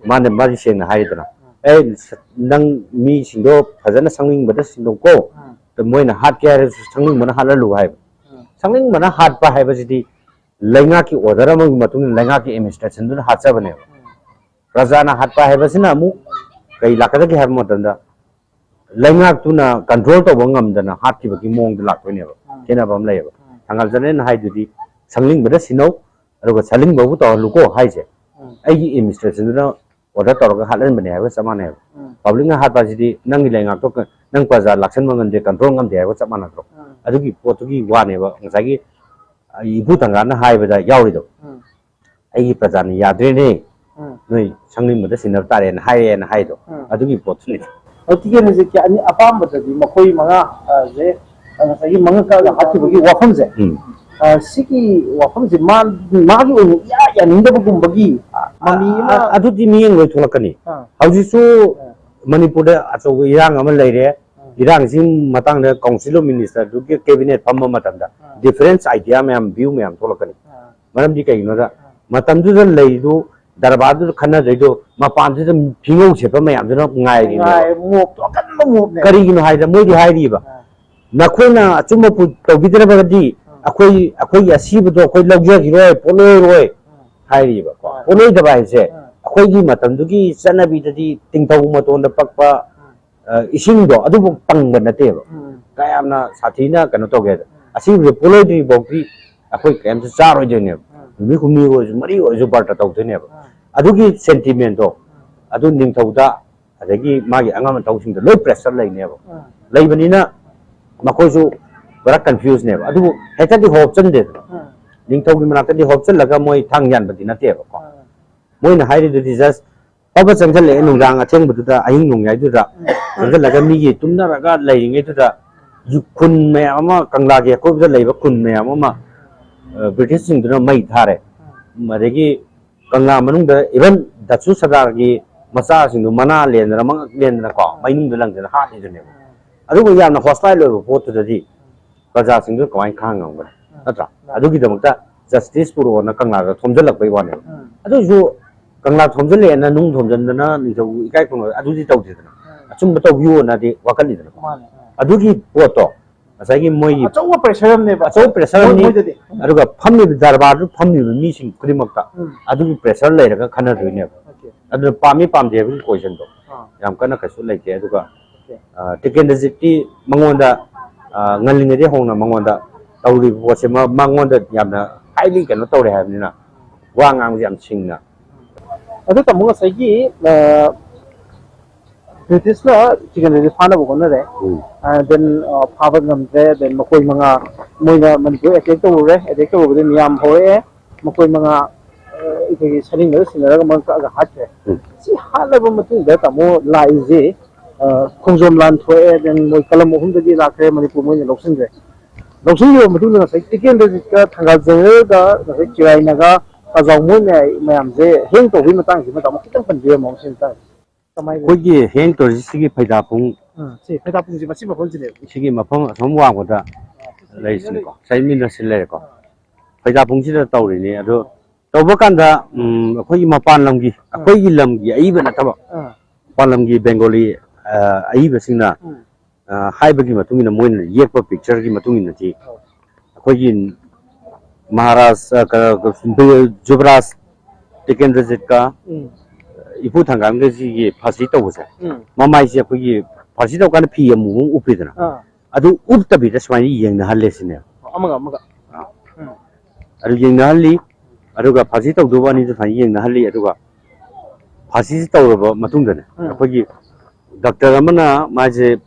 ꯃꯥꯅ, ꯃꯥꯗꯤ ꯁꯦꯡꯅ ꯍꯥꯏꯔꯤꯗꯅ, "ꯑꯦ, ꯅꯪ ꯃꯤꯁꯤꯡꯗꯣ ꯐꯖꯅ ꯁꯪꯅꯤꯡꯕꯗ ꯁꯤꯟꯅꯧꯀꯣ꯫ ꯃꯣꯏꯅ ꯍꯥꯠꯀꯦ ꯍꯥꯏꯔꯁꯨ ꯁꯪꯅꯤꯡꯕꯅ ꯍꯥꯠꯍꯜꯂꯨ" ꯍꯥꯏꯕ꯫ ꯁꯪꯅꯤꯡꯕꯅ ꯍꯥꯠꯄ ꯍꯥꯏꯕꯁꯤꯗꯤ ꯂꯩꯉꯥꯛꯀꯤ ꯑꯣꯔꯗꯔ ꯑꯃꯒꯤ ꯃꯇꯨꯡ ꯏꯟꯅ ꯂꯩꯉꯥꯛꯀꯤ ꯑꯦꯗꯃꯤꯅꯤꯁꯇ꯭ꯔꯦꯁꯟꯗꯨꯅ ꯍꯥꯠꯆꯕꯅꯦꯕ꯫ ꯄ꯭ꯔꯖꯥꯅ ꯍꯥꯠꯄ ꯍꯥꯏꯕꯁꯤꯅ ꯑꯃꯨꯛ ꯀꯩ ꯂꯥꯛꯀꯗꯒꯦ ꯍꯥꯏꯕ ꯃꯇꯝꯗ, ꯂꯩꯉꯥꯛꯇꯨꯅ ꯀꯟꯇ꯭ꯔꯣꯜ ꯇꯧꯕ ꯉꯝꯗꯅ ꯍꯥꯠꯈꯤꯕꯒꯤ ꯃꯑꯣꯡꯗ ꯂꯥꯛꯇꯣꯏꯅꯦꯕ꯫ ꯈꯦꯠꯅꯕ ꯑꯃ ꯂꯩꯌꯦꯕ꯫ ꯊꯥꯡꯒꯥꯜ ꯖꯅꯦꯟ ꯍꯥꯏꯗꯨꯗꯤ "ꯁꯪꯅꯤꯡꯕꯗ ꯁꯤꯟꯅꯧ, ꯑꯗꯨꯒ ꯁꯪꯅꯤꯡꯕꯕꯨ ꯇꯧꯍꯜꯂꯨꯀꯣ" ꯍꯥꯏꯁꯦ ꯑꯩꯒꯤ ꯑꯦꯗꯃꯤꯅꯤꯁꯇ꯭ꯔꯦꯁꯟꯗꯨꯅ ꯑꯣꯔꯗꯔ ꯇꯧꯔꯒ ꯍꯥꯠꯍꯟꯕꯅꯦ ꯍꯥꯏꯕꯒ ꯆꯞ ꯃꯥꯟꯅꯩꯕ꯫ ꯄꯕ꯭ꯂꯤꯛꯅ ꯍꯥꯠꯄ ꯑꯁꯤꯗꯤ ꯅꯪꯒꯤ ꯂꯩꯉꯥꯛꯇꯣ ꯀ-, ꯅꯪ ꯄ꯭ꯔꯖꯥ ꯂꯥꯛꯁꯟꯕ ꯉꯝꯗꯦ, ꯀꯟꯇ꯭ꯔꯣꯜ ꯉꯝꯗꯦ ꯍꯥꯏꯕꯒ ꯆꯞ ꯃꯥꯟꯅꯗ꯭ꯔꯣ? ꯑꯗꯨꯒꯤ ꯄꯣꯠꯇꯨꯒꯤ ꯋꯥꯅꯦꯕ ꯉꯁꯥꯏꯒꯤ, ꯑ, ꯏꯄꯨ ꯊꯥꯡꯒꯥꯜꯅ ꯍꯥꯏꯕꯗ ꯌꯥꯎꯔꯤꯗꯣ꯫ "ꯑꯩꯒꯤ ꯄ꯭ꯔꯖꯥꯅ ꯌꯥꯗ꯭ꯔꯦꯅꯦ, ꯅꯣꯏ ꯁꯪꯅꯤꯡꯕꯗ ꯁꯤꯟꯅꯕ ꯇꯥꯔꯦꯅ" ꯍꯥꯏꯔꯦꯅ ꯍꯥꯏꯗꯣ꯫ ꯑꯗꯨꯒꯤ ꯄꯣꯠꯇꯨꯅꯤ꯫ ꯍꯧꯖꯤꯛꯀꯤ ꯍꯧꯖꯤꯛꯀꯤ ꯑꯅꯤ ꯑꯄꯥꯝꯕꯗꯗꯤ ꯃꯈꯣꯏ ꯃꯉꯥ, ꯑ, ꯁꯦ, ꯑ, ꯉꯁꯥꯏꯒꯤ ꯃꯉꯛ ꯀꯛꯑꯒ ꯍꯥꯠꯈꯤꯕꯒꯤ ꯋꯥꯐꯝꯁꯦ, ꯎꯝ꯫ ꯑ, ꯁꯤꯒꯤ ꯋꯥꯐꯝꯁꯦ ꯃꯥ-, ꯃꯥꯒꯤ ꯑꯣꯏꯅ ꯏꯌꯥ ꯌꯥꯅꯤꯡꯗꯕꯒꯨꯝꯕꯒꯤ ꯃꯃꯤ ꯑꯃ ꯑ-, ꯑꯗꯨꯗꯤ ꯃꯤꯠꯌꯦꯡ ꯂꯣꯏ ꯊꯣꯛꯂꯛꯀꯅꯤ꯫ ꯑꯥ꯫ ꯍꯧꯖꯤꯛꯁꯨ ꯑꯥ꯫ ꯃꯅꯤꯄꯨꯔꯗ ꯑꯆꯧꯕ ꯏꯔꯥꯡ ꯑꯃ ꯂꯩꯔꯦ꯫ ꯑꯥ꯫ ꯏꯔꯥꯡꯁꯤ ꯃꯇꯥꯡꯗ Council of Minister ꯗꯨꯒꯤ cabinet ꯐꯝꯕ ꯃꯇꯝꯗ ꯑꯥ꯫ Different idea ꯃꯌꯥꯝ, view ꯃꯌꯥꯝ ꯊꯣꯛꯂꯛꯀꯅꯤ꯫ ꯑꯥ꯫ ꯃꯔꯝꯗꯤ ꯀꯩꯒꯤꯅꯣꯗ, ꯑꯥ꯫ ꯃꯇꯝꯗꯨꯗ ꯂꯩꯔꯤꯗꯨ ꯗꯔꯕꯥꯔꯗꯨꯗ ꯈꯟꯅꯗꯣꯏꯗꯣ ꯃꯄꯥꯟꯗꯨꯗ ꯐꯤꯉꯧ ꯁꯦꯠꯄ ꯃꯌꯥꯝꯗꯨꯅ ꯉꯥꯏꯔꯤꯅꯦꯕ꯫ ꯉꯥꯏ-, ꯃꯣꯞꯇꯣ ꯑꯀꯟꯕ ꯃꯣꯞꯅꯦ꯫ ꯀꯔꯤꯒꯤꯅꯣ ꯍꯥꯏꯗ ꯃꯣꯏꯗꯤ ꯍꯥꯏꯔꯤꯕ, ꯑꯥ꯫ "ꯅꯈꯣꯏꯅ ꯑꯆꯨꯝꯕ ꯄꯨ-, ꯇꯧꯕꯤꯗ꯭ꯔꯕꯗꯤ ꯑꯥ꯫ ꯑꯩꯈꯣꯏ, ꯑꯩꯈꯣꯏꯒꯤ ꯑꯁꯤꯕꯗꯣ ꯑꯩꯈꯣꯏ ꯂꯧꯖꯈꯤꯔꯣꯏ, ꯄꯣꯠꯂꯣꯏꯔꯣꯏ" ꯑꯥ꯫ ꯍꯥꯏꯔꯤꯕꯀꯣ꯫ ꯑꯥ꯫ ꯄꯣꯠꯂꯣꯏꯗꯕ ꯍꯥꯏꯁꯦ ꯑꯥ꯫ ꯑꯩꯈꯣꯏꯒꯤ ꯃꯇꯝꯗꯨꯒꯤ ꯆꯠꯅꯕꯤꯗꯗꯤ ꯇꯤꯡꯊꯧ ꯃꯇꯣꯟꯗ ꯄꯛꯄ, ꯑꯥ꯫ ꯑ, ꯏꯁꯤꯡꯗꯣ ꯑꯗꯨꯐꯥꯎ ꯇꯪꯕ ꯅꯠꯇꯦꯕ꯫ ꯎꯝ꯫ ꯀꯌꯥꯝꯅ ꯁꯥꯊꯤꯅ ꯀꯩꯅꯣ ꯇꯧꯒꯦ ꯍꯥꯏꯗ, ꯎꯝ꯫ ꯑꯁꯤꯕꯁꯦ ꯄꯣꯠꯂꯣꯏꯗ꯭ꯔꯤ ꯐꯥꯎꯗꯤ ꯑꯩꯈꯣꯏ ꯀꯩꯝꯇ ꯆꯥꯔꯣꯏꯗꯣꯏꯅꯦꯕ꯫ ꯎꯝ꯫ ꯅꯨꯃꯤꯠ ꯍꯨꯝꯅꯤ ꯑꯣꯏꯔꯁꯨ, ꯃꯔꯤ ꯑꯣꯏꯔꯁꯨ ꯕ꯭ꯔꯇ ꯇꯧꯗꯣꯏꯅꯦꯕ꯫ ꯎꯝ꯫ ꯑꯗꯨꯒꯤ sentiment ꯇꯣ, ꯎꯝ꯫ ꯑꯗꯨ ꯅꯤꯡꯊꯧꯗ, ꯑꯗꯒꯤ ꯃꯥꯒꯤ ꯑꯉꯝ ꯑꯊꯧꯁꯤꯡꯗ ꯂꯣꯏ pressure ꯂꯩꯅꯦꯕ꯫ ꯎꯝ꯫ ꯂꯩꯕꯅꯤꯅ ꯃꯈꯣꯏꯁꯨ ꯄꯨꯔꯥ confuse ꯅꯦꯕ꯫ ꯑꯗꯨꯕꯨ ꯍꯦꯛꯇꯗꯤ ꯍꯣꯞꯆꯟꯗꯦꯗꯅ꯫ ꯎꯝ꯫ ꯅꯤꯡꯊꯧꯒꯤ ꯃꯅꯥꯛꯇꯗꯤ ꯍꯣꯞꯆꯜꯂꯒ ꯃꯣꯏ ꯊꯥꯡ ꯌꯥꯟꯕꯗꯤ ꯅꯠꯇꯦꯕꯀꯣ꯫ ꯎꯝ꯫ ꯃꯣꯏꯅ ꯍꯥꯏꯔꯤꯗꯨꯗꯤ just ꯐꯕ ꯆꯪꯁꯤꯜꯂꯛꯑꯦ, ꯅꯨꯡꯗꯥꯡ ꯑꯊꯦꯡꯕꯗꯨꯗ, ꯑꯍꯤꯡ ꯅꯣꯡꯌꯥꯏꯗꯨꯗ ꯆꯪꯁꯤꯜꯂꯒ ꯃꯤꯒꯤ ꯇꯨꯝꯅꯔꯒ ꯂꯩꯔꯤꯉꯩꯗꯨꯗ ꯈꯨꯟ ꯃꯌꯥꯝ ꯑꯃ, ꯀꯪꯂꯥꯒꯤ ꯑꯀꯣꯏꯕꯗ ꯂꯩꯕ ꯈꯨꯟ ꯃꯌꯥꯝ ꯑꯃ, ꯑ, ꯕ꯭ꯔꯤꯇꯤꯁꯁꯤꯡꯗꯨꯅ ꯃꯩ ꯊꯥꯔꯦ꯫ ꯑꯗꯒꯤ ꯀꯪꯂꯥ ꯃꯅꯨꯡꯗ even ꯗꯥꯆꯨ ꯁꯔꯗꯥꯔꯒꯤ ꯃꯆꯥꯁꯤꯡꯗꯨ ꯃꯅꯥ ꯂꯦꯟꯗꯅ, ꯃꯉꯛ ꯂꯦꯟꯗꯅꯀꯣ, ꯃꯩꯅꯨꯡꯗ ꯂꯪꯗꯅ ꯍꯥꯠꯂꯤꯗꯨꯅꯦꯕ꯫ ꯑꯗꯨꯒ ꯌꯥꯝꯅ hostile ꯑꯣꯏꯕ ꯄꯣꯠꯇꯨꯗꯗꯤ ꯄ꯭ꯔꯖꯥꯁꯤꯡꯗꯨ ꯀꯃꯥꯏꯅ ꯈꯥꯡ ꯉꯝꯒꯅꯤ? ꯅꯠꯇ꯭ꯔꯥ? ꯑꯗꯨꯒꯤꯗꯃꯛꯇ justice ꯄꯨꯔꯛꯑꯣꯅ ꯀꯪꯂꯥꯗ ꯊꯣꯝꯖꯤꯜꯂꯛꯄꯩ ꯋꯥꯅꯦꯕ꯫ ꯑꯗꯨ ꯑꯣꯏꯁꯨ ꯀꯪꯂꯥ ꯊꯣꯝꯖꯤꯜꯂꯛꯑꯦꯅ ꯅꯨꯡ ꯊꯣꯝꯖꯤꯟꯗꯅ ꯅꯤꯡꯊꯧ ꯏꯀꯥꯏ ꯈꯨꯝꯅꯕ ꯑꯗꯨꯗꯤ ꯇꯧꯗꯦꯗꯅ꯫ ꯑꯆꯨꯝꯕ ꯇꯧꯕꯤꯌꯣꯅꯗꯤ ꯋꯥꯀꯠꯂꯤꯗꯅꯀꯣ꯫ ꯑꯗꯨꯒꯤ ꯄꯣꯠꯇꯣ ꯉꯁꯥꯏꯒꯤ ꯃꯣꯏꯒꯤ ꯑꯆꯧꯕ pressure ꯑꯃꯅꯦꯕ꯫ ꯑꯆꯧꯕ pressure ꯑꯃꯅꯤ꯫ ꯃꯣꯏꯗꯗꯤ꯫ ꯑꯗꯨꯒ ꯐꯝꯃꯤꯕ ꯗꯔꯕꯥꯔꯗꯨ ꯐꯝꯃꯤꯕ ꯃꯤꯁꯤꯡ ꯈꯨꯗꯤꯡꯃꯛꯇ ꯑꯗꯨꯒꯤ pressure ꯂꯩꯔꯒ ꯈꯟꯅꯗꯣꯏꯅꯦꯕ꯫ ꯑꯗꯨꯅ ꯄꯥꯝꯃꯤ ꯄꯥꯝꯗꯦ ꯍꯥꯏꯕꯒꯤ questionꯗꯣ ꯌꯥꯝ ꯀꯟꯅ ꯀꯩꯁꯨ ꯂꯩꯇꯦ꯫ ꯑꯗꯨꯒ ꯑ, ꯇꯤꯀꯦꯟꯗ꯭ꯔꯖꯤꯠꯇꯤ ꯃꯉꯣꯟꯗ, ꯑ, ꯉꯜꯂꯤꯉꯩꯗꯒꯤ ꯍꯧꯅ ꯃꯉꯣꯟꯗ ꯇꯧꯔꯤꯕ ꯄꯣꯠꯁꯦ ꯃ-, ꯃꯉꯣꯟꯗ ꯌꯥꯝꯅ highly ꯀꯩꯅꯣ ꯇꯧꯔꯦ ꯍꯥꯏꯕꯅꯤꯅ, ꯋꯥ ꯉꯥꯡꯕꯁꯦ ꯌꯥꯝ ꯁꯤꯡꯅ꯫ ꯑꯗꯨ ꯇꯥꯃꯣ, ꯉꯁꯥꯏꯒꯤ, ꯑ, Britishꯅ ꯇꯤꯀꯦꯟꯗ꯭ꯔꯖꯤꯠ ꯐꯥꯅꯕ ꯍꯣꯠꯅꯔꯦ꯫ ꯎꯝ꯫ ꯑ, then, ꯑ, ꯐꯥꯕ ꯉꯝꯗ꯭ꯔꯦ꯫ Then ꯃꯈꯣꯏ ꯃꯉꯥ, ꯃꯣꯏꯅ ꯃꯅꯤꯄꯨꯔ attack ꯇꯧꯔꯨꯔꯦ꯫ Attack ꯇꯧꯔꯨꯕꯗ ꯃꯤꯌꯥꯝ ꯍꯧꯔꯛꯑꯦ꯫ ꯃꯈꯣꯏ ꯃꯉꯥ, ꯑ, ꯑꯩꯈꯣꯏꯒꯤ ꯁꯔꯦꯡꯅꯔ ꯁꯤꯟꯅꯔꯒ ꯃꯔꯛ ꯀꯛꯑꯒ ꯍꯥꯠꯈ꯭ꯔꯦ꯫ ꯎꯝ꯫ ꯁꯤ ꯍꯥꯠꯂꯕ ꯃꯇꯨꯡꯗ ꯇꯥꯃꯣ ꯂꯥꯛꯏꯁꯦ, ꯑ, ꯈꯣꯡꯖꯣꯝ ꯂꯥꯟ ꯊꯣꯛꯑꯦ, then ꯃꯣꯏ ꯀꯂꯝ ꯑꯍꯨꯝꯗꯒꯤ ꯂꯥꯛꯈ꯭ꯔꯦ, ꯃꯅꯤꯄꯨꯔ ꯃꯣꯏꯅ ꯂꯧꯁꯤꯟꯈ꯭ꯔꯦ꯫ ꯂꯧꯁꯤꯟꯈ꯭ꯔꯕ ꯃꯇꯨꯡꯗ ꯉꯁꯥꯏ ꯇꯤꯀꯦꯟꯗ꯭ꯔꯖꯤꯠꯀ ꯊꯪꯒꯥꯜ ꯖꯦꯅꯦꯔꯦꯜꯒ ꯉꯁꯥꯏ ꯆꯤꯔꯥꯏꯅꯒ ꯀꯖꯥꯎ ꯃꯣꯏ ꯃꯌꯥꯝ-, ꯃꯌꯥꯝꯁꯦ hang ꯇꯧꯕꯒꯤ ꯃꯇꯥꯡꯁꯤꯃ ꯇꯥꯃꯣ ꯈꯤꯇꯪ ꯄꯟꯕꯤꯔꯝꯃꯣ ꯁꯤ ꯃꯇꯥꯡꯁꯦ꯫ ꯀꯃꯥꯏꯅ? ꯑꯩꯈꯣꯏꯒꯤ hang ꯇꯧꯔꯤꯁꯤ ꯁꯤꯒꯤ ꯐꯩꯗꯥꯄꯨꯡ, ꯑꯥ, ꯁꯤ ꯐꯩꯗꯥꯄꯨꯡꯁꯤ ꯃꯁꯤ ꯃꯐꯝꯁꯤꯅꯦꯕ꯫ ꯁꯤꯒꯤ ꯃꯐꯝ ꯑꯁꯣꯝ ꯋꯥꯡꯃꯗ ꯂꯩꯔꯤꯁꯤꯅꯤꯀꯣ, ꯆꯩꯃꯤꯟꯅ ꯁꯤ ꯂꯩꯔꯦꯀꯣ꯫ ꯐꯩꯗꯥꯄꯨꯡꯁꯤꯗ ꯇꯧꯔꯤꯅꯤ꯫ ꯑꯗꯣ ꯇꯧꯕ ꯀꯥꯟꯗ, ꯎꯝ, ꯑꯩꯈꯣꯏꯒꯤ ꯃꯄꯥꯟ ꯂꯝꯒꯤ, ꯑꯥ, ꯑꯩꯈꯣꯏꯒꯤ ꯂꯝꯒꯤ ꯑꯏꯕ ꯅꯠꯇꯕ, ꯑꯥ, ꯃꯄꯥꯟ ꯂꯝꯒꯤ ꯕꯦꯡꯒꯣꯂꯤ, ꯑ, ꯑꯏꯕꯁꯤꯡꯅ, ꯎꯝ, ꯑ, ꯍꯥꯏꯕꯒꯤ ꯃꯇꯨꯡ ꯏꯟꯅ, ꯃꯣꯏꯅ ꯌꯦꯛꯄ pictureꯒꯤ ꯃꯇꯨꯡ ꯏꯟꯅꯗꯤ, ꯑꯧ, ꯑꯩꯈꯣꯏꯒꯤ ꯃꯍꯥꯔꯥꯖ, ꯑ, ꯀ-, ꯀ-, ꯖꯨꯕꯔꯥꯖ ꯇꯤꯀꯦꯟꯗ꯭ꯔꯖꯤꯠꯀ, ꯎꯝ, ꯏꯄꯨ ꯊꯪꯒꯥꯜꯒꯁꯤꯒꯤ ꯐꯥꯁꯤ ꯇꯧꯕꯁꯦ, ꯎꯝ, ꯃꯃꯥꯏꯁꯦ ꯑꯩꯈꯣꯏꯒꯤ ꯐꯥꯁꯤ ꯇꯧꯀꯥꯟꯗ ꯐꯤ ꯑꯃꯨꯕ ꯑꯃ ꯎꯞꯄꯤꯗꯅ, ꯑꯥ, ꯑꯗꯨ ꯎꯞꯇꯕꯤꯗ ꯁꯨꯃꯥꯏꯅ ꯌꯦꯡꯅꯍꯜꯂꯦ ꯁꯤꯅꯦꯕ꯫ ꯑꯃꯒ ꯑꯃꯒ꯫ ꯑꯥ꯫ ꯎꯝ꯫ ꯑꯗꯨ ꯌꯦꯡꯅꯍꯜꯂꯤ꯫ ꯑꯗꯨꯒ ꯐꯥꯁꯤ ꯇꯧꯗꯧꯕ ꯑꯅꯤꯗꯨ ꯁꯨꯃꯥꯏꯅ ꯌꯦꯡꯅꯍꯜꯂꯤ꯫ ꯑꯗꯨꯒ ꯐꯥꯁꯤꯁꯤ ꯇꯧꯔꯕ ꯃꯇꯨꯡꯗꯅꯦ, ꯎꯝ, ꯑꯩꯈꯣꯏꯒꯤ doctor ꯑꯃꯅ ꯃꯥꯁꯦ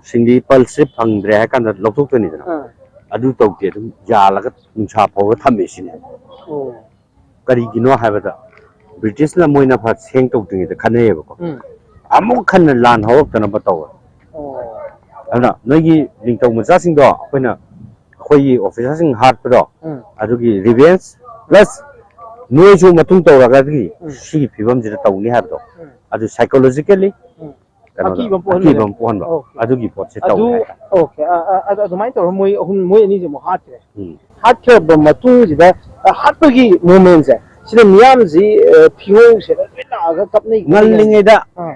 ꯁꯤꯡꯂꯤ pulseꯁꯦ ꯐꯪꯗ꯭ꯔꯦ ꯍꯥꯏ ꯀꯥꯟꯗ ꯂꯧꯊꯣꯛꯇꯣꯏꯅꯤꯗꯅ꯫ ꯑꯥ꯫ ꯑꯗꯨ ꯇꯧꯗꯦ, ꯑꯗꯨꯝ ꯌꯥꯜꯂꯒ ꯅꯨꯡꯁꯥ ꯐꯧꯔ ꯊꯝꯃꯦ ꯁꯤꯅꯦ꯫ ꯑꯣ꯫ ꯀꯔꯤꯒꯤꯅꯣ ꯍꯥꯏꯕꯗ Britishꯅ ꯃꯣꯏꯅ ꯐꯥꯁꯤ ꯇꯧꯗ꯭ꯔꯤꯉꯩꯗ ꯈꯟꯅꯩꯌꯦꯕꯀꯣ꯫ ꯎꯝ꯫ ꯑꯃꯨꯛ ꯍꯟꯅ ꯂꯥꯟ ꯍꯧꯔꯛꯇꯅꯕ ꯇꯧꯋꯦ꯫ ꯑꯣ꯫ ꯑꯗꯨꯅ ꯅꯣꯏꯒꯤ ꯅꯤꯡꯊꯧ ꯃꯆꯥꯁꯤꯡꯗꯣ ꯑꯩꯈꯣꯏꯅ, ꯑꯩꯈꯣꯏꯒꯤ officerꯁꯤꯡ ꯍꯥꯠꯄꯗꯣ, ꯎꯝ, ꯑꯗꯨꯒꯤ revenge plus ꯅꯣꯏꯁꯨ ꯃꯇꯨꯡ ꯇꯧꯔꯒꯗꯤ ꯎꯝ꯫ ꯁꯤꯒꯤ ꯐꯤꯕꯝꯁꯤꯗ ꯇꯧꯅꯤ ꯍꯥꯏꯕꯗꯣ, ꯎꯝ꯫ ꯑꯗꯨ psychologically ꯎꯝ꯫ ꯀꯩꯅꯣꯗ ꯑꯀꯤꯕ ꯑꯃ ꯄꯣꯛꯍꯟꯕꯅꯦ꯫ ꯑꯀꯤꯕ ꯑꯃ ꯄꯣꯛꯍꯟꯕ, ꯑꯣꯀꯦ꯫ ꯑꯗꯨꯒꯤ ꯄꯣꯠꯁꯦ ꯑꯗꯨ, ꯇꯧꯋꯦ ꯍꯥꯏꯇꯥꯔꯦ꯫ ꯑꯣꯀꯦ, ꯑ, ꯑ, ꯑꯗꯨ ꯑꯗꯨꯃꯥꯏꯅ ꯇꯧꯔꯒ ꯃꯣꯏ ꯑꯍꯨꯝ, ꯃꯣꯏ ꯑꯅꯤꯁꯦ ꯑꯃꯨꯛ ꯍꯥꯠꯈ꯭ꯔꯦ꯫ ꯎꯝ꯫ ꯍꯥꯠꯈ꯭ꯔꯕ ꯃꯇꯨꯡꯁꯤꯗ, ꯑ, ꯍꯥꯠꯄꯒꯤ momentꯁꯦ, ꯁꯤꯗ ꯃꯤꯌꯥꯝꯁꯤ, ꯑ, ꯐꯤꯉꯧ ꯁꯦꯠꯂ ꯂꯣꯏ ꯂꯥꯛꯑꯒ ꯀꯞꯅꯩ, ꯀꯞꯅꯩ꯫ ꯉꯜꯂꯤꯉꯩꯗ ꯑꯥ꯫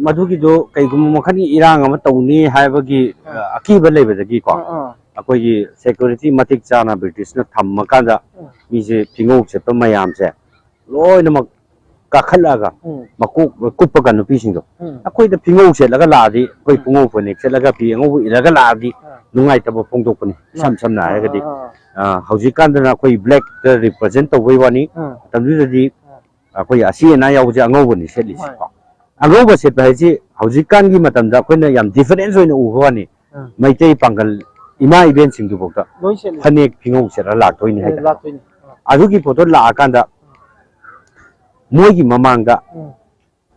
ꯃꯗꯨꯒꯤꯗꯣ ꯀꯩꯒꯨꯝꯕ ꯃꯈꯜꯒꯤ ꯏꯔꯥꯡ ꯑꯃ ꯇꯧꯅꯤ ꯍꯥꯏꯕꯒꯤ, ꯑꯥ꯫ ꯑ, ꯑꯀꯤꯕ ꯂꯩꯕꯗꯒꯤꯀꯣ, ꯑꯥ, ꯑꯥ꯫ ꯑꯩꯈꯣꯏꯒꯤ security ꯃꯇꯤꯛ ꯆꯥꯅ British ꯅ ꯊꯝꯃꯀꯥꯟꯗ, ꯑꯥ꯫ ꯃꯤꯁꯦ ꯐꯤꯉꯧ ꯆꯠꯄ ꯃꯌꯥꯝꯁꯦ ꯂꯣꯏꯅꯃꯛ ꯀꯥꯈꯠꯂꯛꯑꯒ ꯎꯝ꯫ ꯃꯀꯣꯛ ꯀꯨꯞꯄꯒ ꯅꯨꯄꯤꯁꯤꯡꯗꯣ, ꯎꯝ꯫ ꯑꯩꯈꯣꯏꯗ ꯐꯤꯉꯧ ꯁꯦꯠꯂꯒ ꯂꯥꯛꯑꯗꯤ, ꯑꯩꯈꯣꯏ ꯎꯝ꯫ ꯄꯨꯡꯉꯧ ꯐꯅꯦꯛ ꯁꯦꯠꯂꯒ ꯐꯤ ꯑꯉꯧꯕ ꯏꯜꯂꯒ ꯂꯥꯛꯑꯗꯤ ꯑꯥ꯫ ꯅꯨꯡꯉꯥꯏꯇꯕ ꯐꯣꯡꯗꯣꯛꯄꯅꯤ꯫ ꯏꯁꯝ ꯁꯝꯅ ꯑꯥ, ꯍꯥꯏꯔꯒꯗꯤ, ꯑꯥ, ꯑꯥ꯫ ꯑ, ꯍꯧꯖꯤꯛꯀꯥꯟꯗꯅ ꯑꯩꯈꯣꯏ black ꯇ represent ꯇꯧꯕꯩ ꯋꯥꯅꯤ꯫ ꯑꯥ꯫ ꯃꯇꯝꯗꯨꯗꯗꯤ ꯑꯥ꯫ ꯑꯩꯈꯣꯏ ꯑꯁꯤ ꯑꯅꯥ ꯌꯥꯎꯕꯁꯦ ꯑꯉꯧꯕꯅꯤ ꯁꯦꯠꯂꯤꯁꯦ꯫ ꯍꯣꯏ꯫ ꯑꯉꯧꯕ ꯁꯦꯠꯄ ꯍꯥꯏꯁꯤ ꯍꯧꯖꯤꯛꯀꯥꯟꯒꯤ ꯃꯇꯝꯗ ꯑꯩꯈꯣꯏꯅ ꯌꯥꯝ difference ꯑꯣꯏꯅ ꯎꯕ ꯋꯥꯅꯤ꯫ ꯑꯥ꯫ ꯃꯩꯇꯩ ꯄꯥꯡꯒꯜ ꯏꯃꯥ ꯏꯕꯦꯟꯁꯤꯡꯗꯨꯐꯥꯎꯗ ꯂꯣꯏ ꯁꯦꯠꯂꯤ꯫ ꯐꯅꯦꯛ ꯐꯤꯉꯧ ꯁꯦꯠꯂ ꯂꯥꯛꯇꯣꯏꯅꯤ ꯑꯦ, ꯍꯥꯏꯇꯥꯔꯦ꯫ ꯂꯥꯛꯇꯣꯏꯅꯤ꯫ ꯑꯥ꯫ ꯑꯗꯨꯒꯤ ꯄꯣꯠꯇꯣ ꯂꯥꯛꯑꯀꯥꯟꯗ ꯃꯣꯏꯒꯤ ꯃꯃꯥꯡꯗ ꯎꯝ꯫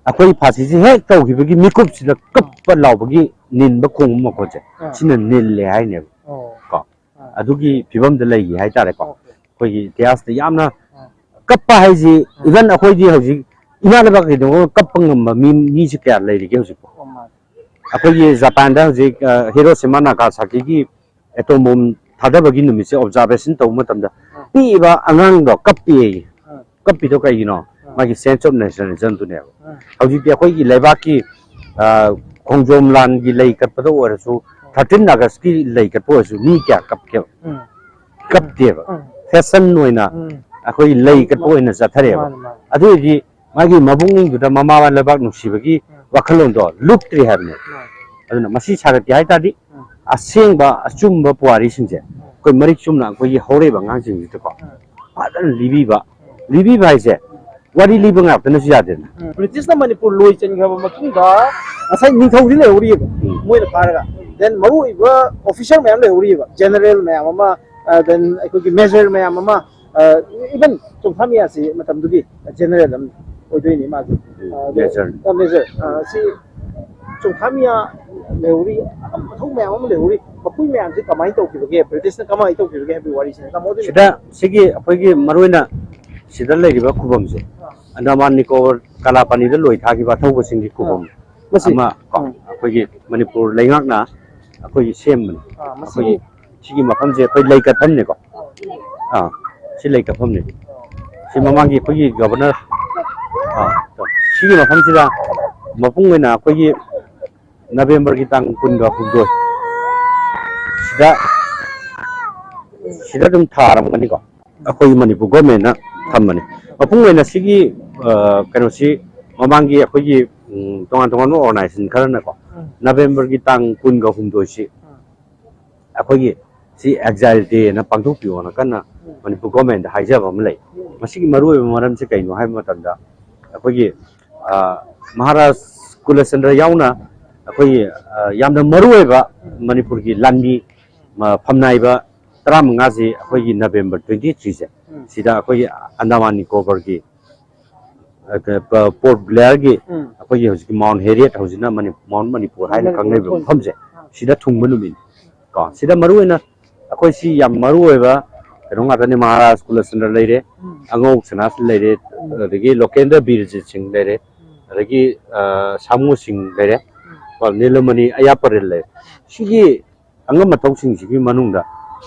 ꯑꯩꯈꯣꯏ ꯐꯥꯁꯤꯁꯦ ꯍꯦꯛ ꯇꯧꯈꯤꯕꯒꯤ ꯃꯤꯀꯨꯞꯁꯤꯗ ꯀꯞꯄ ꯂꯥꯎꯕꯒꯤ ꯅꯤꯟꯕ ꯈꯣꯡꯕ ꯃꯈꯣꯟꯁꯦ ꯑꯥ꯫ ꯁꯤꯅ ꯅꯤꯜꯂꯦ ꯍꯥꯏꯅꯦꯕ꯫ ꯑꯣ꯫ ꯀꯣ꯫ ꯑꯥ꯫ ꯑꯗꯨꯒꯤ ꯐꯤꯕꯝꯗ ꯂꯩꯈꯤ ꯍꯥꯏꯇꯥꯔꯦꯀꯣ꯫ ꯑꯣꯀꯦ꯫ ꯑꯩꯈꯣꯏꯒꯤ ꯏꯇꯤꯍꯥꯁꯇ ꯌꯥꯝꯅ ꯑꯥ꯫ ꯀꯞꯄ ꯍꯥꯏꯁꯤ, ꯑꯥ꯫ Even ꯑꯩꯈꯣꯏꯗꯤ ꯍꯧꯖꯤꯛ ꯏꯃꯥ ꯂꯩꯕꯥꯛ ꯀꯩꯗꯧꯕ ꯀꯞꯄ ꯉꯝꯕ ꯃꯤ, ꯃꯤꯁꯦ ꯀꯌꯥ ꯂꯩꯔꯤꯒꯦ ꯍꯧꯖꯤꯛꯄꯣ? ꯑꯣ, ꯃꯥꯅꯦ꯫ ꯑꯩꯈꯣꯏꯒꯤ ꯖꯄꯥꯟꯗ ꯍꯧꯖꯤꯛ, ꯑ, ꯍꯤꯔꯣꯁꯤꯃꯥ ꯅꯥꯒꯥꯁꯥꯀꯤꯒꯤ atom bomb ꯊꯥꯗꯕꯒꯤ ꯅꯨꯃꯤꯠꯁꯦ observation ꯇꯧꯕ ꯃꯇꯝꯗ ꯑꯥ꯫ ꯄꯤꯛꯏꯕ ꯑꯉꯥꯡꯗꯣ ꯀꯞꯄꯦꯌꯦ꯫ ꯑꯥ꯫ ꯀꯞꯄꯤꯗꯣ ꯀꯩꯒꯤꯅꯣ? ꯑꯥ꯫ ꯃꯥꯒꯤ sense of nationalism ꯗꯨꯅꯦꯕ꯫ ꯑꯥ꯫ ꯍꯧꯖꯤꯛꯇꯤ ꯑꯩꯈꯣꯏꯒꯤ ꯂꯩꯕꯥꯛꯀꯤ, ꯑ, ꯈꯣꯡꯖꯣꯝ ꯂꯥꯟꯒꯤ ꯂꯩ ꯀꯠꯄꯗ ꯑꯣꯏꯔꯁꯨ, ꯑꯥ꯫ Thirteen August ꯀꯤ ꯂꯩ ꯀꯠꯄ ꯑꯣꯏꯔꯁꯨ ꯃꯤ ꯀꯌꯥ ꯀꯞꯀꯦꯕ? ꯎꯝ꯫ ꯀꯞꯇꯦꯕ꯫ ꯎꯝ꯫ Fashion ꯑꯣꯏꯅ ꯎꯝ꯫ ꯑꯩꯈꯣꯏ ꯂꯩ ꯃꯥꯅꯤ, ꯀꯠꯄ ꯃꯥꯅꯤ꯫ ꯑꯣꯏꯅ ꯆꯠꯊꯔꯛꯑꯦꯕ꯫ ꯃꯥꯅꯤ, ꯃꯥꯅꯤ꯫ ꯑꯗꯨ ꯑꯣꯏꯔꯗꯤ ꯃꯥꯒꯤ ꯃꯕꯨꯛꯅꯤꯡꯗꯨꯗ ꯃꯃꯥ ꯂꯩꯕꯥꯛ ꯅꯨꯡꯁꯤꯕꯒꯤ ꯎꯝ꯫ ꯋꯥꯈꯜꯂꯣꯟꯗꯣ ꯂꯨꯞꯇ꯭ꯔꯤ ꯍꯥꯏꯕꯅꯦ꯫ ꯃꯥꯅꯤ꯫ ꯑꯗꯨꯅ ꯃꯁꯤ ꯁꯥꯒꯠꯀꯦ ꯍꯥꯏ ꯇꯥꯔꯗꯤ ꯎꯝ꯫ ꯑꯁꯦꯡꯕ ꯑꯆꯨꯝꯕ ꯄꯨꯋꯥꯔꯤꯁꯤꯡꯁꯦ ꯎꯝ꯫ ꯑꯩꯈꯣꯏ ꯃꯔꯤꯛ ꯆꯨꯝꯅ ꯑꯩꯈꯣꯏꯒꯤ ꯍꯧꯔꯛꯏꯕ ꯑꯉꯥꯡꯁꯤꯡꯁꯤꯗꯀꯣ ꯎꯝ꯫ ꯐꯖꯅ ꯂꯤꯕꯤꯕ, ꯎꯝ꯫ ꯂꯤꯕꯤꯕ ꯍꯥꯏꯁꯦ ꯋꯥꯔꯤ ꯂꯤꯕ ꯉꯥꯛꯇꯅꯁꯨ ꯌꯥꯗꯦꯗꯅ꯫ ꯎꯝ꯫ British ꯅ ꯃꯅꯤꯄꯨꯔ ꯂꯣꯏ ꯆꯟꯈ꯭ꯔꯕ ꯃꯇꯨꯡꯗ ꯉꯁꯥꯏ ꯅꯤꯡꯊꯧꯗꯤ ꯂꯩꯍꯧꯔꯤꯑꯕ ꯎꯝ꯫ ꯃꯣꯏꯅ ꯐꯥꯔꯒ, then ꯃꯔꯨ ꯑꯣꯏꯕ officer ꯃꯌꯥꯝ ꯂꯩꯍꯧꯔꯤꯑꯕ, general ꯃꯌꯥꯝ ꯑꯃ, ꯑ, then ꯑꯩꯈꯣꯏꯒꯤ major ꯃꯌꯥꯝ ꯑꯃ, ꯑ, even ꯆꯣꯡꯊꯥꯃꯤꯌꯥꯁꯤ ꯃꯇꯝꯗꯨꯒꯤ general ꯑꯃ ꯑꯣꯏꯗꯣꯏꯅꯤ ꯃꯥꯁꯦ꯫ ꯎꯝ, ꯑ, ꯑꯗꯣ, major꯫ ꯑ, major꯫ ꯑ, ꯁꯤ ꯆꯣꯡꯊꯥꯃꯤꯌꯥ ꯂꯩꯍꯧꯔꯤ, ꯑꯗꯨꯝ ꯃꯊꯧ ꯃꯌꯥꯝ ꯑꯃ ꯂꯩꯍꯧꯔꯤ꯫ ꯃꯈꯣꯏ ꯃꯌꯥꯝꯁꯦ ꯀꯃꯥꯏꯅ ꯇꯧꯈꯤꯕꯒꯦ, British ꯅ ꯀꯃꯥꯏꯅ ꯇꯧꯈꯤꯕꯒꯦ ꯍꯥꯏꯕꯒꯤ ꯋꯥꯔꯤꯁꯤꯅ ꯇꯥꯃꯣ ꯑꯗꯨ ꯁꯤꯗ ꯁꯤꯒꯤ ꯑꯩꯈꯣꯏꯒꯤ ꯃꯔꯨꯑꯣꯏꯅ ꯁꯤꯗ ꯂꯩꯔꯤꯕ ꯈꯨꯕꯝꯁꯦ ꯑꯟꯗꯃꯥꯟ ꯅꯤꯀꯣꯕꯔ ꯀꯂꯥꯄꯥꯅꯤꯗ ꯂꯣꯏ ꯊꯥꯈꯤꯕ ꯑꯊꯧꯕꯁꯤꯡꯒꯤ ꯈꯨꯕꯝ ꯃꯁꯤ ꯑꯃ ꯀꯣ, ꯎꯝ꯫ ꯑꯩꯈꯣꯏꯒꯤ ꯃꯅꯤꯄꯨꯔ ꯂꯩꯉꯥꯛꯅ ꯑꯩꯈꯣꯏꯒꯤ ꯁꯦꯝꯕꯅꯤ꯫ ꯑꯥ, ꯃꯁꯤ ꯑꯩꯈꯣꯏꯒꯤ ꯁꯤꯒꯤ ꯃꯐꯝꯁꯦ ꯑꯩꯈꯣꯏ ꯂꯩ ꯀꯠꯐꯝꯅꯤꯀꯣ꯫ ꯑꯥ, ꯁꯤ ꯂꯩ ꯀꯠꯐꯝꯅꯤ꯫ ꯁꯤ ꯃꯃꯥꯡꯒꯤ ꯑꯩꯈꯣꯏꯒꯤ ꯒꯕꯔꯅꯔ, ꯑꯥ, ꯁꯤꯒꯤ ꯃꯐꯝꯁꯤꯗ ꯃꯄꯨꯡ ꯑꯣꯏꯅ ꯑꯩꯈꯣꯏꯒꯤ ꯅꯕꯦꯝꯕꯔꯒꯤ ꯇꯥꯡ ꯀꯨꯟꯒ ꯍꯨꯝꯗꯣꯏ ꯁꯤꯗ, ꯁꯤꯗ ꯑꯗꯨꯝ ꯊꯥꯔꯝꯒꯅꯤꯀꯣ꯫ ꯑꯩꯈꯣꯏꯒꯤ ꯃꯅꯤꯄꯨꯔ ꯒꯣꯔꯃꯦꯟꯅ ꯊꯝꯕꯅꯤ꯫ ꯃꯄꯨꯡ ꯑꯣꯏꯅ ꯁꯤꯒꯤ, ꯑ, ꯀꯩꯅꯣꯁꯤ ꯃꯃꯥꯡꯒꯤ ꯑꯩꯈꯣꯏꯒꯤ, ꯎꯝ, ꯇꯣꯉꯥꯟ ꯇꯣꯉꯥꯟꯕ ꯑꯣꯔꯒꯅꯥꯏꯖꯦꯁꯟ ꯈꯔꯅꯀꯣ, ꯎꯝ꯫ ꯅꯕꯦꯝꯕꯔꯒꯤ ꯇꯥꯡ ꯀꯨꯟꯒ ꯍꯨꯝꯗꯣꯏꯁꯤ ꯎꯝ꯫ ꯑꯩꯈꯣꯏꯒꯤ ꯁꯤ ꯑꯦꯛꯖꯥꯏꯜ ꯗꯦꯅ ꯄꯥꯡꯊꯣꯛꯄꯤꯌꯣꯅ ꯀꯟꯅ ꯎꯝ꯫ ꯃꯅꯤꯄꯨꯔ ꯒꯣꯔꯃꯦꯟꯗ ꯍꯥꯏꯖꯕ ꯑꯃ ꯂꯩ꯫ ꯎꯝ꯫ ꯃꯁꯤꯒꯤ ꯃꯔꯨꯑꯣꯏꯕ ꯃꯔꯝꯁꯤ ꯀꯩꯅꯣ ꯍꯥꯏꯕ ꯃꯇꯝꯗ, ꯑꯩꯈꯣꯏꯒꯤ, ꯑ, ꯃꯍꯥꯔꯥꯖ ꯀꯨꯂꯆꯟꯗ꯭ꯔ ꯌꯥꯎꯅ ꯑꯩꯈꯣꯏꯒꯤ, ꯑ, ꯌꯥꯝꯅ ꯃꯔꯨꯑꯣꯏꯕ ꯃꯅꯤꯄꯨꯔꯒꯤ ꯂꯥꯟꯃꯤ, ꯃ-, ꯐꯝꯅꯥꯏꯕ ꯇꯔꯥꯃꯉꯥꯁꯤ ꯑꯩꯈꯣꯏꯒꯤ ꯅꯕꯦꯝꯕꯔ ꯇ꯭ꯋꯦꯟꯇꯤ ꯊ꯭ꯔꯤꯁꯦ ꯎꯝ꯫ ꯁꯤꯗ ꯑꯩꯈꯣꯏꯒꯤ ꯑꯟꯗꯃꯥꯟ ꯅꯤꯀꯣꯕꯔꯒꯤ, ꯑ, ꯀ-, ꯄ-, ꯄꯣꯔꯠ ꯕ꯭ꯂꯦꯌꯔꯒꯤ ꯎꯝ꯫ ꯑꯩꯈꯣꯏꯒꯤ ꯍꯧꯖꯤꯛꯀꯤ ꯃꯥꯎꯟ ꯍꯦꯔꯤꯌꯦꯠ, ꯍꯧꯖꯤꯛꯅ ꯃꯅꯤ-, ꯃꯥꯎꯟ ꯃꯅꯤꯄꯨꯔ ꯍꯥꯏꯅ ꯃꯅꯤꯄꯨꯔ ꯈꯪꯅꯔꯤꯕ ꯊꯣꯟ-, ꯃꯐꯝꯁꯦ ꯑꯥ꯫ ꯁꯤꯗ ꯊꯨꯡꯕ ꯅꯨꯃꯤꯠꯅꯤ꯫ ꯀꯣ, ꯁꯤꯗ ꯃꯔꯨꯑꯣꯏꯅ ꯑꯩꯈꯣꯏ ꯁꯤ ꯌꯥꯝ ꯃꯔꯨꯑꯣꯏꯕ ꯀꯩꯅꯣ ꯉꯥꯛꯇꯅꯤ, ꯃꯍꯥꯔꯥꯖ ꯀꯨꯂꯆꯟꯗ꯭ꯔ ꯂꯩꯔꯦ, ꯎꯝ꯫ ꯑꯉꯧ ꯁꯅꯥꯁꯤꯟ ꯂꯩꯔꯦ, ꯎꯝ꯫ ꯑꯗꯒꯤ ꯂꯣꯀꯦꯟꯗ꯭ꯔ ꯕꯤꯔꯖꯤꯠ ꯁꯤꯡ ꯂꯩꯔꯦ, ꯎꯝ꯫ ꯑꯗꯒꯤ, ꯑ, ꯁꯥꯃꯨ ꯁꯤꯡ ꯂꯩꯔꯦ, ꯎꯝ꯫ ꯀꯣ, ꯅꯤꯂꯃꯅꯤ ꯑꯌꯥꯄꯔꯤꯜ ꯂꯩꯔꯦ꯫ ꯁꯤꯒꯤ ꯑꯉꯝ ꯑꯊꯧꯁꯤꯡꯁꯤꯒꯤ ꯃꯅꯨꯡꯗ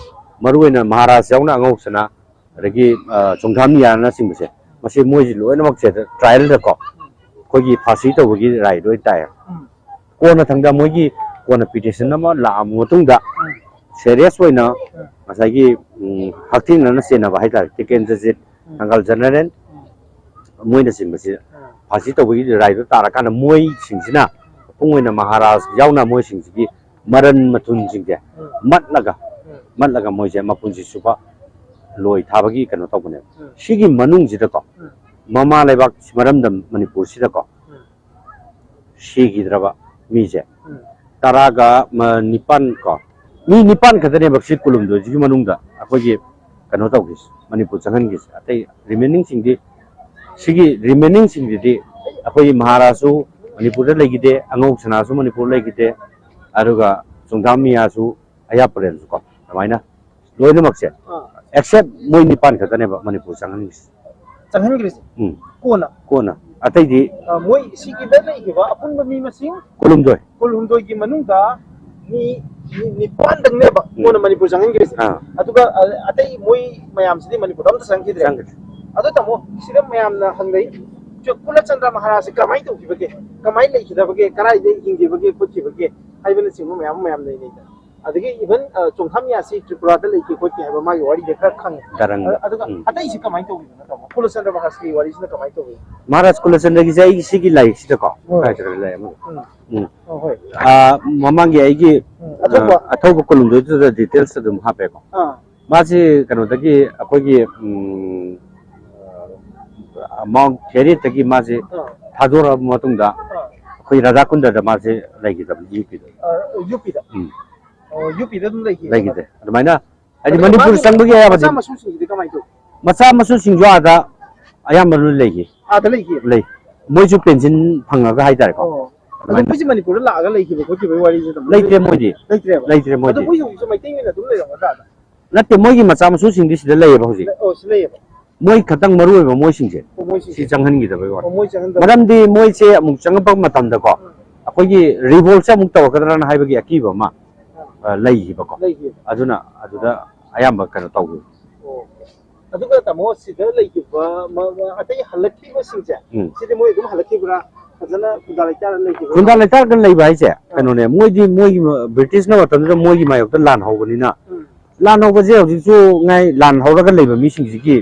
ꯃꯔꯨꯑꯣꯏꯅ ꯃꯍꯥꯔꯥꯖ ꯌꯥꯎꯅ ꯑꯉꯧ ꯁꯅꯥ, ꯑꯗꯒꯤ, ꯑ, ꯆꯣꯡꯊꯥꯝ ꯅꯤꯌꯥꯅꯆꯤꯡꯕꯁꯦ, ꯃꯁꯤ ꯃꯣꯏꯁꯤ ꯂꯣꯏꯅꯃꯛꯁꯦ ꯇ꯭ꯔꯥꯏꯌꯦꯜꯗꯀꯣ ꯑꯩꯈꯣꯏꯒꯤ ꯐꯥꯁꯤ ꯇꯧꯕꯒꯤ ꯔꯥꯏꯠ ꯂꯣꯏ ꯇꯥꯏ꯫ ꯎꯝ꯫ ꯀꯣꯟꯅ ꯊꯪꯗ ꯃꯣꯏꯒꯤ ꯀꯣꯟꯅ ꯄꯤꯇꯤꯁꯟ ꯑꯃ ꯂꯥꯛꯑꯕ ꯃꯇꯨꯡꯗ ꯎꯝ꯫ ꯁꯦꯔꯤꯌꯁ ꯑꯣꯏꯅ ꯎꯝ꯫ ꯉꯁꯥꯏꯒꯤ, ꯎꯝ, ꯍꯛꯊꯦꯡꯅꯅ ꯆꯦꯟꯅꯕ ꯍꯥꯏꯇꯥꯔꯦ, ꯇꯤꯀꯦꯟꯗ꯭ꯔꯖꯤꯠ, ꯎꯝ꯫ ꯊꯪꯒꯥꯜ ꯖꯦꯅꯔꯦꯜ, ꯎꯝ꯫ ꯃꯣꯏꯅꯆꯤꯡꯕꯁꯤ ꯎꯝ꯫ ꯐꯥꯁꯤ ꯇꯧꯕꯒꯤ ꯔꯥꯏꯠꯇꯣ ꯇꯥꯔꯀꯥꯟꯗ ꯃꯣꯏꯁꯤꯡꯁꯤꯅ ꯃꯄꯨꯡ ꯑꯣꯏꯅ ꯃꯍꯥꯔꯥꯖ ꯌꯥꯎꯅ ꯃꯣꯏꯁꯤꯡꯁꯤꯒꯤ ꯃꯔꯟ ꯃꯊꯨꯟꯁꯤꯡꯁꯦ ꯎꯝ꯫ ꯃꯠꯂꯒ, ꯎꯝ꯫ ꯃꯠꯂꯒ ꯃꯣꯏꯁꯦ ꯃꯄꯨꯟꯁꯤ ꯆꯨꯞꯄ ꯂꯣꯏ ꯊꯥꯕꯒꯤ ꯀꯩꯅꯣ ꯇꯧꯕꯅꯦꯕ꯫ ꯎꯝ꯫ ꯁꯤꯒꯤ ꯃꯅꯨꯡꯁꯤꯗꯀꯣ, ꯎꯝ꯫ ꯃꯃꯥ ꯂꯩꯕꯥꯛ ꯃꯔꯝꯗꯝ ꯃꯅꯤꯄꯨꯔꯁꯤꯗꯀꯣ, ꯎꯝ꯫ ꯁꯤꯈꯤꯗ꯭ꯔꯕ ꯃꯤꯁꯦ ꯎꯝ꯫ ꯇꯔꯥꯒ ꯃ-, ꯅꯤꯄꯥꯟ ꯀꯣ, ꯃꯤ ꯅꯤꯄꯥꯟ ꯈꯛꯇꯅꯦꯕ ꯁꯤ ꯀꯨꯟꯍꯨꯝꯗꯣꯏꯁꯤꯒꯤ ꯃꯅꯨꯡꯗ ꯑꯩꯈꯣꯏꯒꯤ ꯀꯩꯅꯣ ꯇꯧꯈꯤꯁꯦ, ꯃꯅꯤꯄꯨꯔ ꯆꯪꯍꯟꯈꯤꯁꯦ꯫ ꯑꯇꯩ ꯔꯤꯃꯦꯅꯤꯡꯁꯤꯡꯗꯤ, ꯁꯤꯒꯤ ꯔꯤꯃꯦꯅꯤꯡꯁꯤꯡꯁꯤꯗꯤ ꯑꯩꯈꯣꯏꯒꯤ ꯃꯍꯥꯔꯥꯖꯁꯨ ꯃꯅꯤꯄꯨꯔꯗ ꯂꯩꯈꯤꯗꯦ, ꯑꯉꯧ ꯁꯅꯥꯁꯨ ꯃꯅꯤꯄꯨꯔ ꯂꯩꯈꯤꯗꯦ, ꯑꯗꯨꯒ ꯆꯣꯡꯊꯥꯝ ꯃꯤꯌꯥꯁꯨ, ꯑꯌꯥꯄꯔꯦꯜꯁꯨ ꯀꯣ, ꯑꯗꯨꯃꯥꯏꯅ ꯂꯣꯏꯅꯃꯛꯁꯦ ꯑꯥ꯫ ꯑꯦꯛꯁꯦꯞ ꯃꯣꯏ ꯅꯤꯄꯥꯟ ꯈꯛꯇꯅꯦꯕ ꯃꯅꯤꯄꯨꯔ ꯆꯪꯍꯟꯈꯤꯁꯦ꯫ ꯆꯪꯍꯟꯈ꯭ꯔꯤꯁꯦ꯫ ꯎꯝ ꯀꯣꯟꯅ ꯀꯣꯟꯅ ꯑꯇꯩꯗꯤ ꯑ, ꯃꯣꯏ ꯁꯤꯒꯤꯗ ꯂꯩꯈꯤꯕ ꯑꯄꯨꯟꯕ ꯃꯤ ꯃꯁꯤꯡ ꯀꯨꯟꯍꯨꯝꯗꯣꯏ ꯀꯨꯟꯍꯨꯝꯗꯣꯏꯒꯤ ꯃꯅꯨꯡꯗ ꯃꯤ ꯃꯤ ꯅꯤꯄꯥꯟꯗꯪꯅꯦꯕ ꯎꯝ. ꯀꯣꯟꯅ ꯃꯅꯤꯄꯨꯔ ꯆꯪꯍꯟꯈ꯭ꯔꯤꯁꯦ꯫ ꯑꯥ. ꯑꯗꯨꯒ ꯑ, ꯑꯇꯩ ꯃꯣꯏ ꯃꯌꯥꯝꯁꯤꯗꯤ ꯃꯅꯤꯄꯨꯔꯗ ꯑꯝꯇ ꯆꯪꯈꯤꯗ꯭ꯔꯦ꯫ ꯆꯪꯈꯤꯗ꯭ꯔꯦ. ꯑꯗꯣ ꯇꯥꯃꯣ, ꯁꯤꯗ ꯃꯌꯥꯝꯅ ꯍꯪꯅꯩ, ꯀꯨꯂꯆꯟꯗ꯭ꯔ ꯃꯍꯥꯔꯥꯖꯁꯦ ꯀꯃꯥꯏꯅ ꯇꯧꯈꯤꯕꯒꯦ, ꯀꯃꯥꯏꯅ ꯂꯩꯈꯤꯗꯕꯒꯦ, ꯀꯗꯥꯏꯗ ꯍꯤꯡꯈꯤꯕꯒꯦ ꯈꯣꯠꯈꯤꯕꯒꯦ ꯍꯥꯏꯕꯅꯆꯤꯡꯕ ꯃꯌꯥꯝ ꯃꯌꯥꯝ ꯂꯩꯅꯩꯗꯅ꯫ ꯑꯗꯒꯤ even ꯆꯣꯡꯊꯥꯝ ꯌꯥꯁꯤ ꯇ꯭ꯔꯤꯄꯨꯔꯥꯗ ꯂꯩꯈꯤ ꯈꯣꯠꯈꯤ ꯍꯥꯏꯕ ꯃꯥꯒꯤ ꯋꯥꯔꯤꯁꯦ ꯈꯔ ꯈꯪꯉꯦ꯫ ꯗꯔꯪꯗ. ꯑꯗꯨꯒ ꯎꯝ. ꯑꯇꯩꯁꯤ ꯀꯃꯥꯏꯅ ꯇꯧꯈꯤꯕꯅꯣ ꯇꯥꯃꯣ? ꯀꯨꯂꯆꯟꯗ꯭ꯔ ꯃꯍꯥꯔꯥꯖꯀꯤ ꯋꯥꯔꯤꯁꯤꯅ ꯀꯃꯥꯏꯅ ꯇꯧꯈꯤꯕꯅꯣ? ꯃꯍꯥꯔꯥꯖ ꯀꯨꯂꯆꯟꯗ꯭ꯔꯒꯤꯁꯦ ꯑꯩꯒꯤ ꯁꯤꯒꯤ ꯂꯥꯏꯔꯤꯛꯁꯤꯗꯀꯣ ꯍꯣꯏ. ꯀꯥꯏꯗꯅꯣ ꯂꯩ ꯑꯃ. ꯎꯝ. ꯎꯝ. ꯑꯣ, ꯍꯣꯏ. ꯑꯥ, ꯃꯃꯥꯡꯒꯤ ꯑꯩꯒꯤ ꯎꯝ, ꯑꯊꯧꯕ. ꯑꯥ, ꯑꯊꯧꯕ ꯀꯣꯂꯨꯝꯗꯨꯗ ꯗꯤꯇꯦꯜꯁ ꯑꯗꯨꯝ ꯍꯥꯞꯄꯦꯀꯣ. ꯑꯥ. ꯃꯥꯁꯤ ꯀꯩꯅꯣꯗꯒꯤ ꯑꯩꯈꯣꯏꯒꯤ ꯎꯝ, ꯃꯥꯎꯟ ꯍꯦꯔꯤꯌꯠꯇꯒꯤ ꯃꯥꯁꯤ ꯑꯥ. ꯊꯥꯗꯣꯔꯛꯑꯕ ꯃꯇꯨꯡꯗ ꯑꯥ. ꯑꯩꯈꯣꯏ ꯔꯥꯙꯥꯀꯨꯟꯗꯗ ꯃꯥꯁꯤ ꯂꯩꯈꯤꯗꯕꯅꯤ ꯌꯨ ꯄꯤꯗ. ꯑꯥ, ꯌꯨ ꯄꯤꯗ. ꯎꯝ. ꯑꯣ, ꯌꯨ ꯄꯤꯗ ꯑꯗꯨꯝ ꯂꯩꯈꯤ. ꯂꯩꯈꯤꯗ꯭ꯔꯦ. ꯑꯗꯨꯃꯥꯏꯅ ꯍꯥꯏꯗꯤ ꯑꯗꯨ ꯃꯅꯤꯄꯨꯔ ꯃꯥꯒꯤ ꯆꯪꯕꯒꯤ ꯑꯌꯥꯕꯗꯤ ꯃꯆꯥ ꯃꯁꯨꯁꯤꯡꯁꯤꯗꯤ ꯀꯃꯥꯏꯅ ꯇꯧ? ꯃꯆꯥ ꯃꯁꯨꯁꯤꯡꯁꯨ ꯑꯥꯗ ꯑꯌꯥꯝꯕ ꯂꯣꯏ ꯂꯩꯈꯤ. ꯑꯥꯗ ꯂꯩꯈꯤ. ꯂꯩ. ꯃꯣꯏꯁꯨ ꯄꯦꯟꯁꯤꯟ ꯐꯪꯉꯒ ꯍꯥꯏꯇꯥꯔꯦꯀꯣ. ꯑꯣ. ꯑꯗꯣ ꯑꯗꯨꯃꯥꯏꯅ. ꯃꯣꯏꯁꯦ ꯃꯅꯤꯄꯨꯔꯗ ꯂꯥꯛꯑꯒ ꯂꯩꯈꯤꯕ ꯈꯣꯠꯈꯤꯕꯒꯤ ꯋꯥꯔꯤꯁꯦ ꯑꯗꯨꯝ ꯂꯩꯇ꯭ꯔꯦ ꯃꯣꯏꯗꯤ. ꯂꯩꯇ꯭ꯔꯦꯕ. ꯂꯩꯇ꯭ꯔꯦ ꯃꯣꯏꯗꯤ. ꯑꯗꯣ ꯃꯣꯏ ꯍꯧꯖꯤꯛꯁꯨ ꯃꯩꯇꯩ ꯑꯣꯏꯅ ꯑꯗꯨꯝ ꯂꯩꯔꯝꯒꯗ꯭ꯔꯥ ꯑꯥꯗ? ꯅꯠꯇꯦ, ꯃꯣꯏꯒꯤ ꯃꯆꯥ ꯃꯁꯨꯁꯤꯡꯗꯤ ꯁꯤꯗ ꯂꯩꯌꯦꯕ ꯍꯧꯖꯤꯛ. ꯂꯩ-, ꯑꯣ, ꯁꯤ ꯂꯩꯌꯦꯕ. ꯃꯣꯏ ꯈꯛꯇꯪ ꯃꯔꯨ ꯑꯣꯏꯕ ꯃꯣꯏꯁꯤꯡꯁꯦ ꯑꯣ, ꯃꯣꯏꯁꯤꯡꯁꯦ. ꯁꯤ ꯆꯪꯍꯟꯈꯤꯗꯕꯩ ꯋꯥꯅꯤ. ꯑꯣ, ꯃꯣꯏ ꯆꯪꯍꯟꯗꯕ. ꯃꯔꯝꯗꯤ ꯃꯣꯏꯁꯦ ꯑꯃꯨꯛ ꯆꯪꯉꯛꯄ ꯃꯇꯝꯗꯀꯣ, ꯎꯝ. ꯑꯩꯈꯣꯏꯒꯤ ꯔꯤꯚꯣꯜꯠꯁꯦ ꯑꯃꯨꯛ ꯇꯧꯔꯛꯀꯗ꯭ꯔꯥꯅ ꯍꯥꯏꯕꯒꯤ ꯑꯀꯤꯕ ꯑꯃ ꯎꯝ. ꯑ, ꯂꯩꯈꯤꯕꯀꯣ. ꯂꯩꯈꯤꯕ. ꯑꯗꯨꯅ ꯑꯗꯨꯗ ꯑꯌꯥꯝꯕ ꯀꯩꯅꯣ ꯇꯧꯈꯤꯕ. ꯑꯣ. ꯑꯗꯨꯒ ꯇꯥꯃꯣ, ꯁꯤꯗ ꯂꯩꯈꯤꯕ ꯃ-, ꯃ-, ꯑꯇꯩ ꯍꯜꯂꯛꯈꯤꯕꯁꯤꯡꯁꯦ, ꯎꯝ. ꯁꯤꯗꯤ ꯃꯣꯏ ꯑꯗꯨꯝ ꯍꯜꯂꯛꯈꯤꯕ꯭ꯔꯥ? ꯐꯖꯅ ꯈꯨꯟꯗꯥ ꯂꯩꯇꯥꯔ ꯂꯩꯈꯤꯕ꯭ꯔꯥ? ꯈꯨꯟꯗꯥ ꯂꯩꯇꯥꯔꯒ ꯂꯩꯕ ꯍꯥꯏꯁꯦ ꯀꯩꯅꯣꯅꯦ, ꯃꯣꯏꯗꯤ ꯃꯣꯏꯒꯤ ꯕ꯭ꯔꯤꯇꯤꯁꯅ ꯃꯇꯝꯗꯨꯗ ꯃꯣꯏꯒꯤ ꯃꯥꯌꯣꯛꯇ ꯂꯥꯟ ꯍꯧꯕꯅꯤꯅ, ꯎꯝ. ꯂꯥꯟ ꯍꯧꯕꯁꯦ ꯍꯧꯖꯤꯛꯁꯨ ꯉꯥꯏ, ꯂꯥꯟ ꯍꯧꯔꯒ ꯂꯩꯕ ꯃꯤꯁꯤꯡꯁꯤꯒꯤ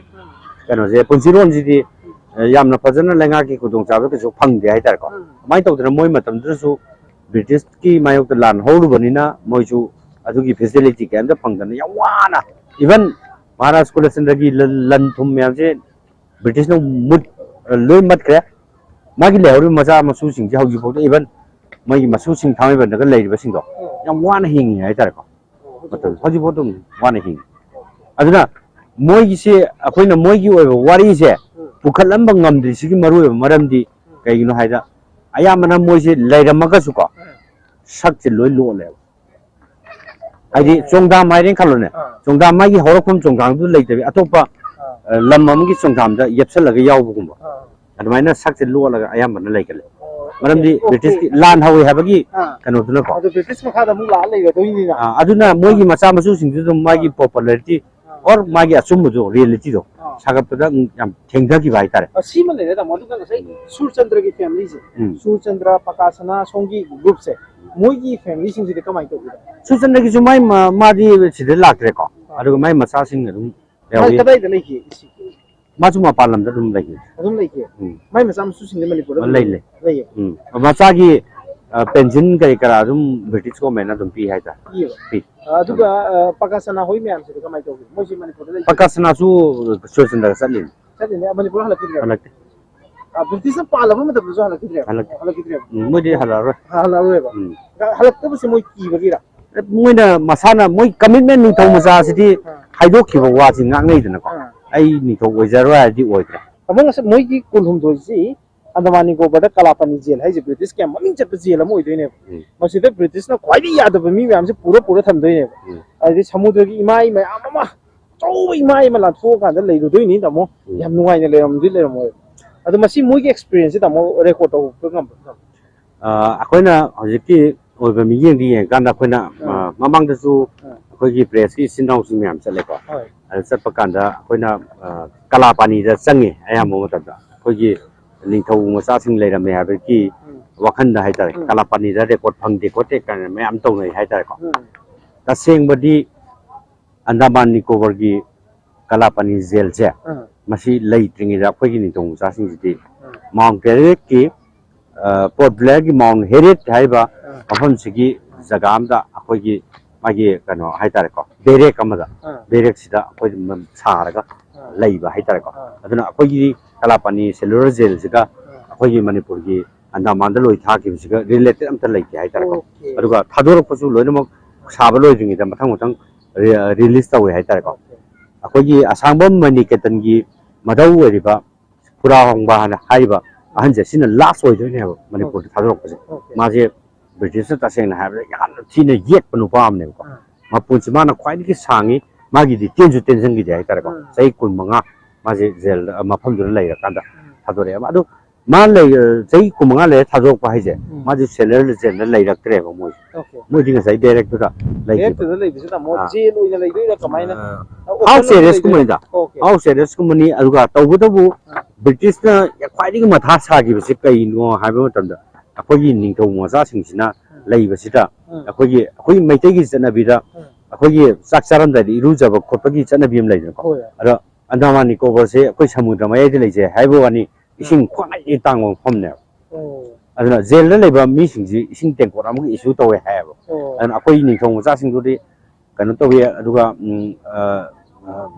ꯀꯩꯅꯣꯁꯦ, ꯄꯨꯟꯁꯤꯔꯣꯟꯁꯤꯗꯤ ꯑ, ꯌꯥꯝꯅ ꯐꯖꯅ ꯂꯩꯉꯥꯛꯀꯤ ꯈꯨꯗꯣꯡꯆꯥꯕ ꯀꯩꯁꯨ ꯐꯪꯗꯦ ꯍꯥꯏꯇꯥꯔꯦꯀꯣ. ꯎꯝ. ꯀꯃꯥꯏꯅ ꯇꯧꯗꯅ ꯃꯣꯏ ꯃꯇꯝꯗꯨꯗꯁꯨ ꯕ꯭ꯔꯤꯇꯤꯁꯀꯤ ꯃꯥꯌꯣꯛꯇ ꯂꯥꯟ ꯍꯧꯔꯨꯕꯅꯤꯅ ꯃꯣꯏꯁꯨ ꯑꯗꯨꯒꯤ ꯐꯦꯁꯤꯂꯤꯇꯤ ꯀꯩꯝꯇ ꯐꯪꯗꯅ ꯌꯥꯝ ꯋꯥꯅ, ꯏꯚꯟ ꯃꯍꯥꯔꯥꯖ ꯀꯨꯂꯆꯟꯗ꯭ꯔꯒꯤ ꯂꯟ, ꯂꯟ ꯊꯨꯝ ꯃꯌꯥꯝꯁꯦ ꯕ꯭ꯔꯤꯇꯤꯁꯅ ꯃꯨꯠ, ꯂꯣꯏ ꯃꯠꯈ꯭ꯔꯦ. ꯃꯥꯒꯤ ꯂꯩꯍꯧꯔꯤꯕ ꯃꯆꯥ ꯃꯁꯨꯁꯤꯡꯁꯦ ꯍꯧꯖꯤꯛꯐꯥꯎꯗ, ꯏꯚꯟ ꯃꯣꯏꯒꯤ ꯃꯁꯨꯁꯤꯡ ꯊꯥꯡꯃꯩꯕꯟꯗꯒ ꯂꯩꯔꯤꯕꯁꯤꯡꯗꯣ ꯌꯥꯝ ꯋꯥꯅ ꯍꯤꯡꯉꯤ ꯍꯥꯏꯇꯥꯔꯦꯀꯣ. ꯃꯇꯝ ꯍꯧꯖꯤꯛꯐꯥꯎ ꯑꯗꯨꯝ ꯋꯥꯅ ꯍꯤꯡꯉꯤ. ꯑꯗꯨꯅ ꯃꯣꯏꯒꯤꯁꯦ, ꯑꯩꯈꯣꯏꯅ ꯃꯣꯏꯒꯤ ꯑꯣꯏꯕ ꯋꯥꯔꯤꯁꯦ ꯄꯨꯈꯠꯂꯝꯕ ꯉꯝꯗ꯭ꯔꯤꯁꯤꯒꯤ ꯃꯔꯨꯑꯣꯏꯕ ꯃꯔꯝꯗꯤ ꯀꯩꯒꯤꯅꯣ ꯍꯥꯏꯗ, ꯑꯌꯥꯝꯕꯅ ꯃꯣꯏꯁꯦ ꯂꯩꯔꯝꯃꯒꯁꯨꯀꯣ, ꯁꯛꯁꯦ ꯂꯣꯏ ꯂꯣꯜꯂꯦꯕ. ꯍꯥꯏꯗꯤ ꯆꯣꯡꯗꯥꯝ ꯍꯥꯏꯔꯦꯅ ꯈꯜꯂꯣꯅꯦ, ꯑꯥ. ꯆꯣꯡꯗꯥꯝ ꯃꯥꯒꯤ ꯍꯧꯔꯛꯐꯝ ꯆꯣꯡꯗꯥꯝꯗꯨ ꯂꯩꯇꯕꯤ ꯑꯇꯣꯞꯄ ꯑꯥ. ꯂꯝ ꯑꯃꯒꯤ ꯆꯣꯡꯊꯥꯝꯗ ꯌꯦꯞꯁꯜꯂꯒ ꯌꯥꯎꯕꯒꯨꯝꯕ, ꯑꯥ꯫ ꯑꯗꯨꯃꯥꯏꯅ ꯁꯛꯁꯦ ꯂꯣꯜꯂꯒ ꯑꯌꯥꯝꯕꯅ ꯂꯩꯒꯜꯂꯦ꯫ ꯑꯣ, ꯃꯔꯝꯗꯤ okay, okay꯫ ꯕ꯭ꯔꯤꯇꯤꯁꯀꯤ ꯂꯥꯟ ꯍꯧꯋꯤ ꯍꯥꯏꯕꯒꯤ ꯑꯥ꯫ ꯀꯩꯅꯣꯗꯨꯅꯀꯣ꯫ ꯑꯗꯨ ꯕ꯭ꯔꯤꯇꯤꯁ ꯃꯈꯥꯗ ꯑꯃꯨꯛ ꯂꯥꯛꯑ ꯂꯩꯔꯗꯣꯏꯅꯤꯅ꯫ ꯑꯥ, ꯑꯗꯨꯅ ꯃꯣꯏꯒꯤ ꯃꯆꯥ ꯃꯁꯨꯁꯤꯡꯗꯨ ꯑꯗꯨꯝ ꯃꯥꯒꯤ ꯑꯥ꯫ Popularity ah. Or ꯃꯥꯒꯤ ꯑꯆꯨꯝꯕꯗꯣ, reality ꯗꯣ ꯑꯥ꯫ ꯁꯥꯒꯠꯄꯗ ꯌꯥꯝ ꯊꯦꯡꯊꯈꯤꯕ ꯍꯥꯏꯇꯥꯔꯦ꯫ ꯑ, ꯁꯤꯃ ꯂꯩꯔꯦ, ꯇꯥꯃꯣ꯫ ꯑꯗꯨꯒ ꯉꯁꯥꯏ ꯎꯝ꯫ ꯁꯨꯔꯆꯟꯗ꯭ꯔꯒꯤ family ꯁꯦ, ꯎꯝ꯫ ꯁꯨꯔꯆꯟꯗ꯭ꯔ, ꯄꯀꯥꯁꯅꯥ ꯁꯣꯝꯒꯤ group ꯁꯦ, ꯃꯣꯏꯒꯤ family ꯁꯤꯡꯁꯤꯗꯤ ꯀꯃꯥꯏꯅ ꯇꯧꯒꯦ? ꯁꯨꯔꯆꯟꯗ꯭ꯔꯒꯤꯁꯨ ꯃꯥꯏ ꯃ-, ꯃꯥꯗꯤ ꯁꯤꯗ ꯂꯥꯛꯇ꯭ꯔꯦꯀꯣ꯫ ꯑꯥ꯫ ꯑꯗꯨꯒ ꯃꯥꯏ ꯃꯆꯥꯁꯤꯡ ꯑꯗꯨꯝ ꯃꯥ ꯌꯥꯎꯏ꯫ ꯀꯗꯥꯏꯗ ꯂꯩꯒꯦ? ꯃꯥꯁꯨ ꯃꯄꯥꯟ ꯂꯝꯗ ꯑꯗꯨꯝ ꯂꯩꯈꯤ꯫ ꯑꯗꯨꯝ ꯂꯩꯈꯤ? ꯎꯝ꯫ ꯃꯥꯏ ꯃꯆꯥ ꯃꯁꯨꯁꯤꯡꯗꯤ ꯃꯅꯤꯄꯨꯔꯗ ꯑꯗꯨꯝ ꯂꯩ, ꯂꯩ꯫ ꯂꯩꯌꯦ? ꯎꯝ꯫ ꯃꯆꯥꯒꯤ, ꯑ, pension ꯀꯔꯤ ꯀꯔꯥ ꯑꯗꯨꯝ British government ꯅ ꯑꯗꯨꯝ ꯄꯤ ꯍꯥꯏꯇꯥꯔꯦ꯫ ꯄꯤꯌꯦꯕ? ꯄꯤ꯫ ꯑ, ꯑꯗꯨꯒ, ꯑ, ꯄꯀꯥꯁꯅꯥ ꯍꯣꯏ ꯃꯌꯥꯝꯁꯤꯗꯤ ꯀꯃꯥꯏꯅ ꯇꯧꯒꯦ? ꯃꯣꯏꯁꯤ ꯃꯅꯤꯄꯨꯔꯗ ꯂꯩ? ꯄꯀꯥꯁꯅꯥꯁꯨ ꯁꯨꯔꯆꯟꯗ꯭ꯔꯒ ꯆꯠꯂꯤꯅꯤ꯫ ꯆꯠꯂꯤꯅꯦ, ꯃꯅꯤꯄꯨꯔ ꯍꯜꯂꯛꯈꯤꯗ꯭ꯔꯦ? ꯍꯜꯂꯛꯇꯦ꯫ ꯑ, ꯕ꯭ꯔꯤꯇꯤꯁꯅ ꯄꯥꯜꯂꯕ ꯃꯇꯝꯗꯁꯨ ꯍꯜꯂꯛꯈꯤꯗ꯭ꯔꯦꯕ? ꯍꯜꯂꯛꯇꯦ꯫ ꯍꯜꯂꯛꯈꯤꯗ꯭ꯔꯦꯕ? ꯎꯝ, ꯃꯣꯏꯗꯤ ꯍꯜꯂꯛꯑꯔꯣꯏ꯫ ꯍꯜꯂꯛꯑꯔꯣꯏꯕ? ꯎꯝ꯫ ꯍꯜꯂꯛꯇꯕꯁꯦ ꯃꯣꯏ ꯀꯤꯕꯒꯤꯔ? ꯃꯣꯏꯅ ꯃꯁꯥꯅ, ꯃꯣꯏ commitment, ꯅꯤꯡꯊꯧ ꯃꯆꯥꯁꯤꯗꯤ ꯑꯥ꯫ ꯍꯥꯏꯗꯣꯛꯈꯤꯕ ꯋꯥꯁꯤ ꯉꯥꯛꯅꯩꯗꯅꯀꯣ꯫ ꯑꯥ꯫ ꯑꯩ ꯅꯤꯡꯊꯧ ꯑꯣꯏꯖꯔꯣꯏ ꯍꯥꯏꯔꯗꯤ ꯑꯣꯏꯗ꯭ꯔꯦ꯫ ꯇꯥꯃꯣ, ꯉꯁꯥꯏ ꯃꯣꯏꯒꯤ ꯀꯨꯟꯍꯨꯝꯗꯣꯏꯁꯤ ꯑꯟꯗꯃꯥꯟ ꯅꯤꯀꯣꯕꯔꯗ ꯀꯂꯥꯄꯥꯅꯤ ꯖꯦꯜ ꯍꯥꯏꯁꯦ ꯕ꯭ꯔꯤꯇꯤꯁꯀꯤ ꯌꯥꯝ ꯃꯃꯤꯡ ꯆꯠꯄ ꯖꯦꯜ ꯑꯃ ꯑꯣꯏꯗꯣꯏꯅꯦꯕ꯫ ꯎꯝ꯫ ꯃꯁꯤꯗ ꯕ꯭ꯔꯤꯇꯤꯁꯅ ꯈ꯭ꯋꯥꯏꯗꯒꯤ ꯌꯥꯗꯕ ꯃꯤ ꯃꯌꯥꯝꯁꯦ ꯄꯨꯔ ꯄꯨꯔ ꯊꯝꯗꯣꯏꯅꯦꯕ꯫ ꯎꯝ꯫ ꯑꯗꯩ ꯁꯃꯨꯗ꯭ꯔꯒꯤ ꯏꯃꯥꯏ ꯃꯌꯥꯝ ꯑꯃ, ꯑꯆꯧꯕ ꯏꯃꯥꯏ ꯑꯃ ꯂꯥꯟꯊꯣꯛꯑꯀꯥꯟꯗ ꯂꯩꯔꯨꯗꯣꯏꯅꯤ, ꯇꯥꯃꯣ꯫ ꯎꯝ꯫ ꯌꯥꯝ ꯅꯨꯡꯉꯥꯏꯅ ꯂꯩꯔꯝꯗꯤ ꯂꯩꯔꯝꯃꯣꯏ꯫ ꯑꯗꯣ ꯃꯁꯤ ꯃꯣꯏꯒꯤ experience ꯁꯦ, ꯇꯥꯃꯣ, record ꯇꯧꯕ ꯉꯝꯕ꯭ꯔꯥ? ꯑ, ꯑꯩꯈꯣꯏꯅ ꯍꯧꯖꯤꯛꯀꯤ ꯑꯣꯏꯕ ꯃꯤꯠꯌꯦꯡꯗ ꯌꯦꯡꯉꯀꯥꯟꯗ ꯑꯩꯈꯣꯏꯅ, ꯑꯥ꯫ ꯑ, ꯃꯃꯥꯡꯗꯁꯨ ꯑꯥ꯫ ꯑꯩꯈꯣꯏꯒꯤ press ꯀꯤ ꯏꯆꯤꯟ ꯏꯅꯥꯎꯁꯤꯡ ꯃꯌꯥꯝ ꯆꯠꯂꯦꯀꯣ꯫ ꯍꯣꯏ꯫ ꯑꯗꯨ ꯆꯠꯄ ꯀꯥꯟꯗ ꯑꯩꯈꯣꯏꯅ, ꯑ, ꯀꯂꯥꯄꯥꯅꯤꯗ ꯆꯪꯉꯦ ꯑꯌꯥꯝꯕ ꯃꯇꯝꯗ꯫ ꯑꯩꯈꯣꯏꯒꯤ ꯅꯤꯡꯊꯧ ꯃꯆꯥꯁꯤꯡ ꯂꯩꯔꯝꯃꯦ ꯍꯥꯏꯕꯒꯤ ꯎꯝ꯫ ꯋꯥꯈꯜꯗ ꯍꯥꯏꯇꯥꯔꯦ꯫ ꯎꯝ꯫ ꯀꯂꯥꯄꯥꯅꯤꯗ record ꯐꯪꯗꯦ ꯈꯣꯠꯇꯦ ꯀꯥꯏꯅ ꯃꯌꯥꯝ ꯇꯧꯅꯩ ꯍꯥꯏꯇꯥꯔꯦꯀꯣ꯫ ꯎꯝ꯫ ꯇꯁꯦꯡꯕꯗꯤ ꯑꯟꯗꯃꯥꯟ ꯅꯤꯀꯣꯕꯔꯒꯤ ꯀꯂꯥꯄꯥꯅꯤ ꯖꯦꯜꯁꯦ, ꯑꯥ꯫ ꯃꯁꯤ ꯂꯩꯇ꯭ꯔꯤꯉꯩꯗ ꯑꯩꯈꯣꯏꯒꯤ ꯅꯤꯡꯊꯧ ꯃꯆꯥꯁꯤꯡꯁꯤꯗꯤ ꯑꯥ꯫ ꯃꯥꯎꯟ ꯕꯦꯔꯦꯛꯀꯤ, ꯑ, ꯄꯣꯔꯠ ꯕ꯭ꯂꯦꯌꯔꯒꯤ ꯃꯥꯎꯟ ꯍꯦꯔꯤꯌꯦꯠ ꯍꯥꯏꯔꯤꯕ ꯑꯥ꯫ ꯃꯐꯝꯁꯤꯒꯤ ꯑꯥ꯫ ꯖꯒꯥ ꯑꯃꯗ ꯑꯩꯈꯣꯏꯒꯤ ꯃꯥꯒꯤ ꯀꯩꯅꯣ ꯍꯥꯏꯇꯥꯔꯦꯀꯣ, ꯕꯦꯔꯦꯛ ꯑꯃꯗ, ꯑꯥ꯫ ꯕꯦꯔꯦꯛꯁꯤꯗ ꯑꯩꯈꯣꯏ ꯁꯥꯔꯒ ꯑꯥ꯫ ꯂꯩꯕ ꯍꯥꯏꯇꯥꯔꯦꯀꯣ꯫ ꯑꯥ꯫ ꯑꯗꯨꯅ ꯑꯩꯈꯣꯏꯒꯤ ꯀꯂꯥꯄꯥꯅꯤ cellular ꯖꯦꯜꯁꯤꯒ ꯑꯥ꯫ ꯑꯩꯈꯣꯏꯒꯤ ꯃꯅꯤꯄꯨꯔꯒꯤ ꯑꯟꯗꯃꯥꯟꯗ ꯂꯣꯏ ꯊꯥꯈꯤꯕꯁꯤꯒ related ꯑꯝꯇ ꯂꯩꯇꯦ ꯍꯥꯏꯇꯥꯔꯦꯀꯣ꯫ Okay꯫ ꯑꯗꯨꯒ ꯊꯥꯗꯣꯔꯛꯄꯁꯨ ꯂꯣꯏꯅꯃꯛ ꯁꯥꯕ ꯂꯣꯏꯗ꯭ꯔꯤꯉꯩꯗ ꯃꯊꯪ ꯃꯊꯪ ꯔꯤ-, release ꯇꯧꯋꯦ ꯍꯥꯏꯇꯥꯔꯦꯀꯣ꯫ Okay꯫ ꯑꯩꯈꯣꯏꯒꯤ ꯑꯁꯥꯡꯕꯝ ꯃꯅꯤꯀꯦꯇꯟꯒꯤ ꯃꯙꯧ ꯑꯣꯏꯔꯤꯕ ꯈꯨꯔꯥ ꯍꯣꯡꯕ ꯍꯥꯏꯅ ꯍꯥꯏꯔꯤꯕ ꯑꯍꯟꯁꯦ, ꯁꯤꯅ last ꯑꯣꯏꯗꯣꯏꯅꯦꯕ ꯃꯅꯤꯄꯨꯔꯗ Okay꯫ ꯊꯥꯗꯣꯔꯛꯄꯁꯦ꯫ Okay꯫ ꯃꯥꯁꯦ ꯕ꯭ꯔꯤꯇꯤꯁꯅ ꯇꯁꯦꯡꯅ ꯍꯥꯏꯔꯕꯗ ꯌꯥꯝꯅ ꯊꯤꯅ ꯌꯦꯠꯄ ꯅꯨꯄꯥ ꯑꯃꯅꯦꯕꯀꯣ꯫ ꯑꯥ꯫ ꯃꯄꯨꯟꯁꯤ ꯃꯥꯅ ꯈ꯭ꯋꯥꯏꯗꯒꯤ ꯁꯥꯡꯉꯤ, ꯃꯥꯒꯤꯗꯤ ꯇꯦꯟꯁꯨ ꯇꯦꯟꯁꯤꯟꯈꯤꯗꯦ ꯍꯥꯏꯇꯥꯔꯦꯀꯣ꯫ ꯑꯥ꯫ ꯆꯍꯤ ꯀꯨꯟꯃꯉꯥ ꯃꯥꯁꯦ ꯖꯦꯜꯗ, ꯃꯐꯝꯗꯨꯗ ꯂꯩꯔꯀꯥꯟꯗ ꯊꯥꯗꯣꯔꯛꯑꯦꯕ꯫ ꯑꯗꯨ ꯃꯥ ꯂꯩ, ꯆꯍꯤ ꯀꯨꯟꯃꯉꯥ ꯂꯩꯔ ꯊꯥꯗꯣꯔꯛꯄ ꯍꯥꯏꯁꯦ, ꯎꯝ꯫ ꯃꯥꯁꯦ ꯁꯦꯂꯔ ꯖꯦꯜꯗ ꯂꯩꯔꯛꯇ꯭ꯔꯦꯕ ꯃꯣꯏꯁꯦ꯫ ꯑꯣꯀꯦ꯫ ꯃꯣꯏꯗꯤ ꯉꯁꯥꯏ ꯗꯥꯏꯔꯦꯛꯇꯨꯗ ꯂꯩꯈꯤꯕ꯫ ꯗꯥꯏꯔꯦꯛꯇꯨꯗ ꯂꯩꯕꯁꯤꯅ ꯑꯃꯨꯛ ꯑꯥ꯫ ꯖꯦꯜ ꯑꯣꯏꯅ ꯂꯩꯗꯣꯏꯔꯥ ꯀꯃꯥꯏꯅ? ꯑꯥ, ꯑꯣꯄꯟ ꯍꯥꯎꯁ ꯑꯣꯏꯅ ꯑꯦꯔꯦꯁꯀꯨꯝꯕꯅꯤꯗ꯫ ꯂꯩꯗꯣꯏꯔꯥ? ꯑꯣꯀꯦ꯫ ꯍꯥꯎꯁ ꯑꯦꯔꯦꯁꯀꯨꯝꯕꯅꯤ꯫ ꯑꯗꯨꯒ ꯇꯧꯕꯇꯕꯨ ꯑꯥ꯫ ꯕ꯭ꯔꯤꯇꯤꯁꯅ ꯈ꯭ꯋꯥꯏꯗꯒꯤ ꯃꯊꯥ ꯁꯥꯈꯤꯕꯁꯤ ꯀꯩꯅꯣ ꯍꯥꯏꯕ ꯃꯇꯝꯗ, ꯑꯩꯈꯣꯏꯒꯤ ꯅꯤꯡꯊꯧ ꯃꯆꯥꯁꯤꯡꯁꯤꯅ ꯎꯝ꯫ ꯂꯩꯕꯁꯤꯗ ꯎꯝ꯫ ꯑꯩꯈꯣꯏꯒꯤ, ꯑꯩꯈꯣꯏ ꯃꯩꯇꯩꯒꯤ ꯆꯠꯅꯕꯤꯗ ꯎꯝ꯫ ꯑꯩꯈꯣꯏꯒꯤ ꯆꯥꯛ ꯆꯥꯔꯝꯗꯥꯏꯗ ꯏꯔꯨꯖꯕ ꯈꯣꯠꯄꯒꯤ ꯆꯠꯅꯕꯤ ꯑꯃ ꯂꯩꯗꯅꯀꯣ꯫ ꯍꯣꯏ꯫ ꯑꯗꯣ ꯑꯟꯗꯃꯥꯟ ꯅꯤꯀꯣꯕꯔꯁꯦ ꯑꯩꯈꯣꯏ ꯁꯃꯨꯗ꯭ꯔ ꯃꯌꯥꯏꯗ ꯂꯩꯖꯩ ꯍꯥꯏꯕ ꯋꯥꯅꯤ, ꯎꯝ꯫ ꯏꯁꯤꯡ ꯈ꯭ꯋꯥꯏꯗꯒꯤ ꯇꯥꯡꯕ ꯃꯐꯝꯅꯦꯕ꯫ ꯑꯣ꯫ ꯑꯗꯨꯅ ꯖꯦꯜꯗ ꯂꯩꯕ ꯃꯤꯁꯤꯡꯁꯤ ꯏꯁꯤꯡ ꯇꯦꯡꯀꯣꯠ ꯑꯃꯒ ꯏꯁꯨ ꯇꯧꯋꯦ ꯍꯥꯏꯌꯦꯕ꯫ ꯑꯣ꯫ ꯑꯗꯨꯅ ꯑꯩꯈꯣꯏ ꯅꯤꯡꯊꯧ ꯃꯆꯥꯁꯤꯡꯗꯨꯗꯤ ꯀꯩꯅꯣ ꯇꯧꯋꯤ, ꯑꯗꯨꯒ, ꯎꯝ, ꯑ, ꯑ,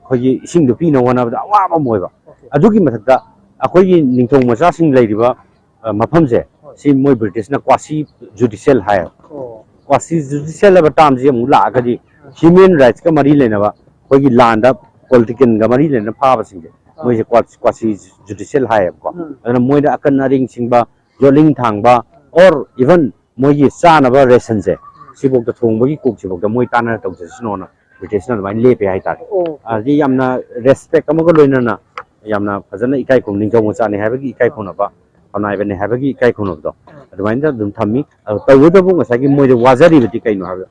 ꯑꯩꯈꯣꯏꯒꯤ ꯏꯁꯤꯡꯗꯣ ꯄꯤꯅꯕ ꯍꯣꯠꯅꯕꯗ ꯑꯋꯥꯕ ꯑꯃ ꯑꯣꯏꯕ꯫ ꯑꯣꯀꯦ꯫ ꯑꯗꯨꯒꯤ ꯃꯊꯛꯇ ꯑꯩꯈꯣꯏꯒꯤ ꯅꯤꯡꯊꯧ ꯃꯆꯥꯁꯤꯡ ꯂꯩꯔꯤꯕ, ꯑ, ꯃꯐꯝꯁꯦ, ꯍꯣꯏ꯫ ꯁꯤ ꯃꯣꯏ ꯕ꯭ꯔꯤꯇꯤꯁꯅ ꯀ꯭ꯋꯥꯁꯤ ꯖꯨꯗꯤꯁꯤꯌꯦꯜ ꯍꯥꯏꯌꯦꯕ꯫ ꯑꯣ꯫ ꯀ꯭ꯋꯥꯁꯤ ꯖꯨꯗꯤꯁꯤꯌꯦꯜ ꯍꯥꯏꯕ ꯇꯥꯝꯁꯤ ꯑꯃꯨꯛ ꯂꯥꯛꯑꯒꯗꯤ ꯎꯝ꯫ ꯍ꯭ꯌꯨꯃꯦꯟ ꯔꯥꯏꯠꯁꯀ ꯃꯔꯤ ꯂꯩꯅꯕ, ꯑꯩꯈꯣꯏꯒꯤ ꯂꯥꯟꯗ ꯄꯣꯂꯤꯇꯤꯀꯦꯜꯒ ꯃꯔꯤ ꯂꯩꯅꯅ ꯐꯥꯕꯁꯤꯡꯁꯦ, ꯑꯥ꯫ ꯃꯣꯏꯁꯦ ꯀ꯭ꯋꯥ-, ꯀ꯭ꯋꯥꯁꯤ ꯖꯨꯗꯤꯁꯤꯌꯦꯜ ꯍꯥꯏꯌꯦꯕꯀꯣ꯫ ꯎꯝ꯫ ꯑꯗꯨꯅ ꯃꯣꯏꯗ ꯑꯀꯟ ꯑꯔꯤꯡ ꯁꯤꯡꯕ, ꯌꯣꯠꯂꯤꯡ ꯊꯥꯡꯕ, or even ꯃꯣꯏꯒꯤ ꯆꯥꯅꯕ ꯔꯦꯁꯟꯁꯦ, ꯎꯝ꯫ ꯁꯤꯐꯥꯎꯗ, ꯊꯣꯡꯕꯒꯤ ꯀꯨꯛꯁꯤꯐꯥꯎꯗ ꯃꯣꯏ ꯇꯥꯟꯅꯔ ꯇꯧꯖꯁꯅꯣꯅ ꯕ꯭ꯔꯤꯇꯤꯁꯅ ꯑꯗꯨꯃꯥꯏꯅ ꯂꯦꯞꯄꯦ ꯍꯥꯏꯇꯥꯔꯦ꯫ ꯑꯣ꯫ ꯑꯗꯨꯗꯤ ꯌꯥꯝꯅ ꯔꯦꯁꯄꯦꯛ ꯑꯃꯒ ꯂꯣꯏꯅꯅ ꯌꯥꯝꯅ ꯐꯖꯅ ꯏꯀꯥꯏ ꯈꯨꯝ-, ꯅꯤꯡꯊꯧ ꯃꯆꯥꯅꯤ ꯍꯥꯏꯕꯒꯤ ꯏꯀꯥꯏ ꯈꯨꯝꯅꯕ, ꯈꯝꯅꯥꯏꯕꯅꯤ ꯍꯥꯏꯕꯒꯤ ꯏꯀꯥꯏ ꯈꯨꯝꯅꯕꯗꯣ, ꯑꯥ꯫ ꯑꯗꯨꯃꯥꯏꯅ ꯑꯗꯨꯝ ꯊꯝꯃꯤ꯫ ꯑꯗꯨ ꯇꯧꯕꯇꯕꯨ ꯉꯁꯥꯏꯒꯤ ꯃꯣꯏꯗ ꯋꯥꯖꯔꯤꯕꯗꯤ ꯀꯩꯅꯣ ꯍꯥꯏꯕꯗ,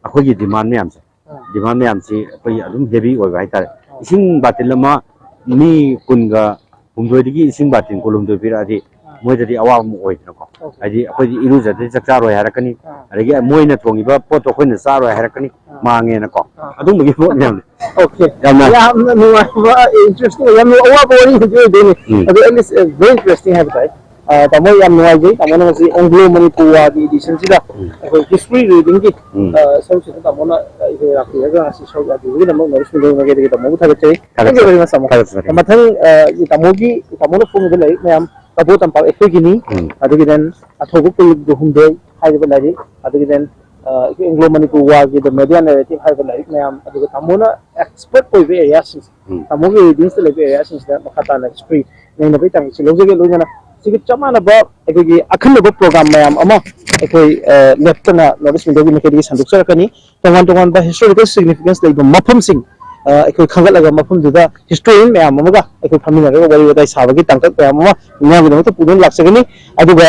ꯑꯩꯈꯣꯏꯒꯤ ꯗꯤꯃꯥꯟ ꯃꯌꯥꯝꯁꯦ, ꯑꯥ꯫ ꯗꯤꯃꯥꯟ ꯃꯌꯥꯝꯁꯤ ꯑꯩꯈꯣꯏ ꯑꯗꯨꯝ ꯍꯦꯚꯤ ꯑꯣꯏꯕ ꯍꯥꯏꯇꯥꯔꯦ꯫ ꯑꯥ꯫ ꯏꯁꯤꯡ ꯕꯥꯇꯤꯜ ꯑꯃ ꯃꯤ ꯀꯨꯟꯒ ꯍꯨꯝꯗꯣꯏꯗꯒꯤ ꯏꯁꯤꯡ ꯕꯥꯇꯤꯜ ꯀꯨꯟꯍꯨꯝꯗꯣꯏ ꯄꯤꯔꯛꯑꯗꯤ ꯑꯥ꯫ ꯃꯣꯏꯗꯗꯤ ꯑꯋꯥꯕ ꯑꯃ ꯑꯣꯏꯗꯅꯀꯣ꯫ ꯑꯣꯀꯦ꯫ ꯍꯥꯏꯗꯤ ꯑꯩꯈꯣꯏꯗꯤ ꯏꯔꯨꯖꯗ꯭ꯔꯗꯤ ꯆꯥꯛ ꯆꯥꯔꯣꯏ ꯍꯥꯏꯔꯛꯀꯅꯤ, ꯑꯥ꯫ ꯑꯗꯒꯤ ꯃꯣꯏꯅ ꯊꯣꯡꯉꯤꯕ ꯄꯣꯠꯇꯣ ꯑꯩꯈꯣꯏꯅ ꯆꯥꯔꯣꯏ ꯍꯥꯏꯔꯛꯀꯅꯤ, ꯑꯥ꯫ ꯃꯥꯡꯉꯦꯅꯀꯣ꯫ ꯑꯥ꯫ ꯑꯗꯨꯝꯕꯒꯤ ꯄꯣꯠ ꯃꯌꯥꯝ꯫ ꯑꯣꯀꯦ꯫ ꯌꯥꯝꯅ ꯌꯥꯝꯅ ꯅꯨꯡꯉꯥꯏꯕ, ꯏꯟꯇꯔꯦꯁꯇꯤꯡ, ꯌꯥꯝꯅ ꯑꯋꯥꯕ ꯋꯥꯔꯤ ꯑꯃꯗꯤ ꯑꯣꯏꯗꯣꯏꯅꯤ꯫ ꯎꯝ꯫ ꯑꯗꯣ at least, uh, very interesting ꯍꯥꯏꯕ ꯇꯥꯏ꯫ ꯑ, ꯇꯥꯃꯣ, ꯌꯥꯝ ꯅꯨꯡꯉꯥꯏꯖꯩ ꯇꯥꯃꯣꯅ ꯉꯁꯤ ꯑꯦꯡꯒ꯭ꯂꯣ ꯃꯅꯤꯄꯨꯔ ꯋꯥꯔꯒꯤ edition ꯁꯤꯗ ꯎꯝ꯫ ꯑꯩꯈꯣꯏ history reading ꯒꯤ, ꯎꯝ꯫ ꯑ, ꯁꯔꯨꯛꯁꯤꯗ ꯇꯥꯃꯣꯅ ꯑꯩꯈꯣꯏ ꯂꯥꯛꯄꯤꯔꯒ ꯉꯁꯤ ꯁꯔꯨꯛ ꯌꯥꯕꯤꯕꯒꯤꯗꯃꯛ ꯅꯣꯔꯠ ꯏꯁ ꯃꯤꯗꯤꯌꯥꯒꯤ ꯃꯥꯏꯀꯩꯗꯒꯤ ꯇꯥꯃꯣꯕꯨ ꯊꯥꯒꯠꯆꯔꯤ꯫ Thank you very much, ꯇꯥꯃꯣ꯫ ꯊꯥꯒꯠꯆꯔꯤ꯫ ꯃꯊꯪ, ꯑ, ꯇꯥꯃꯣꯒꯤ, ꯇꯥꯃꯣꯅ ꯐꯣꯡꯉꯤꯕ ꯂꯥꯏꯔꯤꯛ ꯃꯌꯥꯝ, ꯀꯕꯣ ꯇꯝꯄꯥꯛ ꯑꯩꯈꯣꯏꯒꯤꯅꯤ, ꯎꯝ꯫ ꯑꯗꯒꯤ then ꯑꯊꯧꯕ ꯀꯨꯜ ꯍꯨꯝꯗꯣꯏ ꯍꯥꯏꯔꯤꯕ ꯂꯥꯏꯔꯤꯛ, ꯑꯗꯒꯤ then, ꯑ, ꯑꯩꯈꯣꯏ ꯑꯦꯡꯒ꯭ꯂꯣ ꯃꯅꯤꯄꯨꯔ ꯋꯥꯔꯒꯤ The Media Narrative ꯍꯥꯏꯔꯤꯕ ꯂꯥꯏꯔꯤꯛ ꯃꯌꯥꯝ, ꯑꯗꯨꯒ ꯇꯥꯃꯣꯅ expert ꯑꯣꯏꯕ area ꯁꯤꯡꯁꯦ, ꯎꯝ꯫ ꯇꯥꯃꯣꯒꯤ readings ꯇ ꯂꯩꯕ area ꯁꯤꯡꯁꯤꯗ ꯃꯈꯥ ꯇꯥꯅ history ꯅꯩꯅꯕꯒꯤ ꯇꯥꯡꯀꯛꯁꯤ ꯂꯧꯖꯒꯦ꯫ ꯂꯣꯏꯅꯅ ꯁꯤꯒ ꯆꯞ ꯃꯥꯟꯅꯕ ꯑꯩꯈꯣꯏꯒꯤ ꯑꯈꯟꯅꯕ program ꯃꯌꯥꯝ ꯑꯃ ꯑꯩꯈꯣꯏ, ꯑ, ꯂꯦꯞꯇꯅ ꯅꯣꯔꯠ ꯏꯁ ꯃꯤꯗꯤꯌꯥꯒꯤ ꯃꯥꯏꯀꯩꯗꯒꯤ ꯁꯟꯗꯣꯛꯆꯔꯛꯀꯅꯤ꯫ ꯇꯣꯉꯥꯟ ꯇꯣꯉꯥꯟꯕ historical significance ꯂꯩꯕ ꯃꯐꯝꯁꯤꯡ, ꯑꯩꯈꯣꯏ ꯈꯟꯒꯠꯂꯒ ꯃꯐꯝꯗꯨꯗ ꯍꯤꯁꯇꯣꯔꯤꯌꯟ ꯃꯌꯥꯝ ꯑꯃꯒ ꯑꯩꯈꯣꯏ ꯐꯝꯃꯤꯟꯅꯔꯒ ꯋꯥꯔꯤ ꯋꯥꯇꯥꯏ ꯁꯥꯕꯒꯤ ꯇꯥꯡꯀꯛ ꯃꯌꯥꯝ ꯑꯃ ꯃꯤꯌꯥꯝꯒꯤꯗꯃꯛꯇ ꯄꯨꯗꯨꯅ ꯂꯥꯛꯆꯒꯅꯤ꯫ ꯑꯗꯨꯒ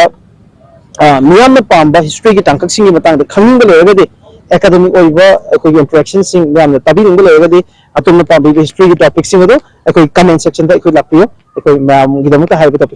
ꯃꯤꯌꯥꯝꯅ ꯄꯥꯝꯕ ꯍꯤꯁꯇ꯭ꯔꯤꯒꯤ ꯇꯥꯡꯀꯛꯁꯤꯡꯒꯤ ꯃꯇꯥꯡꯗ ꯈꯪꯅꯤꯡꯕ ꯂꯩꯔꯒꯗꯤ, ꯑꯦꯀꯥꯗꯃꯤꯛ ꯑꯣꯏꯕ ꯑꯩꯈꯣꯏꯒꯤ ꯏꯟꯇꯔꯦꯛꯁꯟꯁꯤꯡ ꯃꯌꯥꯝꯅ ꯇꯥꯕꯤꯅꯤꯡꯕ ꯂꯩꯔꯒꯗꯤ, ꯑꯗꯣꯝꯅ ꯄꯥꯝꯕꯤꯕ ꯍꯤꯁꯇ꯭ꯔꯤꯒꯤ ꯇꯣꯄꯤꯛꯁꯤꯡ ꯑꯗꯨ ꯑꯩꯈꯣꯏ ꯀꯃꯦꯟ ꯁꯦꯛꯁꯟꯗ ꯑꯩꯈꯣꯏ ꯂꯥꯛꯄꯤꯌꯨ꯫ ꯑꯩꯈꯣꯏ ꯃꯌꯥꯝꯒꯤꯗꯃꯛꯇ ꯍꯥꯏꯔꯤꯕ ꯇꯣꯄꯤꯛ